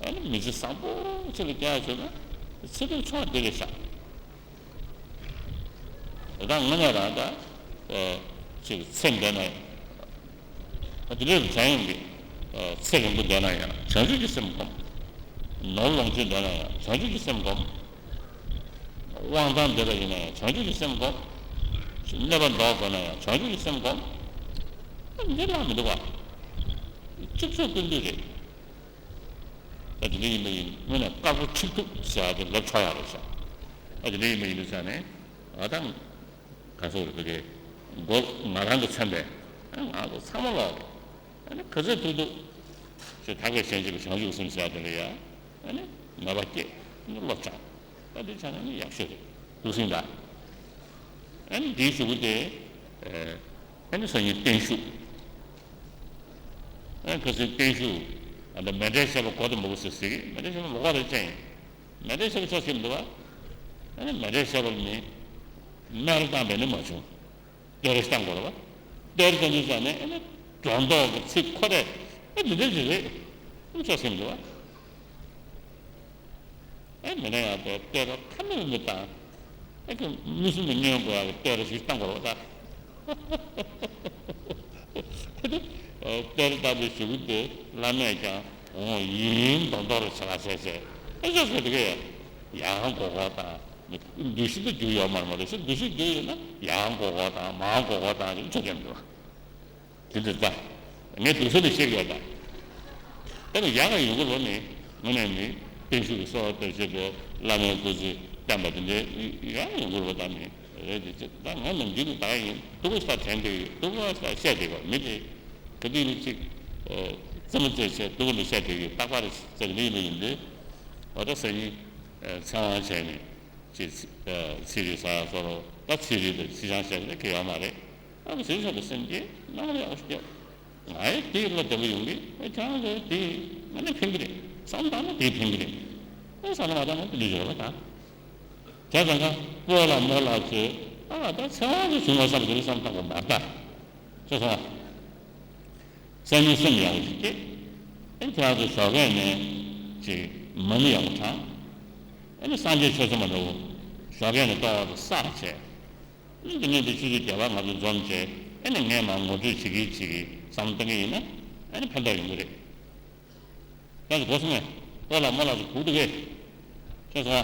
ཨ་ནི་མི་ཚེ་བཟང་པོ་ཅིག་ལ་སྐྱེལ་ཡག་བྱུང་ན་ཚེ་སྡུག་ཕྱོགས་བདེ་རེད་ཤག་ད་དངོས་གནས་རང་ད་ཅིག་ཚེ་འདས་ན་ཡང་དེ་འདྲའི་བྱ་ཡོང་གི་ཚེ་རིང་པོ་བསྡད་ན་ཡང་བྱང་ཆུབ་ཀྱི་སེམས་བསྒོམ། ནོར་ལོངས་སྤྱོད་ལྡན་ན་ཡང་བྱང་ཆུབ་ཀྱི་སེམས་བསྒོམ། དབང་ཐང་ལྡན་པ་ཡིན་ན་ཡང་བྱང་ཆུབ་ཀྱི་སེམས་བསྒོམ། གནོད་པ་ཟློག་དགོས་ན་ཡང་བྱང་ཆུབ་ཀྱི་སེམས་བསྒོམ། འདི་ལ་མི་འདུག་བ། གཅིག་ཚོད་ཀུན་འདུས་རེད། ད་དེ་འདྲ་ཡིན་པ་ཡིན་དངོས་གནས་དཀར་པོ་ཁྲིག་ཐུབ་ཟེར་ཡག་དེ་ལབ་ཆོག་ཡག་རེད་ཤག་ད་དེ་འདྲ་ཡིན་པ་ཡིན་དུས་ཙང་ནས་ང་དང་ག་སོགས་རེད་བོད་སྐད་མགོ་ང་རང་གི་མཚོན་པས་ང་ཚོ་ཚང་མ་ལོག་ཨ་ནི་ག་ཚོད་ཐུབ་ཐུབ་ཅིག་དག་པའི་ཞིང་གཅིག་པའི་བྱང་ཆུབ་སེམས་ཟེར་ཡག་དེ་ལ་ཡ་ཨ་ནི་མོས་པ་སྐྱེད་ཨ་ནི་བློ་སྦྱང་། ད་དེ་ཆ་ནས་ནི་ཡག་ཤོས་རེད་འདུག་སེ་ད། ཨ་ནི་འདིའི་གཞུག་གུ་དེ་ཨ་ནི་སང་ཉིན་བརྟན་བཞུགས། ཨ་ཁ་སང་བརྟན་བཞུགས། ཨ་ད་མཎྜལ་བཞེས་པ་གོ་དང་མ་གོ་ཟེར་ཟེར་གི་མཎྜལ་བཞེས་པ་མ་གོ་རེད་ཅེས་ཡིན། མཎྜལ་བཞེས་པ་ཆོག་ཟེར་མི་འདུག་བ། ཨ་ནི་མཎྜལ་བཞེས་པ་ནི་སྨན་རིལ་བཏང་བས་ནི་མ་བྱུང་། གཏོར་རིལ་བཏང་དགོས་རེད་བ། གཏོར་རིལ་བཏང་དུས་ཙང་ནས་ཨ་ནི་ སྒྲོ་འདོགས་ཀྱི་ཚིག་ཁོ་རེ་ཨེ་འདི་འདྲ་ཞིག་རེད། ཨེ་ཆོག་སེམས་འདུག་བ། ཨེ་མི་ན་ཡང་པའི་བསྟོད་པ་ཁ་མེད་མི་བཏང་། ཨེ་ཁྱོད་མི་སུན་པའི་སྙོན་དགོས་ཡག་གི་བསྟོད་ར་ཞིག་བཏང་དགོས་རེད་བ་ད། བསྟོད་ར་བཏང་པའི་གཞུག་གུ་དེ་བླ་མས་ཀྱང་འོང་ཡིན་མདོག་མདོག་རེ་བྱེད་ལ་བྱས་བྱས་ཨེ་ཆོག་སེམས་འདུག་གས། ཡང་མགོ་སྐོར་བཏང་། འདུ་ཤེས་དེ་རྒྱུ་ཡོད་མ་རེད་མ་གཏོགས་ཤི་འདུ་ཤེས་རྒྱུ་ཡོད་ན་ཡང་མགོ་སྐོར་བཏང་མར་མགོ་སྐོར་བཏང་ཞིག་ཆོག་གི་མི་འདུག་བ། དེ་འདྲ་ད། ངས་སྡུག་ས་ལ་བཤད་ཡོད་ད། དེ་ལ་ཡག་ག་ཡོང་གི་རོ་ནི། དངོས་གནས་ནི། བརྟན་བཞུགས་ཀྱི་གསོལ་བ་བཏབ་བྱས་པའི་བླ་མའི་སྐུ་ཚེ་བརྟན་པ་དེ་འདྲའི་ཡག་ག་ཡོང་གི་རོ་ད་ནི། རེད་དེ་ཅི་ད་ང་ནམ་རྒྱུན་དུ་ད་ཡིན་སྡུག་པོ་ས་དྲན་དེ་ཡོད་སྡུག་པོ་ས་བཤད་དེ་ཡོད་མི་དེ། ག་དུས་ནི་ཅིག་རྩེད་མོ་རྩེ་བྱས་སྡུག་པོ་འདི་བཤད་དེ་ཡོད་རྟག་པར་རྩེ་གི་ནི་ཡིན་པ་ཡིན་དེ། འོ་ད་སང་ཉིན། ཚེ་དབང་བྱས་ནས། ཅིག་ཚེ་རིང་ཟ་ཡག་བཟོ་རོགས་ད་ཚེ་རིང་དང་ཚེ་ཆང་བཤད་ནས་གི་ཡོད་མ་རེད། ཨ་ཁུ་ཟེར་ཤོག་དང་སེམས་ཀྱི་ནང་ལ་ཡག་པོ་ཞིག་སྐྱོབ། ང་ཡི་དེའི་བློ་བདེ་པོ་ཡོང་གི་ཨེ་ཁྱེད་རང་ཚོ་དེ་ང་ནི་ཕན་གི་རེད་བསམ་བཏང་ན་དེ་ཕན་གི་རེད། ཨེ་བསམ་བློ་མ་བཏང་ན་དེ་ལུས་འབྱོར་བ་དང་། བྱས་ཙང་ཀ་སྤོ་ལགས་རྨོ་ལགས་ཚོས་ཨ་ད་ཚེ་དབང་ཚོ་བྱུང་བ་བསམ་གི་རེད་བསམ་བཏང་བ་མ་ལྟ། ཅེས་སོང་བ། སེམས་ཉིད་སེམས་ཡག་པོ་ཞིག་སྐྱེས། ཨེ་ཁྱེད་རང་ཚོ་ཞོགས་ཀས་ནས་ཅིག་མ་ཎི་ཡག་པོ་བགྲང་། ཨེ་ནི་སངས་རྒྱས་ཆོས་གསུངས་པ་འདྲ་བོ་ཞོགས་ཀས་ནས་ལྟོ་བ་དང་བསགས་བྱས། ཨེ་འདི་ནས་འདི་ཆུ་ཚོད་བརྒྱད་པ་ང་ཚོ་འཛོམས་བྱས་ཨེ་ནི་ངས་མར་ངོ་སྤྲོད་བྱེད་ཀྱི་བྱེད་ཀྱི་བསམ་བློ་གཏོང་གི་ཡིན་ན་ཨེ་ནི་ཕན་ཐོགས་ཡོང་གི་རེད། ཁྱེད་ཚོ་གོ་སོང་ངས་སྤོ་ལགས་རྨོ་ལགས་ཚོ་སྒུག་འདུག་གས། ཁྱེད་ཚོ།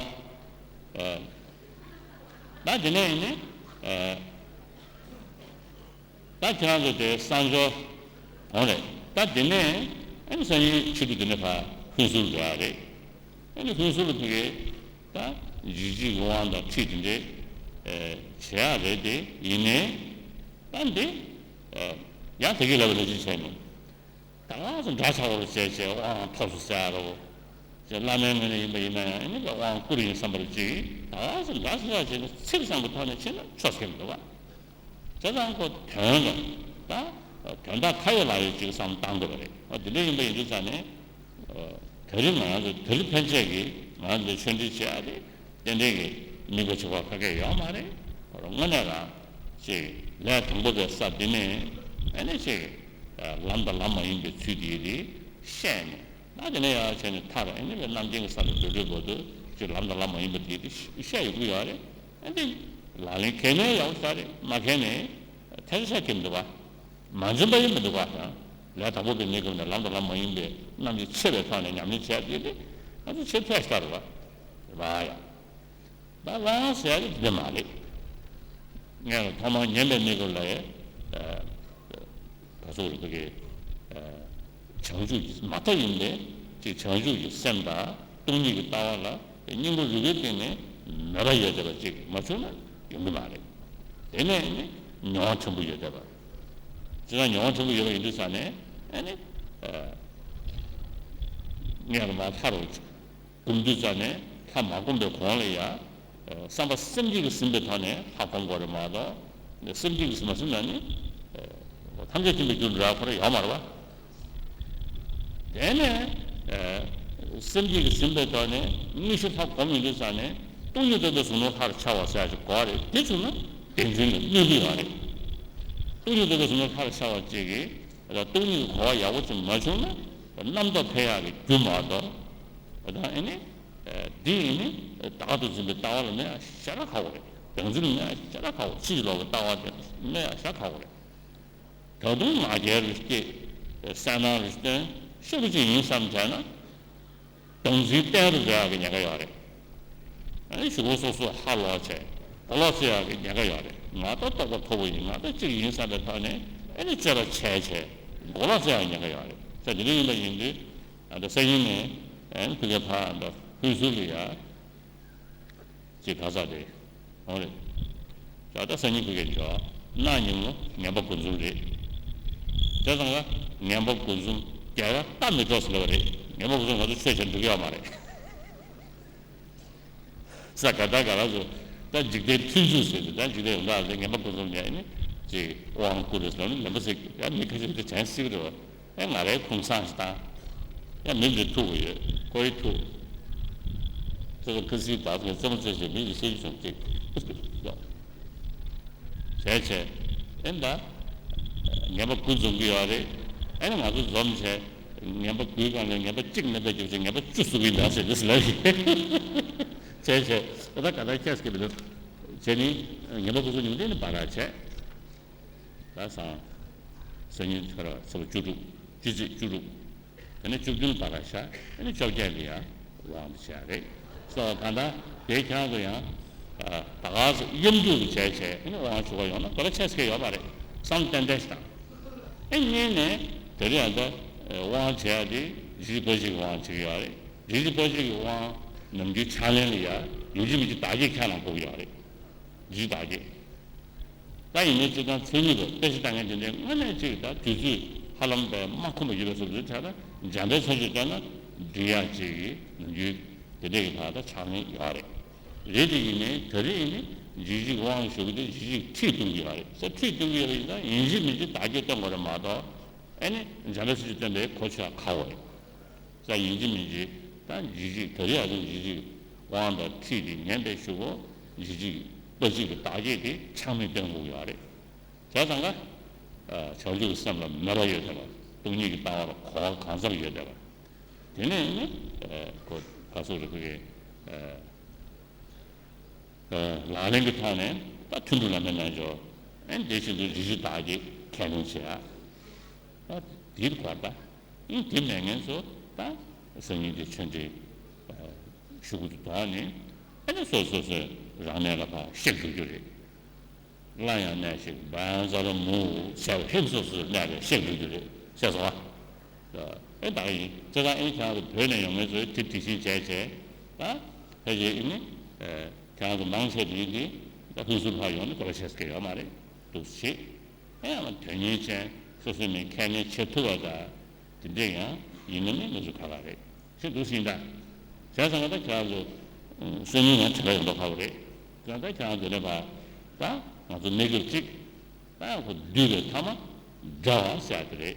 ད་དེ་ནས་ནི། ད་ཁྱེད་རང་ཚོ་དེ་གསང་སྦྱོར་འོང་རེད། ད་དེ་ནས་ཨ་ནི་སང་ཉིན་ཕྱི་དྲོ་དེ་ནས་ཕར་ཕུན་ཚོགས་འགྲོ་ཡག་རེད། ཨ་ནི་ཕུན་ཚོགས་ལ་ཕ་གི་ད་འཇིགས་བྱེད་ཀྱི་དབང་དང་ཁྲིད་དེ་འདྲས་བྱེད་ཡག་རེད་དེ་ཡིན་ནའི་ད་འདི་ཡང་དེ་གི་ལབ་པ་ལ་ཅི་བྱས་ནས་ད་ག་སེ་འདྲ་ཆགས་པ་རུ་བྱས་བྱས་དབང་ཐོབ་སོང་ཟེར་ཡག་རེད། ཅེས་བླ་མའི་ངོས་ནས་ཡིན་པ་ཡིན་ན་ཡང་ཨ་ནི་དབང་བསྐུར་ཡིན་བསམ་པར་ཅིག་ད་ག་སེ་འདྲ་ཆགས་བྱས་ནས་ཚིག་བཟང་པོའི་ཐོག་ནས་ཕྱིན་ན་ཆོག་ཟེར་གྱི་འདུག་བ། བྱས་ཙང་ཁོ་དོན་ལ་ད་དོན་དག་ཁ་ཡོད་ལག་ཡོད་ཅིག་བསམ་བཏང་དགོས་པ་རེད། ཨ་དེ་འདྲ་ཡིན་པ་ཡིན་དུས་ཙང་ནས་ད་རིང་ང་རང་ཚོ་དེ་རིང་ཕན་ཆད་ཀྱིས་ང་རང་ཚོ་ཆོས་འབྲེལ་བྱེད་ཡག་དེ་ཏན་ཏན་གྱི་དམིགས་པ་བྱེད་དགོས་ཁ་སྐད་ཡོད་མ་རེད། དངོས་གནས་རང་ཅིག་ལས་དང་པོ་པའི་ས་འདི་ནས་ཨ་ནི་ཅིག་ལམ་དང་ལམ་མ་ཡིན་པའི་ཚུལ་དེ་དེ་ཤེས་ནས། ད་དེ་ནས་ཡར་བྱས་ནས་མཐར་ཨེ་ནི་རྣམ་མཁྱེན་གྱི་ས་ལ་འགྲོ་དུས་བར་དུ་ཅིག་ལམ་དང་ལམ་མ་ཡིན་པ་དེ་དེ་བཤད་ཡོང་གི་ཡོད་རེད། ཨེ་འདི་ལག་ལེན་གལ་གནད་ཡག་པོ་ཞིག་རེད། མ་གལ་ནས་ཐལ་ཆ་ཁེལ་འདུག་བ། མ་འཛེམ་པ་ཡིན་མི་འདུག་བ་དང་། ལས་དང་པོ་པའི་གནས་སྐབས་ནས་ལམ་དང་ལམ་མ་ཡིན་པའི་རྣམ་དབྱེ་ཕྱེ་བའི་ཐོག་ནས་ཉམས་ལེན་བྱས་དེ་དེ་ང་ཚོ་ཆེས་ཐལ་ཆ་རེད་བ། རེད་བ་ཡ། ད་ལ་ཟེར་ཡག་དེ་མ་རེད། ངས་ཐོག་མར་ཉན་པའི་གནས་སྐབས་ལ་ཡ། ད་སོགས་རིག་པ་གི་བྱང་ཆུབ་ཀྱི་མ་མཐའ་ཡིན་པའི་ཅིག་བྱང་ཆུབ་ཀྱི་སེམས་དང་སྟོང་ཉིད་ཀྱི་ལྟ་བ་ལ་སྙིང་པོ་རུས་པའི་གཏིང་ནས་མོས་པ་ཡོད་བསྡད་པ་ཅིག་མ་བྱུང་ན་ཡོང་གི་མ་རེད། དེ་ནས་ནི་མྱོང་བ་ཕྲན་བུ་ཡོད་བསྡད་པ། ཅི་ལྟར་མྱོང་བ་ཕྲན་བུ་ཡོད་པ་ཡིན་དུས་ཙང་ནས་ཨ་ནི་ངས་རང་མ་ཐར་རོ་ཅིག་སྒོམ་དུས་ཙམ་ནས་ལྷ་མ་བསྒོམས་པའི་གོང་ལ་ཡང་བསམ་པ་སེམས་བསྐྱེད་ཀྱིས་ཟིན་པའི་ཐོག་ནས་ལྷ་སྒོམ་དགོས་རེད་མ་གཏོགས། སེམས་བསྐྱེད་ཀྱིས་ཟིན་མ་ཟིན་ན་ནི་ཐམས་ཅད་མཁྱེན་པའི་རྒྱུར་འགྲོ་ཡག་ཁོ་རང་ཡོད་མ་རེད་བ། དེ་ནས་སེམས་བསྐྱེད་ཀྱིས་ཟིན་པའི་ཐོག་ནས་དངོས་གཞི་ལྷ་སྒོམ་ཡོང་དུས་ཙམ་ནས་སྟོང་ཉིད་རྟོགས་པའི་གཟུགས་སྣང་ལྷར་འཆར་བ་ཟེར་ཡག་ཅིག་དགོས་རེད། དེ་བྱུང་ན་བདེན་འཛིན་ལ་གནོད་ཀྱི་ཡོད་རེད། སྟོང་ཉིད་རྟོགས་པའི་གཟུགས་སྣང་ལྷར་འཆར་བ་ཅིག་གིས་སྟོང་ཉིད་ཀྱི་གོ་བ་ཡག་པོ་ཅིག་མ་བྱུང་ན་རྣམ་རྟོག་འཕེལ་ཡག་གི་རྒྱུ་མ་གཏོགས། ད་ཨེ་ནི། འདི་ཨེ་ནི། བདག་ཏུ་འཛིན་པའི་ལྟ་བ་ལ་གནོད་ཡག་ཞེ་དྲག་ཁག་པོ་རེད། བདག་འཛིན་ལ་གནོད་ཡག་ཞེ་དྲག་ཁག་པོ། ཕྱིན་ཅི་ལོག་གི་ལྟ་བ་དེ་གནོད་ཡག་ཞེ་དྲག་ཁག་པོ་རེད། ད་དུང་ང་རྒྱལ་རུ་སྐྱེས། གསལ་སྣང་རུ་སྟོན། ཤོག་གུ་གཅིག་ཡིན་བསམ་བྱས་ན། བདག་འཛིན་བརྟན་རུ་འགྲོ་ཡག་གི་ཉེན་ཁ་ཡོད་རེད། ཨེ་ནི་གཞུག་གུ་སོ་སོ་ཧ་ལོག་བྱས། གོ་ལོག་སྤྱོད་ཡག་གི་ཉེན་ཁ་ཡོད་རེད། ང་ད་རྟོགས་པ་མཐོ་པོ་ཡིན། ང་ད་གཅིག་ཡིན་བསམ་པའི་ཐོག་ནས་ཨེ་ནི་སྤྱོད་པ་ཆད་བྱས་གོ་ལོག་སྤྱོད་ཡག་གི་ཉེན་ཁ་ཡོད་རེད། ས་དེ་འདྲ་ཡིན་པ་ཡིན་དུས། ཨ་ད་སང་ཉིན་ནས་ཨེ་ནི་ཕ་གིར་ཕར་ད་ཕུན་ཚོགས་ལ་ཡ། ཅེས་ག་ས་རེད། འོང་རེད། ད་ལྟ་སང་ཉིན་ཕ་གིར་འགྲོ། གནངས་ཉིན་མོ་ངན་པ་དགུ་འཛོམས་རེད། བྱས་ཙང་ང་ངན་པ་དགུ་འཛོམས་རྒྱ་གར་ལྟ་མི་འགྲོ་ཟེར་ལབ་པ་རེད། ངན་པ་དགུ་འཛོམས་ང་ཚོ་ཆོས་བྱེད་འགྲོ་གི་ཡོད་མ་རེད། ས་ག་ད་ག་ར་ཚོ་ད་འཇིག་རྟེན་མཐུན་འཇུག་ཟེར་ཏེ་ད་འཇིག་རྟེན་ཡོངས་གྲགས་ཟེར་ངན་པ་དགུ་འཛོམས་ཡ་ནི་ཅེས་དབང་བསྐུར་རེད་ཟེར་ནི་ལན་པ་ཟེར་ཡ་མི་ཁ་ཤས་ཀྱིས་དྲན་སྲིད་ཀྱི་རེད་བ། ཨེ་ང་རའི་ཁུངས་སང་ཞིག་བཏང་། ཡང་མི་འདི་ཐུག་གི་ཡོད། ཁོའི་ཐུག་ཁྱེད་ཚོ་ཁ་སིའི་བདག་ཚོས་རྩེད་མོ་རྩེ་བྱས་མི་ཡི་སེམས་བྱུང་གཅིག་ཡོད། བྱས་བྱས། ཨེ་འདའ། ངན་པ་དགུ་འཛོམས་ཀྱི་ཡོད་རེད། ཨ་ནི་ང་ཚོ་འཛོམས་བྱས་ངན་པ་དགུའི་སྒང་ལ་ངན་པ་གཅིག་མེད་པ་རྒྱབ་བྱས་ངན་པ་བཅུ་བཟོ་གི་ཡིན་ད་ཟེར་འདུག་ཟེར་ལབ་ཡིན། བྱས་བྱས་ད་ལྟ་ག་ད་ཁྱེད་སྐྱེ་བ་འདུག་བྱས་ནི་ངན་པ་དགུ་བཟོ་ཉུང་དེ་ནི་བར་བྱས། ད་སང་སང་ཉིན་ཁ་ར་ཚེས་པ་བཅུ་དྲུག་བཅུ་གཅིག་བཅུ་དྲུག་དེ་ནས་བཅུ་བདུན་བར་ཤ་དེ་ནས་བཅོ་བརྒྱད་ལ་ཡང་དབང་དུ་བྱས་རེད། སོ་གང་ལྟར་དེ་ཁྱེད་རང་ཚོ་ཡང་ད་ག་ཚོད་གཡམ་རྒྱུག་བྱས་བྱས་དེ་ནས་དབང་ཆུ་བ་ཡོང་ན་གོ་ལ་ཆེ་སྐད་ཡོད་པ་རེད། བསམ་ཏན་ཏན་ཞིག་དང་། ཨེ་གཉིས་ནས་དེ་རིང་ཡང་ད་དབང་བྱས་ཡ་དེ་རི་རི་པོ་ཆེ་གི་དབང་བྱེད་ཀྱི་ཡོད་རེད། རི་རི་པོ་ཆེ་གི་དབང་ནམ་རྒྱུན་ཕྱག་ལེན་ལ་ཡ་ཡིན་གཅིག་མིན་གཅིག་བདག་བསྐྱེད་ཁྱེད་རང་དགོས་ཀྱི་ཡོད་རེད། རི་བདག་བསྐྱེད། ད་ཡིན་ནའི་སྤྱིར་བཏང་མཚན་ཉིད་དུ་དཔེ་ཆ་ལྟ་མཁན་དེ་འདྲའི་དངོས་གནས་གཅིག་ད་དུས་ཚོད་ཧ་ལམ་པའི་མ་ཁོམ་པ་ཡོད་པའི་བཟོ་འདྲ་ཆགས་ན་འཇམ་པའི་མཚན་ཉིད་ལྟར་ན་འགྲིག་ཡག་ཅིག་གི་ནམ་རྒྱུན་དེ་འདྲས་ཀྱི་བར་ད་ཆགས་མཁན་ཡོད་རེད། རེད་དེ་ཡིན་ནའི་ད་རེས་ཡིན་ནའི་འཇིགས་བྱེད་དབང་ཞུ་གི་དེ་འཇིགས་བྱེད་ཁྲིད་གཏོང་གི་ཡོད་རེད། ས་ཁྲིད་གཏོང་གི་ཡོད་པ་ཡིན་ཙང་ཡིན་གཅིག་མིན་གཅིག་བདག་བསྐྱེད་སྟོན་དགོས་རེད་མ་གཏོགས་ཨེ་ནི་འཇམ་པའི་མཚན་ཉིད་སྟོན་པའི་གོ་ཆོད་ཁག་པོ་རེད། ས་ཡིན་གཅིག་མིན་གཅིག་ད་འཇིགས་བྱེད་ད་རེས་ཡ་ད་འཇིགས་བྱེད་དབང་དང་ཁྲིད་དེ་ཉན་པའི་གཞུག་གུ་འཇིགས་བྱེད་ལྟ་བྱེད་ཀྱི་བདག་བསྐྱེད་དེ་ཆགས་མེད་སྟོན་དགོས་ཀྱི་ཡོད་རེད། བྱས་ཙང་ཀ་བྱང་ཆུབ་ཀྱི་སེམས་ལ་མོས་པ་ཡོད་བསྡད་པ། སྟོང་ཉིད་ཀྱི་ལྟ་བ་ལ་གོ་བ་གང་འཚམ་ཡོད་བསྡད་པ། དེ་ནས་ནི་ཁོ་ག་ཚོད་རེད་ཁོ་གི་ལག་ལེན་གྱི་ཐོག་ནས་ད་ཐུན་དྲུག་ལ་མེད་རྣལ་འབྱོར་ཨེ་འདི་བཞིན་དུ་རིགས་ཀྱི་བདག་བསྐྱེད་ཁས་ལེན་བྱེད་ཡ། ད་འདིར་གོ་ད་ཨེ་དེ་མེད་མཁན་ཚོ་ད་སང་ཉིན་དེ་ཆོས་འབྲེལ་ཞུ་གི་འདུག་དོགས་ནས་ཨེ་ནི་སོ་སོ་སོའི་རང་གནས་ལ་ཕར་གཤེགས་འགྲོ་རྒྱུ་རེད། སླར་ཡང་གནས་ཤིག་བཛྲ་མུ་ཟེར་བ་ཧེ་སོ་སོའི་གནས་ལ་གཤེགས་འགྲོ་རྒྱུ་རེད་ཟེར་སོང་བ། ཨེ་ད་ཡིན་ཅེ་ད་ཨེ་ཁྱེད་རང་ཚོ་བོད་ནས་ཡོང་མཁན་ཚོས་དེ་དེ་བཞིན་བྱས་བྱས་ད་ཕལ་ཆེར་ཨེ་ནི་ཁྱེད་རང་ཚོ་མང་ཆེ་དེ་ཡིན་དེ་ད་ཕུན་སུམ་ལྷག་ཡོང་ནས་གོ་ལ་ཆེ་ས་གི་ཡོད་མ་རེད་འདུག་ཟེར། ཨེ་ཡང་དོན་སྙིང་ཅན་སོ་སོའི་མི་ཁས་ལེན་བྱེད་ཐུབ་པ་ད་དེ་འདྲས་ཡང་ཡིན་ན་ནི་ང་ཚོ་ཁག་ཁག་རེད་ཞེས་འདུག་ཟིན་ད། བྱས་ཙང་ད་ཁྱེད་རང་ཚོ་སང་ཉིན་ཡང་དྲན་པ་ཡོང་མདོག་ཁ་པོ་རེད། ད་ད་ཁྱེད་རང་དེ་ནས་ཕར་ད་ང་ཚོ་གནས་སྐབས་གཅིག་ད་ཡང་ཁོ་བསྡུས་པའི་ཐ་མ་འདྲ་བ་ཟེར་ཡ་དེ་རེད།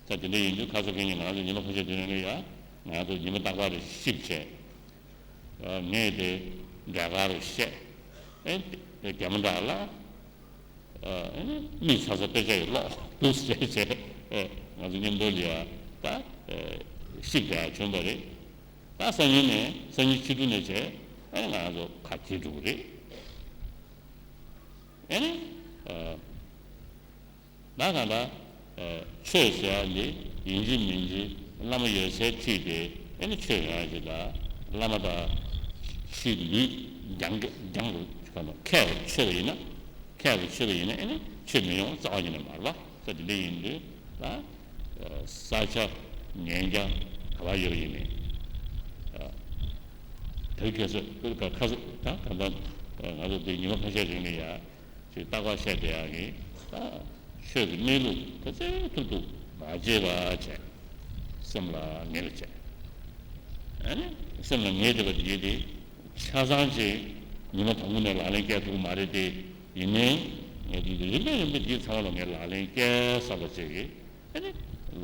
ད་དེ་འདྲ་ཡིན་དུས་ཁ་སང་གི་ཉིན་ང་ཚོ་ཉི་མ་ཁ་ཤས་དེ་རིང་ལ་ཡ་ང་ཚོ་ཉི་མ་རྟག་པར་གཤིབ་བྱས། ངས་དེ་འབྲས་དཀར་རུ་བཤད། ཨེ་རྒྱ་མོ་འདྲ་ལ་ཨེ་མིག་ཚ་ཚ་དཔེ་ཆ་ཡི་ཀློག་འདུག་ཟེར་བྱས་ཨེ་ང་ཚོ་མཉམ་དུ་ལ་ཡ་ད་ཤིག་དེ་ཡ་བྱུང་བ་རེད། ད་སང་ཉིན་ནས་སང་ཉིན་ཕྱི་དྲོ་ནས་བྱས་ཨེ་ང་ཚོ་ཁ་གྱེས་འགྲོ་གི་རེད། ཨེ་ནི། ད་གང་ལྟར། ཆོས་ཟེར་ཡ་འདི་ཡིན་གཅིག་མིན་གཅིག་བླ་མ་ཡོད་སའི་ཁྲིད་དེ་ཨེ་ནི་ཆོས་ཡོང་ཡ་ཅིག་དང་བླ་མ་དང་ཕྱི་ལུས་རྒྱང་རྒྱང་རུ་གང་ལྟར་ཁད་དུ་ཆོད་པ་ཡིན་ན་ཁད་དུ་ཆོད་པ་ཡིན་ན་ཨེ་ནི་ཆོས་མི་ཡོང་རྩ་བ་ཉིད་ནས་མ་རེད་པ། ས་དེ་འདྲ་ཡིན་དུས་ད་ས་ཆ་ཉན་རྒྱ་ག་པར་ཡོད་པ་ཡིན་ནའི་དེ་ཁ་སང་ཁ་སང་ད་གང་ལྟར་ང་ཚོ་འདི་ཉི་མ་ཁ་ཤས་རིང་ལ་ཡ། ཅིག་རྟག་པར་བཤད་བསྡད་ཡག་གི་ད་ཆོས་ཀྱི་གནས་ལུགས་ག་ཚོད་ཐུབ་ཐུབ་མ་བརྗེད་པ་བྱས། སེམས་ལ་ངེས་པ་བྱས། ཨ་ནི་སེམས་ལ་ངེས་བསྡད་པ་དེ་ཡིན་ཏེ། ཆ་ཚང་ཅིག་ཉི་མ་དང་པོ་ནས་ལག་ལེན་བཀལ་ཐུབ་ཀྱི་མ་རེད་དེ། ཡིན་ནའི་ངས་འདི་རིམ་པས་རིམ་པས་འདི་ཚང་མ་ལ་ངས་ལག་ལེན་བཀལ་བསམ་པ་ཅིག་གིས། ཨ་ནི་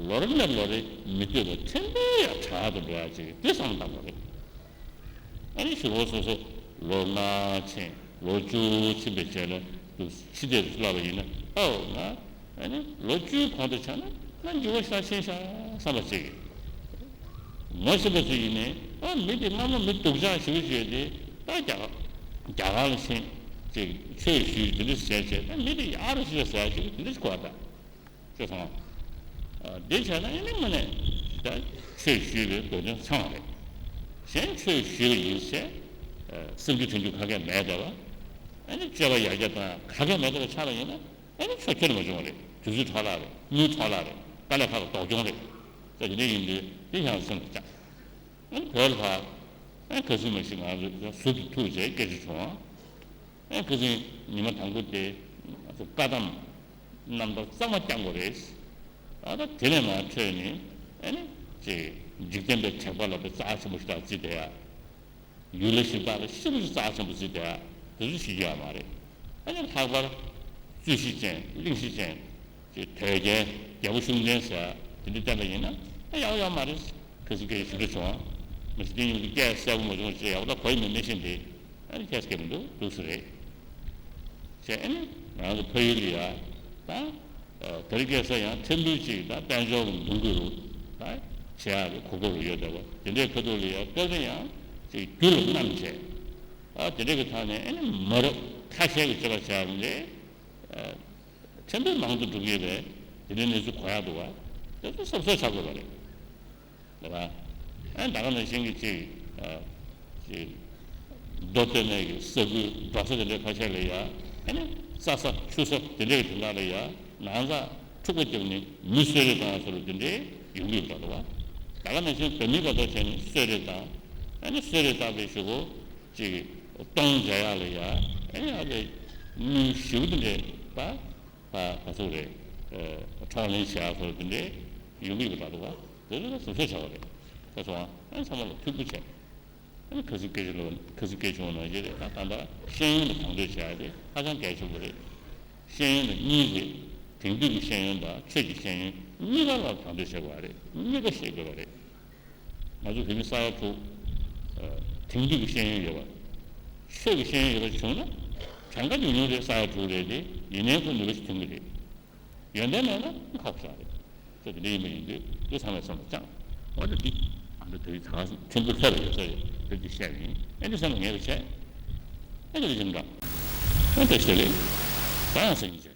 ལོ་རེ་ནས་ལོ་རེ་མི་ལྟོས་པ་ཕྲན་བུ་ཡང་དྲག་ཏུ་འགྲོ་ཡག་ཅིག་དེ་བསམ་བློ་བཏང་དགོས་རེད། ཨ་ནི་གཞུག་གུ་སོ་སོ་ལོ་ལྔ་ཕྱིན་ལོ་བཅུ་ཕྱིན་པའི་རྗེས་ལ་འདུག་ཕྱི་ལྟས་སུ་བསླབ་པ་ཡིན་ན་ཨའོ་ང་ཨ་ནི་ལོ་བཅུའི་གོང་དུ་ཆགས་ན་ང་འགྱུར་བ་ཤར་ཕྱིན་ཤག་བསམ་པ་ཅིག་ངོ་ཤེས་པ་ཚོ་ཡིན་ནའི་ཨ་མི་དེ་སྔ་མོ་མི་སྡུག་ཅག་ཞེ་པོ་ཅིག་ཡོད་དེ་ད་རྒྱ་རྒྱ་གར་ལ་ཕྱིན་ཅིག་ཆོས་ཞུས་དེ་འདྲ་བྱས་བྱས་ད་མི་དེ་ཡག་རུ་ཞིག་ཟེར་ཅིག་དེ་འདྲ་ཞིག་གོ་བ་ད། ཅེས་སོང་། འདི་བྱས་ན་ཨེ་ནི་དངོས་གནས་ད་ཆོས་ཞུས་པའི་དགོས་དོན་ཚང་བ་རེད། གཞན་ཆོས་ཞུས་པ་ཡིན་ཟེར་སེམས་རྒྱུད་དྲན་རྒྱུ་ག་གེ་མེད་བསྡད་པ། ཨེ་ནི་སྤྱོད་པ་ཡར་རྒྱས་གཏོང་ཡག་ག་གེ་མེད་བསྡད་པ་ཆགས་པ་ཡིན་ན་ཨེ་ནི་ཆོས་ཁྱོན་ནས་མ་བྱུང་བ་རེད། དུས་ཚོད་འཕྲོ་བརླག་རེད། དངུལ་འཕྲོ་བརླག་རེད། དཀའ་ལས་ཁག་ལ་ལྡོག་གྱོང་རེད། ཟེར་གྱི་འདི་ཡིན་དུས་འདི་ཡང་སེམས་ལ་བཅངས། ཨེ་ནི་བོད་ལ་ཕར་ཨེ་ཁ་སིང་མ་ཤི་ང་ཚོ་ཟུར་དུ་ཐུག་བྱས་སྐད་ཆ་བྱུང་བ། ཨེ་ཁ་སང་ཉི་མ་དང་པོ་དེ་ང་ཚོ་བཀའ་གདམས་རྣམ་ཐར་གཙང་མ་བསྐྱང་དགོས་རེད། ཨ་ད་དེ་ནས་མར་འཕྲོས་ནས་ཨེ་ནི་ཅིག་འཇིག་རྟེན་པའི་དྲེགས་པ་ལ་དཔེ་རྩ་ཆེན་པོ་ཞིག་ལ་བརྩིས་བསྡད་ཡ། ཡུལ་ལྷ་གཞི་བདག་ལ་ཞེ་པོ་ཅིག་རྩ་ཆེན་པོ་བརྩིས་བསྡད་ཡ་དེ་ཚོ་ཤེས་ཀྱི་ཡོད་མ་རེད། ཨེ་ནི་ལྷག་པར་རྩོད་གཞི་ཅན་གླེང་གཞི་ཅན་ཅིག་དོལ་རྒྱལ་རྒྱལ་པོ་ཤུགས་ལྡན་ཟེར་ཡ་དེ་འདྲ་བསྟན་པ་ཡིན་ན་ཨེ་ཡག་ཡོད་མ་རེད། ཁ་སང་སྐད་ཞིབ་ཕྲ་བྱུང་བ། མ་གཞི་དེ་ཉིད་དུ་སྐད་གསལ་པོ་མ་བྱུང་ཞེས་ཡག་པོ་ད་གོ་ཡི་མེད་མེད་བཞིན་དེ་ཨ་ནི་ཁྱེད་སྐད་མི་འདུག་འདུག་སུ་རེད། ཞེས་ཨ་ནི་ང་ཚོ་ཕ་ཡུལ་ལ་ཡ་ད་ དེ་རིང་ཁ་སང་ཡང་ཐེར་འབུམ་གཅིག་དང་དཔལ་འབྱོར་ལ་འདུ་འགོད་རུ་ད་བྱེད་ཡག་གི་གོ་སྐབས་རུ་ཡོད་བསྡད་པ་དེ་འདྲའི་ཁ་ཐུག་ལ་ཡང་སྐབས་རེ་ཡང་ཅིག་རྒྱུ་ལ་བསྣམས་བྱས། ཨ་དེ་འདྲ་གི་ཐོག་ནས་ཨ་ནི་མ་རབས་ཁ་ཤས་ཀྱི་སྤྱོད་པ་བྱས་པ་འདི་ཨ་ཕྲན་བུ་མང་དུ་འགྲོ་གི་ཡོད་པས་དེ་འདྲའི་གནས་ཚུལ་གོ་ཡག་འདུག་བ། དེ་ཚོ་གཟབ་གཟབ་བྱ་དགོས་པ་རེད། རེད་བ། ཨ་ད་ག་ནང་བཞིན་གྱི་ཅིག་ཨ་ཅིག་རྡོ་སྟོད་སྨད་ཀྱི་ས་ཁུལ་འབྲོག་ས་དེ་འདྲའི་ཁ་ཤས་ལ་ཡ་ཨ་ནི་རྩྭ་ས་ཆུ་ས་དེ་འདྲའི་གི་དོན་དག་ལ་ཡ་ནང་ཚགས་འཁྲུག་པ་བརྒྱབ་ནས་མི་གསོད་རེས་བཏང་ཡག་སོགས་དེ་འདྲའི་ཡོང་གི་ཡོད་པ་རེད་བ། ད་ག་ནང་བཞིན་བོད་མི་བར་དུ་བྱས་ནས་གསོད་རེས་བཏང་ཨ་ནི་གསོད་རེས་བཏང་པའི་གཞུག་གུ། ཅིག་གཏོང་བྱ་ཡག་ལ་ཡ་ཨེ་ཡ་དེ་དངུལ་ཞེ་པོ་དེ་འདྲས་ད་ད་ག་ཚོད་རེད། འཕྲོག་ལེན་བྱ་ཡག་སོགས་དེ་འདྲས་ཡོང་གི་ཡོད་པ་འདྲ་འདུག་བ། དེ་ཚོ་ལ་གཟབ་གཟབ་བྱ་བ་རེད། དེ་སོང་ཨ་ཚང་མ་ལ་ཐུགས་ཁུར་བྱས། ཨ་ནི་ཁ་སང་སྐད་ཆ་ལ་ཁ་སང་སྐད་ཆུང་བ་ནང་བཞིན་རེད། ད་ད་ལྟ་ཤེས་ཡོན་ལ་དང་དོད་བྱ་ཡག་དེ་ཧ་ཅང་གལ་ཆེན་པོ་རེད། ཤེས་ཡོན་ལ་གཉིས་རེད། དེང་དུས་ཀྱི་ཤེས་ཡོན་དང་ཆོས་ཀྱི་ཤེས་ཡོན་གཉིས་ཀ་ལ་དང་དོད་བྱེད་དགོས་པ་རེད། གཉིས་ཀ་ཤེས་དགོས་པ་རེད། ང་ཚོ་བོད་མི་ས་ཡ་དྲུག་དེང་དུས་ཀྱི་ཤེས་ཡོན་ཡོད་པ། ཆོས་ཀྱི་ཤེས་ཡོན་ཡོད་པ་བྱུང་ན་གྲངས་ཀ་ཉུང་ཉུང་རེད། ས་ཡ་དྲུག་རེད་དེ་ཡིན་ནའི་ཁོ་ནུས་པ་ཞིག་ཐོན་གྱི་རེད། ཡོན་ཏན་མེད་ན་ཁག་པོ་ཞིག་རེད། ཁྱོད་དེ་འདྲ་ཡིན་པ་ཡིན་དུས་དེ་ཚང་མས་བསམ་བློ་བཅངས། འོ་ན་འདི་ཨ་འདྲ་དེ་རིང་ད་ག་ཐེངས་འདི་ལྷོད་པ་ཡོད་ས་རེད། དེ་འདི་བཤད་པ་ཡིན། ཨེ་འདི་བསམ་བློ་ངེས་པ་བྱས། ཨེ་འདི་ལ་ཡིན་འདྲ། ཨེ་འདི་བཤད་རེད། ད་ཡང་སེམས་ཀྱི་